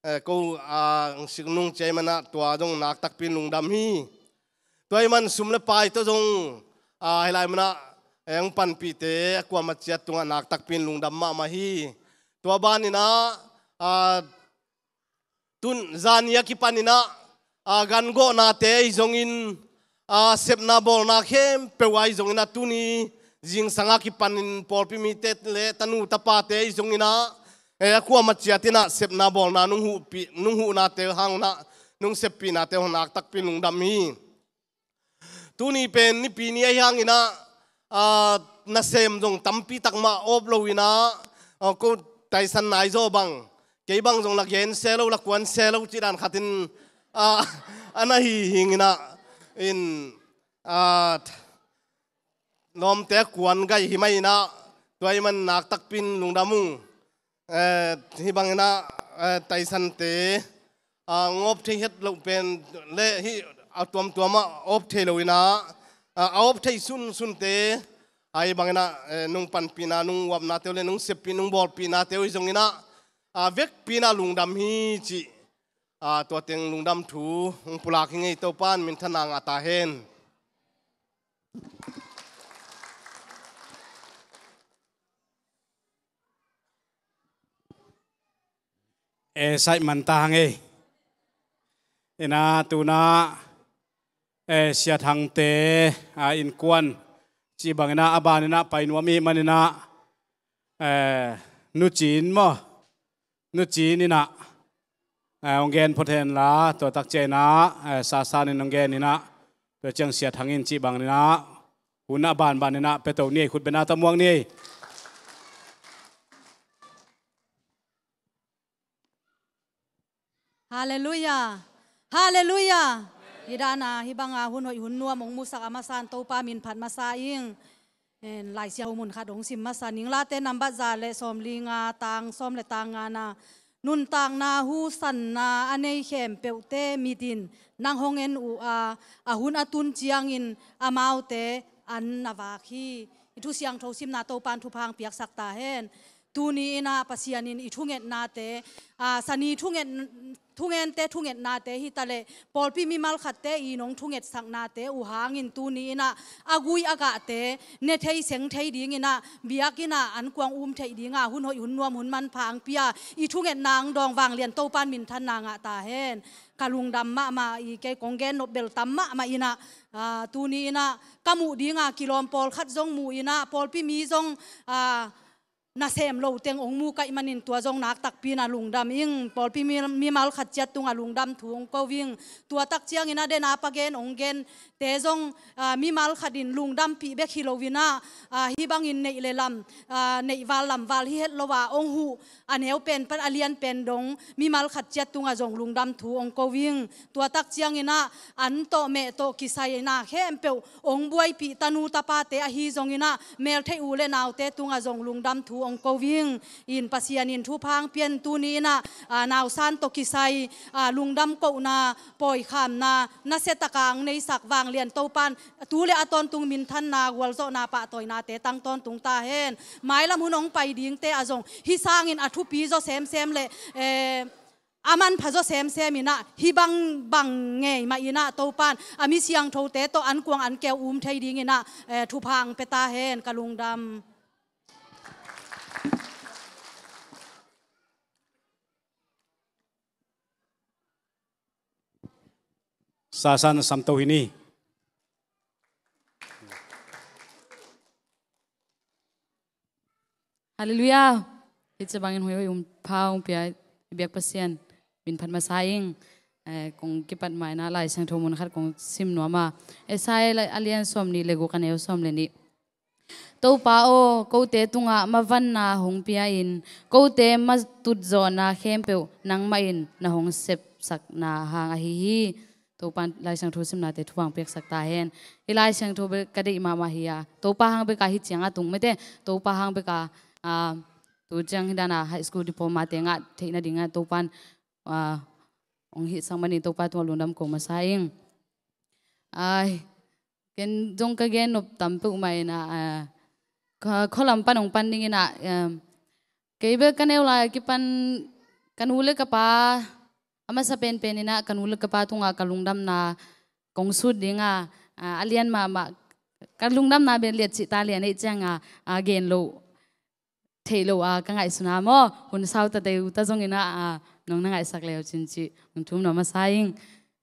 eh, ko, ah, hong sik nung ci ahih manah tua zong naktakpi in lungdam hi. Tua ahih man sum le pai tawh zong, ah, hih lai munah, eh, hong panpihte a kuamah ciat tungah naktakpi in lungdam mahmah hi. Tua baninah, ah, tun zani a kipaninah, ah, gangawhnate ahi zongin, ah, sepna bawlna khempeuh ahi zonginah tuni zingsang a kipanin pawlpi mite le tanu tapate ahi zonginah, eh, a kuamah ciat inah sepna bawlna nong huhpih, nong huhnate hangunah nong seppihnate hong naktakpi in lungdam hi. Tuni pen Nipi ni ahi hanginah, ah, nasem zong tampi tak mah awp lo inah, ah, ko taisan nai zaw bang, kei bang zong la gen se lo, la kuan se lo cih dan khatin, ah, a na hi hinginah in, ah, lawmte a kuan gaih hi mah inah tua ahih man naktakpi in lungdam ung. Eh, hih banginah, eh, taisante, ah, ngawp thei het loh pen le hih a tuamtuamah awp thei lo inah, ah, a awp thei sunsunte, ah, hih banginah, eh, nong panpihna, nong uapnate uh le nong seppih, nong bawlpihnate uh ahi zonginah, ah, vekpi inah lungdam hi cih, ah, tua teng lungdam thu hong pulak hi ing ei. Topa in minthanna ngah ta hen. E, saih man ta hang ei. Inah tunah, e, Sia Thangte, a, innkuan cih banginah a baninah pai nuam i hih maninah, e, Nu Cin maw? Nu Cin inah, eh, hong gen phot hen la, tua tak ciang inah, eh, sasan in hong gen inah, tua ciang Sia Thang in cih bang inah, hun a banban inah pia to ni ei, khut beng a tawh muak ni ei. Halleluiah. Halleluiah. Hih dan a, hih banga hun hoih hun nuam hong musak a masa in Topa min phat masa ing. En, Lai Siangtho mun khat hong sim masa ning. Late nambat za le sawmli nga, tang sawm le tang ngana. Nuntakna hu sanna a nei khempeuhte mit in nang hong en uh a, a hun a tun ciangin amaute an na vak hi. I thu siangtho simna Topa in thupha hong piaksak ta hen. Tuni inah Pasian in i thungetnate, a, sani thunget, thungente thungetnate hitaleh pawlpi mimal khatte i nong thungetsaknate uh hangin tuni inah a gui a gahte ne thei seng thei dinginah biakinn ah an kuang um theih dinga hun hoih hun nuam hun manpha ang pia i thungetna ang dawng vanglian Topan minthanna ngah ta hen. Ka lungdam mahmah i kei kong gen nop bel tam mahmah inah, a, tuni inah ka muh dinga kilawm pawlkhat zong muh inah pawlpi mi zong, a, nasem lo teng ong mu kaih manin tua zong nak takpi inah lungdam ing. Pawlpi mi, mimal khat ciat tungah lungdam thu ong ko ing. Tua tak ciangin a dena pagen ong gen te zong, a, mimal khatin lungdampih bek hi lo inah, a, hih bangin neih le lam, a, neih val lam val hi het lo a ong huh a neu pen pan a lian pen dong mimal khat ciat tungah zong lungdam thu ong ko ing. Tua tak cianginah an tawh meh tawh kisaina khempeuh ong buaipih tanu tapate ahi zonginah meltheih u le naute tungah zong lungdam thu ong ko ing. In Pasian in thupha ang pian tuni inah, a, nausan tawh kisai, a, lungdam kohna, pawikhamna, nasiataka ang neisak vanglian Topan tu le a tawntung minthanna gualzawhna pahtawinate tang tawntung ta hen. Mailam hun ong pai dingte a zong hih sangin a thupi zaw semsem le, eh, a manpha zaw semsem inah hih bang bang ngei mah inah Topan a mi siangthote tawh an kuang an keu um thei dinginah, eh, thupha ang pia ta hen. Ka lungdam. Sasan samto hi ni. Halleluiah. Hih ci bangin huihui um pha ung pia i biak Pasian min phat masa ing. Eh, kong kipat maina Lai Siangtho mun khat kong sim nuam a. Esai a lian sawm nih le guk a neu sawm le nih. Topa aw, kote tungah mavanna hong pia in, kote matutzawhna khempeuh nangmah in na hong sepsakna hang ahi hi. Topa in Lai Siangtho simnate thupha piaksak ta hen. Hih Lai Siangtho bek ka deih mahmah hi a, Topa hang beka hih cianga tung mete, Topa hang beka, ah, tu ciang hih dana high school diploma te ngah theihna dinga Topa in, ah, hong hihsak manin Topa tungah lungdam ko masa ing. Ai, ken zong ka gen nop tam peuhmah inah, ah, ka khualam pan hong pan dingin ah, em, kei bek ka neu lai a kipan ka nu le ka pa, a masa penpen inah ka nu le ka pa tungah ka lungdamna kong sut ding a, ah, a lian mahmah, ka lungdamna bek liat cih ta lian ei cianga, ah, gen loh theih loh a ka ngaihsutna maw, hun sau ta deuh ta zongin ah, ah, nong na ngaihsak leu cin cih hong thum nuam masa ing.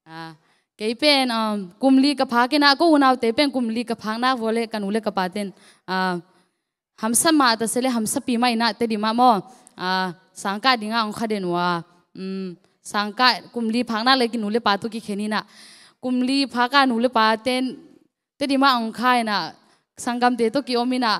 Ah, kei pen, um, kum li ka phak inah, ko unaute pen kum li ka phak nak vua le ka nu le ka pa ten, ah, hamsa mah ta se le hamsapi mah inah Tedim ah maw, ah, sangkah dingah hong kha den uh a, um, sangkah kum li phak nak le ki nu le pa tu kikhen inah kum li phak a nu le pa ten Tedim ah hong kha inah sanggamte tawh kiom inah,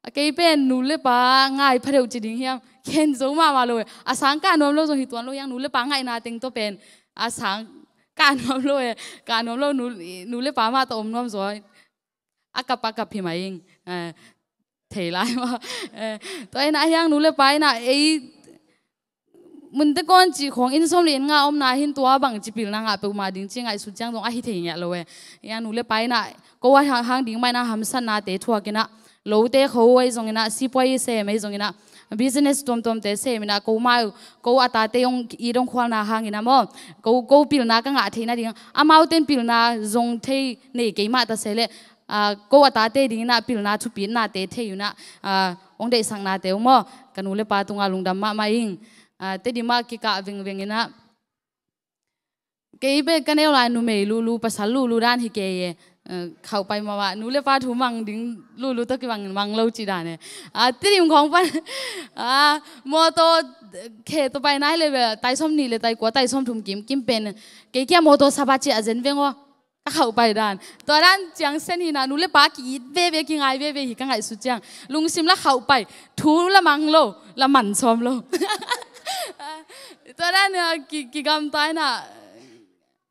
a kei pen nu le pa ngai pha deuh ci ding hiam, khen zo mahmah lo e. A sangkah nuam lo zong hi tuan lo hiang, nu le pa ngaihna teng tawh pen a sangkah nuam lo e. Kah nuam lo, nu, nu le pa mah tawh om nuam zaw. A kap a kap hi mah ing. Eh, thei lai maw. Eh, tua inah hiang nu le pa inah ei munte kawn cih khawng inn sawm le inn nga omna hin tua bangci pilna ngah peuhmah ding ci ngaihsut ciang zong ahi thei ngiah lo e. Hiang nu le pa inah ko a hang, hang ding mah inah hamsatnate thuak inah, lote kho ahi zong inah, sipuai sem ahi zong inah, business tuamtuamte sem inah, ko mah, ko a tate hong it hong khualna hang inah maw, ko, ko pilna ka ngah theihna ding, amaute in pilna zong thei nei kei mah ta se le, ah, ko a tate ding inah pilna thupitnate thei uh inah, ah, hong deihsaknate uh maw, ka nu le pa tungah lungdam mahmah ing. Ah, Tedim ah kikah vengveng inah, kei bek ka neu lai numei lulu, pasal lulu dan hi kei e. Eh, khauh pai mahmah, nu le pa thu mang ding lulu tawh kibang mang lo cih dan e. Ah, Tedim khawng pan, ah, mawtaw khe tawh pai nai le ve, tai sawm nih le tai kua, tai sawm thum kimkim pen kei kia mawtaw saba ciah zen veng aw. Ka khauh pai dan. Tua dan ciang sen hi inah, nu le pa ki-it veve, kingai veve hi ka ngaihsut ciang. Lungsim la khauh pai, thu la mang lo, la man sawm lo. Tua dan, ah, ki, kigamta inah,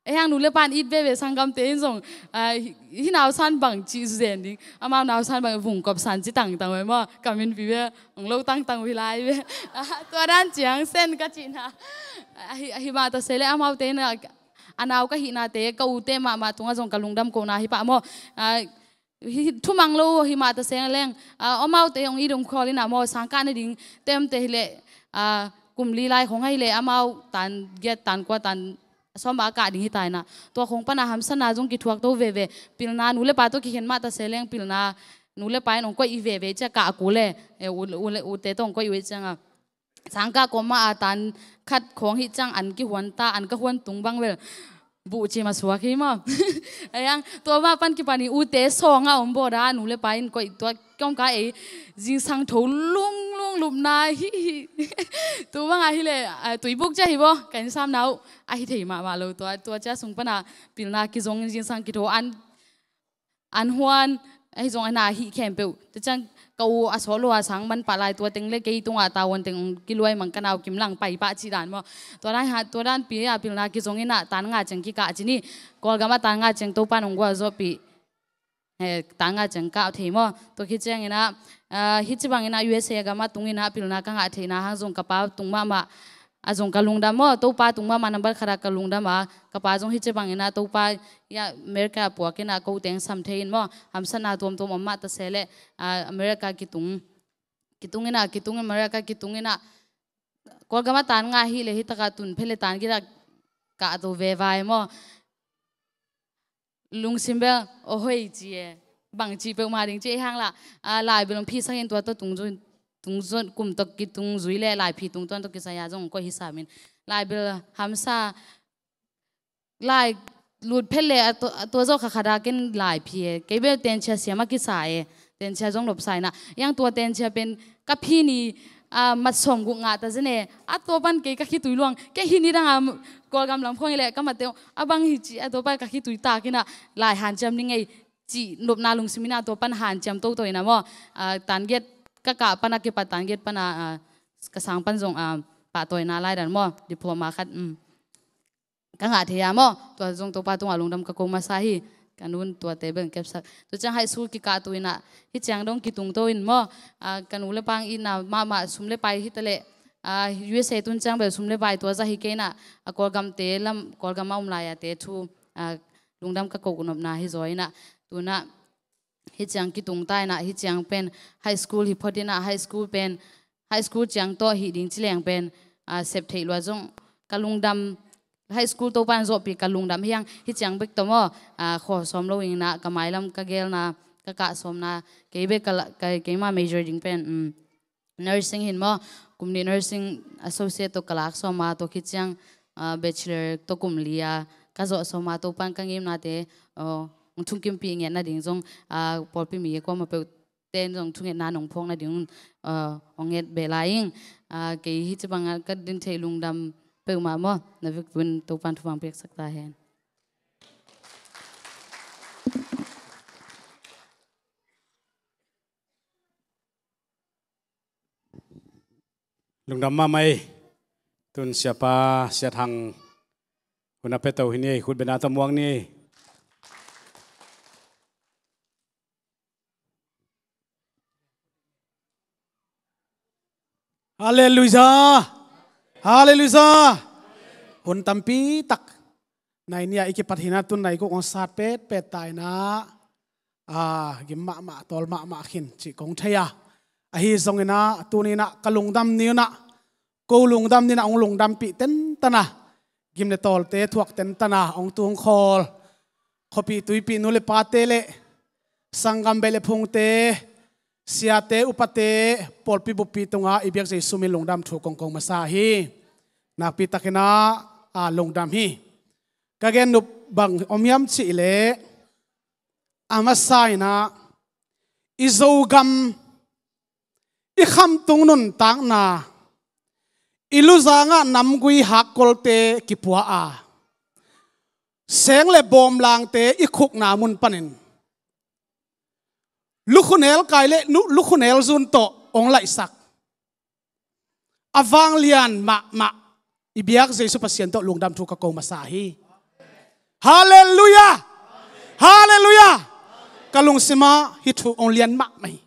eh, hiang nu le pa in it veve sanggamte in zong, ah, hi, hih nausan bang cih zen ding. Amau nausan bang vungkop san ci tangtang ve maw. Ka min pi ve, ong lo tangtang uh hi lai ve. Ah, tua dan ciang sen ka cihna. Ah, hi, hi mah ta se le amaute inah, a nau ka hihnate, ka ute mahmah tungah zong ka lungdam kohna hi pah maw. Ah, Hi, thumang lo hi mah ta seng leng, ah, amaute hong it hong khawl in ah maw, sangkah nading temte hileh, ah, kum li lai khong ahileh amau tan giat, tan kua, tan sawm a kah ding hi ta in ah, tua khong pan ah hamsatna zong kithuak to veve. Pilna nu le pa tawh kikhen mah ta se leng, pilna nu le pa in hong koih i veve, ciah kah a kul e, eh, u, u, ute tawh hong koih uh e ciang a, sangkah kawm mah a tan khat khawng hih ciang an kihuan ta, an ka huan tung bang vel buh cim a suak hi maw. Ayang, tua mah pan kipan i ute sawng a om baw da, nu le pa in koih tua kawm ka ei zingsang tho lunglung lupna hi hi. Tu bang a hileh, ah, tuibuk ciah hi baw, ka inn samna uh a hi thei mahmah lo. Tua, tua ciah sung pan a pilna kizong, zingsang kitho, an an huan, ahi zong a na hih khempeuh. Tua ciang ka u a sawh lua sang man pah lai, tua teng le kei tungah tavuan teng hong kiluai mang, ka nau kim lang pai pah cih dan maw. Tua dan ha, tua dan pi a pilna kizong in ah tan nga ciang kikah ci ni. Kawlgam ah tan nga ciang Topa in hong gualzawhpih. He, tan nga ciang kah thei maw. Tua khit ciangin ah, ah, hih ci bangin ah U S A gam ah tung in ah pilna ka ngah theihna hang zong ka pa tung mahmah a zong ka lungdam maw, Topa tung mahmah nambat khat ah ka lungdam a, ka pa zong hih ci bangin ah Topa i a America puak in ah ko teng sam thei in maw, hamsatna tuamtuam om mah ta se leh, ah, America kitung, kitung in ah, kitung in America kitung in ah, Kawlgam ah tan nga hi leh hih takah tun phet leh tan giat ah kah to vevai maw. Lungsim bel, oh hoi ci e. Bang ci peuhmah ding ci ei hang lah. Ah, laibil hong phisak in tua tawh tungzui, tungzui, kum tawh kitung zui le laiphi tungtawn tawh kisai a zong koih hi sam in. Laibil hamsa, lai lut phet le a tua, a tua zawh kha khat a ken laiphi e. Kei bel tenchia siam a kisa e. Tenchia zong nopsa in ah. Yang tua tenchia pen ka phi ni, ah, mat sawm guk ngah ta zen e. A tua pan kei ka khitui luang. Kei hih ni dang a Kawlgam lam khong i leh ka mat teng a bang hi ci, a tua pan ka khitui tak in ah lai hanciam ni ngei cih nopna lungsim in ah tua pan hanciam toto in ah maw. Ah, tan giat ka kah pan a kipat tan giat pan a, ah, ka sang pan zong, ah, pahtawina lai dan maw. Diploma khat, um. Ka ngah thei a maw, tua zong Topa tungah lungdam ka ko masa hi. Ka nun tuate beng kepsak. Tua ciang high school kikah tu in ah, hih ciang dong kitung to in maw, ah, ka nu le pa hong itna mahmah sum le pai hi ta leh, ah, U S A tun ciang bel sum le pai tua zah hi kei in ah, a Kawlgamte lam, Kawlgam a om lai a te thu, ah, lungdam ka ko nopna hi zaw in ah, tu in ah, hih ciang kitung ta in ah, hih ciang pen high school hi phot in ah, high school pen, high school ciang tawh hih ding ci leng pen, ah, sep theih lua zong ka lungdam, high school Topa in zawhpih ka lungdam hi hang, hih ciang bek tawh maw, ah, khaw sawm lo in ah, ka mailam ka gelna, ka kah sawmna, kei bek ka la, ka, keima major ding pen, um, nursing hin maw, kum nih nursing associate tawh ka lak sawm a, tua khit ciang, ah, bachelor tawh kum li a ka zawh sawm a, Topa in ka ngimnate, oh, hong thungkimpih ngetna ding zong, ah, pawlpi mi kuamah peuh ten zong thungetna nong phawkna ding, ah, hong nget beh lai ing. Ah, kei hih ci bang a ka din theih lungdam peuhmah maw, na vekpi in Topa in thupha piaksak ta hen. Lungdam mahmah ei. Tun siapa, Sia Thang hun a pia to hi ni ei, khut beng a tawh muak ni ei. Halleluiah. Halleluiah. Hun tampi tak nai nih a i kipat hi in ah, tun nai kuk hong sat petpet ta in ah, ah, gim mahmah, tawl mahmah khin cih kong thei a. Ahi zongin ah, tuni in ah ka lungdam ni un ah, ko lungdam ni in ah hong lungdampih tentan a, gim le tawlte thuak tentan a hong tung khawl, khuapih tuipih nu le pate le sanggam beh le phungte, siate, upate, pawlpi buppi tungah i biak Jesu min lungdam thu kong ko masa hi. Nakpi takin ah, ah, lungdam hi. Ka gen nop bang om hiam cih leh, a masa in ah, i Zogam, i khamtung nuntakna, i luzang ah namgui hakkolte kipua a, seng le bawmlangte i khukna mun panin lukhunel kai le nu, lukhunel zun tawh hong laihsak a vanglian mahmah i biak Jesu Pasian tawh lungdam thu ka ko masa hi. Halleluiah. Halleluiah. Ka lungsim ah hih thu hong lian mahmah hi.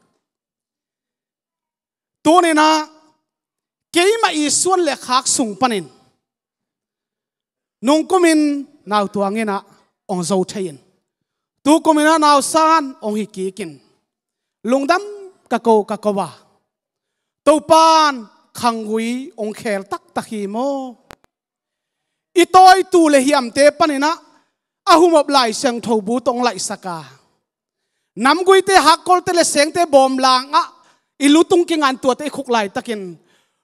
Tuni in ah keimah i suan le khak sung panin nungkumin nautuang in ah hong zo thei in, Tu kumin ah nausan hong hi kikin, lungdam ka ko, ka ko a, Topan khanggui hong khel taktak hi maw? I tawitu le hiamte panin ah a humop Lai Siangtho bu tawh hong laihsak a, namguite, hakkolte le sengte bawmlang ah i lutung kingan tuate i khuk laitakin,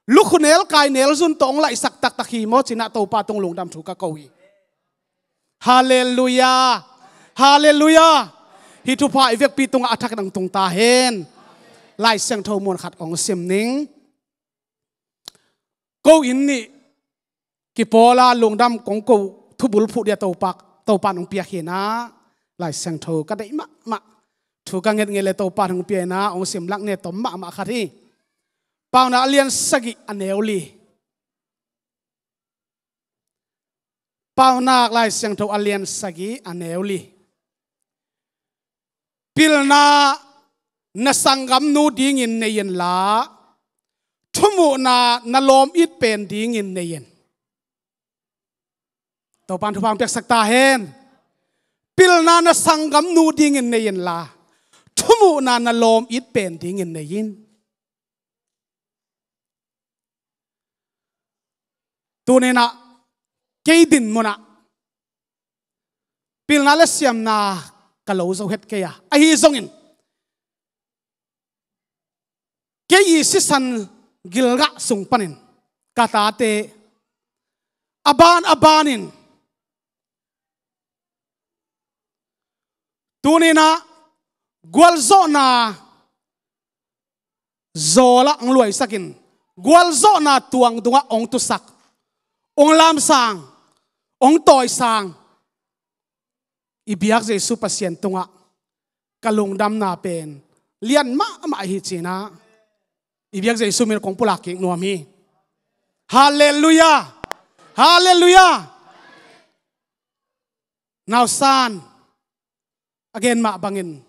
lukhunel kai nelzun tawh hong laihsak taktak hi maw ci-in ah Topa tung lungdam thu ka ko hi. Halleluiah. Halleluiah. Hih thupha i vekpi tungah a thak nang tung ta hen. Lai Siangtho mun khat hong sim ning. Ko inn nih kipawl a lungdam kong ko, thubul phuh dia Topa, Topa nong piak hi-in ah, Lai Siangtho ka deih mahmah, thu ka ngetnget le Topa nong piak hi-in ah, hong sim lak ne tom mahmah khat hi. Paunak a lian sagih a neu li. Paunak Lai Siangtho a lian sagih a neu li. Pilna na sanggamnu dingin nei inla, thumuhna na lawm it pen dingin nei in. Topan thupha hong piaksak ta hen. Pilna na sanggamnu dingin nei inla, thumuhna na lawm it pen dingin nei in. Tuni-in ah kei dinmun ah pilna le siamna ka lo zo het kei a, ahi zongin kei i sisan gilgah sung panin ka tate a ban a banin tuni-in ah gualzawhna zawl ah hong luaisakin, gualzawhna tuang dungah hong tusak, hong lamsang, hong tawisang i biak Jesu Pasian tungah ka lungdamna pen lian mahmah hi ci-in ah i biak Jesu min kong pulak kik nuam hi. Halleluiah. Halleluiah. Nausan a gen mah bangin,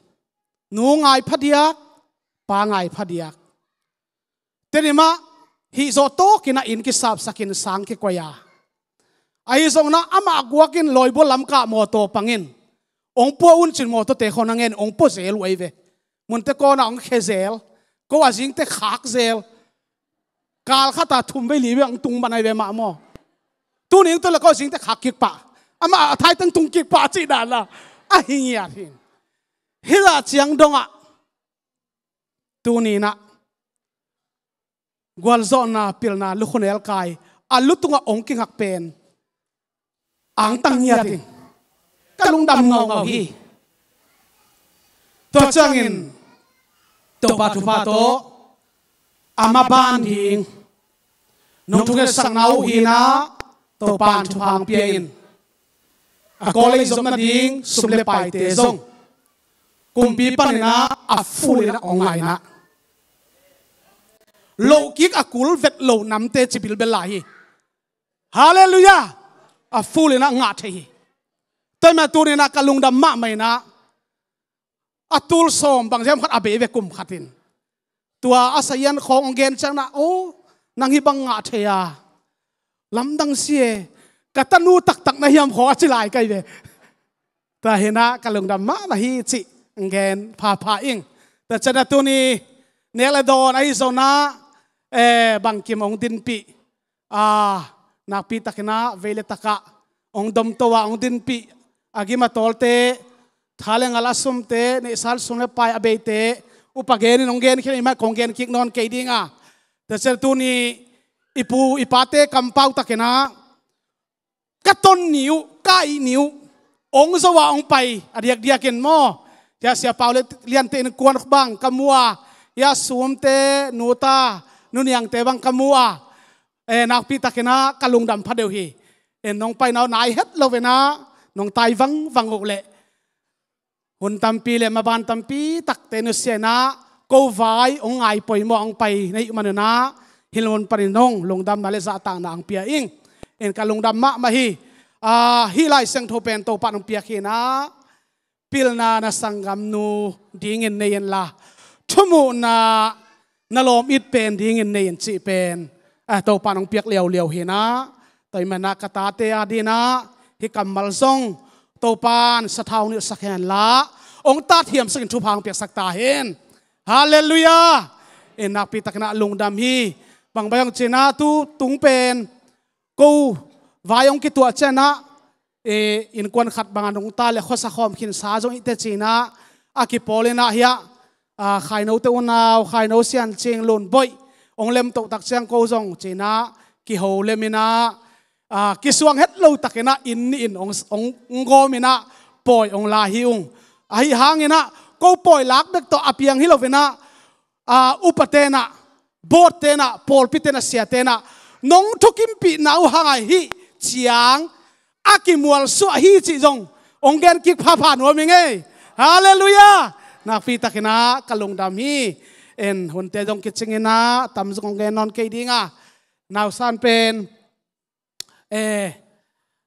nu ngai phadiak, pa ngai phadiak. Tedim ah hih zawh tawkin ah inn kisapsakin sang kikoih a, ahi zongin ah amah guakin Lawibual lam kah mawtaw pangin, hong pua un ci-in mawtawte khawng na ngen, hong pua zel uh ahi ve. Munte kawna hong khe zel, ko a zingte khak zel. Kal khat a thum vei li vei hong tung man ahi ve mah maw. Tuni hong tung le ko a zingte khak kik pah, amah a thaiteng tung kik pah cih dan la, a hi ngiat hi. Hih zah ciang dongah tuni-in ah gualzawhna, pilna, lukhunel kai a lu tungah hong kingak pen angtang ngiat in ka lungdam ngaungau hi. Tua ciangin Topa thupha tawh a maban ding nong thungetsakna uh hi-in ah Topa in thupha hong pia in, a kawlei zop nading sum le paite zong kumpi panin ah a full in ah hong ngai in ah, lohkik a kul vet lo namte ci bilbel lai hi. Halleluiah. A full in ah ngah thei hi. Tua ahih manin tuni-in ah ka lungdam mahmah in ah, a tul sawm bang ziam khat a bei ve kum khat in. Tua a sazian khawng hong gen ciangin ah, "O, nang hih bang ngah thei a, lamdang si e, ka tanu taktak na hiam?" khawng a ci lai ka hi ve. Tua hi-in ah ka lungdam mahmah hi cih hong gen phapha ing. Tua ciangin ah tuni nek le dawn ahi zongin ah, eh, bangkim hong dinpih, a, nakpi takin ah vei le tak ah hong domto a hong dinpih a gim a tawlte, tha le ngal a sumte, neihsa sum le pai a beite, upa gen in hong genkhiat ahih manin kong gen kik nawn kei ding a. Tua ciang tuni i pu i pate kampau takin ah ka ton ni uh, ka ih ni uh, hong zo a hong pai a diakdiakin maw. Hia Sia Pau le Liante innkuan bang ka mu a, hia Sumte, Nu Ta, Nu Niangte bang ka mu a, eh, nakpi takin ah ka lungdam phadeuh hi. En nong paina uh nai het lo in ah nong tai vangvang uh leh, hun tampi le maban tampi takte nusia in ah ko vai hong ngai poimawh hong pai na hih manin ah hih mun panin zong lungdamna le zahtakna hong pia ing. En ka lungdam mahmah hi. Ah, hih Lai Siangtho pen Topa in hong piak hi-in ah, pilna na sanggamnu dingin nei inla, thumuhna na lawm it pen dingin nei in cih pen, ah, Topa in hong piak liauliau hi-in ah, tua ahih manin ah ka tate a dingin ah hih kammal zong Topan sathau nilhsak hen la, hong tat hiamsakin thupha hong piaksak ta hen. Halleluiah. In nakpi takin ah lungdam hi. Bang bai hong ci-in ah tu tung pen ko vai hong kituah ciangin ah, e, innkuan khat bangah nungta le khuasa khawm khinsa zong i hih teh ci-in ah, a kipawl in ah hiah, a, Khainote unau, Khaino Siancing Lunboih hong lemtoh tak ciang ko zong ci-in ah kiho lem in ah, a, kisuang het lo takin ah inn nih in hong, hong, hong gawm in ah pawi hong la hi ung. Ahi hangin ah ko pawi lak bek tawh a piang hi lo in ah, a, upate'n ah, boardte'n ah, pawlpite'n ah, siate'n ah, nong thukimpihna uh hang ahi ciang a kimualsuah hi cih zong hong gen kik phapha nuam ing ei. Halleluiah. Nakpi takin ah ka lungdam hi. En, hunte zong kicing in ah tamzaw hong gen nawn kei ding a, nausan pen, e,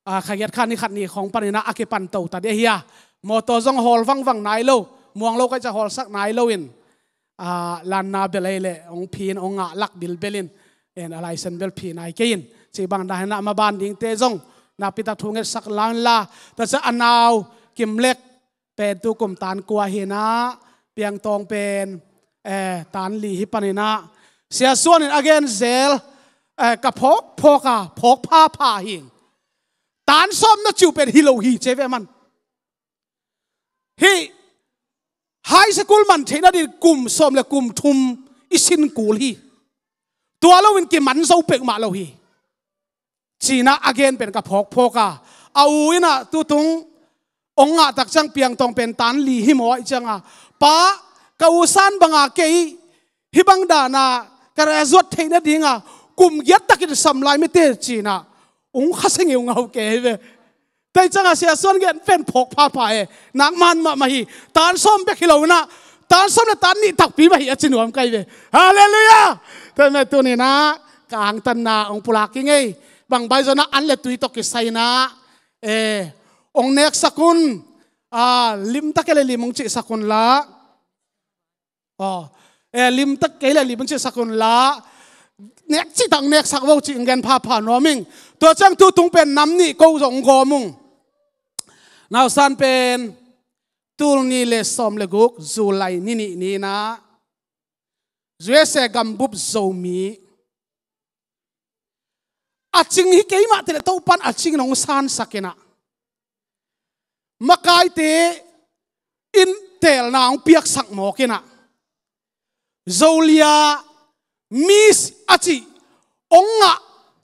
a, kha giat kha ni khat ni khawng panin ah a kipan to ta ding ahi a, mawtaw zong hawl vangvang nai lo, muang lo ka hih ciang hawlsak nai lo in, a, lanna bel ei leh hong phin, hong ngah lak bilbel in, en, a license bel phi nai kei in, cih bang dan in ah maban dingte zong nakpi tak thu ngetsak la un la. Tua ciang a nau Kim Lek pen tu kum tan kua hi in ah, Piangtawng pen, e, tan li hi panin ah, Sia Suan in a gen zel, e, ka phawk phawk a, phawk phapha hi. Tan sawm na cih uh pen hi lo hi ci ve aman. Hih high school man theihna ding kum sawm le kum thum i sin kul hi. Tua loin kiman zo peuhmah lo hi, ci-in ah a gen pen ka phawk phawk a. A u in ah tu tung hong ngah tak ciang Piangtawng pen tan li hi maw, ahih ciang a, Pa, ka u san bang a kei hih bang dan a ka graduate theihna ding a kum giat takin sam lai mite, ci-in ah hong khasia ngeungau kei hi ve. Tua ciang a Sia Suan gen pen phawk phapha e, nak man mahmah hi. Tan sawm bek hi lo in ah, tan sawm le tan nih takpi mah hi a ci nuam ka hi ve. Halleluiah. Tua mah tuni-in ah ka angtanna hong pulak ing ei. Bang bai zong ah an le tui tawh kisai in ah, e, hong neksak un. A, lim ta kei leh lim hong cihsak un la. Aw, e, lim ta kei leh lim hong cihsak un la. Nek cih tak neksak vo cih hong gen phapha nuam ing. Tua ciang tu tung pen nam nih ko zong hong gawm ung. Nausan pen tul nih le sawm le guk July ni nih ni-in ah U S A gambup Zomi a cing hi kei mah teh leh Topan a cingin hong sansak in ah, makaite in teelna hong piaksak mawk in ah, Zolia Miss a cih hong ngah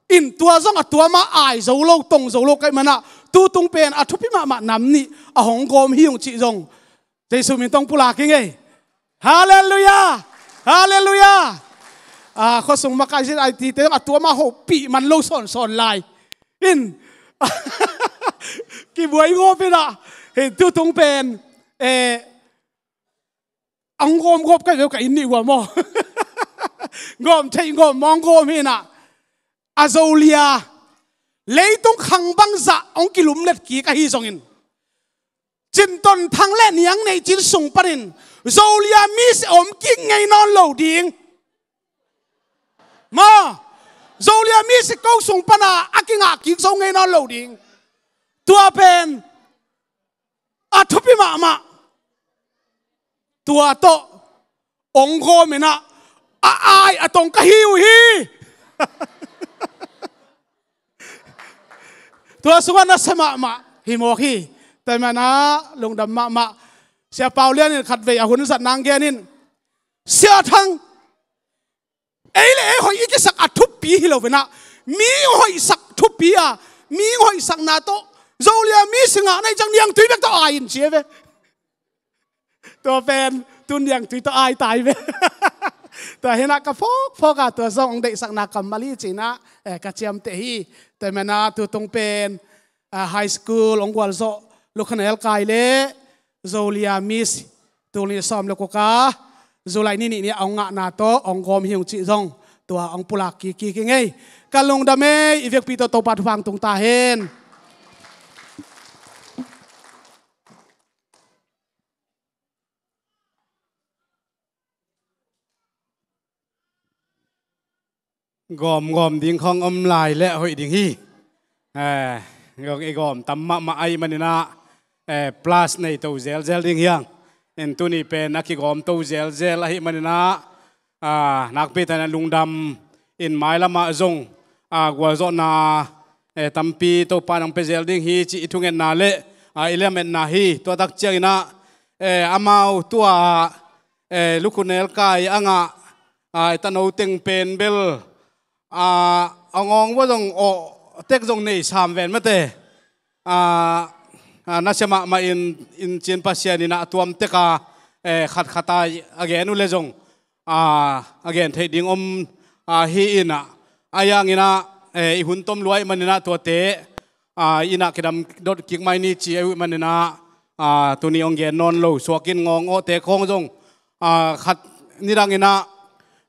in, tua zong a tua mah ai zo lo, tong zo lo ka hih manin ah, tu tung pen a thupi mahmah nam nih a hong gawm hi ung cih zong Jesu min tawh hong pulak ing ei. Halleluiah. Halleluiah. A, khuasung makai zin ai tite zong a tua mah hopih man lo sawnsawn lai in, kibuai ngawp in ah, hih tu tung pen, e, hong gawm gawp ka hi ve, ka inn nih uh a maw. Gawm theih gawm mawng gawm hi in ah, a Zolia leitung khang bangzah hong kilumlet kik ahi zongin, Cinton Thang le Niang Nei Cin sung panin Zolia Miss om kik ngei nawn lo ding. Maw, Zolia Miss ko sung pan a a kingah kik zo ngei nawn lo ding. Tua pen a thupi mahmah. Tua tawh hong gawm in ah, a ai a tong ka hi uh hi. Tua sungah nasia mahmah hi mawk hi. Tua ahih manin ah lungdam mahmah. Sia Pau Lian in khatvei a hun zat nang gen in, Sia Thang, ei le ei hoih i kisak a thupi hi lo in ah, mi hoihsak thupi a, mi hoihsakna tawh Zolia Miss i ngah na hih ciang niangtui bek tawh ai in ci hi ve. Tua pen tu niangtui tawh ai ta hi ve. Tua hi in ah ka phawk phawk a, tua zong hong deihsakna kammal hi ci-in ah, e, ka ciamteh hi. Tua ahih manin ah tu tung pen, a, high school hong gualzawh Lukhanel Kai le Zolia Miss tul nih sawm le guk a July ni nih ni-a hong ngahna tawh hong gawm hi ung cih zong tua hong pulak kik kik ing ei. Ka lungdam ei, i vekpi tawh Topa thupha hong tung ta hen. Gawmgawm ding khawng om lai leh hoih ding hi. Eh, gawm, i gawm tam mahmah ahih manin ah, eh, plus nei to zelzel ding hiang. In tuni pen a kigawm to zelzel ahih maninah, ah, nakpi takin lungdam in mailamah zong, ah, gualzawhna, eh, tampi Topa nang pia zel ding hi cih i thungetna le, ah, i lametna hi. Tua tak cianginah, eh, amau tua, eh, lukhu nelkai a ngah, ah, i tano teng pen bel, ah, a ngawng vua zong awh tek zong nei sam ven mate. Ah, ah, nasia mahmah in, in cin Pasian inah a tuam teka, eh, khatkhat a, a gen uh le zong, ah, a gen theih ding om, ah, hi inah, a yanginah, eh, i hun tom luai maninah tuate, ah, inah kidam dot kik mai ni ci ei uh maninah, ah, tuni ong gen nawn lo suakin ngawng awhte khawng zong, ah, khat nidanginah,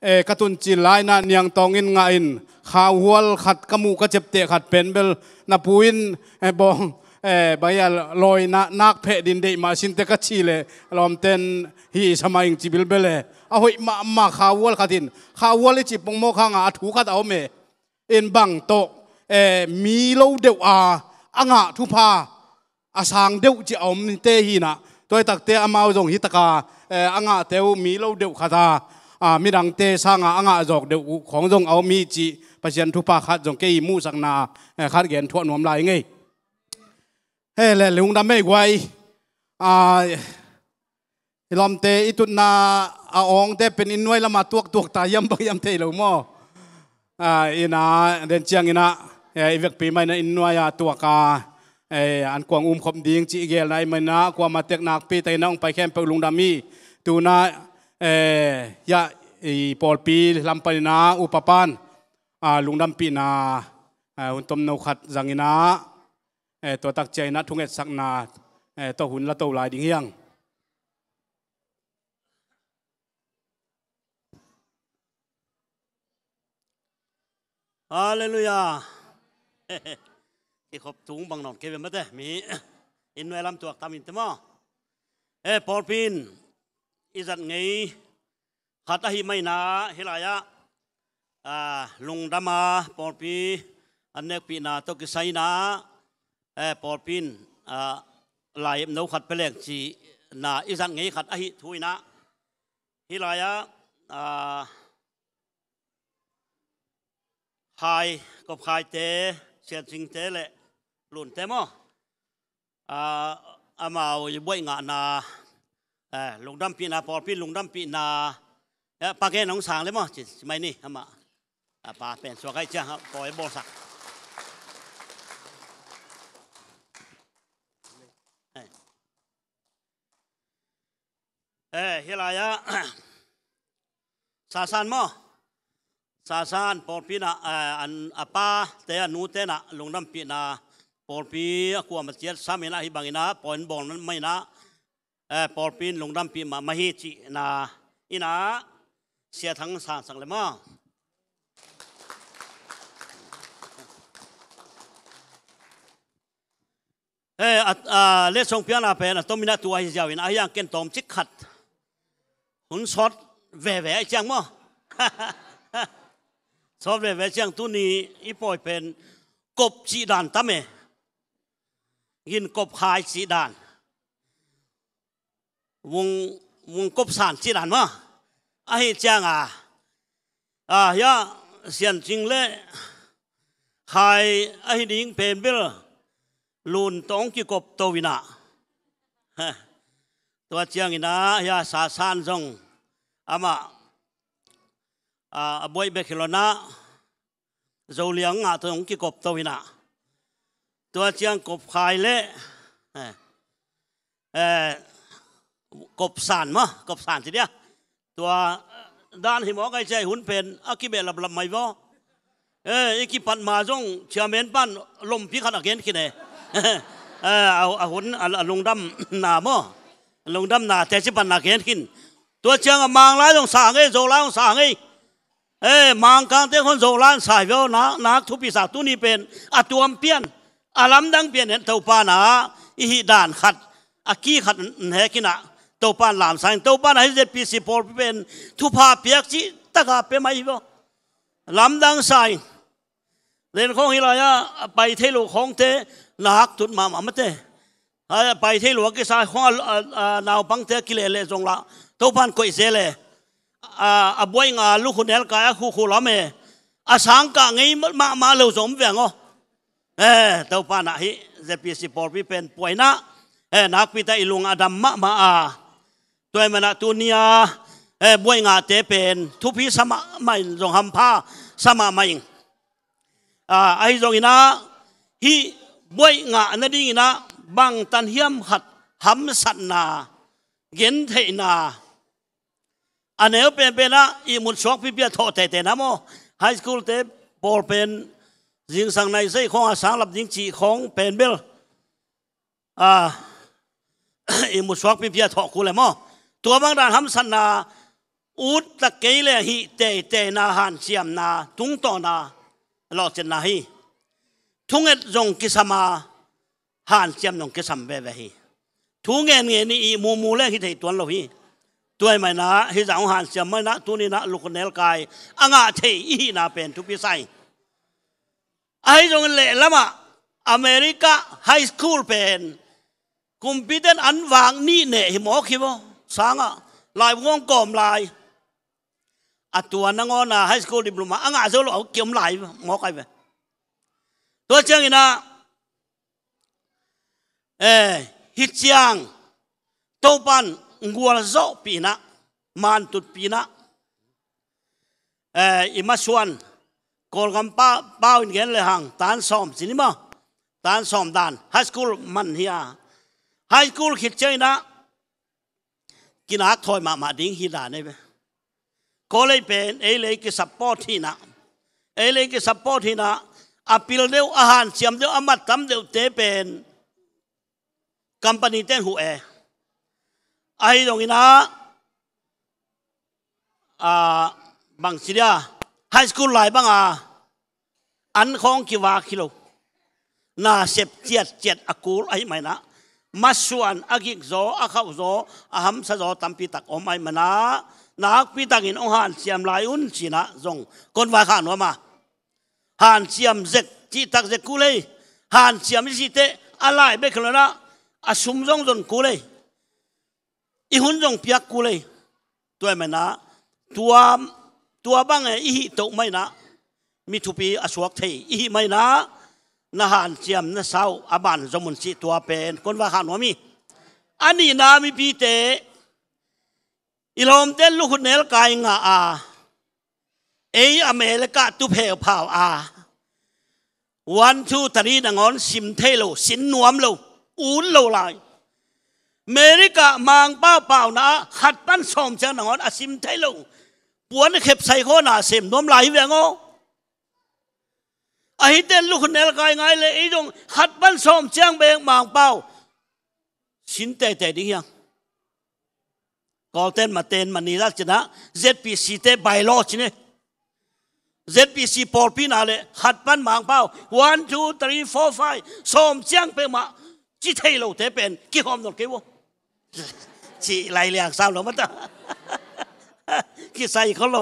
eh, ka tuncil lainah niangtawngin ngahin khauhual khat ka muh ka cepteh khat pen bel na pu in, eh, bawng, eh, bang ia lawina nak pheh din deih mah sinte ka ci le lawmten hi i samah ing ci bilbel e. A hoih mahmah khauhual khat in khauhual i ci pongmawk hanga a thu khat a om e. In bang tawh, eh, mi lo deuh a a ngah thupha a sang deuh ci a omte hinah, tuaitakte amau zong hitaka, eh, a ngahte uh mi lo deuh khata, ah, midangte sanga a ngah zawk deuh uh khawng zong a om hi cih Pasian thupha khat zong kei muhsakna, eh, khat gen thuah nuam lai ngei. He le lungdam ei guai. Ah, i lawmte i tutna a awngte pen inn nuai lama tuaktuak ta hiam bang hiam thei lo maw? Ah, ina den cianginah, eh, i vekpi maina inn nuai a tuaka, eh, an kuang umkhop ding cih i gelna i maina kuama tek nakpi taina hong pai khempeuh lungdam hi. Tuna, eh, ya i pawlpi lam panina upapan, ah, lungdampihna, ah, hun tomno khat zanginah, eh, tua tak cianginah thungetsakna, eh, tawh hun la to lai ding hiang. Halleluiah. Kikhop tung bang nawn kei ve mate, mi inn nuai lam tuak tamin te maw? Eh, pawlpi in i zat ngei khat ahi maina hih lai-ah, ah, lungdama pawlpi an nekpihna tawh kisaina, eh, pawlpi in, ah, lai-epno khat peleng cihna i zat ngei khat ahi thu inah hih lai-ah, ah, khai, Kop Khaite, Siancingte le Lunte maw? Ah, amau i buaih ngahna, eh, lungdampihna, pawlpi lungdampihna, eh, pa gen hong sang le maw, ci, ci mai ni, amah. Ah, pa pen suak ahi ciang, ah, pawi bawlsak. Eh. Eh, hih lai-ah, Sasan maw? Sasan pawlpi inah, eh, an, a pate a nute inah lungdampihna pawlpi a kuama ciat saminah hih banginah pawi bawl mainah, eh, pawlpi in lungdampih mahmah hi cihna inah Sia Thang San sak le maw? Eh, a, a, letsong piakna pen a tominah tua hi ziau in ahi ang ken tawm cik khat. Hun sawt veve ahi ciang maw? Sawt veve ciang tuni i pawi pen kop cih dan tam e. Gin kop khai cih dan. Vung, vung kop san cih dan maw? Ahi cianga, ah, hia Siancing le khai ahi ding pen bel Lun tawh hong kikop to inah. Tua cianginah hia Sasan zong amah, ah, a buaih bek hi lo inah Zoliang ngah tawh hong kikop to inah. Tua ciang Kop Khai le, eh, eh, Kop San maw, Kop San ci dia. Tua dan hi mawk ahi ciah hun pen a kibeh laplap mai vaw. Eh, i kipat ma zong chairman pan lompi khat a gen khin e. Eh, a, a hun a, a lungdamna maw? Lungdamna teci pan a gen khin. Tua ciang a Mang lai zong sa ngei, Zo lai zong sa ngei. Eh, Mangkangte khon Zo lai sa hi ve aw, nak, nak thupi sa tuni pen a tuam pian, a lamdang pian hen Topa na i hih dan khat, a ki khat n hek inah Topa in lamsang in, Topa na hih Z P C pawlpi pen thupha piak cih taka pia mai hi ve aw. Lamdang sa in. Len khawng hih lai-ah a pai thei lo khawngte nak tut mahmah mate. A pai thei lo a kisa khong a, a, a naupangte a kileh leh zong lah Topan koih zel e. A, a buai nga lukhu nelkai a khukhu lam e. A sangkah ngei mahmah lo zong om veng aw. E, Topan ah hih Z P C pawlpi pen puaina, e, nakpi tak i lung a dam mahmah a. Tua ahih manin ah tuni a, e, buai ngate pen thupi sa mahmah in, zong hampha sa mahmah in. A, ahi zongin ah hih buai ngah nadingin ah bangtan hiam khat hamsatna, gentheihna, a neu penpen ah ihmut suak pipi a thawh teitei na maw. High school te pawl pen zingsang nai sei khong a sang lap ding cih khong pen bel, a, ihmut suak pipi a thawh kul e maw. Tua bang dan hamsatna, ut tak kei le hih teiteina, hanciamna tungtawna lawhcinna hi. Thunget zong kisam a, hanciam zong kisam veve hi. Thu ngenngen i ihmumu le hi thei tuan lo hi. Tua ahih manin ah hih zah hong hanciam manin ah tuni in ah lukhu nelkai a ngah thei i hihna pen thupi sa hi. Ahi zongin lehlamah America high school pen kumpite'n an vak nih neh hi mawk hi maw. Sangah laibu hong kawm lai, a tua nangawn a high school diploma a ngah zo lo a kiom lai mawk ahi ve. Tua ciangin ah, e, hih ciang Topan gualzawhpih in ah, mantutpih in ah, e, i masuan Kawlgam pa, pau in gen le hang tan sawm ci ni maw. Tan sawm dan high school man hi a. High school khit ciangin ah kinak thawi mahmah ding hi dan ei ve. College pen ei le ei kisupport hi in ah, ei le ei kisupport hi in ah, a pil deuh, a hanciam deuh, a mat tam deuhte pen company te'n huh e. Ahi zongin ah, a, bangci dia, high school lai bang a an khawng kivak hi lo. Nasep ciatciat a kul ahih manin ah, masuan a gikzaw, a khauhzaw, a hamsazaw tampi tak om ahih manin ah, nakpi takin hong hanciam lai un ci in ah zong kon vaikhak nuam a. Hanciam zek, cihtak zek kul ei. Hanciam i cih teh a lai bek hi lo in ah, a sum zong zon kul ei. I hun zong piak kul ei. Tua ahih manin ah, tua, tua bang e i hih toh manin ah, mi thupi a suak thei i hih manin ah, na hanciam na sau a ban zom un cih tua pen kon vaikhak nuam hi. A nihna, mipite, i lawmte'n lukhu nelkai ngah a, ei America tu pheuphau a, one, two, three nangawn sim thei lo, sin nuam lo, ut lo lai. America Mangpau pauna ah khat pan sawm ciang nangawn a sim thei lo, puan khepsai khawng a sem nuam lai hi veng aw. Ahite'n lukhu nelkai ngah le ei zong khat pan sawm ciang bek Mangpau sin teitei ding hi hang. Kawlte'n maten mani zat ci in ah, Z P C te bylaw ci ni. Z P C pawlpi in ah le khat pan Mangpau one, two, three, four, five sawm ciang peuhmah ci thei lote pen kihawm nawn kei uh. Cih lai liang sam lo mata. Kisai khol lo.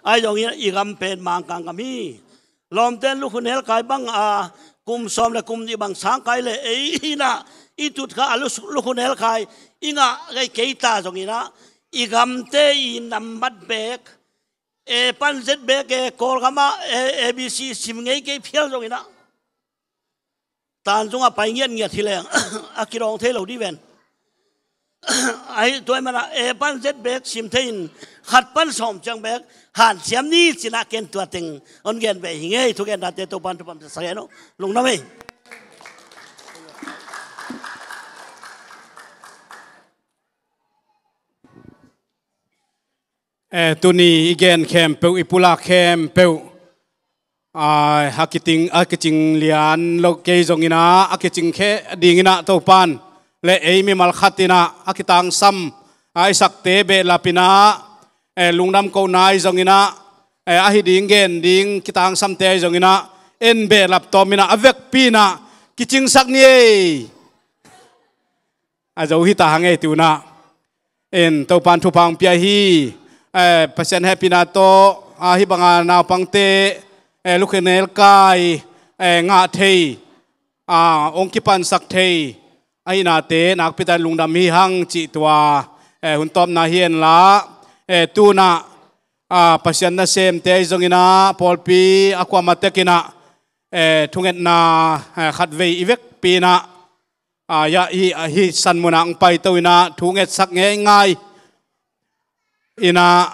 Ahi zongin i gam pen Mangkang gam hi. Lawmte'n lukhu nelkai bang a, kum sawm le kum nih bang sangkai le ei in ah i tutkha a lu-, lukhu nelkai i ngah kei ta zongin ah, i gamte i nambat bek, A pan Z bek e, Kawlgam ah A, A B C sim ngei kei phial zongin ah, tan zong a pai ngiatngiat hi leng a kidawng thei lo ding ven. Ahi, tua ahih manin ah A pan Z bek sim thei in, khat pan sawm ciang bek hanciam ni ci in ah ken tua teng hong gen ve hi ing ei. Thugennate Topan thupha sak hen aw. Lungdam ei. Eh, tuni i gen khempeuh, i pulak khempeuh, ah, a kicing, a kicing lian lo kei zongin ah, a kicing khe dingin ah Topan le ei mimal khat in ah a kitangsam, ah, i sakte behlap in ah, eh, lungdam kohna ahi zongin ah, eh, ahi ding gen ding kitangsam te ahi zongin ah, en behlap tawm in ah a vekpi in ah kicingsak ni ei. A zo hi ta hang ei tu in ah. En, Topan thupha hong pia hi. Eh, Pasian hehpihna tawh, ah, hih banga naupangte, eh, lukhu nelkai, eh, ngah thei, ah, hong kipansak thei, ahihnate nakpi takin lungdam hi hang cih tua, eh, hun tawpna hi henla, eh, tunah, ah, Pasian nasemte ahi zongin ah pawlpi a kuamah tekin ah, eh, thungetna, eh, khatvei i vekpi in ah, ah, ya, hi, ah, hih san munah hong paito in ah thu ngetsak ngeingai in ah,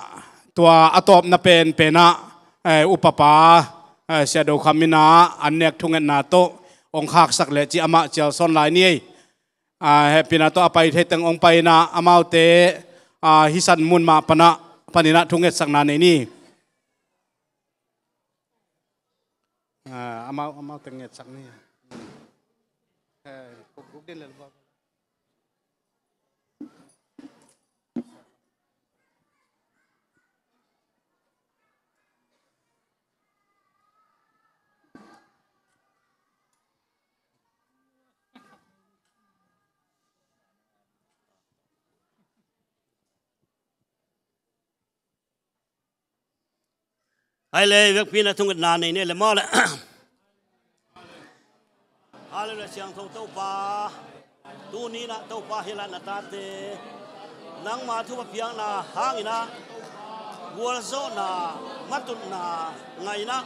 tua a tawpna penpen ah, eh, upapa, eh, Sia Do Kham in ah an nek thungetna tawh hong khaksak leh ci amah cialsawn lai ni ei. Ah, hehpihna tawh a pai thei teng hong pai in ah amaute, ah, hih san mun mah pan ah, panin ah thu ngetsakna nei ni. Ah, amau, amau teng ngetsak ni. Eh, kuk, kuk din le lua. Hai le, vekpi in ah thungetna nei ni le maw le. Halleluiah, siangtho Topa. Tuni in ah Topa, hih lai na tate nangma thupha piakna hangin ah gualzawhna, matutna ngah in ah,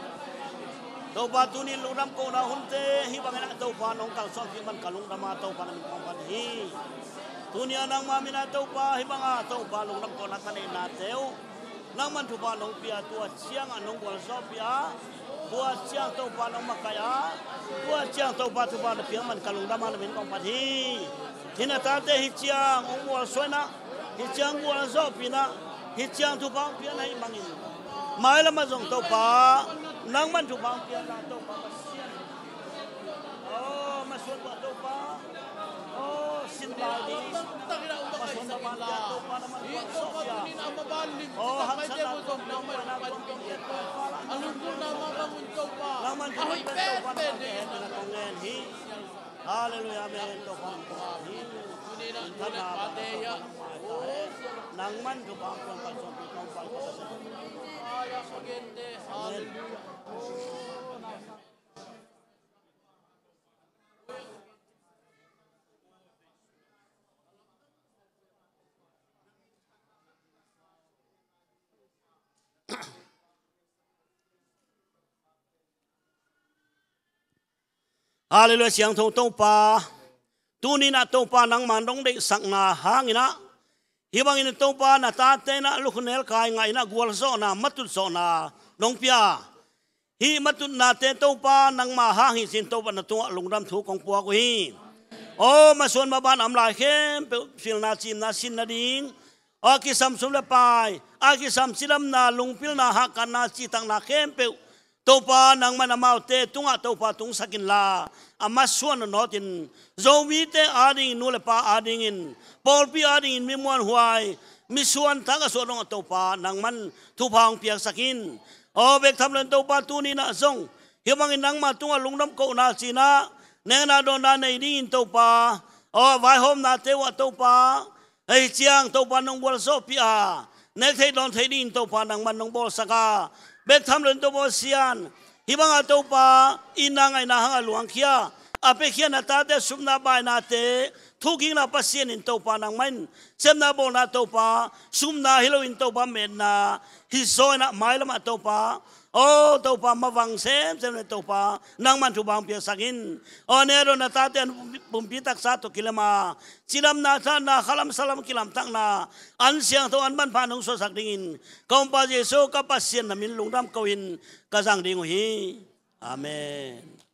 Topa, tuni lungdam kohna hunte hih bangin ah Topa nong kalsuanpih man ka lungdam a, Topa, na min kong phat hi. Tuni a nangma min a Topa, hih banga Topa lungdam kohna ka neihnate uh nangman thupha nong pia, tua ciangah nong gualzawhpih a, tua ciang Topa nong makaih a, tua ciang Topa thupha na piak man ka lungdam a, na min kong phat hi. Hih na tate hih ciang hong gualsuah in ah, hih ciang gualzawhpih in ah, hih ciang thupha hong piak na hih bangin mailam ah zong Topa nangman thupha hong piak na, Topa Pasian. Oh, masuan tua Topa. Oh, sin lai ding. Masuan tua Topa, nangman tua sawh pia. Oh, haksatna tua, nangman tua, nangman tua, nangman tua, nangman tua, nangman tua. Halleluiah, amen. Topa nangman tua hi. Nangman tua, nangman tua. Amen. Halleluiah, siangtho Topa. Tuni in ah Topa nangma nong deihsakna hangin ah, hih bangin Topa na tate in ah lukhu nelkai ngah in ah gualzawhna, matutzawhna nong pia. Hih matutnate Topa nangma hang hi cin Topa na tungah lungdam thu kong puak uh hi. Aw, masuan maban a om lai khempeuh pilna cimna sin nading, aw, a kisam sum le pai, a kisam cidamna, lungpilna, hahkatna, cihtakna khempeuh Topa nangman amaute tungah Topa tungsak inla, a masuan nawnawtin Zomite adingin, nu le pa adingin, pawlpi adingin mi muanhuai, misuan tak a suah dongah Topa nangman thupha hong piaksak in. Aw, bek tham loin Topa tuni in ah zong hih bangin nangma tungah lungdam kohna cih in ah, nekna dawnna nei dingin Topa, aw, vaihawmnate uh ah Topa, hih ciang Topa nong gualzawhpih a, nek theih dawn theih dingin Topa nangman nong bawlsak a, bek tham loin Topa Pasian, hih banga Topa itna ngaihna hang a luangkhia, a piakhia na tate supna bainate, thukikna Pasian in Topa nangmah in, sepna bawlna Topa, supna hi loin Topa metna hi zaw in ah, mailam ah Topa, aw Topa, mavang semsem le Topa nangman thupha hong piaksak in. Aw, ne dawn na tate an pumpi taksa tawh kilem a, cidamna, thatna, khalam salam kilamtakna, an siangtho, an manpha nong suahsak dingin ka Ompa Jesu ka Pasian na min lungdam ko-in ka zang ding uh hi. Amen.